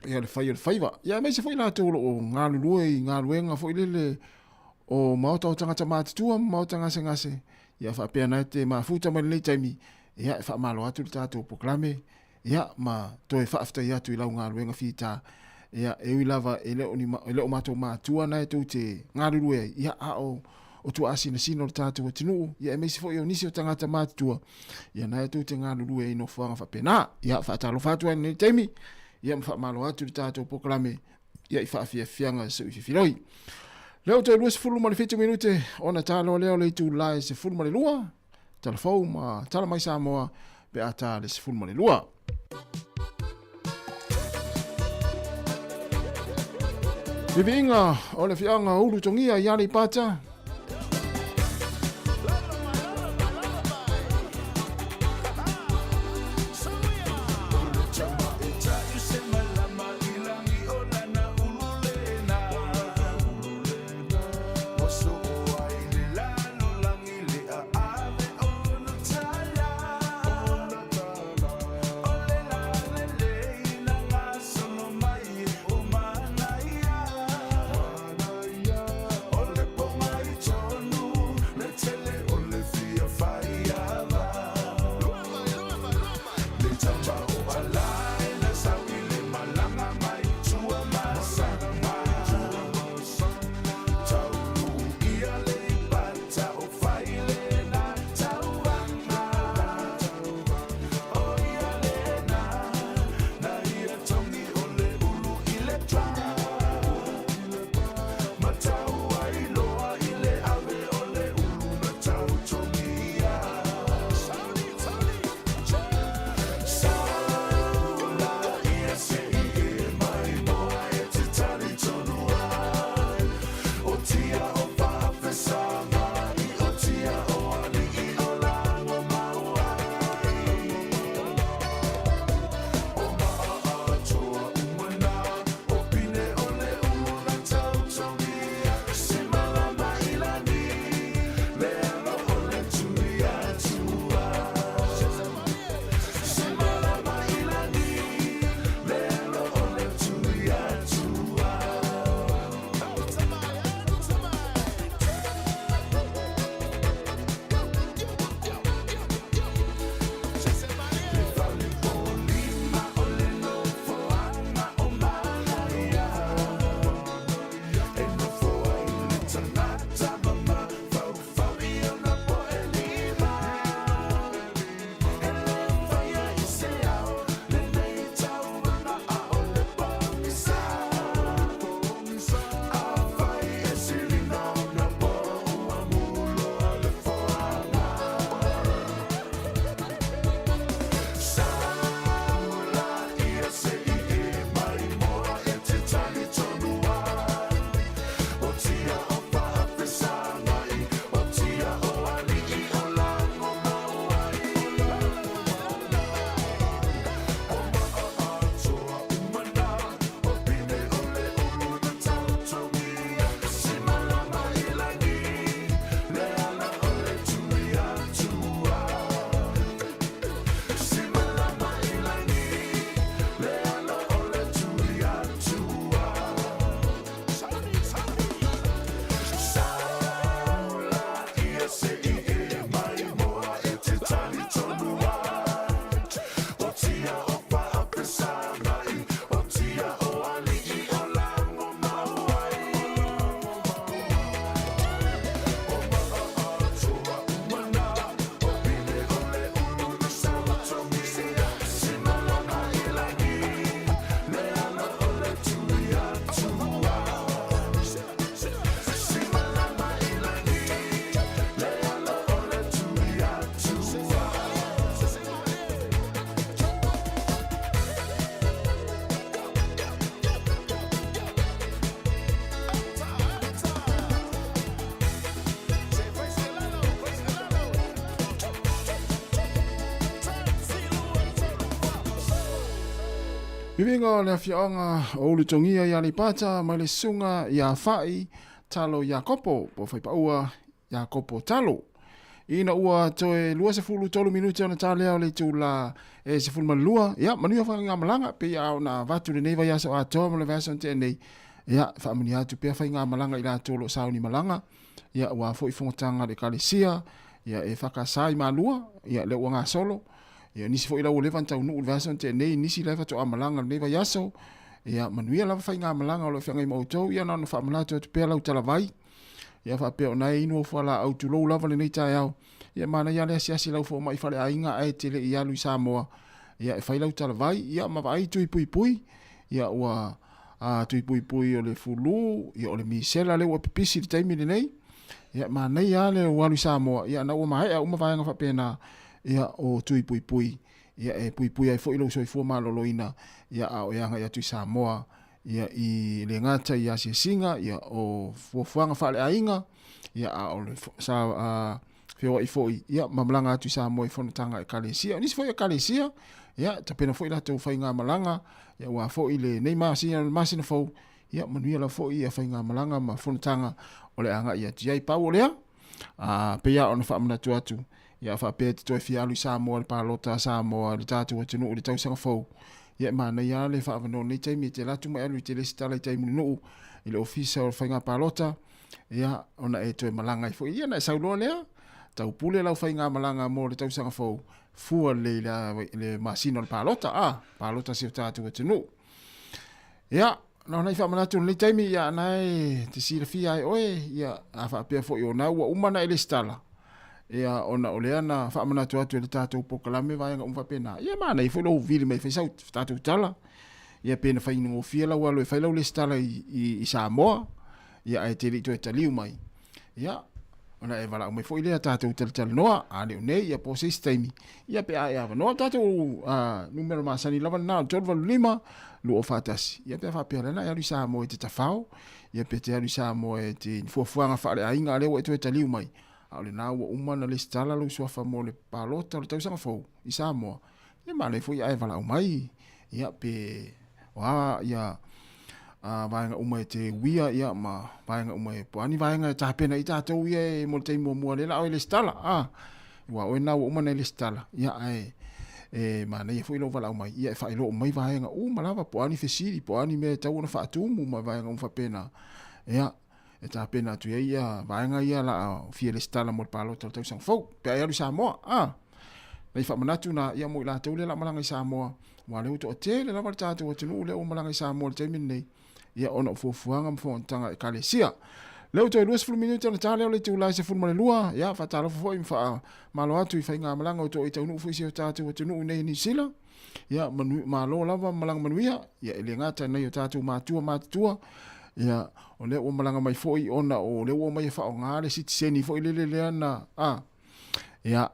ia le fai o le faiva. Ia, aemaise foi latou o lo o galulue i galuega foi lele o maota o tagata matutua ma maota gasegase, ia faapea na te mafuta mai lenei taimi, ia, e faamalo atu le tatou polokalame, Ia, ma toe faafetai atu i lau galuega fita, ia, e ui lava e le o ni, e le o matou matua na e tou te galulue ai, ia, a o, o tuaasinasina o le tatou atunuu, ia, aemaise foi o nisi o tagata matutua, ia, na e tou te galulue ai i nofoaga faapena. Ia, faatalofa atu ai i lenei taimi, ia, ma faamalo atu i le tatou polokalame, ia, i faafiafiaga seuififiloi. Lea ua toe 27 minute ona taloa lea o le itula e 12. Tala fou ma tala mai Samoa pe a ta le 12. Viviiga o le afioaga o Ulutogia i Aleipata. Viviga o le afioaga o Ulutogia i Aleipata mai le susuga ia Fa'i Talo Iakopo po o Faipaua Iakopo Talo. Ina ua toe 23 minute ona ta lea o le itula e 12, ia manuia faigamalaga pei a ona avatu lenei vaiaso atoa ma le vaiaso na tea nei. Ia faamanuia atu pea faigamalaga i latou o lo o sauni malaga, ia aua foi fonotaga a le Ekalesia, ia e FKS i Malua, ia lea ua gasolo. Ia nisi foi la ua leva ona taunuu i le vaiaso na tea nei, nisi la e faatoa malaga i lenei vaiaso. Ia manuia lava faigamalaga o lo o feagai ma outou, ia na ona faamanatu atu pea lau talavai. Ia faapea o na e inu au fualaau tulou lava lenei taeao. Ia manaia le asiasi lau fomai faleaiga ae te le i alu i Samoa. Ia e fai lau talavai, ia ma vaai tui puipui. Ia ua a, tui puipui o le fulu, ia o le misela lea ua pipisi i le taimi lenei. Ia manaia le ua alu i Samoa, ia na ua maea uma vaega faapena, ia o tui puipui. Ia e puipui ai foi lou soifua maloloina, ia a o e agai atu i Samoa. Ia i le gata i asiasiga, ia o fuafuaga faaleaiga, ia a o le sa a, feoai foi, ia ma malaga atu i Samoa i fonotaga ekalesia. O nisi foi ekalesia, ia tapena foi latou faigamalaga, ia aua foi lenei masina, le masina fou, ia manuia lava foi ia faigamalaga ma fonotaga o le agai atu i ai. Pau o lea, a pei lava ona faamanatu atu, ia faapea e te toe fia alu i Samoa i le palota a Samoa i le tatou atunuu i le tausaga fou, ia e manaia lava le faaavanoa i lenei taimi e te alu atu ma e alu e te resitala i tai Mulinuu i le Ofisa o Faiga Palota, ia ona e toe malaga ai foi. Ia ona e sau loa lea, taupule lau faigamalaga mo le tausaga fou, fua lelei i le masina o le palota, a, palota a si o tatou atunuu. Ia, na ona i faamanatu i lenei taimi, ia na e te silafia ai oe, ia a faapea foi o na ua uma na e lesitala, ia ona o lea na faamanatu atu e le tatou polokalame vaega uma faapena. Ia manaia foi lou vili mai e fai sau tatou tala, ia pe na faigofie lau alu e fai lau lesitala i Samoa, ia ae te le i toe taliu mai. Ia, ona e valaau mai foi lea tatou talatalanoa, a le o nei, ia po o se isi taimi, ia pe a e avanoa. Tatou numera masani lava lena o le 385 241. Ia pe a faapea lea na e alu i Samoa e te tafao, ia pe te alu i Samoa e te fuafuaga faaleaiga a lea ua e toe taliu mai. A o lena ua uma ona lesitala lou suafa mo le palota o le tausaga fou i Samoa. Ia manaia foi a e valaau mai, ia pe o a ia a vaega uma e te uia ia ma vaega uma e po a ni vaega e tapena i tatou ia e mo le taimi muamua lea la a oe lesitala a ua oe na ua uma na lesitala ia ae e manaia foi lou valaau mai ia e faailoa mai vaega uma lava po o a ni fesili po o a ni mea e tatau ona faatumu ma vaega uma faapena ia e tapena atu i ai ia vaega ia la a fia lesitala mo le palota o le tausaga fou pe a e alu i Samoa a nai faamanatu na ia mo i latou lea la malaga i Samoa aua lea ua toatele lava le tatou atunuu lea ua malaga i Samoa i le taimi lenei ia ona o fuafuaga ma fonotaga ekalesia. Lea ua toe 20 minute ona ta lea o le itula e 12, ia faatalofa foi ma faamalo atu i faigamalaga o toe taunuu foi si o tatou atunuu nei i Niu Sila. Ia manu, malo lava ma malaga manuia, ia e le gata i nai o tatou matua matutua, ia o lea ua malaga mai foi ona o lea ua omai e faaaoga le sitiseni foi lele lea na, a, ia,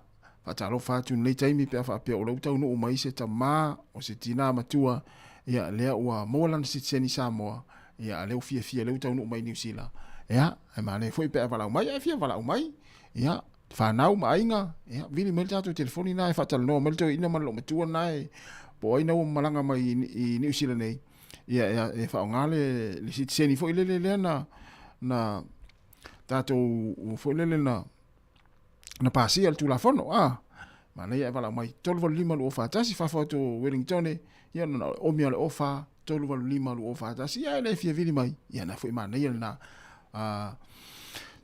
Faatalofa atu i lenei taimi pe a faapea o lea ua taunuu mai se tama o se tinā matua, ia, lea ua maua lana sitiseni Samoa, ia, a lea ua fiafia lea ua taunuu mai i Niu Sila. Ia, ae manaia foi pe a valaau mai, ae fia valaau mai, ia, fanau ma aiga, ia, vili mai le tatou telefoni lena e faatalanoa mai le toeaina ma le loomatua lena e, po o ai na ua malaga mai i Niu Sila nei, ia, e faaaoga le, le sitiseni foi lele lea na, na tatou foi lele na, na pasia le Tulafono, a, manaia e valaau mai 385 241 fafo atu o Wellingtone, ia na omi o le ofa 385 241, ia e le fia vili mai, ia na foi manaia lena, a,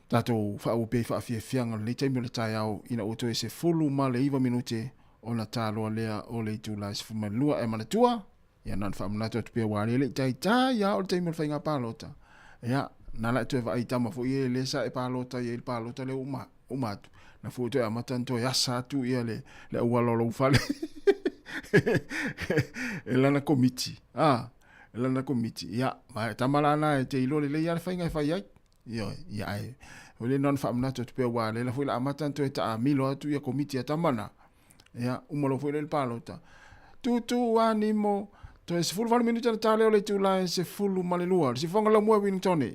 tatou faauu pea i faafiafiaga o lenei taimi o le taeao ina ua toe 19 minute ona taloa lea o le itula e 12. E manatua, Ia na ona faamanatu atu pea aua lea e le i taitai lava o le taimi o le faiga palota. Ia, na la e toe vaai tama foi e lea sa e palota i ai le palota lea ua uma atu. Na foi toe amata ona toe asa atu ia le, le auala o lou fale e lana komiti. Ah, e lana komiti. Ia, ma tama la na e te iloa lelei lava le faiga e fai ai. Ioe, ia ae, o lea na ona faamanatu atu pea aua lea foi la amata ona toe taamilo atu ia komiti a tama na. Ia, uma loa foi lea i le palota. Tūtū a Nimo, toe 18 minute na tā lea o le itula e 12. Le sifoga laumua e Wellingtone.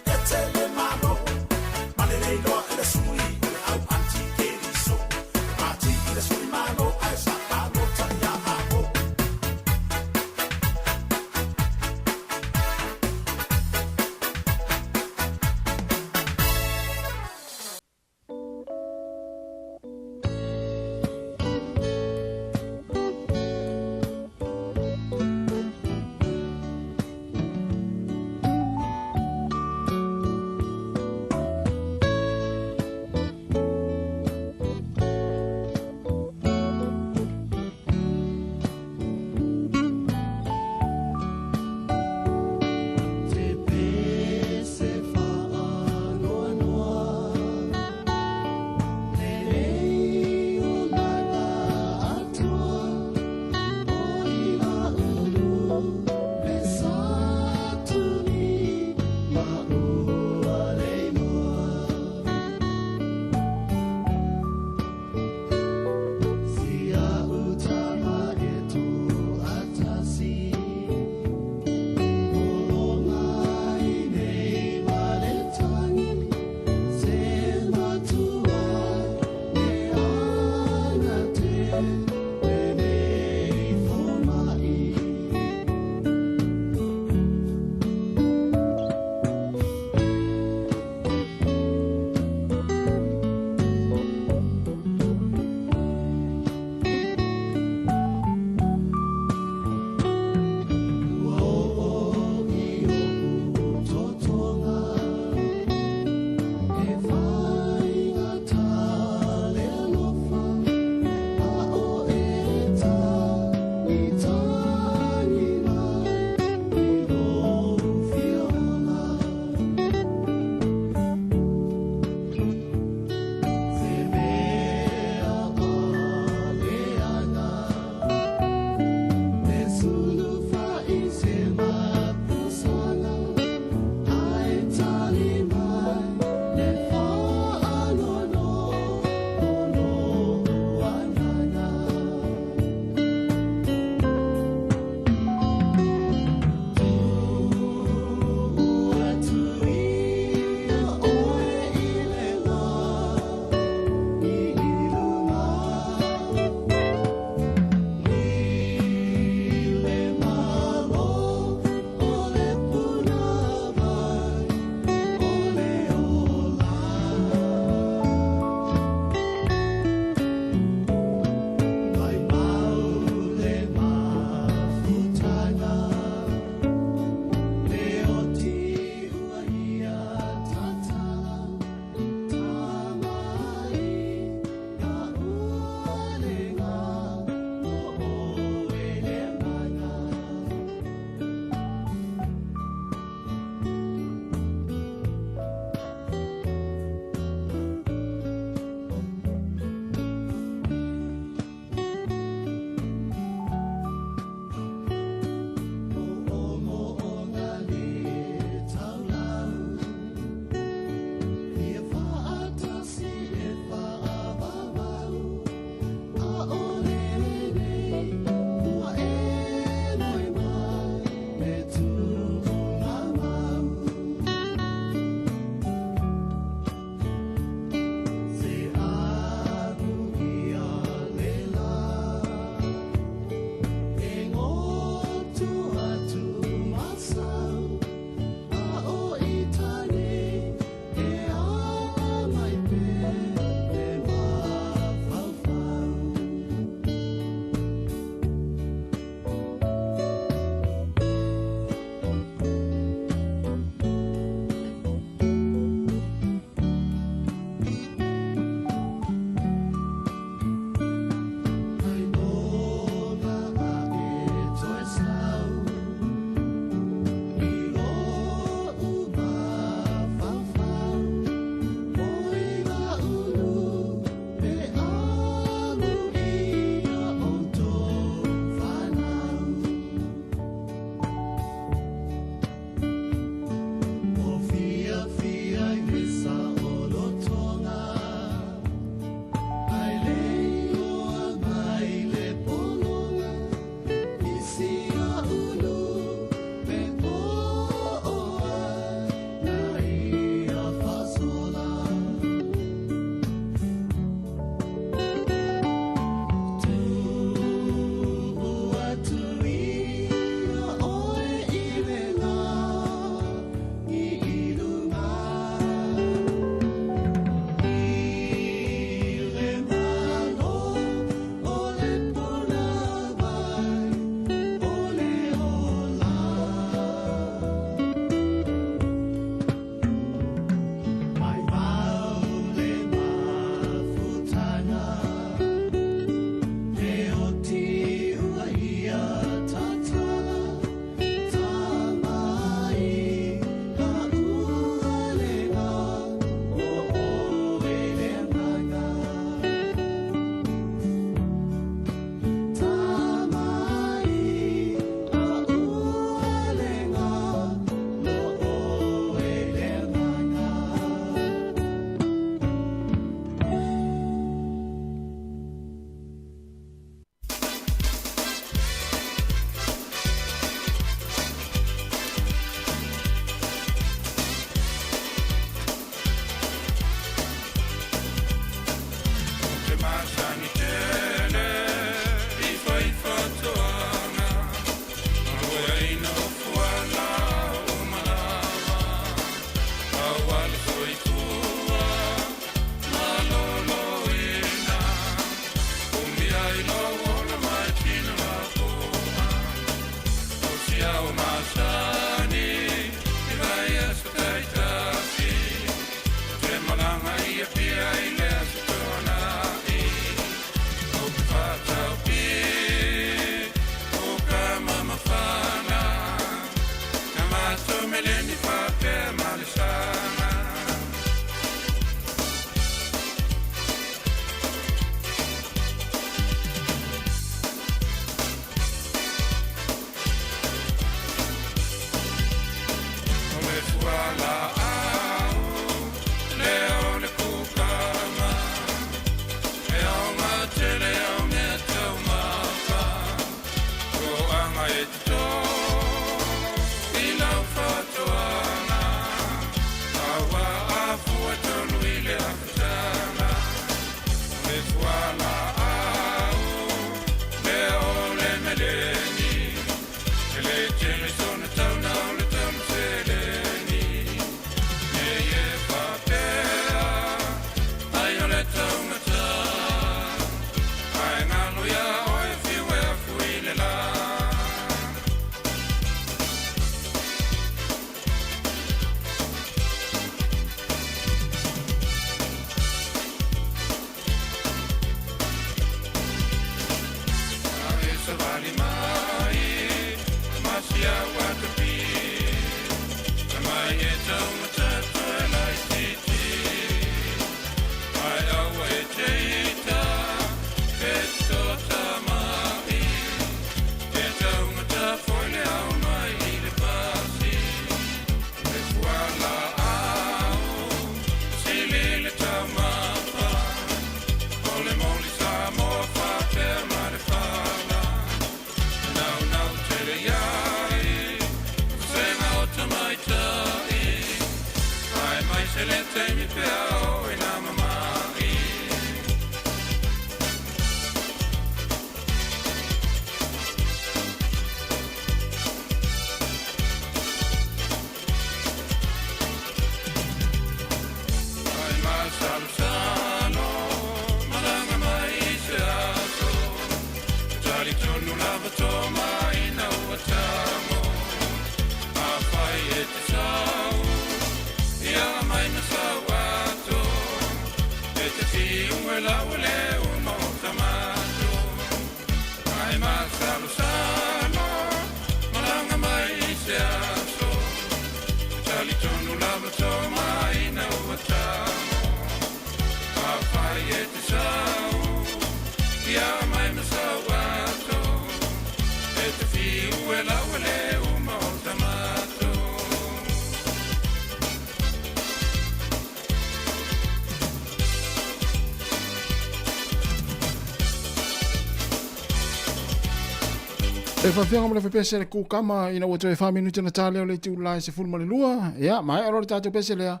E faafeaga ma le faipese le kukama ina ua toe 4 minute na tā leo le itula e 12. Ia, maea loa le tatou pese lea.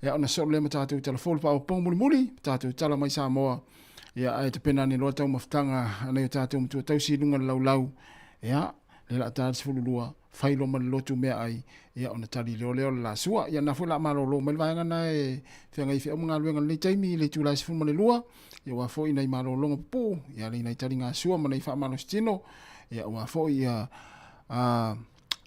Ia, ona solo lea ma tatou talafou le faaopoopoga mulimuli, tatou tala mai Samoa. Ia, ae tapena ane loa taumafataga a nai o tatou matua tausi i luga o le laulau. Ia, lea o le a ta le 12, fai loa ma le lotu meaai, ia ona tali loa lea o le lasua. Ia, na foi o le a malolo mai le vaega na e feagai ai feau ma galuega i lenei taimi i le itula e 12. Ia aua foi nai malologa pupuu, ia le nai taligasua ma nai faamalositino, ia aua foi ia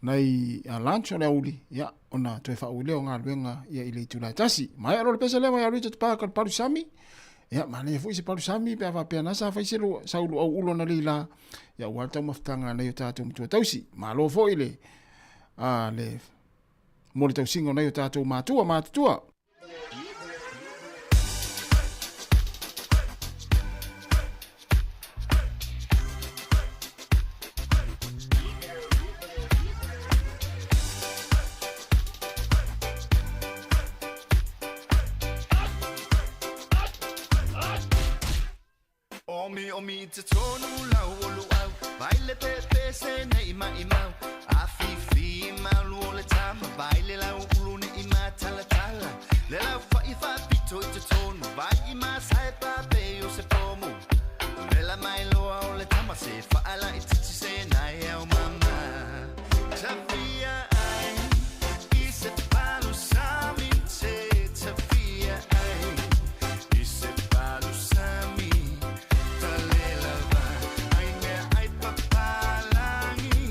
nai lunch o le aoauli, ia ona toe faaui lea o galuega ia i le itula e tasi. Maea loa le pese lea mai alu i Totopaka ka le palusami, ia manaia foi se palusami pe a faapea na sa fai se sau luau ulo na leila, ia aua le taumafataga a nai o tatou matua tausi. Malo foi le le mo le tausiga o nai o tatou matua matutua. Omi omi te tonu lau o luau Vai le pepe se nei mai mau A fi fi malu o le tama Vai le lau ulu ne i ma tala tala Le lau fa i fa pito i te tonu Vai i ma sai pa pe o se pomu Vela mai loa o le tama se fa ala i titi se nai au mama Tafia ai i se palu sami te tafia ai i se palu sami talela va ai mea ai papalangi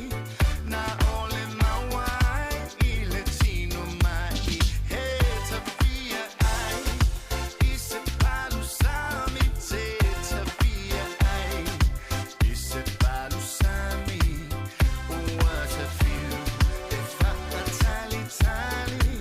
na ole mauai i le tino mai he tafia ai i se palu sami te tafia ai i se palu sami ua tafiu e faatali tali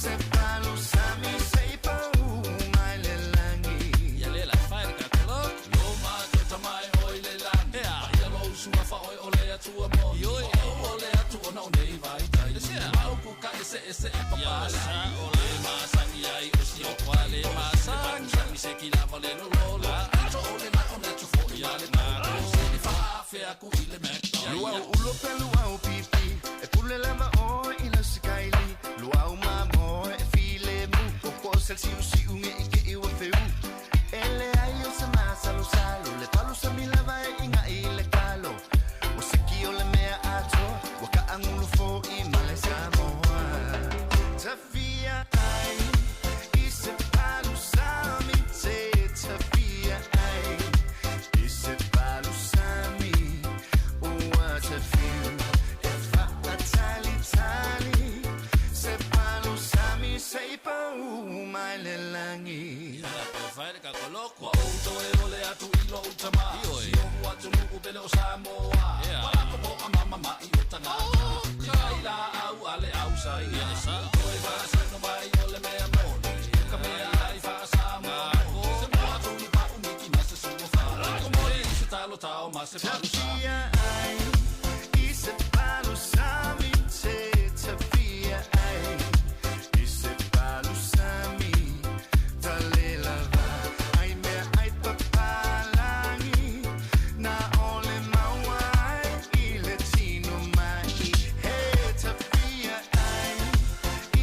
se palu sami se pau mai le langi Ia le la fai le kakalo Lo ma tota mai oi le langi Ea ia lo usua fa oi o le atua mo Ioi o o le atu ona o nei vai tai Mau ku ka ese ese e pa pa la O le ma sangi ai o si o kwa le ma sangi Sangi se ki lava le lo lo la Ato o le na o na tu fo i ale na Se ni fa a fe aku i le Mac Luau ulo pe luau pipi E pule lava oe i lau sikaili Luau mamoe e file mu O ko sel siu siu nge i ke iwa feu Ele ai o se masalo salo Le palu sa mila vai inga i le kalo O siki o le mea atoa Wa ka angulu fo i male Samoa Tafia ai I se palu sami te tafia ai I se palu sami Ua tafiu E faatali tali Se palu sami Se pau mai le lagi Wa ou toe ole atu i lo utama Si o atu nuku pele o Samoa Wala ko po a mama ma i o tangata Te kai la au ale au sa ia Toe wha no mai o le mea moni Ka mea ai wha Samoa Se moa tunu pa umiki ma se sua wha Ko moi i se talo tao ma se palu sami Tafia ai I se palu sami te tafia ai I se palu sami Talela ai mea ai papalangi Na ole maua ai i le tino mai He tafia ai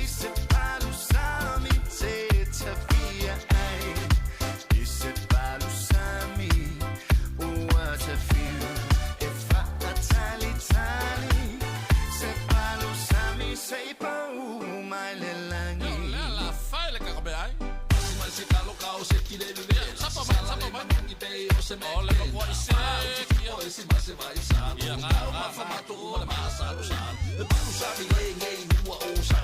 I se palu sami te tafia ai I se palu sami Ua tafiu E faatali tali Se palu sami Se pau mai le lagi La fai le kakabe ai Si mai se kalo kao se kile lule Sapa mai sapa mai ngi pe o se me Ole ko ko se o se ma se vai sa Ia nga ma fa ma tu ma ma sa lo sa E palu sami le nge ua o sa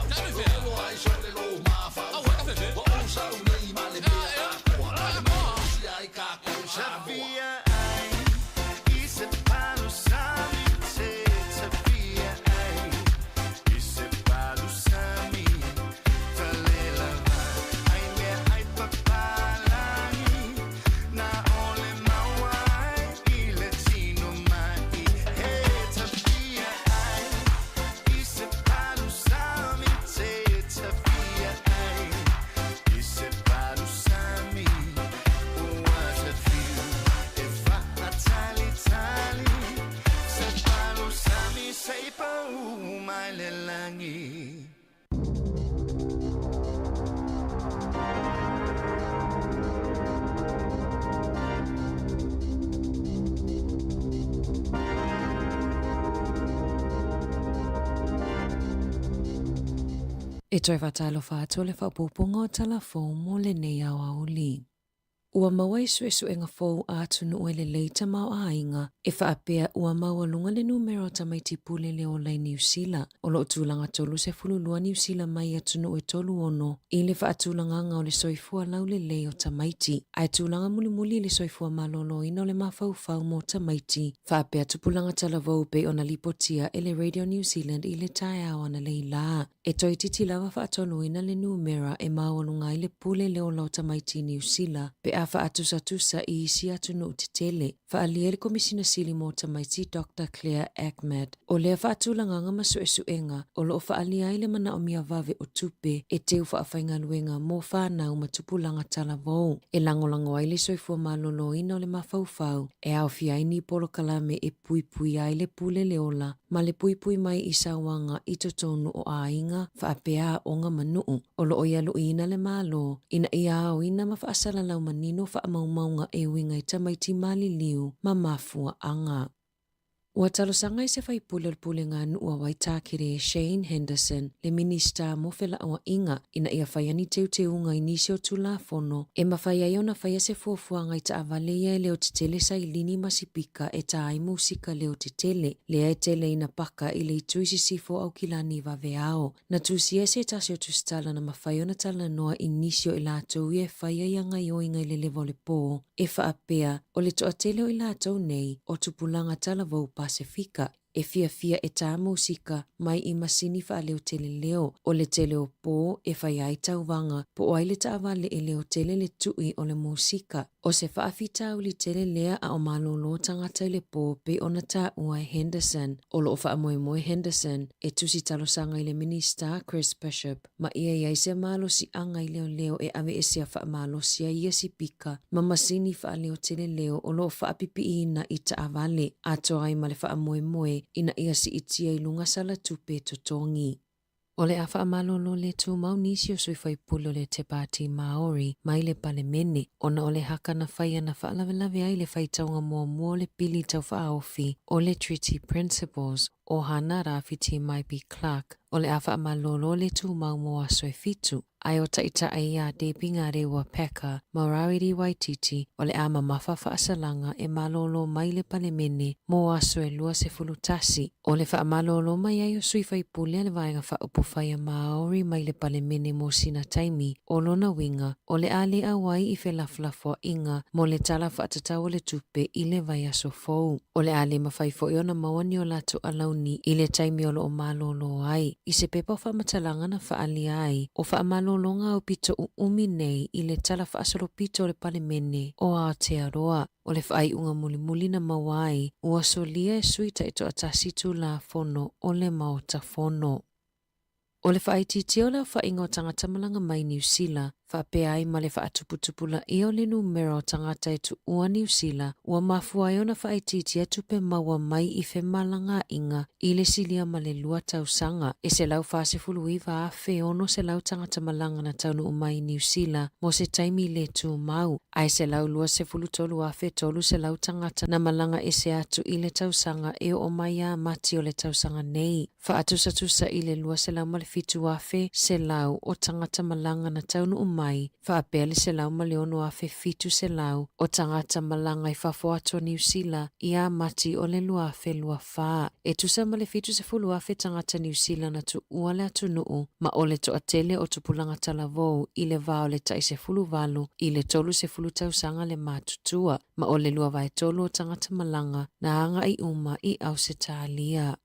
Lo ai so le lo ma fa O o sa u nei ma le mea a koa Le mo si ai ka ko Samoa Tafia ai I se palu sami te tafia ai I se palu sami Talela ai mea ai papalangi Na ole maua ai i le tino mai He tafia ai I se palu sami te tafia ai I se palu sami Ua tafiu E faatali tali Se palu sami Se pau mai le lagi E toe faatalofa atu le faaopoopoga o Tala Fou mo lenei aoauli. Ua maua i suesuega fou a atunuu e lelei tamaoaiga e faapea ua maualuga le numera o tamaiti pule le ola i Niu Sila. O lo o tulaga 32 Niu Sila mai i atunuu e 36 i le faatulagaga o le soifua laulelei o tamaiti, ae tulaga mulimuli i le soifua malōlōina o le mafaufau mo tamaiti, faapea tupulaga talavou pei ona lipotia e le Radio New Zealand i le taeao analeila. E toeitiiti lava faatonuina le numera e maualuga ai le pule le ola o tamaiti i Niu Sila pe a faatusatusa i isi atunuu tetele, faaalia le Komisina Sili mo Tamaiti Doctor Claire Achmad. O lea faatulagaga ma suesuega o lo o faaalia ai le manaomia vave o tupe e teu faafaigaluega mo fanau ma tupulaga talavou e lagolago ai le soifua malōlōina o le mafaufau e aofia ai ni polokalame e puipui ai le pule le ola ma le puipui mai i sauaga i totonu o aiga faapea aoga ma nuu o lo o ia luʻiina le Malo ina ia aoina ma faasalalau manino faamaumauga e uiga i tamaiti maliliu ma mafuaaga. Ua talosaga i se faipule o le Pulega a Nuu a Waitākere, Shane Henderson, le Minista mo Felauaiga, ina ia faia ni teuteuga i nisi o Tulafono e mafai ai ona faia se fuafuaga i taavale ia e leo tetele sailini ma sipika e tā ai musika leo tetele, lea e tele ina paka i le itu i sisifo o Aukilani vaveao. Na tusia e se tasi o tusitala na mafai ona talanoa i nisi o i latou ia e fai ai gaoioiga i le leva o le pō, e faapea, o le toatele o i latou nei, o tupulaga talavou Pasefika, e fiafia e tā musika mai i masini faaleotele leo, o le tele o pō e fai ai tauvaga, po o ai le taavale e leotele le tuʻi o le musika. O se faafitauli tele lea a o malōlō tagata i le pō pei ona taua e Henderson. O lo o faamoemoe Henderson e tusi talosaga i le Minista Chris Bishop ma ia i ai se malosiaga i leoleo e aveesea faamalosi ai ia sipika ma masini faaleotele leo o lo o faapipiiina i taavale atoa ai ma le faamoemoe ina ia siitia i luga sala tupe totogi. O le a faamalolo le tumau nisi o sui faipule o le Te Pāti Māori mai le Palemene ona o le haka na whai ana whaalawelawe ai le whaitauga muamua o le pili tauwhaaofi o le Treaty Principles o Hana Rāwhiti Maipi Clark o le a faamalolo le tumau mo aso e fitu ae o Taitai iā Debbie Ngarewa Packer ma Rawiri Waititi o le a mamafa faasalaga e malōlō mai le Palemene mo aso e 21. O le faamalōlō mai ai o sui faipule a le Vaega Faaupufai a Māori mai le Palemene mo sina taimi, o lona uiga, o le a le auai i felafolafoaiga mo le Tala Faatatau o le Tupe i le vaiaso fou. O le a le mafai foi ona maua ni o latou alauni i le taimi o lo o malōlō ai. I se pepa o faamatalaga na faaalia ai, o faamalōlōga aupito ʻuʻumi nei i le Tala Faasolopito o le Palemene o Aotearoa. O le faaiuga mulimuli na maua ai, ua solia e sui taitoatasi Tulafono o le Maota Fono. O le faaitiitia o le aofaiga o tagata malaga mai Niu Sila, faapea ai ma le faatuputupulaia o le numera o tagata e tuua Niu Sila, ua mafua ai ona faaitiitia tupe maua mai i femalagaaiga i le silia ma le lua tausaga. E 149,600 tagata malaga na taunuu mai i Niu Sila mo se taimi le tumau, ae 123,300 tagata na malaga ese atu i le tausaga e oo mai ia Mati o le tausaga nei. Faatusatusa i le 207,100 o tagata malaga na taunuu mai, faapea le 106,700 o tagata malaga i fafo atu o Niu Sila ia Mati o le 2024. E tusa ma le 70,000 tagata Niu Sila na tuua le atunuu ma o le toatele o tupulaga talavou i le va o le tai 18 i le 30 tausaga le matutua, ma o le 2/3 o tagata malaga na agai uma i Ausetalia.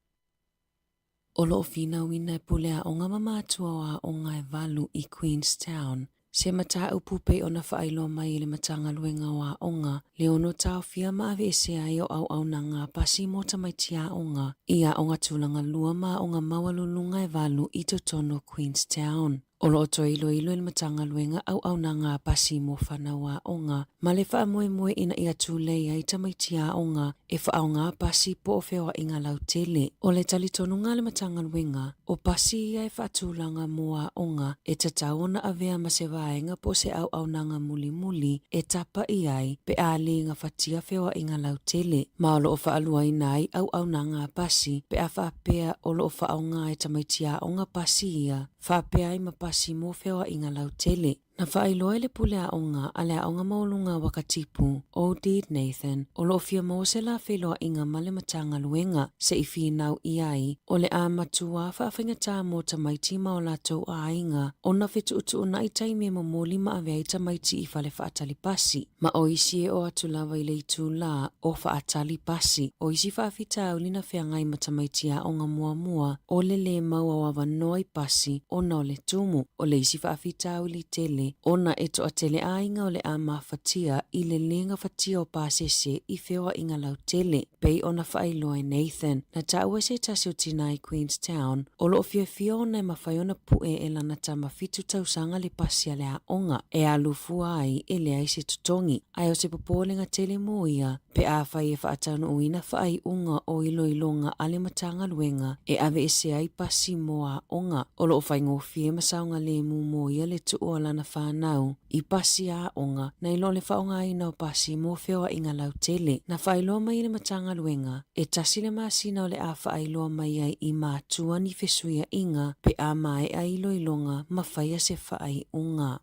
O lo o finauina e pule aoga ma matua o aoga e valu i Queenstown, se mataupu pei ona faailoa mai e le Matagaluega o Aoga le ono taofia ma aveese ai o auaunaga a pasi mo tamaiti aoga i aoga tulaga lua ma aoga maualuluga e valu i totonu o Queenstown. O lo o toe iloilo e le Matagaluega auaunaga a pasi mo fanau aoga ma le faamoemoe ina ia tulei ai tamaiti aoga e faaaoga pasi po o feoaiga lautele. O le talitonuga a le Matagaluega, o pasi ia e faatulaga mo aoga e tatau ona avea ma se vaega po o se auaunaga mulimuli e tapa i ai pe a le gafatia feoaiga lautele, ma o lo o faaluaina ai auaunaga a pasi pe a faapea o lo o faaaoga e tamaiti aoga pasi ia faapea ai ma pasi mo feoaiga lautele. Na faailoa e le pule aoga a le Aoga Maualuga a Wakatipu, ʻo Deed Nathan, o lo o fia maua se lā feiloaiga ma le Matagaluega se i finau i ai o le a matuā faafaigata mo tamaiti ma o latou aiga ona fetuutuunai taimi e momoli ma ave ai tamaiti i fale faatali pasi. Ma o isi e oo atu lava i le itulā o faatali pasi. O isi faafitauli na feagai ma tamaiti aoga muamua o le lē maua o avanoa i pasi ona o le tumu. O le isi faafitauli tele ona e toatele aiga o le a mafatia i le lē gafatia o pasese i feoaiga lautele. Pei ona faailoa e Nathan, na taua e se tasi o tinā i Queenstown, o lo o fiafia ona e mafai ona pue e lana tama fitu tausaga le pasi a le aoga e alu fua ai e leai se totogi. Ae o se popolega tele mo ia, pe afai e faataunuuina faaiuga o iloiloga a le Matagaluega e aveese ai pasi mo aoga, o lo o faigofie ma saogalemu mo ia le tuu o lana fanau i pasi aoga nai lo le faaaogaina o pasi mo feoaiga lautele. Na faailoa mai e le Matagaluega, e tasi le masina o le a faailoa mai ai i matua ni fesuiaiga pe a maea iloiloga ma faia se faaiuga.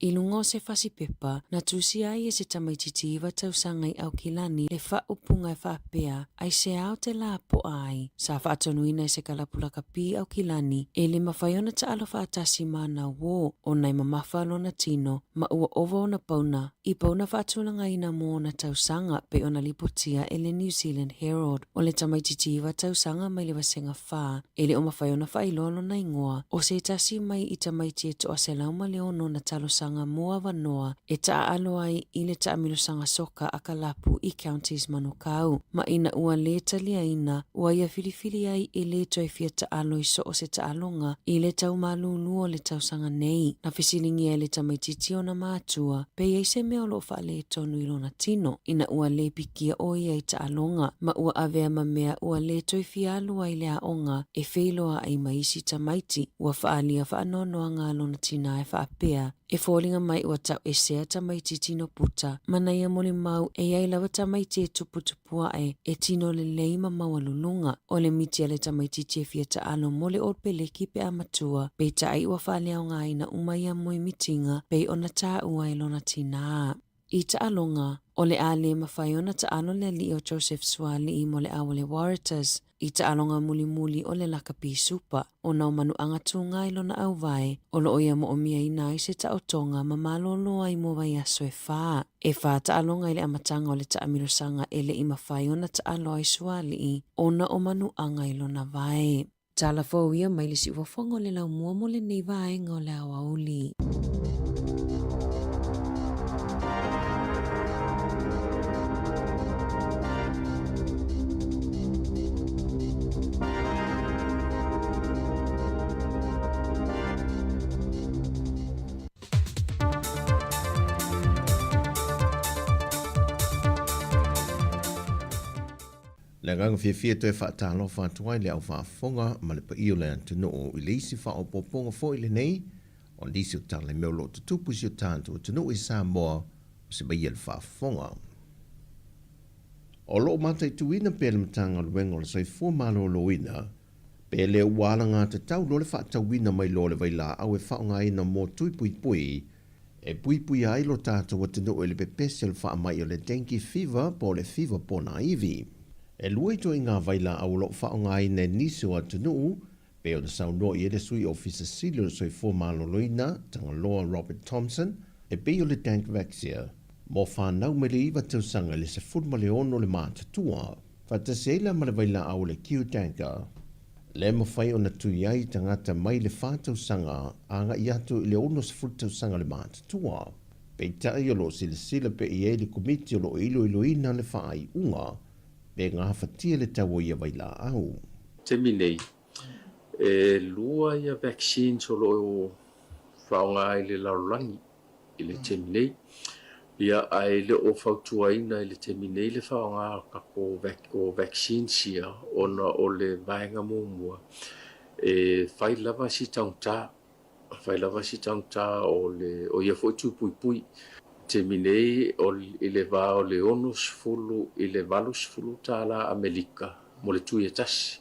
I luga o se fasi pepa, na tusia ai e se tamaitiiti iva tausaga i Aukilani le faaupuga e faapea, Aisea o te lapoa ai? Sa faatonuina e se kalapu lakapi i Aukilani, e le mafai ona taalo faatasi ma ana uō, ona e mamafa lona tino, ma ua ova ona pauna, i pauna faatulagaina mo ona tausaga, pei ona lipotia e le New Zealand Herald. O le tamaitiiti iva tausaga mai le Vasega 4, e le o mafai ona faailoa lona igoa, o se tasi mai i tamaiti e 106 na talosaga. manuaga mo avanoa e taaalo ai i le taamilosaga soka a kalapu i Counties Manukau. Ma ina ua lē taliaina, ua ia filifili ai e lē toe fia taalo i so o se taaloga i le tau malūlū o le tausaga nei. Na fesiligia e le tamaitiiti ona matua pe i ai se mea o lo o faaletonu i lona tino ina ua lē pikia ʻo ia i taaloga ma ua avea ma mea ua lē toe fia alu ai i le aoga e feiloaʻi ma isi tamaiti. Ua faaalia faanoanoaga a lona tinā e faapea, E foliga mai ua tauesea tamaiti tino puta, ma na ia molimau e i ai lava tamaiti e tuputupu aʻe e tino lelei ma maualuluga. O le miti a le tamaitiiti e fia taalo mo le Olpeleki pe a matua, peitai ua faaleaogaina uma ia moemitiga pei ona taua e lona tinā. I taaloga, o le a lē mafai ona taalo le alii o Joseph Suaalii mo le Auale Waratahs i taaloga mulimuli o le Lakapi Supa, ona o manuaga tūgā i lona auvae, o loo ia moomiaina ai se taotoga ma malōlō ai mo vaiaso e fā. E fā taaloga i le amataga o le taamilosaga e le i mafai ona taalo ai Suaalii ona o manuaga i lona vae. Tala fou ia mai le siufofoga o le laumua mo lenei vaega o le aoauli. Le agaga fiafia e toe faatalofa atu ai le au faafofoga ma le paia o le atunuu i le isi faaopoopoga foi lenei o nisi o tala i mea o lo o tutupu i si o tatou atunuu i Samoa o se maia le faafofoga. O lo o mataituina pea le Matagaluega o le Soifua Maloloina pe le ua alagatatau loa le faatauina mai loa o le vailaau e faaaogaina mo tui puipui e puipuia ai lo tatou atunuu i le pepesi o le faamai o le dengue fever po o le fiva ponaivi. E lua ituaiga vailaau o lo o faaaogaina e nisi o atunuu, pei ona saunoa i ai le Sui Ofisa Sili o le Soifua Maloloina, Tagaloa Robert Thomson, e pei o le Dengvaxia, mo fanau mai le 9 tausaga i le 16 le matutua, faatasi ai la ma le vailaau o le Qdenga. Le mafai ona tui ai tagata mai le fa tausaga agai atu i le 60 tausaga le matutua. Peitai o lo o silasila pea i ai le Komiti o lo o iloiloina le faaiuga pe gafatia le tau o ia vailaau. Taimi nei, e lua ia vaccines o lo o faaaoga i le lalolagi i le taimi nei. Ia, ae le o fautuaina i le taimi nei le faaaoga o tatou o vaccines ia ona o le vaega muamua e fai lava si taugata, fai lava si taugata o le o ia foi tui puipui. Taimi nei o i le va o le 60 i le 80 tala Amelika mo le tui e tasi,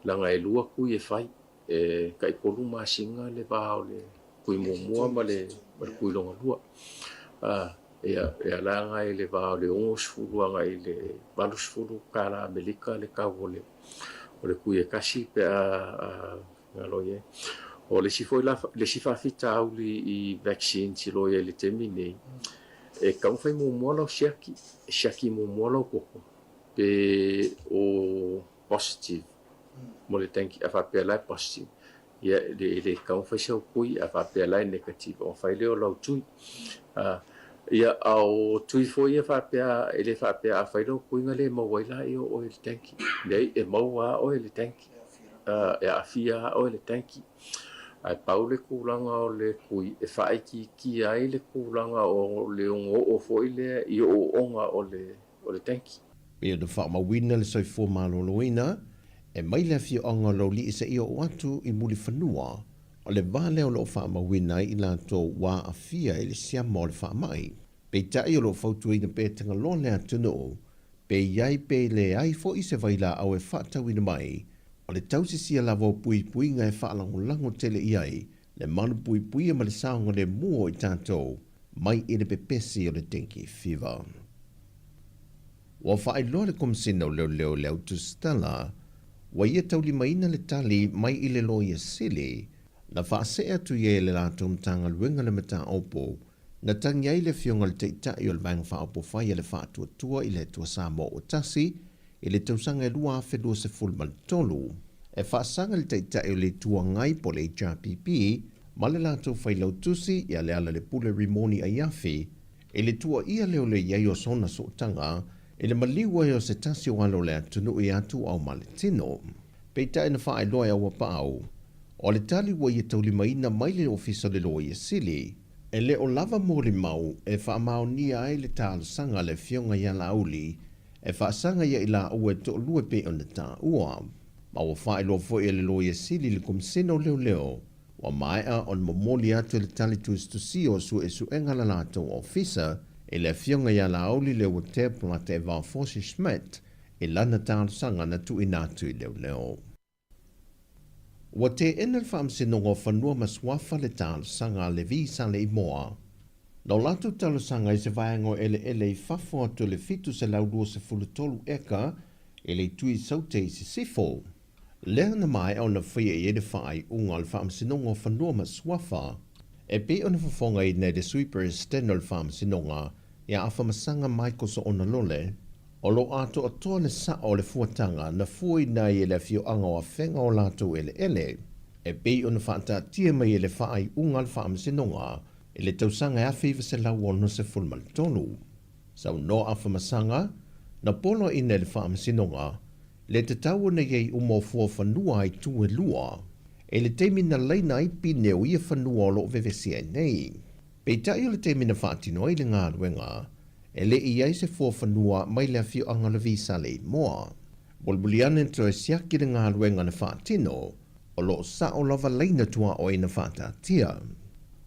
leaga e lua kui e fai. E tai tolu masina le va o le kui muamua ma le ma le kui lona lua. A, ia, e ala agai i le va o le 60 agai i le 80 tala Amerika le tau o le o le kui e tasi pe a galo i ai. O le isi foi la, le isi faafitauli i vaccines i lo i ai i le taimi nei, e taumafai muamua lau siaki, e siaki muamua lau toto pe o positive mo le dengue a faapea la e positive ia e le tatau ona fai sau tui a faapea la e negative ona fai lea o lau tui. Ia a o tui foi ia faapea e le faapea a fai lau tui na le maua ai laia o oe i le dengue. Leai e maua lava oe i le dengue. E aafia lava oe i le dengue. Ae pau le tulaga o le tui e faaitiitia ai le tulaga o le ono oo foi lea i ooooga o le o le dengue. Pei ona faamauina le soifua maloloina, e mai le afioaga o Laulii seia oo atu i Mulifanua, o le va lea o lo o faamauina ai i latou ua aafia i le siama o le faamai. Peitai o lo o fautuaina pea Tagaloa le atunuu, pe i ai pe leai foi se vailaau e faatauina mai, o le tausisia lava o puipuiga e faalagolago tele i ai le malupuipuia ma le saogalemu o i tatou mai i le pepesi o le dengue fever. Ua faailoa le Komesina o Leoleo i le autusitala, ua ia taulimaina le tali mai i le Loia Sili na faasee atu i ai e le latou Matagaluega le mataupu na tagi ai le Afioga i le Taitai o le Vaega Faaopofai a le Faatuatua i le Atua Samoa ua Tasi i le tausaga e 2023. E faasaga le Taitai o le Itu Agai po o le HRPP ma le latou failautusi ia Lealailepule Rimoni Aiafi i le tuuaia lea o le i ai o sona sootaga i le maliu ai o se tasi o alo o le atunuu ia Tuuau Maletino. Peitai na faailoa e Auapaau, o le tali ua ia taulimaina mai le Ofisa o le Loia Sili, e le o lava molimau e faamaonia ai le talosaga a le Afioga ia Laauli e faasaga ia i laua e toalua e pei ona taua. Ma ua faailoa foi e le Loia Sili i le Komisena o Leoleo, ua maea ona momoli atu e le tali tusitusia o suesuega a le latou ofisa i le Afioga ia Laauli Leuatea Polataivao Fosi Schmidt i lana talosaga na tuuina atu i leoleo. Ua teena le Faamasinoga o Fanua ma Suafa le talosaga a Levi Saleimoa. Na o latou talosaga i se vaega o eleele i fafo atu o le 723 eka i le itu i Saute i Sisifo. Lea na maea ona faia i ai le faaiuga o le Faamasinoga o Fanua ma Suafa, e pei ona fofogaina e le Sui Peresetene o le Faamasinoga ia Afamasaga Michael Soona Lole, o lo o atoatoa le sao o le fuataga na fuaina ai e le afioaga o Afega o latou eleele, e pei ona faataatia mai e le faaiuga a le Faamasinoga i le tausaga e 1963. Saunoa Afamasaga, na poloaiina e le Faamasinoga le tatau ona i ai uma o fua fanua a itu e lua, i le taimi na laina ai pine o ia fanua o lo o vevesi ai nei. Peitai o le taimi na faatino ai le galuega, e le i ai se fua fanua mai le afioaga o Levi Saleimoa. Mulimuli ane toe siaki le galuega na faatino, o lo o sao lava laina tuaoi na faataatia.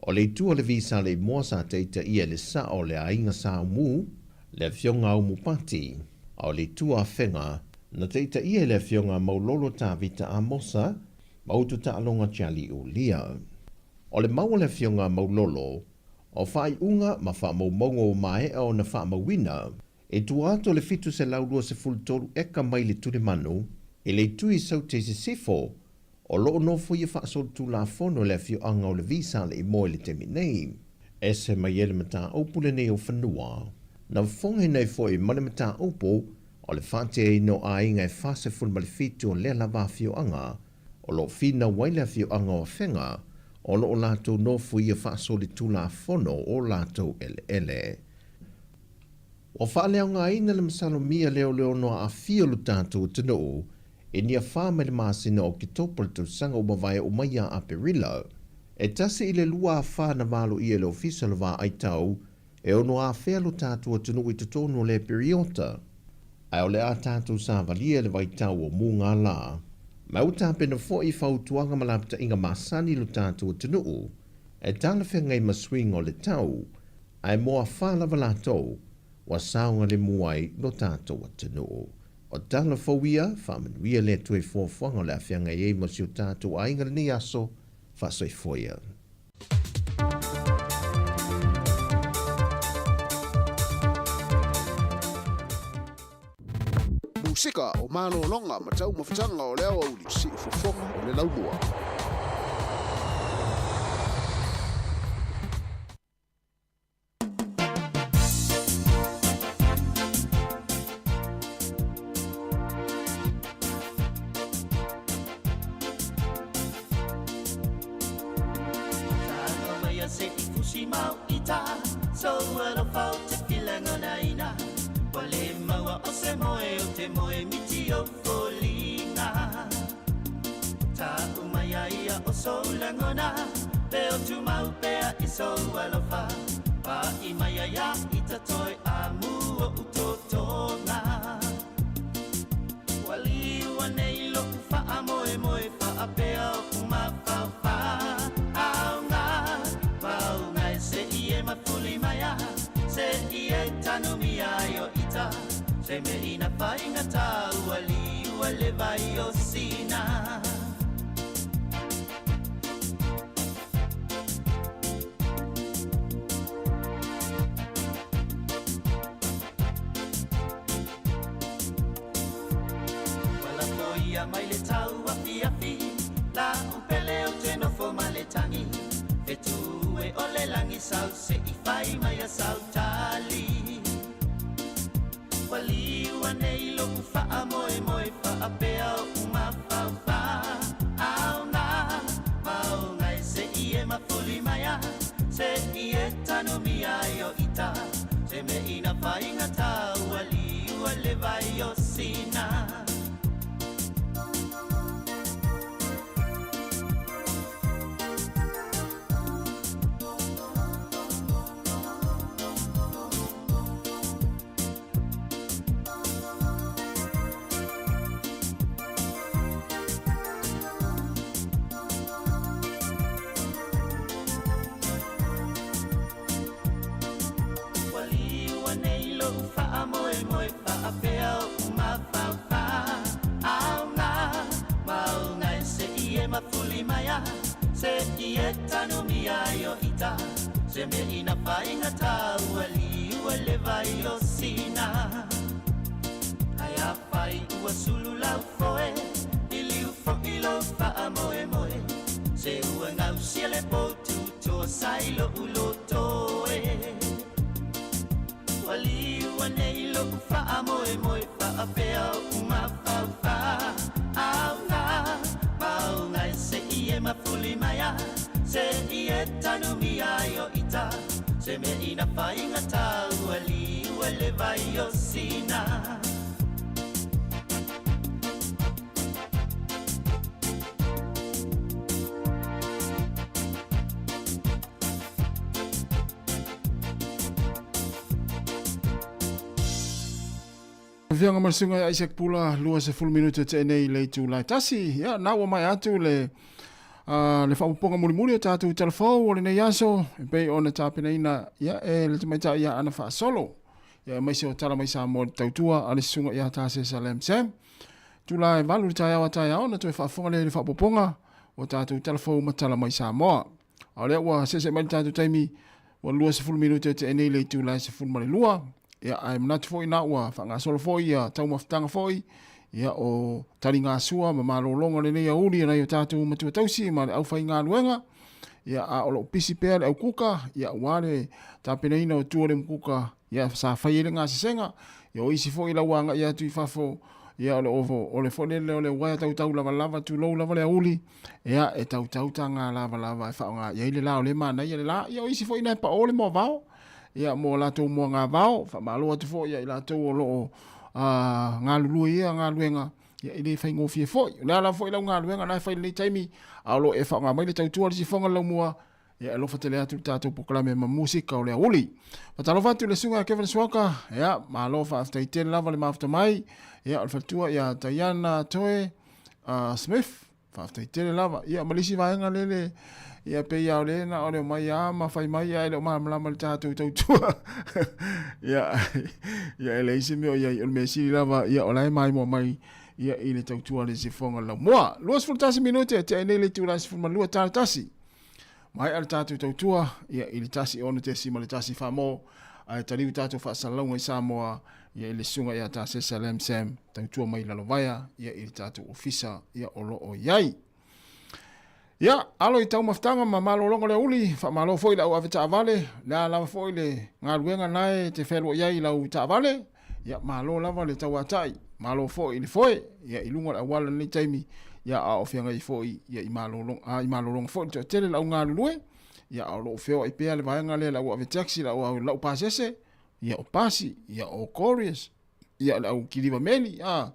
O le itu a Levi Saleimoa sa taitaia i le sao o le aiga Sa Umu, le afioga a Umupati, a o le itu a Afega, na taitaia e le afioga a Maulolo Tavita Amosa ma Ututaaloga Charlie Ulia. O le mau a le afioga a Maulolo, o faaiuga ma faamaumauga ua maea ona faamauina, e tua atu o le 723 eka mai le tulimanu i le itu i Saute i Sisifo, o lo o nofoia faasolitulafono e le afioaga o Levi Saleimoa i le taimi nei. Ese mai ai le mataupu lenei o fanua, na fofogaina ai foi ma le mataupu o le faateaina o aiga e 47 o lea lava afioaga o lo o finau ai le afioaga o Afega o lo o latou nofoia faasolitulafono o latou eleele. Ua faaleaogaina le masalomia lea o le ono aafia o lo tatou atunuu i ni afa mai le masina o Oketopa le tausaga ua mavae oo mai ia Aperila. E tasi i le lua afa na valoia e le Ofisa o le Vaai Tau e ono afea lo tatou atunuu i totonu o lea piriota. Ae o le a tatou savalia i le vaitau o mugala. Ma ua tapena foi fautuaga ma lapataiga masani lo tatou atunuu e talafeagai ma suiga o le tau, ae mo afa lava latou ua saogalemu ai lo tatou atunuu. O tala fou ia, faamanuia le Atua i fuafuaga o le a feagai ai ma si o tatou aiga lenei aso, faasoifua ia. Musika o malologa ma taumafataga o le aoauli siufofoga o le laumua. mafuli maia Se i e tanumia i o ita Se me ina whaingata ua li ua le vai o sina Ai a whai ua sulu lau foe I liu fo i lo wha moe moe Se ua ngau sia le potu toa sai lo ulo toe Ua li ua nei lo wha moe moe Wha a pea uma wha wha Au ngā mau ngai se i e mafuli maia Se i e tanumia i o ita Se me ina whaingata ua li ua le vai o sina Afioga ma le susuga ia Isaac Pula, 20 minute te nei le itula e tasi. Ia, na ua mai atu le le faaopoopoga mulimuli o tatou talafou o lenei aso, e pei ona tapenaina ia e le tamaitai ia Ana Faasolo. Ia aemaise o tala mai Samoa i le tautua a le susuga ia Tasesa Lam Sam. Tula e 8 le taeao a taeao ona toe faafofoga lea i le faaopoopoga o tatou talafou ma tala mai Samoa. A o lea ua seese mai le tatou taimi, ua 20 minute te nei le itula e 12. Ia, ae manatu foi na ua faagasolo foi ia taumafataga foi, ia o taligasua ma malologa lenei aoauli e nai o tatou matua tausi ma le aufaigaluega. Ia, a o loo pisi pea le aukuka, ia aua le tapenaina o tua o le mukuka, ia sa fai ai le gasesega. Ia o isi foi lau agai atu i fafo, ia o le ovo, o le foi lele o le uaea tautau lavalava, tulou lava le aoauli, ia e tautau taga lavalava e faaaoga i ai le la o lea e manaia le la. Ia o isi foi na e pao le moavao, ia mo latou moagavao, faamalo atu foi ia i latou o loo galulue i ia galuega, ia e le faigofie foi. O le a lava foi lau galuega na e fai i lenei taimi, a o lo o e faaaoga mai le tautua a le sifoga le laumua, ia e alofa tele atu le tatou polokalame ma musika o le aoauli. Faatalofa atu i le susuga ia Kevin Suaka, ia malo faafetai tele lava le mafuta mai, ia o le faletua ia Diana Toe Smith, Faafetai tele lava. Ia ma le isi vaega lele, ia pei lava o le na o le omai lava ma fai mai ae le o malamalama i le tatou tautua. Ia, ia e leai se mea o i ai, o le mea sili lava, ia o la e maimoa mai ia i le tautua a le sifoga laumua. 21 minute e tea nei le itula e 12 tala tasi. Maea le tatou tautua ia i le 16.1 famo ae taliu tatou faasalalauga i Samoa ia i le susuga ia Tasesa Lam Sam tautua mai i Lalovaea ia i le tatou ofisa ia o lo o i ai. Ia, alo i taumafataga ma malologa o le aoauli, faamalo foi i le au ave taavale, le a lava foi le galuega na e te fealuai ai i lau taavale, ia malo lava le tauatai, malo foi i le foe, ia i luga o le auala i lenei taimi, ia a o feagai foi ia i malologa, a i malologa foi le toatele le au galulue, ia a o lo o feoai pea le vaega lea le au ave taxi, le au lau pasese, ia o pasi, ia o couriers, ia le au kiliva meli, a,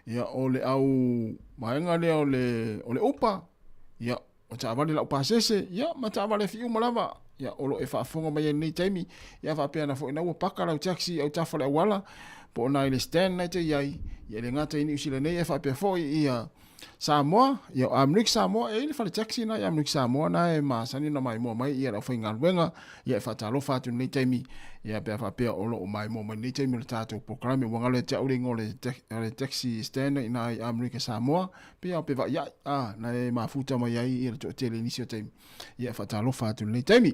ia o le au vaega lea o le, o le upa, ia o taavale lau pasese, ia ma taavale afi uma lava, ia o lo e faafofoga mai ai i lenei taimi, ia faapea na foi na ua paka lau taxi i autafa o le auala, po o na i le stand na e te i ai, ia e le gata i Niu Sila nei, e faapea foi ia Samoa, ia o Amerika Samoa, e i ai le fale taxi na i Amerika Samoa na e masani ona maimoa mai ia le aufaigaluega, ia e faatalofa atu i lenei taimi, ia pe a faapea o lo o maimoa mai i lenei taimi o le tatou polokalame, ua galo ia te au le igoa o le taxi stand i ina i Amerika Samoa, pei lava o Pevaiai, a, na e mafuta mai ai ia le toatele i nisi o taimi, ia e faatalofa atu i lenei taimi.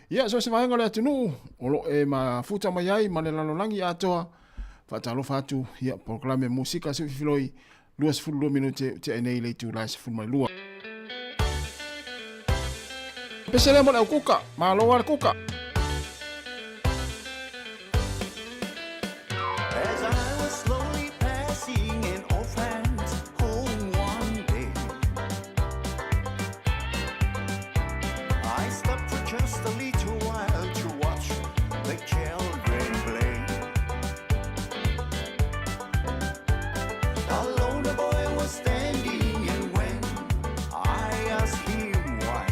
Ia, so o se vaega o le atunuu o lo o e mafuta mai ai ma le lalolagi atoa, faatalofa atu, ia, polokalame musika seuifiloi, 22 minute o tea nei i le itula e 12. Pese lea mo le au kuka, malo a le kuka. As I was slowly passing an orphan's home one day, I stopped for just a little while to watch the children play. Alone the boy was standing, and when I asked him why,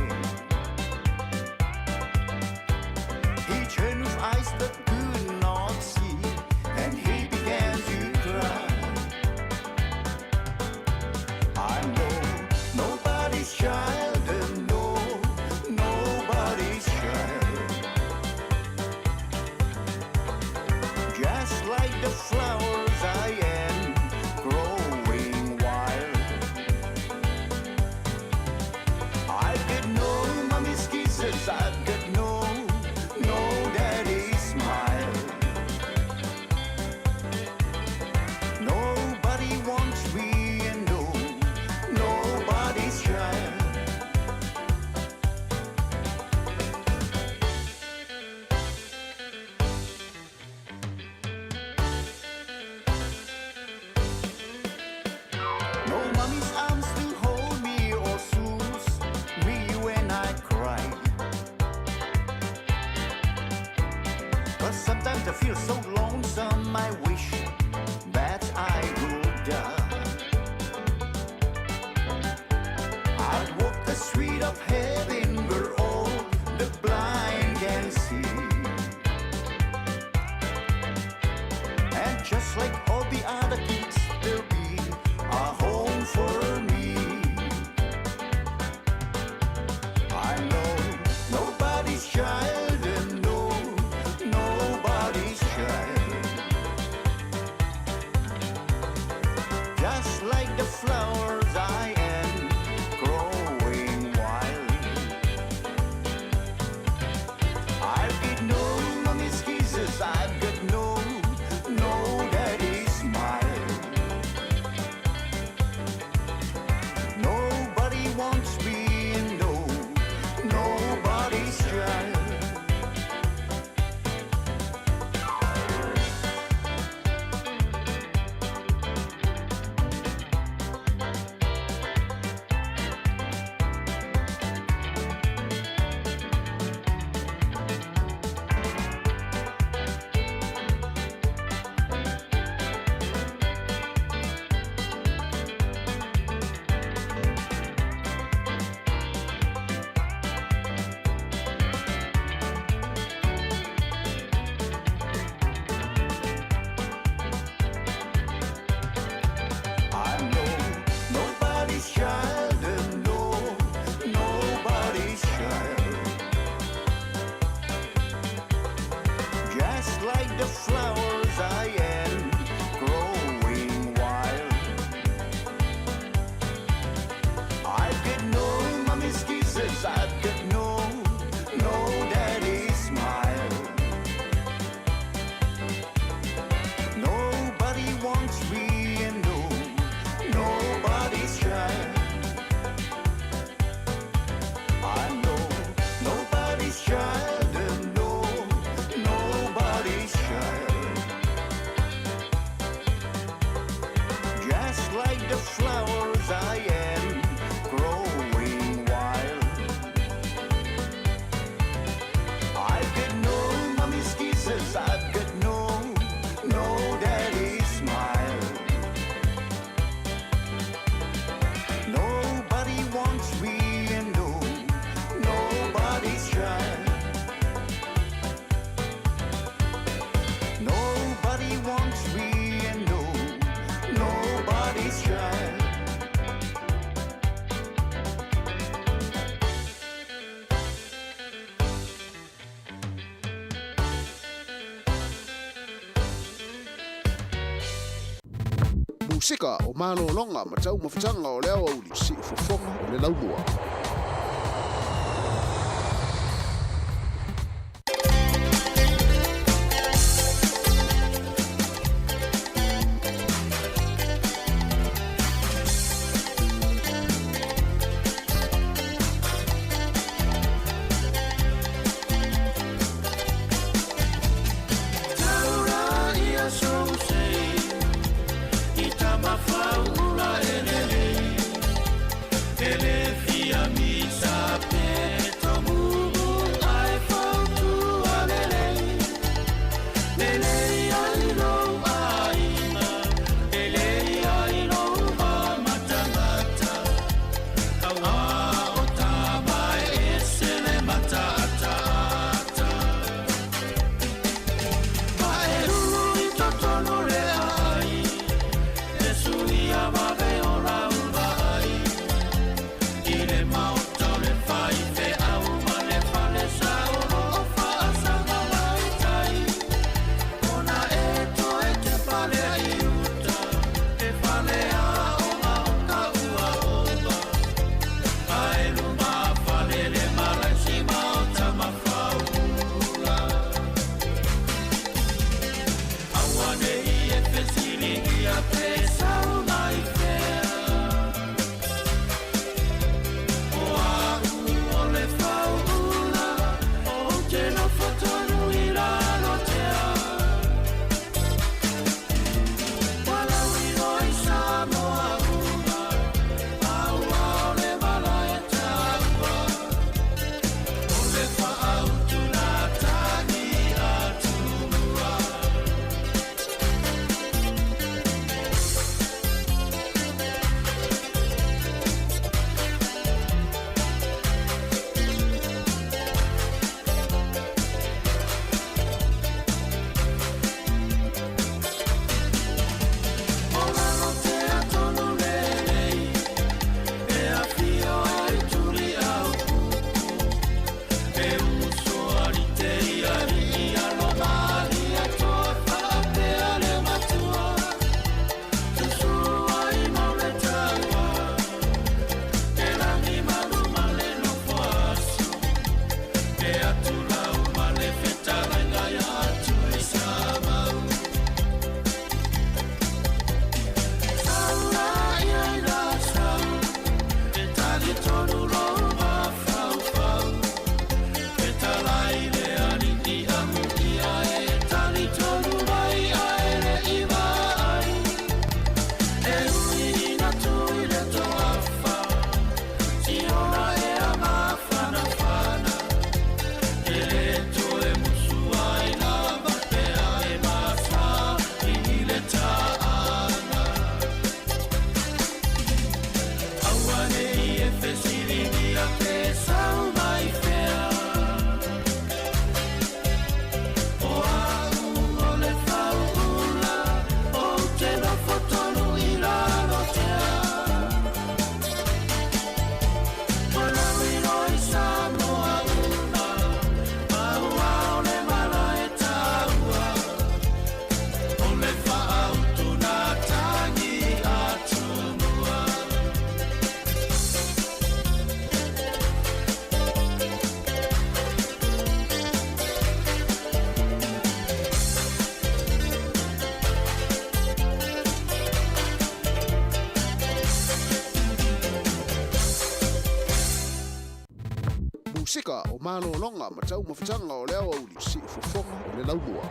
feel so lonesome, I wish that I would die. I'd walk the street of heaven where all the blind can see. And just like all the other kids, there'll be a home for me. I know nobody's child, and no, nobody's child. Just like the flowers, I am growing wild. I've got no mommy's kisses, I've got no, no daddy's smile. Nobody wants me, and no, nobody's child. I know nobody's child, and no, nobody's child. Just like the flowers, I am growing wild. I've got no mommy's kisses, I've got no, no daddy's smile. Nobody wants me, and no, nobody's child. I know nobody's child, and no, nobody's child. Just like the flowers, I am growing wild. I've got no mommy's kisses, I've got no, no daddy's smile. Nobody wants me, and no, nobody's child. Nobody wants me, and no, nobody's child. Musika o malologa ma taumafataga o le aoauli siufofoga o le laumua. I tama faula e lelei, e le fia. Pasika o malologa ma taumafataga o le aoauli, siufofoga o le laumua.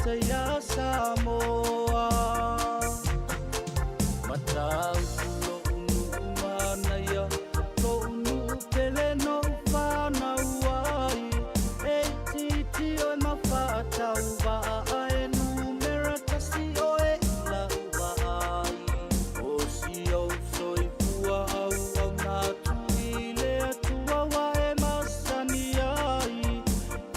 amata iā Samoa. Matautu lo'u nu'u manaia, lo'u nu'u pele no'u fanau ai, e itiiti oe ma fa'atauva'a ae numera tasi oe i la'u vaai. O si ou soifua auauna atu i le Atua ua e masani ai,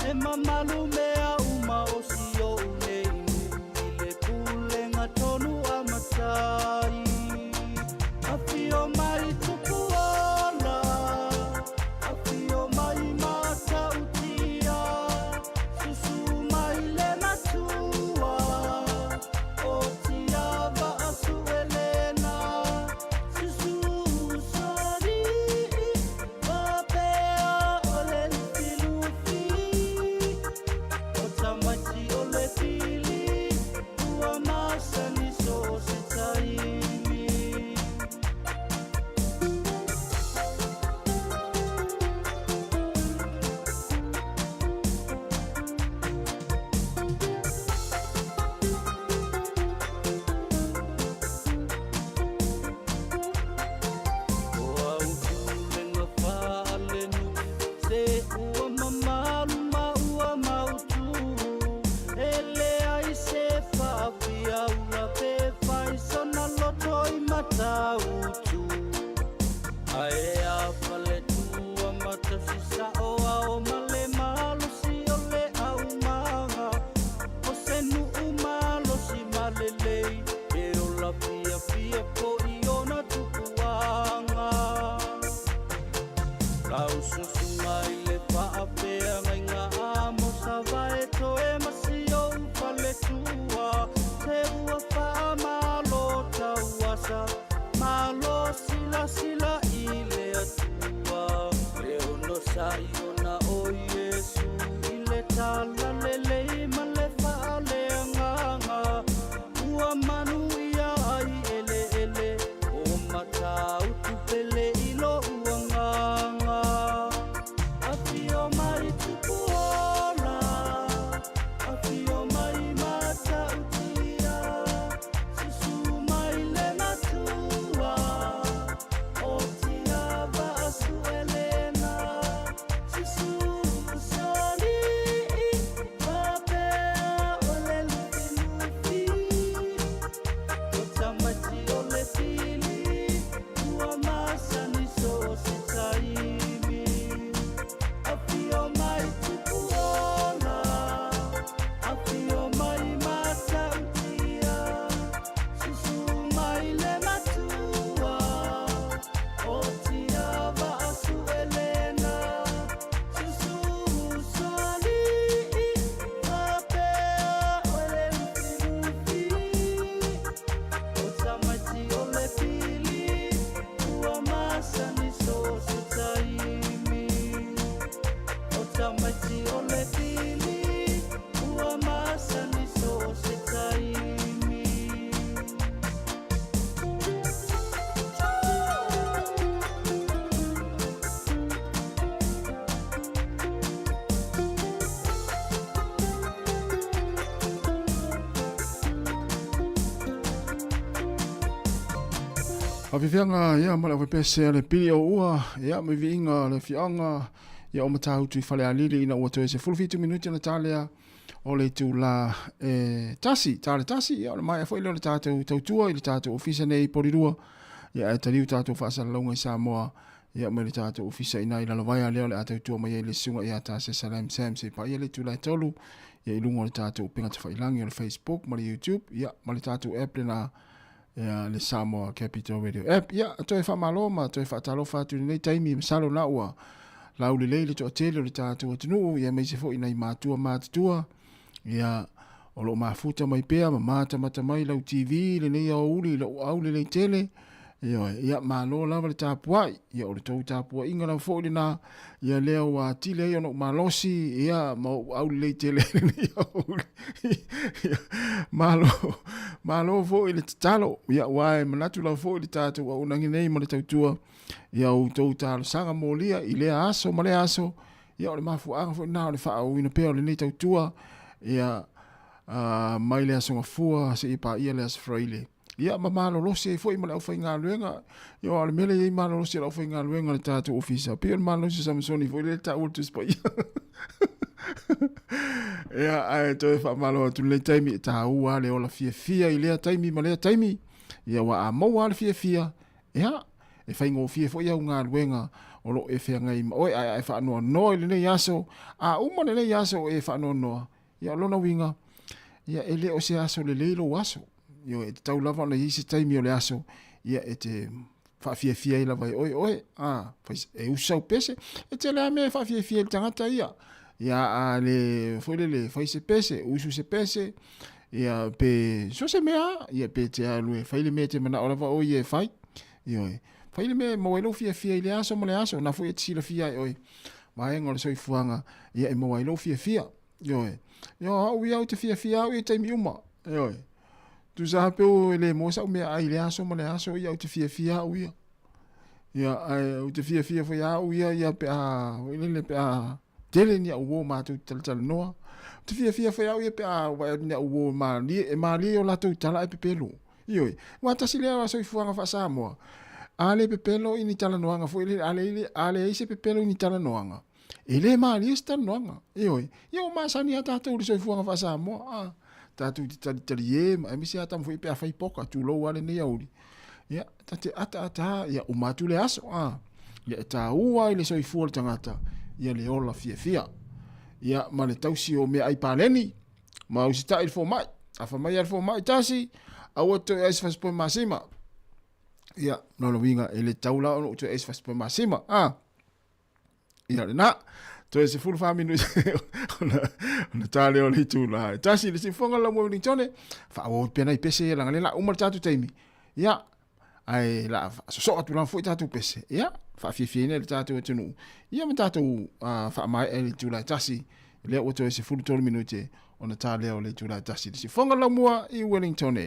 e mamalu mea uma o si o'u nei nu'u i le pulega tonu a matai. Afio mai Tupuola, afio mai Matautia, susu mai le Matua, o Tiava Asuelena, susu Usoalii, faapea o le Lufilufi, o tamaiti o le pili, ua masani so o se taimi. O au pulega faalenu'u, se ua mamalu ma ua mautū, e leai se faafiaula pe fai sona loto i Matautu. Ae a faletua ma tausi sa'o ao ma le malosi o le aumaga, o se nu'u malosi ma lelei, e ola fiafia fo'i ona tupuaga. Laususu mai le faafeagaiga a Mosavae toe ma si ou faletua, se ua faamalo tauasa, malo silasila i le Atua. Le onosai ona o Iesu i le talalelei ma le faaleagaga, ua manuia ai eleele o Matautu pele i lo'u agaga. Afio mai Tupuola, afio mai Matautia, susu mai le Matua, o Tiava Asuelena, susu Usoalii, faapea o le Lufilufi, o tamaiti o le pili, ua masani so o se taimi. Afio mai Tupuola, afio mai Matautia, susu mai le Matua, o Tiava Asuelena, susu Usoalii, faapea o le Lufilufi, o tamaiti o le pili, ua masani so o se taimi. O tamaiti o le pili, ua masani so o se taimi. Faafiafiaga ia ma le aufaipeese a le pili o ua ia ma viiga o le afioaga ia o Matautu i Falealili ina ua toe 17 minute ona ta lea o le itula e tasi, ta le tasi, ia o le maea foi lea o le tatou tautua i le tatou ofisa nei i Polirua, ia ae taliu tatou faasalalauga i Samoa, ia mai le tatou ofisa i ina i Lalovaea lea o le a tautua mai ai le susuga ia Tase Salam Sam se i paia le itula e tolu, ia i luga o le tatou upega tafailangi o le Facebook ma le YouTube, ia ma le tatou app lena ia le Samoa Capital Radio app. Ia, toe faamalo ma toe faatalofa atu i lenei taimi, masalo na ua laulelei le toatele o le tatou atunuu, ia aemaise foi nai matua matutua, ia o lo o mafuta mai pea ma matamata mai lau TV i lenei aoauli i lou aulelei tele. Ioe, ia malo lava le tapuai, ia o le tou tapuaiga lava foi lena, ia lea ua atili ai ona ou malosi, ia ma ou aulelei tele i lenei aoauli. Ia, malo, malo foi le tatalo, ia aua e manatu lava foi le tatou auaunaga nei ma le tautua, ia outou talosaga molia i lea aso ma lea aso, ia o le mafuaaga foi lena o le faaauauina pea o lenei tautua, ia. mai le Aso Gafua seia paia le Aso Faraile. Ia, ma malolosi ai foi ma le aufaigaluega. Ia, o le mea lea e i ai malolosi a le aufaigaluega i le tatou ofisa, pei o le malolosi o Samusoni foi lea e taua i le Tusi Paia. Ia, ae toe faamalo atu i lenei taimi, e taua lava le ola fiafia i lea taimi ma lea taimi. Ia, aua a maua lava le fiafia, ia, e faigofie foi au galuega o lo o e feagai ma oe, ae a e faanoanoa i lenei aso, a uma lenei aso o e faanoanoa, Ia, o lona uiga, ia, e le o se aso lelei lou aso. Ioe, e tatau lava ona i ai se taimi o le aso, ia, e te faafiafia ai lava e oe oe, a, fai, e usu sau pese. E tele lava mea e faafiafia ai le tagata ia. Ia, a le, foi lele, fai se pese, usu se pese, ia, pe, so o se mea lava, ia, pe te alu e fai le mea e te manao lava oe ia e fai. Ioe, fai le mea e maua ai lou fiafia i lea aso ma lea aso, na foi e te silafia ai oe vaega o le soifuaga, ia, e maua ai lou fiafia. Ioe. Ia o au ia ou te fiafia au i taimi uma. Ioe. Tusa lava pe e le maua sau meaai i lea aso ma lea aso, ia ou te fiafia au ia. Ia, ae ou te fiafia foi au ia, ia pe a, foi lele, pe a tele ni au uo matou te talatalanoa. Ou te fiafia foi au ia pe a vaai atu ni au uo e malie, e malie o latou tala ae pepelo. Ioe. Aua tasi lea soifuaga faa-Samoa, a le pepelo i ni talanoaga foi lele, a leai, a leai se pepelo i ni talanoaga, E le malie se talanoaga. Ioe, ia ua masani lava tatou i le soifuaga faa-Samoa, a, tatou te talitalie ma aemaise lava tama foi pe a fai poka, tulou lava lenei aoauli. Ia, ta te ataata lava, ia uma atu le aso, a. Ia, e taua i le soifua o le tagata, ia le ola fiafia. Ia, ma le tausi o meaai paleni, ma usitai i le fomai. A fai mai lava le fomai tasi, aua te toe ai se fasipovi masima. Ia, lona uiga, e le tatau la ona ou toe ai se fasipovi masima, a. Ia lena, toe 14 minute ona, ona tā lea o le itula. E tasi le sifoga la mo Wellington, whaawau pea nai pese ia langa le la uma le tātou taimi. Ia, ai la sosoa atu lava foi tātou pese. Ia, whaafiafia ina le tātou atunuu. Ia ma tātou uh, whaamae e le itula e tasi. Lea ua toe 13 minute ona tā lea o le itula e tasi. Le sifoga la mua i Wellington.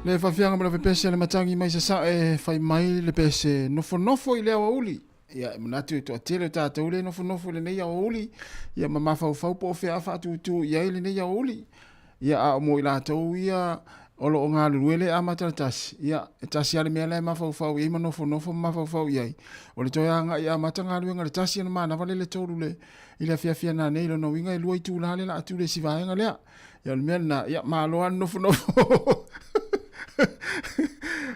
Le faafiaga ma le pese le matagi mai sasae fai mai le pese nofonofo i le aoauli. Ia, e manatu e toatele o tatou le nofonofo i lenei aoauli, ia ma mafaufau po o fea a faatutu i ai lenei aoauli. Ia, a o mo i latou ia o lo o galulue le amata le tasi, ia, e tasi lava le mea la e mafaufau i ai ma nofonofo ma mafaufau i ai, o le toe agai e amata galuega i le tasi ona manava lea i le tolu le, i le afiafi ana nei, lona uiga e lua itula lea o le a atu le isi vaega lea. Ia, o le mea lena, ia, malo lava le nofonofo.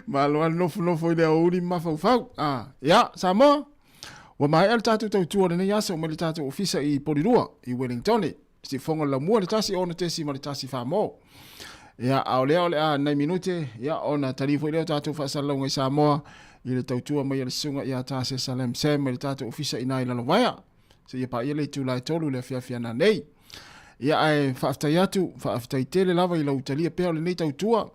Malo lava le nofonofo i le aoauli ma mafaufau. Ah, ia, Samoa, ua maea le tatou tautua o lenei aso mai le tatou ofisa i Polirua, i Wellingtone. Siufofoga o le Laumua le 1 6.1 mo. Ia, a o lea o le a nai minute, ia, ona tali foi lea o tatou faasalalauga i Samoa i le tautua mai a le susuga ia Tase Salem Sam mai le tatou ofisa i ina i Lalovaea. Seia paia le itula e 3 i le afiafi ana nei. Ia, ae faafetai atu, faafetai tele lava i lau talia pea o lenei tautua.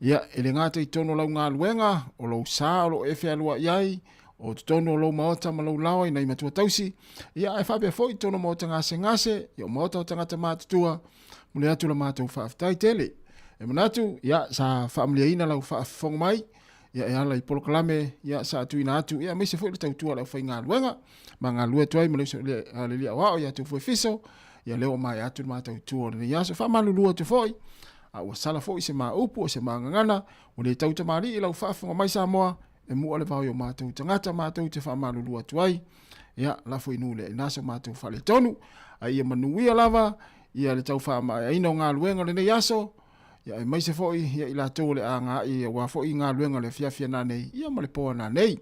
Ia, e le gata i totonu o lau galuega, o lou sa o lo o e fealuai ai, o totonu o lou maota ma lou laoa i nai matua tausi, ia, ae faapea foi i totonu o maota gasegase, ia, o maota o tagata matutua, momoli atu la matou faafetai tele. E manatu, ia, sa faamaliaina lau faafofoga mai, ia, e ala i polokalame, ia, sa tuuina atu, ia, aemaise foi le tautua a le aufaigaluega, ma galulue atu ai ma le uso i le alii aoao ia Tufue Fiso, ia, lea ua maea atu le matou tautua o lenei aso. Faamalulu atu foi, a ua sala foi se ma upu o se ma gagana, ua le tau tamalii i lau faafofoga mai Samoa, e mua le vao i o matou tagata matou te faamalulu atu ai. Ia, lafo i nuu le aina so matou faaletonu. A ia manuia lava, ia le tau faamaeaina o galuega o lenei aso, ia aemaise foi ia i latou o le a agai aua foi galuega o le afiafi ana nei, ia ma le po ana nei.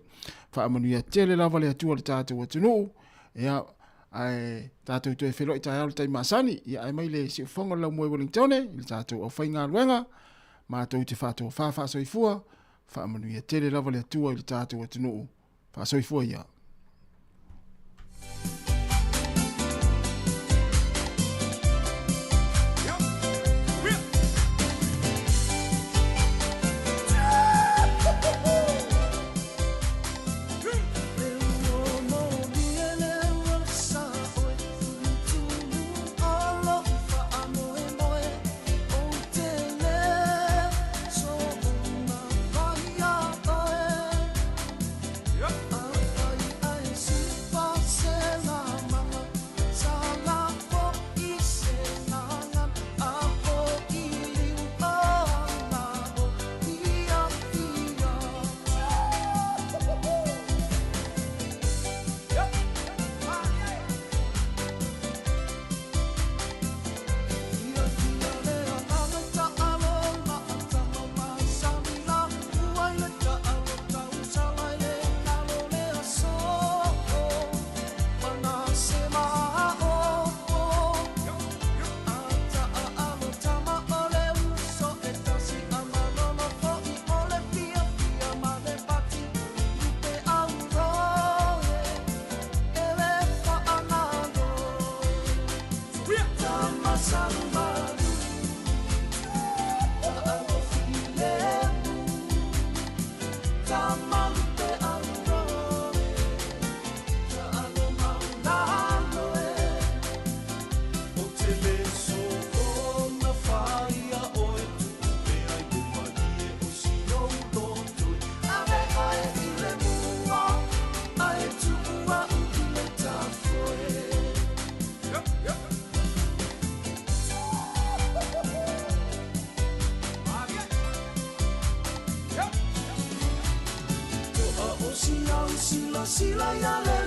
Faamanuia tele lava le Atua i le tatou atunuu, ia, ae tatou toe feiloai taeao i le taimi masani, ia ae mai le siufofoga o le laumua i Wellingtone, i le tatou aufaigaluega, matou te faatofa faasoifua, faamanuia tele lava le Atua i le tatou atunuu, faasoifua ia. Sila ya le